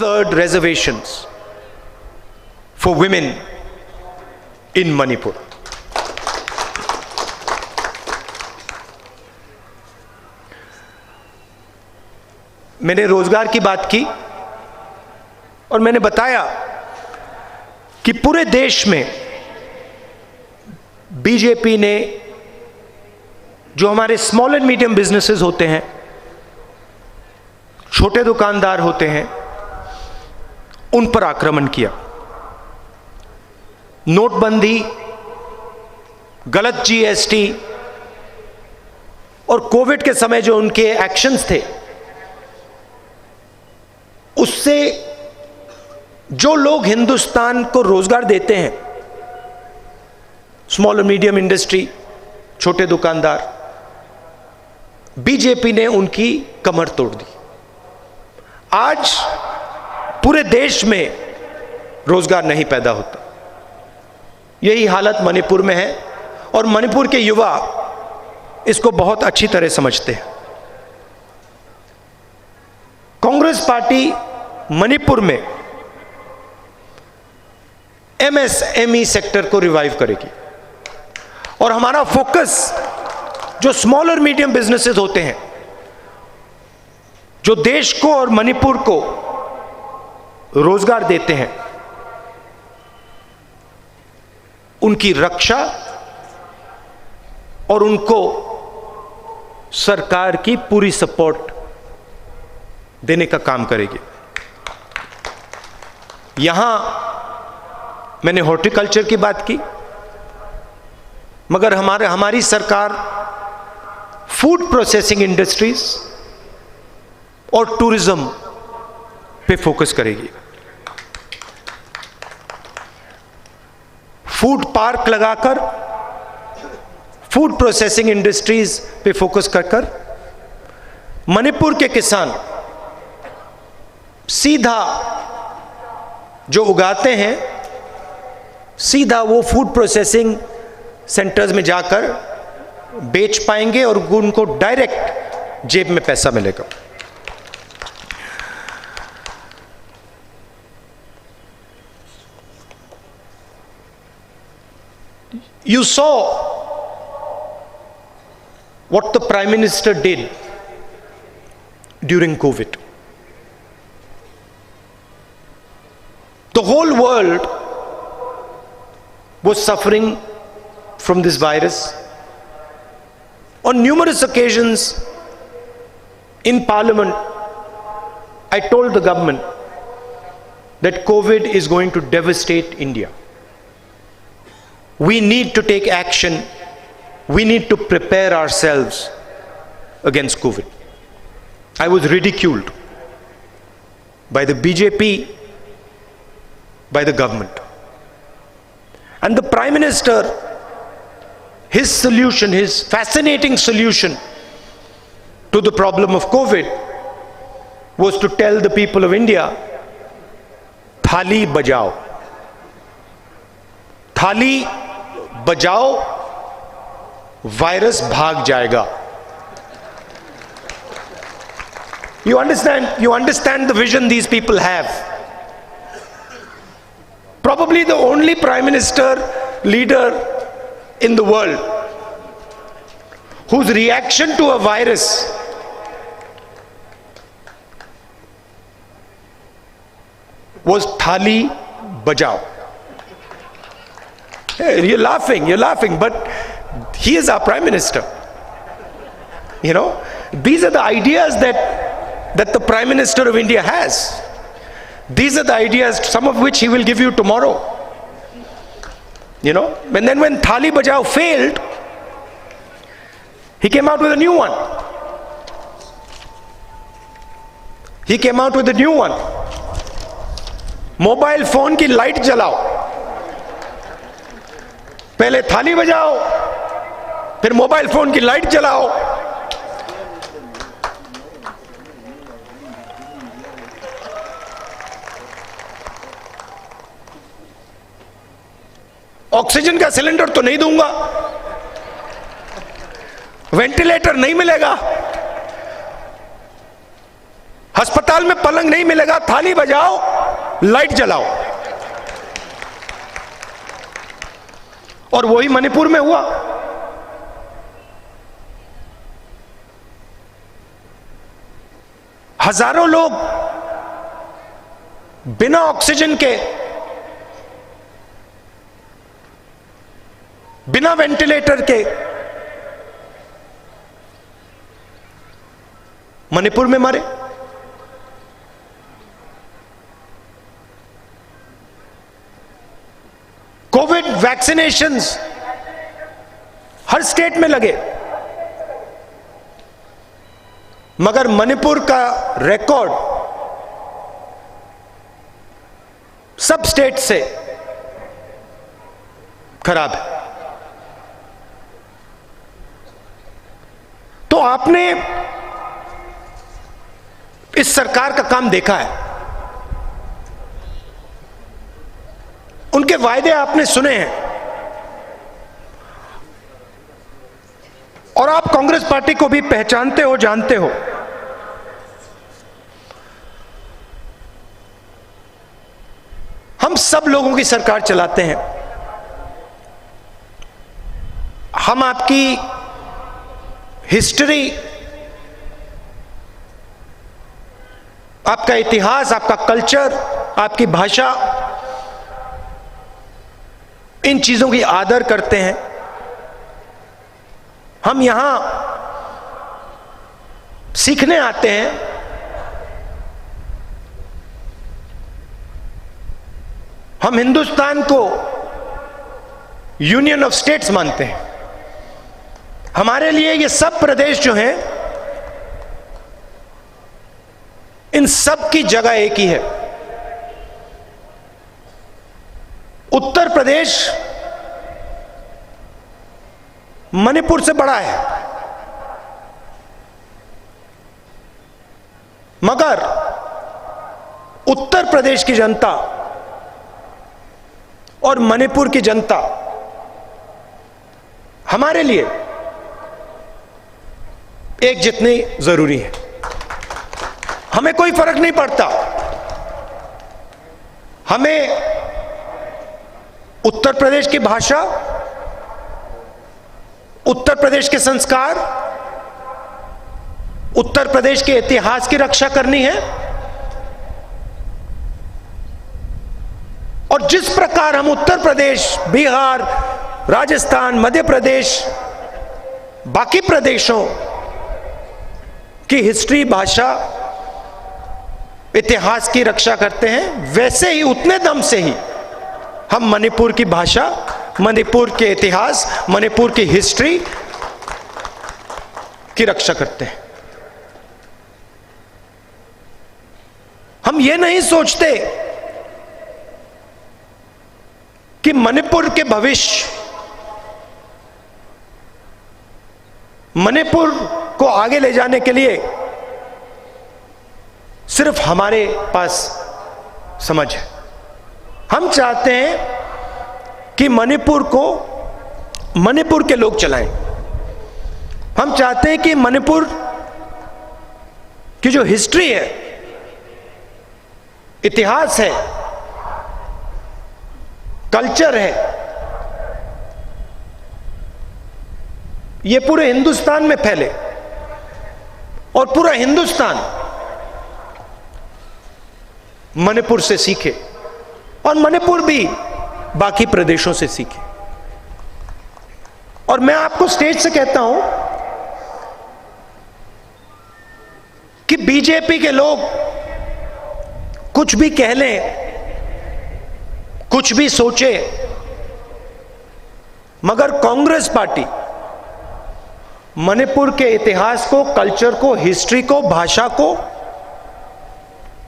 third reservations for women in Manipur. मैंने रोजगार की बात की और मैंने बताया कि पूरे देश में बीजेपी ने जो हमारे स्मॉल एंड मीडियम बिजनेसेस होते हैं, छोटे दुकानदार होते हैं, उन पर आक्रमण किया। नोटबंदी, गलत जीएसटी और कोविड के समय जो उनके एक्शंस थे, उससे जो लोग हिंदुस्तान को रोजगार देते हैं, स्मॉल और मीडियम इंडस्ट्री, छोटे दुकानदार, बीजेपी ने उनकी कमर तोड़ दी। आज पूरे देश में रोजगार नहीं पैदा होता। यही हालत मणिपुर में है और मणिपुर के युवा इसको बहुत अच्छी तरह समझते हैं। कांग्रेस पार्टी मणिपुर में एमएसएमई सेक्टर को रिवाइव करेगी और हमारा फोकस जो स्मॉल और मीडियम बिजनेसेस होते हैं, जो देश को और मणिपुर को रोजगार देते हैं, उनकी रक्षा और उनको सरकार की पूरी सपोर्ट देने का काम करेगी। यहां मैंने हॉर्टिकल्चर की बात की, मगर हमारे हमारी सरकार फूड प्रोसेसिंग इंडस्ट्रीज और टूरिज्म पे फोकस करेगी। फूड पार्क लगाकर फूड प्रोसेसिंग इंडस्ट्रीज पे फोकस कर कर मणिपुर के किसान सीधा जो उगाते हैं, सीधा वो फूड प्रोसेसिंग सेंटर्स में जाकर बेच पाएंगे और उनको डायरेक्ट जेब में पैसा मिलेगा। You saw what the Prime Minister did during COVID. The whole world was suffering from this virus. On numerous occasions in Parliament, I told the government that COVID is going to devastate India. We need to take action. We need to prepare ourselves against COVID. I was ridiculed by the B J P, by the government. And the Prime Minister, his solution, his fascinating solution to the problem of COVID was to tell the people of India, "Thali bajao." Thali bajao, virus bhag jayega. You understand? You understand the vision these people have. Probably the only prime minister, leader in the world whose reaction to a virus was "Thali bajao." Hey, you're laughing, you're laughing, but he is our prime minister. You know, these are the ideas that, that the Prime Minister of India has. These are the ideas, some of which he will give you tomorrow. You know, and then when Thali Bajao failed, he came out with a new one. He came out with a new one. Mobile phone की लाइट जलाओ। पहले थाली बजाओ, फिर मोबाइल फोन की लाइट जलाओ। ऑक्सीजन का सिलेंडर तो नहीं दूंगा, वेंटिलेटर नहीं मिलेगा, अस्पताल में पलंग नहीं मिलेगा, थाली बजाओ, लाइट जलाओ। और वही मणिपुर में हुआ। हजारों लोग बिना ऑक्सीजन के, बिना वेंटिलेटर के मणिपुर में मरे। कोविड वैक्सीनेशंस हर स्टेट में लगे, मगर मणिपुर का रिकॉर्ड सब स्टेट से खराब है। तो आपने इस सरकार का काम देखा है, उनके वायदे आपने सुने हैं, और आप कांग्रेस पार्टी को भी पहचानते हो, जानते हो। हम सब लोगों की सरकार चलाते हैं। हम आपकी हिस्ट्री, आपका इतिहास, आपका कल्चर, आपकी भाषा, इन चीजों की आदर करते हैं। हम यहां सीखने आते हैं। हम हिंदुस्तान को यूनियन ऑफ स्टेट्स मानते हैं। हमारे लिए ये सब प्रदेश जो हैं, इन सब की जगह एक ही है। उत्तर प्रदेश मणिपुर से बड़ा है, मगर उत्तर प्रदेश की जनता और मणिपुर की जनता हमारे लिए एक जितनी जरूरी है। हमें कोई फर्क नहीं पड़ता, हमें उत्तर प्रदेश की भाषा उत्तर प्रदेश के संस्कार, उत्तर प्रदेश के इतिहास की रक्षा करनी है। और जिस प्रकार हम उत्तर प्रदेश, बिहार, राजस्थान, मध्य प्रदेश, बाकी प्रदेशों की हिस्ट्री, भाषा, इतिहास की रक्षा करते हैं, वैसे ही, उतने दम से ही हम मणिपुर की भाषा, मणिपुर के इतिहास, मणिपुर की हिस्ट्री की रक्षा करते हैं। हम ये नहीं सोचते कि मणिपुर के भविष्य, मणिपुर को आगे ले जाने के लिए सिर्फ हमारे पास समझ है। हम चाहते हैं कि मणिपुर को मणिपुर के लोग चलाएं। हम चाहते हैं कि मणिपुर की जो हिस्ट्री है, इतिहास है, कल्चर है, ये पूरे हिंदुस्तान में फैले और पूरा हिंदुस्तान मणिपुर से सीखे और मणिपुर भी बाकी प्रदेशों से सीखे। और मैं आपको स्टेज से कहता हूं कि बीजेपी के लोग कुछ भी कह लें, कुछ भी सोचे, मगर कांग्रेस पार्टी मणिपुर के इतिहास को, कल्चर को, हिस्ट्री को, भाषा को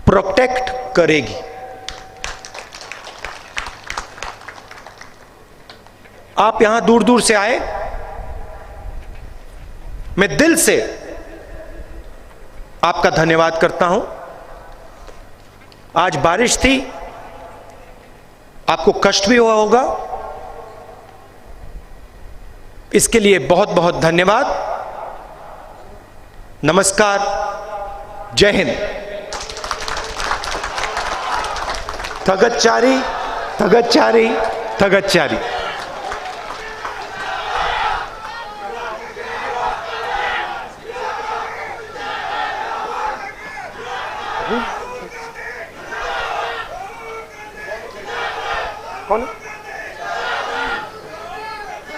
प्रोटेक्ट करेगी। आप यहां दूर दूर से आए, मैं दिल से आपका धन्यवाद करता हूं। आज बारिश थी, आपको कष्ट भी हुआ होगा, इसके लिए बहुत बहुत धन्यवाद। नमस्कार, जय हिंद। थगत चारी, थगत चारी, थगत चारी।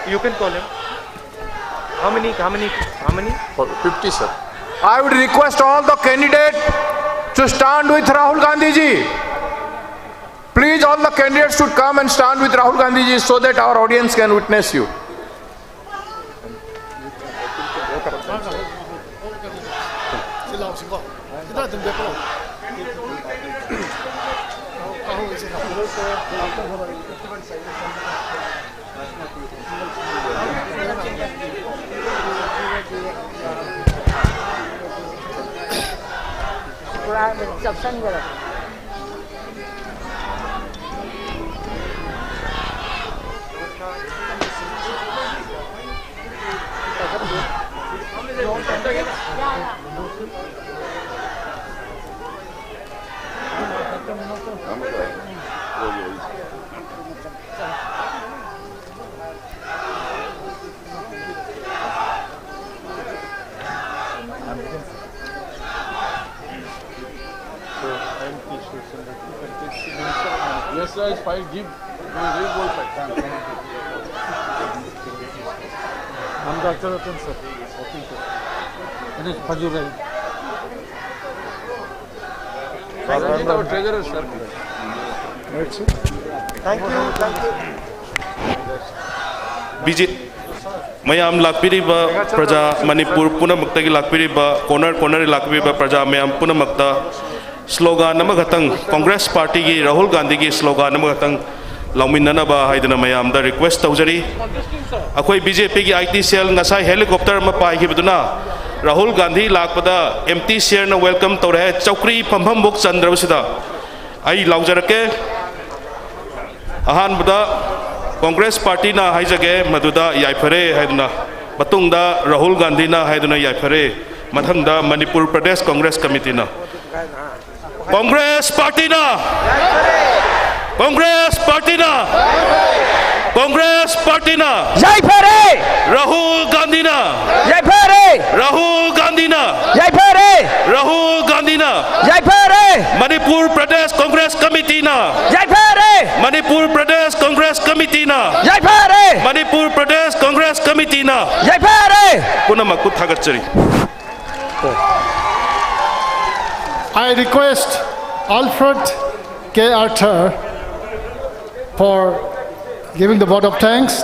You can call him. How many? How many? How many? For fifty, sir. I would request all the candidates to stand with Rahul Gandhi ji. Please, all the candidates should come and stand with Rahul Gandhi ji so that our audience can witness you. ꯄꯨꯔꯥ ꯆꯞꯁꯟꯈꯔꯦ꯫ Yes, sir, it's fine. Give. Give, give, go, sir. हम डॉक्टर रतन सर, वकील सर। अरे, खजूर है। Treasurer, sir. Thank you, thank you. B J ꯃꯌꯥꯝ ꯂꯥꯛꯄꯤꯔꯤꯕ ꯄ꯭ꯔꯖꯥ, ꯃꯅꯤꯄꯨꯔ ꯄꯨꯝꯅꯃꯛꯇꯒꯤ ꯂꯥꯛꯄꯤꯔꯤꯕ, corner corner ꯂꯥꯛꯄꯤꯔꯤꯕ ꯄ꯭ꯔꯖꯥ ꯃꯌꯥꯝ ꯄꯨꯝꯅꯃꯛꯇ slogan ꯑꯃꯈꯛꯇꯪ, ꯀꯣꯡꯒ꯭ꯔꯦꯁ ꯄꯥꯔꯇꯤꯒꯤ, ꯔꯥꯍꯨꯜ ꯒꯥꯟꯙꯤꯒꯤ slogan ꯑꯃꯈꯛꯇꯪ ꯂꯥꯎꯃꯤꯟꯅꯅꯕ ꯍꯥꯏꯗꯨꯅ ꯃꯌꯥꯝꯗ request ꯇꯧꯖꯔꯤ꯫ ꯑꯩꯈꯣꯏ ꯕꯤ ꯖꯦ ꯄꯤꯒꯤ ꯑꯥꯏ ꯇꯤ cell ꯉꯁꯥꯏ helicopter ꯑꯃ ꯄꯥꯏꯈꯤꯕꯗꯨꯅ ꯔꯥꯍꯨꯜ ꯒꯥꯟꯙꯤ ꯂꯥꯛꯄꯗ empty chairꯅ welcome ꯇꯧꯔꯦ ꯍꯥꯏ, ꯆꯧꯀ꯭ꯔꯤ ꯐꯝꯐꯝꯕꯨꯛ ꯆꯟꯗ꯭ꯔꯕꯁꯤꯗ꯫ ꯑꯩ ꯂꯥꯎꯖꯔꯛꯀꯦ꯫ ꯑꯍꯥꯟꯕꯗ ꯀꯣꯡꯒ꯭ꯔꯦꯁ ꯄꯥꯔꯇꯤꯅ ꯍꯥꯏꯖꯒꯦ, ꯃꯗꯨꯗ ꯌꯥꯏꯐꯔꯦ ꯍꯥꯏꯗꯨꯅ, ꯃꯇꯨꯡꯗ ꯔꯥꯍꯨꯜ ꯒꯥꯟꯙꯤꯅ ꯍꯥꯏꯗꯨꯅ ꯌꯥꯏꯐꯔꯦ, ꯃꯊꯪꯗ ꯃꯅꯤꯄꯨꯔ ꯄ꯭ꯔꯗꯦꯁ ꯀꯣꯡꯒ꯭ꯔꯦꯁ ꯀꯃꯤꯇꯤꯅ꯫ ꯀꯣꯡꯒ꯭ꯔꯦꯁ ꯄꯥꯔꯇꯤꯅ! ꯀꯣꯡꯒ꯭ꯔꯦꯁ ꯄꯥꯔꯇꯤꯅ! ꯀꯣꯡꯒ꯭ꯔꯦꯁ ꯄꯥꯔꯇꯤꯅ! ꯌꯥꯏꯐꯔꯦ! ꯔꯥꯍꯨꯜ ꯒꯥꯟꯙꯤꯅ! ꯌꯥꯏꯐꯔꯦ! ꯔꯥꯍꯨꯜ ꯒꯥꯟꯙꯤꯅ! ꯌꯥꯏꯐꯔꯦ! ꯔꯥꯍꯨꯜ ꯒꯥꯟꯙꯤꯅ! ꯌꯥꯏꯐꯔꯦ! ꯃꯅꯤꯄꯨꯔ ꯄ꯭ꯔꯗꯦꯁ ꯀꯣꯡꯒ꯭ꯔꯦꯁ ꯀꯃꯤꯇꯤꯅ! ꯌꯥꯏꯐꯔꯦ! ꯃꯅꯤꯄꯨꯔ ꯄ꯭ꯔꯗꯦꯁ ꯀꯃꯤꯇꯤꯅ, ꯌꯥꯏꯐꯔꯦ꯫ ꯃꯅꯤꯄꯨꯔ ꯄ꯭ꯔꯗꯦꯁ ꯀꯣꯡꯒ꯭ꯔꯦꯁ ꯀꯃꯤꯇꯤꯅ ꯌꯥꯏꯐꯔꯦ꯫ ꯄꯨꯝꯅꯃꯛꯄꯨ ꯊꯥꯒꯠꯆꯔꯤ꯫ I request Alfred K. Arthur for giving the vote of thanks.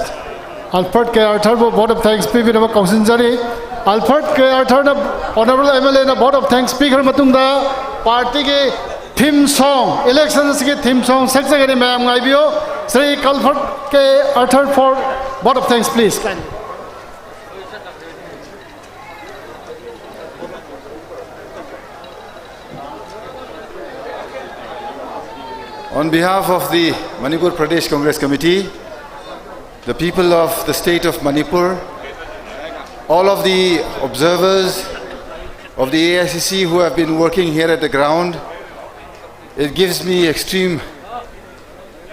Alfred K. Arthurꯕꯨ vote of thanks ꯄꯤꯕꯤꯅꯕ ꯀꯧꯁꯤꯟꯖꯔꯤ꯫ Alfred K. Arthurꯅ, Honourable MLAꯅ vote of thanks ꯄꯤꯈ꯭ꯔ ꯃꯇꯨꯡꯗ partyꯒꯤ theme song, election ꯑꯁꯤꯒꯤ theme song ꯁꯛꯆꯒꯅꯤ꯫ ꯃꯌꯥꯝ ꯉꯥꯏꯕꯤꯌꯨ꯫ Shri Alfred K. Arthur for vote of thanks, please. On behalf of the Manipur Pradesh Congress Committee, the people of the state of Manipur, all of the observers of the A I C C who have been working here at the ground, it gives me extreme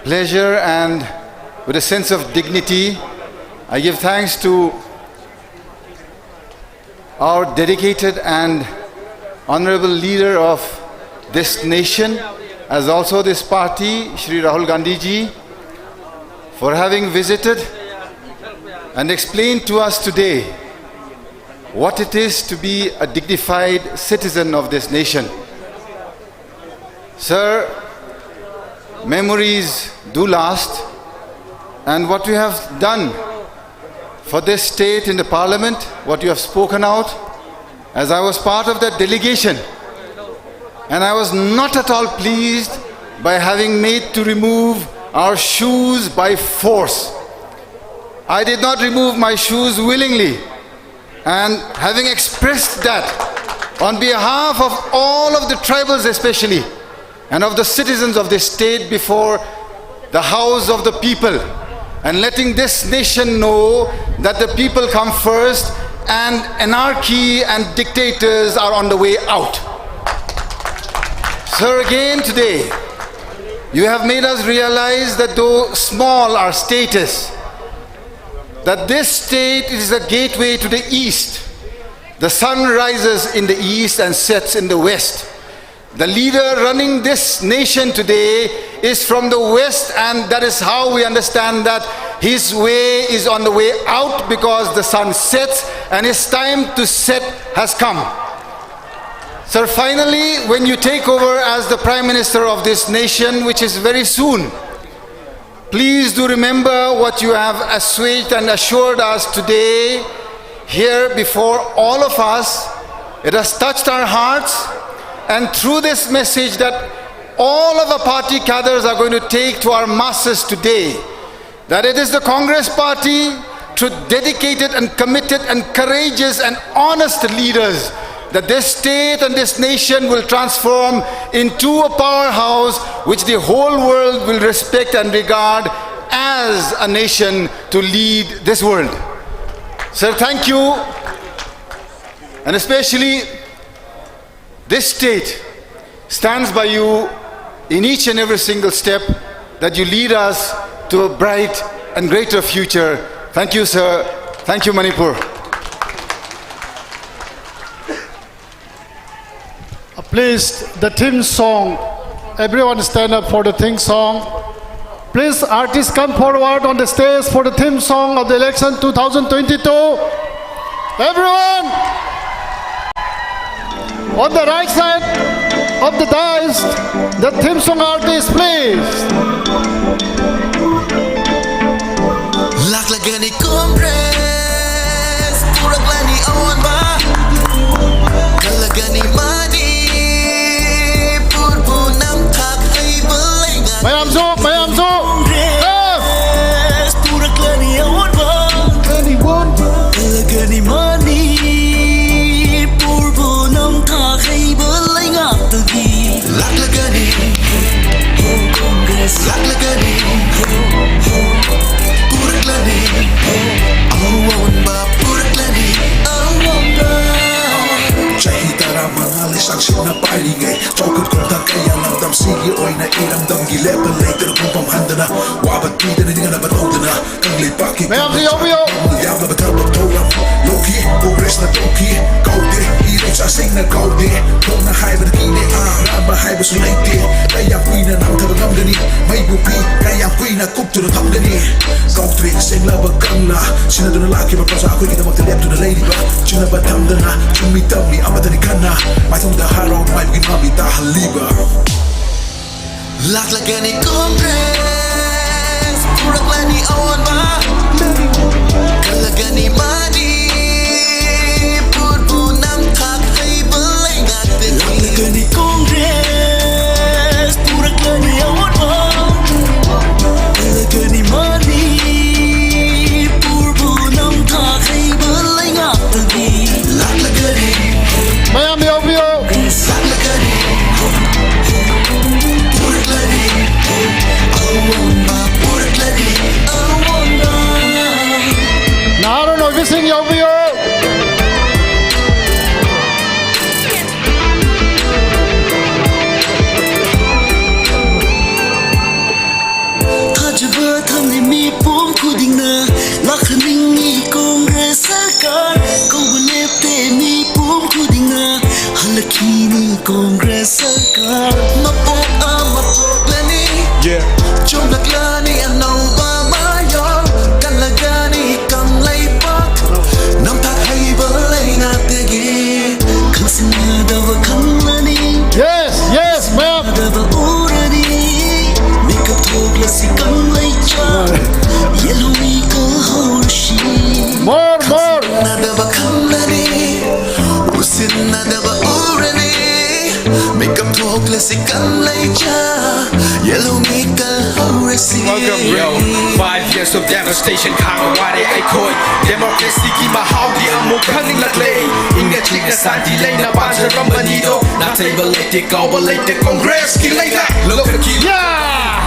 pleasure and with a sense of dignity, I give thanks to our dedicated and honorable leader of this nation, as also this party, Shri Rahul Gandhi ji, for having visited and explained to us today what it is to be a dignified citizen of this nation. Sir, memories do last, and what you have done for this state in the parliament, what you have spoken out, as I was part of that delegation, and I was not at all pleased by having made to remove our shoes by force. I did not remove my shoes willingly. And having expressed that on behalf of all of the tribals, especially, and of the citizens of this state before the House of the People, and letting this nation know that the people come first and anarchy and dictators are on the way out. Sir, again today, you have made us realize that though small our state is, that this state is a gateway to the east. The sun rises in the east and sets in the west. The leader running this nation today is from the west, and that is how we understand that his way is on the way out, because the sun sets and his time to set has come. Sir, finally, when you take over as the Prime Minister of this nation, which is very soon, please do remember what you have assuaged and assured us today here before all of us. It has touched our hearts, and through this message that all of our party cadres are going to take to our masses today, that it is the Congress Party, through dedicated and committed and courageous and honest leaders, that this state and this nation will transform into a powerhouse which the whole world will respect and regard as a nation to lead this world. Sir, thank you. And especially this state stands by you in each and every single step that you lead us to a bright and greater future. Thank you, sir. Thank you, Manipur. Please, the theme song. Everyone stand up for the theme song. Please, artists, come forward on the stage for the theme song of the election two thousand twenty-two. Everyone, on the right side of the dais, the theme song artist, please. Laklagani Congress, puraklani awan ba. Kalagani mani, purbu nam thak hai balenga. ꯃꯌꯥꯝꯁꯨ, ꯃꯌꯥꯝꯁꯨ. Congress, puraklani awan ba. Kalagani mani, purbu nam thak hai balenga tagi. Laklagani, Congress laklagani, puraklani, awan ba puraklani, awan ba. Chahi tara manga le sangship na pairi ngai. Chokut kong ta kaya lam dam sigi oi na iram dam gi lepa le ter kong pam handana. Wabat pida ni ngana bat odana. Kang le paki. ꯃꯌꯥꯝꯁꯨ ꯌꯥꯎꯕꯤꯌꯨ꯫ ꯌꯥꯝꯂꯕ ꯊꯕꯛ ꯊꯧꯔꯝ ꯂꯧꯈꯤ꯫ Congress ꯅ ꯇꯧꯈꯤ꯫ ꯀꯧꯗꯦ꯫ ꯏꯔꯩꯆꯥꯁꯤꯡꯅ ꯀꯧꯗꯦ꯫ ꯈꯣꯡꯅ ꯍꯥꯏꯕꯗ ꯀꯤꯗꯦ꯫ ꯑꯔꯥꯟꯕ ꯍꯥꯏꯕꯁꯨ ꯂꯩꯇꯦ꯫ ꯀꯌꯥꯝ ꯀꯨꯏꯅ ꯅꯝꯊꯕ ꯉꯝꯒꯅꯤ? ꯁꯤꯟꯅꯗꯨꯅ ꯂꯥꯛꯈꯤꯕ ꯄ꯭ꯔꯖꯥ ꯑꯩꯈꯣꯏꯒꯤꯗꯃꯛꯇ ꯂꯦꯞꯇꯨꯅ ꯂꯩꯔꯤꯕ, ꯆꯤꯡꯅꯕ ꯊꯝꯗꯅ ꯆꯨꯝꯃꯤ ꯇꯝꯃꯤ ꯑꯃꯠꯇꯅꯤ ꯈꯟꯅ ꯃꯥꯏꯊꯣꯡꯗ ꯍꯔꯥꯎ ꯅꯨꯡꯉꯥꯏꯕꯒꯤ ꯃꯃꯤ ꯇꯥꯍꯜꯂꯤꯕ꯫ ꯂꯥꯛꯂꯒꯅꯤ ꯀꯣꯡꯒ꯭ꯔꯦꯁ, ꯄꯨꯔꯛꯂꯅꯤ ꯑꯑꯣꯟꯕ, ꯀꯜꯂꯒꯅꯤ ꯃꯅꯤꯄꯨꯔꯕꯨ ꯅꯝꯊꯥꯛ ꯍꯩꯕ ꯂꯩꯉꯥꯛꯇꯒꯤ꯫ ꯂꯥꯛꯂꯒꯅꯤ ꯀꯣꯡꯒ꯭ꯔꯦꯁ, ꯄꯨꯔꯛꯂꯅꯤ ꯑꯑꯣꯟꯕ, ꯀꯜꯂꯒꯅꯤ ꯃꯅꯤꯄꯨꯔꯕꯨ ꯅꯝꯊꯥꯛ ꯍꯩꯕ ꯂꯩꯉꯥꯛꯇꯒꯤ꯫ ꯂꯥꯛꯂꯒꯅꯤ ꯃꯌꯥꯝ ꯌꯥꯎꯕꯤꯌꯨ꯫ ꯅꯍꯥꯔꯣꯜ ꯑꯣꯏꯕꯁꯤꯡ ꯌꯥꯎꯕꯤꯌꯨ꯫ ꯊꯥꯖꯕ ꯊꯝꯂꯤ ꯃꯤꯄꯨꯝ ꯈꯨꯗꯤꯡꯅ, ꯂꯥꯛꯍꯟꯅꯤꯡꯉꯤ ꯀꯣꯡꯒ꯭ꯔꯦꯁ ꯁꯔꯀꯥꯔ꯫ ꯀꯧꯕ ꯂꯦꯞꯇꯦ ꯃꯤꯄꯨꯝ ꯈꯨꯗꯤꯡꯅ, ꯍꯜꯂꯛꯈꯤꯅꯤ ꯀꯣꯡꯒ꯭ꯔꯦꯁ ꯁꯔꯀꯥꯔ꯫ ꯃꯄꯣꯛ ꯑꯃ ꯄꯣꯛꯂꯅꯤ, ꯆꯣꯡꯂꯛꯂꯅꯤ ꯑꯅꯧꯕ ꯃꯌꯣꯜ꯫ ꯀꯜꯂꯒꯅꯤ ꯀꯪꯂꯩꯄꯥꯛ, ꯅꯝꯊꯥꯛ ꯍꯩꯕ ꯂꯩꯉꯥꯛꯇꯒꯤ꯫ ꯈꯪꯁꯤꯟꯅꯗꯕ ꯈꯪꯂꯅꯤ, Yes, yes, ma'am. ꯗꯕ ꯎꯔꯅꯤ꯫ ꯃꯤꯀꯞ ꯊꯣꯛꯂꯁꯤ ꯀꯪꯂꯩꯆꯥ, ꯌꯦꯜꯍꯧꯃꯤ ꯀꯜꯍꯧꯔꯁꯤ꯫ More, more. ꯅꯗꯕ ꯈꯪꯂꯅꯤ, ꯎꯁꯤꯟꯅꯗꯕ ꯎꯔꯅꯤ꯫ ꯃꯤꯀꯞ ꯊꯣꯛꯂꯁꯤ ꯀꯪꯂꯩꯆꯥ, ꯌꯦꯜꯍꯧꯃꯤ ꯀꯜꯍꯧꯔꯁꯤ꯫ Welcome, bro. Five years of devastation ꯈꯥꯡꯕ ꯋꯥꯔꯦ ꯑꯩꯈꯣꯏ꯫ Democracyꯒꯤ ꯃꯍꯥꯎꯗꯤ ꯑꯃꯨꯛ ꯈꯪꯅꯤꯡꯂꯛꯂꯦ꯫ ꯏꯪꯅ ꯆꯤꯛꯅ ꯁꯥꯟꯇꯤ ꯂꯩꯅ ꯄꯥꯟꯖꯔꯝꯕꯅꯤꯗꯣ꯫ ꯅꯥꯊꯩꯕ ꯂꯩꯇꯦ, ꯀꯥꯎꯕ ꯂꯩꯇꯦ, ꯀꯣꯡꯒ꯭ꯔꯦꯁꯀꯤ ꯂꯩꯉꯥꯛ ꯂꯧꯈꯠꯈꯤ꯫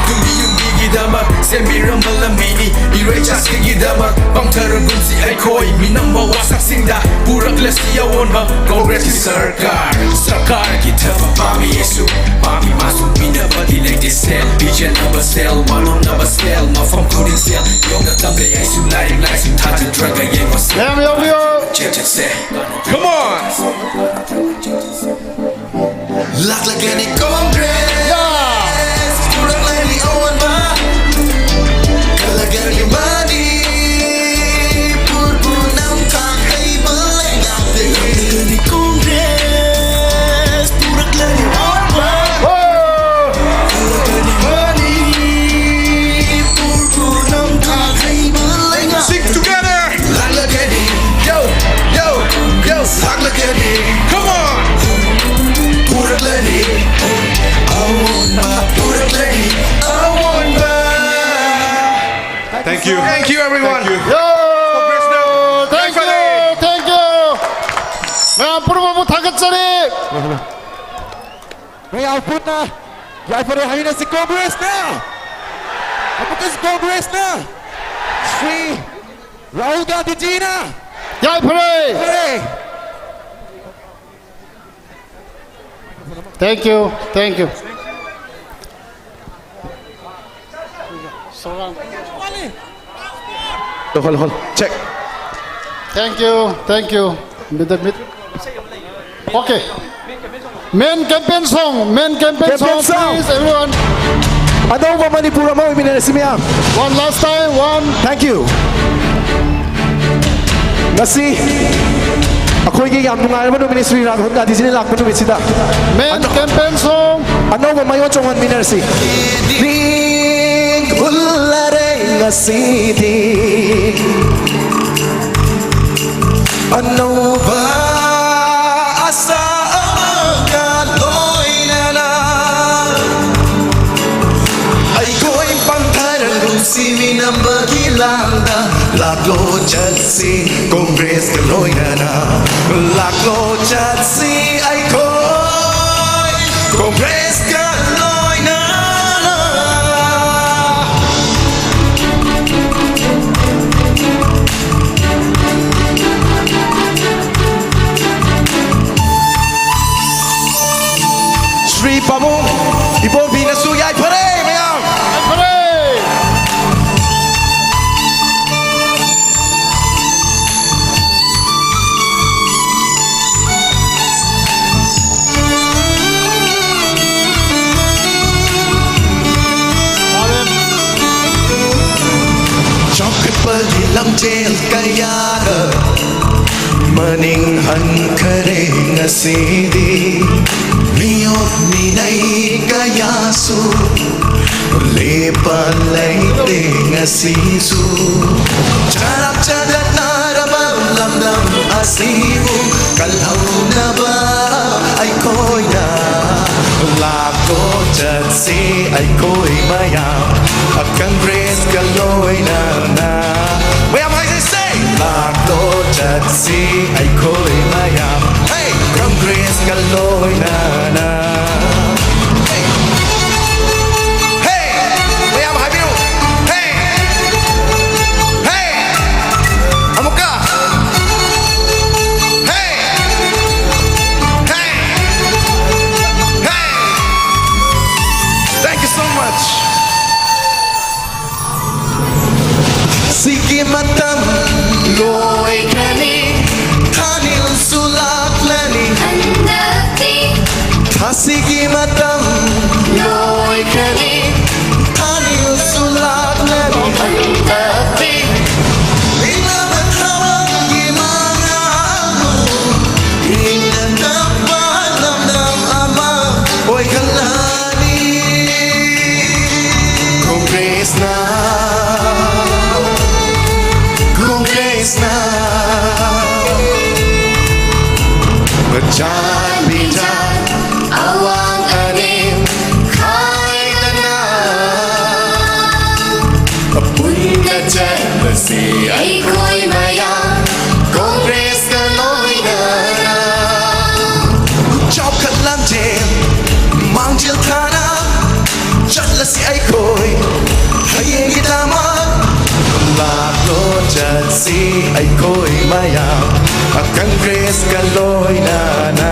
ꯇꯨꯡꯒꯤ ꯌꯨꯝꯕꯤꯒꯤꯗꯃꯛ ꯁꯦꯝꯕꯤꯔꯝꯕ ꯂꯝꯕꯤꯅꯤ꯫ ꯏꯔꯩꯆꯥꯛꯁꯤꯡꯒꯤꯗꯃꯛ ꯄꯥꯡꯊꯔꯒꯨꯝꯁꯤ ꯑꯩꯈꯣꯏ꯫ ꯃꯤꯅꯝꯕ ꯋꯥꯁꯛꯁꯤꯡꯗ ꯄꯨꯔꯛꯂꯁꯤ ꯑꯑꯣꯟꯕ꯫ ꯀꯣꯡꯒ꯭ꯔꯦꯁꯀꯤ ꯁꯔꯀꯥꯔ, ꯁꯔꯀꯥꯔꯒꯤ ꯊꯕꯛ ꯄꯥꯝꯃꯤ ꯑꯩꯁꯨ꯫ ꯄꯥꯝꯃꯤ ꯃꯥꯁꯨ, ꯃꯤꯅꯕꯗꯤ ꯂꯩꯇꯦ ꯁꯦꯜ꯫ ꯄꯤꯖꯅꯕ ꯁꯦꯜ, ꯋꯥꯅꯣꯝꯅꯕ ꯁꯦꯜ, ꯃꯐꯝ ꯈꯨꯗꯤꯡ ꯁꯦꯜ꯫ ꯌꯣꯛꯅ ꯇꯝꯂꯦ ꯑꯩꯁꯨ ꯂꯥꯏꯔꯤꯛ ꯂꯥꯏꯁꯨ ꯊꯥꯖꯗ꯭ꯔꯒ ꯌꯦꯡꯉꯣ ꯁꯦꯜ꯫ ꯃꯌꯥꯝ ꯌꯥꯎꯕꯤꯌꯨ꯫ ꯆꯦꯟ ꯆꯠꯁꯦ꯫ Come on! ꯂꯥꯛꯂꯒꯅꯤ ꯀꯣꯡꯒ꯭ꯔꯦꯁ, ꯄꯨꯔꯛꯂꯅꯤ ꯑꯑꯣꯟꯕ, ꯀꯜꯂꯒꯅꯤ ꯃꯅꯤ꯫ ꯆꯔꯤ꯫ ꯃꯌꯥꯝ ꯄꯨꯟꯅ ꯌꯥꯏꯐꯔꯦ ꯍꯥꯏꯃꯤꯟꯅꯁꯤ꯫ ꯀꯣꯡꯒ꯭ꯔꯦꯁꯅ, ꯑꯃꯨꯛꯀꯁꯨ ꯀꯣꯡꯒ꯭ꯔꯦꯁꯅ ꯁ꯭ꯔꯤ ꯔꯥꯍꯨꯜ ꯒꯥꯟꯙꯤꯖꯤꯅ ꯌꯥꯏꯐꯔꯦ꯫ ꯌꯥꯏꯐꯔꯦ꯫ Thank you, thank you. ꯍꯣꯜ, ꯍꯣꯜ, ꯍꯣꯜ꯫ Check. Thank you, thank you. With the mid-, okay. Men campaign song, men campaign Campaign song, song. Please, everyone. ꯑꯅꯧꯕ ꯃꯅꯤꯄꯨꯔ ꯑꯃ ꯑꯣꯏꯃꯤꯟꯅꯔꯁꯤ ꯃꯌꯥꯝ꯫ One last time, one. Thank you. ꯉꯁꯤ ꯑꯩꯈꯣꯏꯒꯤ ꯌꯥꯝ ꯅꯨꯡꯉꯥꯏꯔꯕ ꯅꯨꯃꯤꯠꯅꯤ, ꯁ꯭ꯔꯤ ꯔꯥꯍꯨꯜ ꯒꯥꯟꯙꯤꯖꯤꯅ ꯂꯥꯛꯄ ꯅꯨꯃꯤꯠꯁꯤꯗ꯫ Men campaign song. ꯑꯅꯧꯕ ꯃꯌꯣꯟ ꯆꯣꯡꯍꯟꯃꯤꯟꯅꯔꯁꯤ꯫ ꯍꯨꯜꯂꯔꯦ ꯉꯁꯤꯗꯤ ꯑꯅꯧꯕ ꯑꯁꯥ ꯑꯃꯒ ꯂꯣꯏꯅꯅ ꯑꯩꯈꯣꯏ ꯄꯥꯡꯊꯔ ꯅꯨꯡꯁꯤꯃꯤꯟꯅꯕꯒꯤ ꯂꯥꯡꯗ ꯂꯥꯛꯂꯣ ꯆꯠꯁꯤ ꯀꯣꯡꯒ꯭ꯔꯦꯁꯀ ꯂꯣꯏꯅꯅ꯫ ꯂꯥꯛꯂꯣ ꯆꯠꯁꯤ ꯑꯩꯈꯣꯏ ꯀꯣꯡꯒ꯭ꯔꯦꯁꯀ ꯂꯣꯏꯅꯅ꯫ ꯁ꯭ꯔꯤ ꯄꯥꯕꯨꯡ ꯏꯕꯣꯕꯤꯅꯁꯨ ꯌꯥꯏꯐꯔꯦ ꯃꯌꯥꯝ꯫ ꯌꯥꯏꯐꯔꯦ꯫ ꯆꯥꯎꯈꯠꯄꯒꯤ ꯂꯝꯖꯦꯜ ꯀꯌꯥꯗ ꯃꯅꯤꯡ ꯍꯟꯈꯔꯦ ꯉꯁꯤꯗꯤ꯫ ꯃꯤꯑꯣꯠ ꯃꯤꯅꯩ ꯀꯌꯥꯁꯨ ꯂꯦꯞꯄ ꯂꯩꯇꯦ ꯉꯁꯤꯁꯨ꯫ ꯆꯔꯥꯛ ꯆꯗꯠꯅꯔꯕ ꯂꯝꯗꯝ ꯑꯁꯤꯕꯨ ꯀꯜꯍꯧꯅꯕ ꯑꯩꯈꯣꯏꯅ ꯂꯥꯛꯂꯣ ꯆꯠꯁꯤ ꯑꯩꯈꯣꯏ ꯃꯌꯥꯝ ꯀꯪꯒ꯭ꯔꯦꯁꯀ ꯂꯣꯏꯅꯅ꯫ ꯃꯌꯥꯝ ꯍꯥꯏꯖꯩꯁꯦ꯫ ꯂꯥꯛꯂꯣ ꯆꯠꯁꯤ ꯑꯩꯈꯣꯏ ꯃꯌꯥꯝ꯫ Hey! ꯀꯪꯒ꯭ꯔꯦꯁ ꯀ ꯂꯣꯏꯅꯅ꯫ Hey! ꯃꯌꯥꯝ ꯍꯥꯏꯕꯤꯌꯨ꯫ Hey! Hey! ꯑꯃꯨꯛꯀ꯫ Hey! Hey! Hey! Thank you so much. ꯁꯤꯒꯤ ꯃꯇꯝ ꯂꯣꯏꯈ꯭ꯔꯅꯤ, ꯊꯥꯅꯤꯜꯁꯨ ꯂꯥꯛꯂꯅꯤ꯫ ꯍꯟꯗꯛꯇꯤ ꯊꯥꯁꯤꯒꯤ ꯃꯇꯝ ꯂꯣꯏꯈ꯭ꯔꯅꯤ, ꯊꯥꯅꯤꯜꯁꯨ ꯂꯥꯛꯂꯅꯤ꯫ ꯍꯟꯗꯛꯇꯤ ꯏꯪꯂꯕ ꯊꯋꯥꯏꯒꯤ ꯃꯉꯥꯜꯕꯨ ꯏꯪꯅ ꯇꯞꯄ ꯂꯝꯗꯝ ꯑꯃ ꯑꯣꯏꯍꯜꯂꯅꯤ꯫ ꯀꯣꯡꯒ꯭ꯔꯦꯁꯅ, ꯀꯣꯡꯒ꯭ꯔꯦꯁꯅ ꯆꯥꯟꯕꯤꯖ ꯑꯋꯥꯡ ꯑꯅꯦꯝ ꯈꯥꯏꯗꯅ ꯄꯨꯟꯅ ꯆꯠꯂꯁꯤ ꯑꯩꯈꯣꯏ ꯃꯌꯥꯝ ꯀꯣꯡꯒ꯭ꯔꯦꯁꯀ ꯂꯣꯏꯅꯅ꯫ ꯆꯥꯎꯈꯠ ꯂꯝꯖꯦꯜ ꯃꯥꯡꯖꯤꯜ ꯊꯥꯅ ꯆꯠꯂꯁꯤ ꯑꯩꯈꯣꯏ ꯍꯌꯦꯡꯒꯤꯗꯃꯛ꯫ ꯂꯥꯛꯂꯣ ꯆꯠꯁꯤ ꯑꯩꯈꯣꯏ ꯃꯌꯥꯝ ꯀꯪꯒ꯭ꯔꯦꯁꯀ ꯂꯣꯏꯅꯅ꯫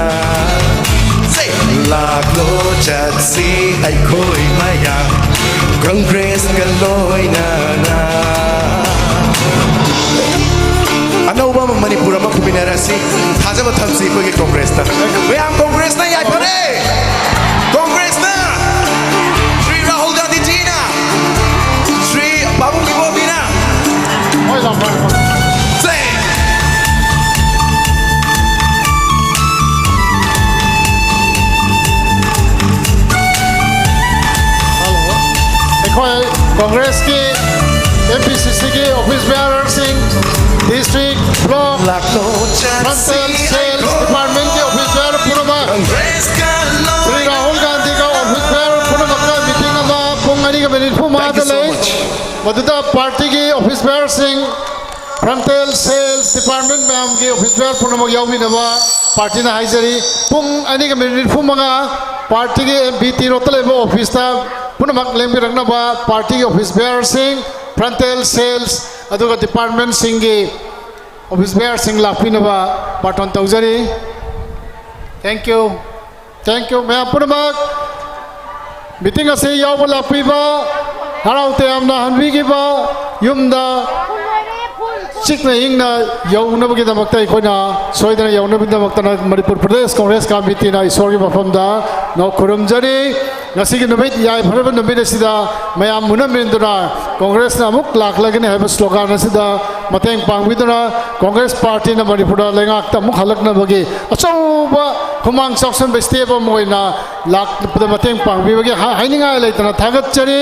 Say! ꯂꯥꯛꯂꯣ ꯆꯠꯁꯤ ꯑꯩꯈꯣꯏ ꯃꯌꯥꯝ ꯀꯪꯒ꯭ꯔꯦꯁꯀ ꯂꯣꯏꯅꯅ꯫ ꯑꯅꯧꯕ ꯑꯃ ꯃꯅꯤꯄꯨꯔ ꯑꯃ ꯐꯨꯃꯤꯟꯅꯔꯁꯤ꯫ ꯊꯥꯖꯕ ꯊꯝꯁꯤ ꯑꯩꯈꯣꯏꯒꯤ ꯀꯣꯡꯒ꯭ꯔꯦꯁꯇ꯫ ꯃꯌꯥꯝ ꯀꯣꯡꯒ꯭ꯔꯦꯁꯅ ꯌꯥꯏꯐꯔꯦ꯫ ꯀꯣꯡꯒ꯭ꯔꯦꯁꯅ ꯁ꯭ꯔꯤ ꯔꯥꯍꯨꯜ ꯒꯥꯟꯙꯤꯖꯤꯅ, ꯁ꯭ꯔꯤ ꯄꯥꯕꯨꯡ ꯏꯕꯣꯕꯤꯅ꯫ ꯍꯣꯏ, ꯂꯥꯎ, ꯂꯥꯎ, ꯂꯥꯎ꯫ ꯁꯦ꯫ ꯑꯩꯈꯣꯏ ꯀꯣꯡꯒ꯭ꯔꯦꯁꯀꯤ, ꯑꯦꯝ ꯄꯤ ꯁꯤ ꯁꯤꯒꯤ ꯑꯣꯐꯤꯁ ꯕꯤꯌꯥꯔꯔꯁꯤꯡ, ꯗꯤꯁꯇ꯭ꯔꯤꯛ, ꯕ꯭ꯂꯣꯛ, ꯂꯥꯛꯂꯣ ꯆꯠꯁꯤ ꯐ꯭ꯔꯟꯇꯦꯜ ꯁꯦꯜꯁ ꯑꯩꯈꯣꯏ ꯗꯤꯄꯥꯔꯠꯃꯦꯟꯒꯤ ꯑꯣꯐꯤꯁ ꯕꯤꯌꯥꯔ ꯄꯨꯝꯅꯃꯛ, ꯀꯣꯡꯒ꯭ꯔꯦꯁꯀ ꯁ꯭ꯔꯤ ꯂꯣꯏꯅꯅ꯫ ꯔꯥꯍꯨꯜ ꯒꯥꯟꯙꯤꯒ ꯑꯣꯐꯤꯁ ꯕꯤꯌꯥꯔ ꯄꯨꯝꯅꯃꯛꯀ ꯃꯤꯇꯤꯡ ꯑꯃ ꯄꯨꯡ ꯑꯅꯤꯒ ꯃꯤꯅꯤꯠ ꯅꯤꯐꯨ ꯃꯉꯥꯗ Thank you so ꯂꯩ꯫ Much. ꯃꯗꯨꯗ ꯄꯥꯔꯇꯤꯒꯤ ꯑꯣꯐꯤꯁ ꯕꯤꯌꯥꯔꯁꯤꯡ, Frontal Sales Department ꯃꯌꯥꯝꯒꯤ office bearer ꯄꯨꯝꯅꯃꯛ ꯌꯥꯎꯕꯤꯅꯕ partyꯅ ꯍꯥꯏꯖꯔꯤ꯫ ꯄꯨꯡ ꯑꯅꯤꯒ minute ꯅꯤꯐꯨ ꯃꯉꯥ partyꯒꯤ ꯕꯤ ꯇꯤ ꯔꯣꯗꯇ ꯂꯩꯕ officeꯇ ꯄꯨꯝꯅꯃꯛ ꯂꯦꯡꯕꯤꯔꯛꯅꯕ partyꯒꯤ office bearerꯁꯤꯡ, frontal sales ꯑꯗꯨꯒ departmentꯁꯤꯡꯒꯤ office bearerꯁꯤꯡ ꯂꯥꯛꯄꯤꯅꯕ ꯕꯥꯔꯇꯣꯟ ꯇꯧꯖꯔꯤ꯫ Thank you. Thank you. ꯃꯌꯥꯝ ꯄꯨꯝꯅꯃꯛ meeting ꯑꯁꯤ ꯌꯥꯎꯕ ꯂꯥꯛꯄꯤꯕ, ꯍꯔꯥꯎ ꯇꯌꯥꯝꯅ ꯍꯟꯕꯤꯈꯤꯕ, ꯌꯨꯝꯗ ꯆꯤꯛꯅ ꯏꯪꯅ ꯌꯧꯅꯕꯒꯤꯗꯃꯛꯇ ꯑꯩꯈꯣꯏꯅ ꯁꯣꯏꯗꯅ ꯌꯧꯅꯕꯒꯤꯗꯃꯛꯇꯅ ꯃꯅꯤꯄꯨꯔ ꯄ꯭ꯔꯗꯦꯁ ꯀꯣꯡꯒ꯭ꯔꯦꯁ ꯀꯃꯤꯇꯤꯅ ꯏꯁꯣꯔꯒꯤ ꯃꯐꯝꯗ ꯅꯣꯛ ꯈꯨꯔꯨꯝꯖꯔꯤ꯫ ꯉꯁꯤꯒꯤ ꯅꯨꯃꯤꯠ ꯌꯥꯏꯐꯔꯕ ꯅꯨꯃꯤꯠ ꯑꯁꯤꯗ ꯃꯌꯥꯝ ꯃꯨꯟꯅꯃꯤꯟꯗꯨꯅ ꯀꯣꯡꯒ꯭ꯔꯦꯁꯅ ꯑꯃꯨꯛ ꯂꯥꯛꯂꯒꯅꯤ ꯍꯥꯏꯕ slogan ꯑꯁꯤꯗ ꯃꯇꯦꯡ ꯄꯥꯡꯕꯤꯗꯨꯅ ꯀꯣꯡꯒ꯭ꯔꯦꯁ partyꯅ ꯃꯅꯤꯄꯨꯔꯗ ꯂꯩꯉꯥꯛꯇ ꯑꯃꯨꯛ ꯍꯜꯂꯛꯅꯕꯒꯤ ꯑꯆꯧꯕ ꯍꯨꯃꯥꯡ ꯆꯥꯎꯁꯟꯕ step ꯑꯃ ꯑꯣꯏꯅ ꯂꯥꯛꯄꯗ ꯃꯇꯦꯡ ꯄꯥꯡꯕꯤꯕꯒꯤ ꯍꯥ-, ꯍꯥꯏꯅꯤꯡꯉꯥꯏ ꯂꯩꯇꯅ ꯊꯥꯒꯠꯆꯔꯤ꯫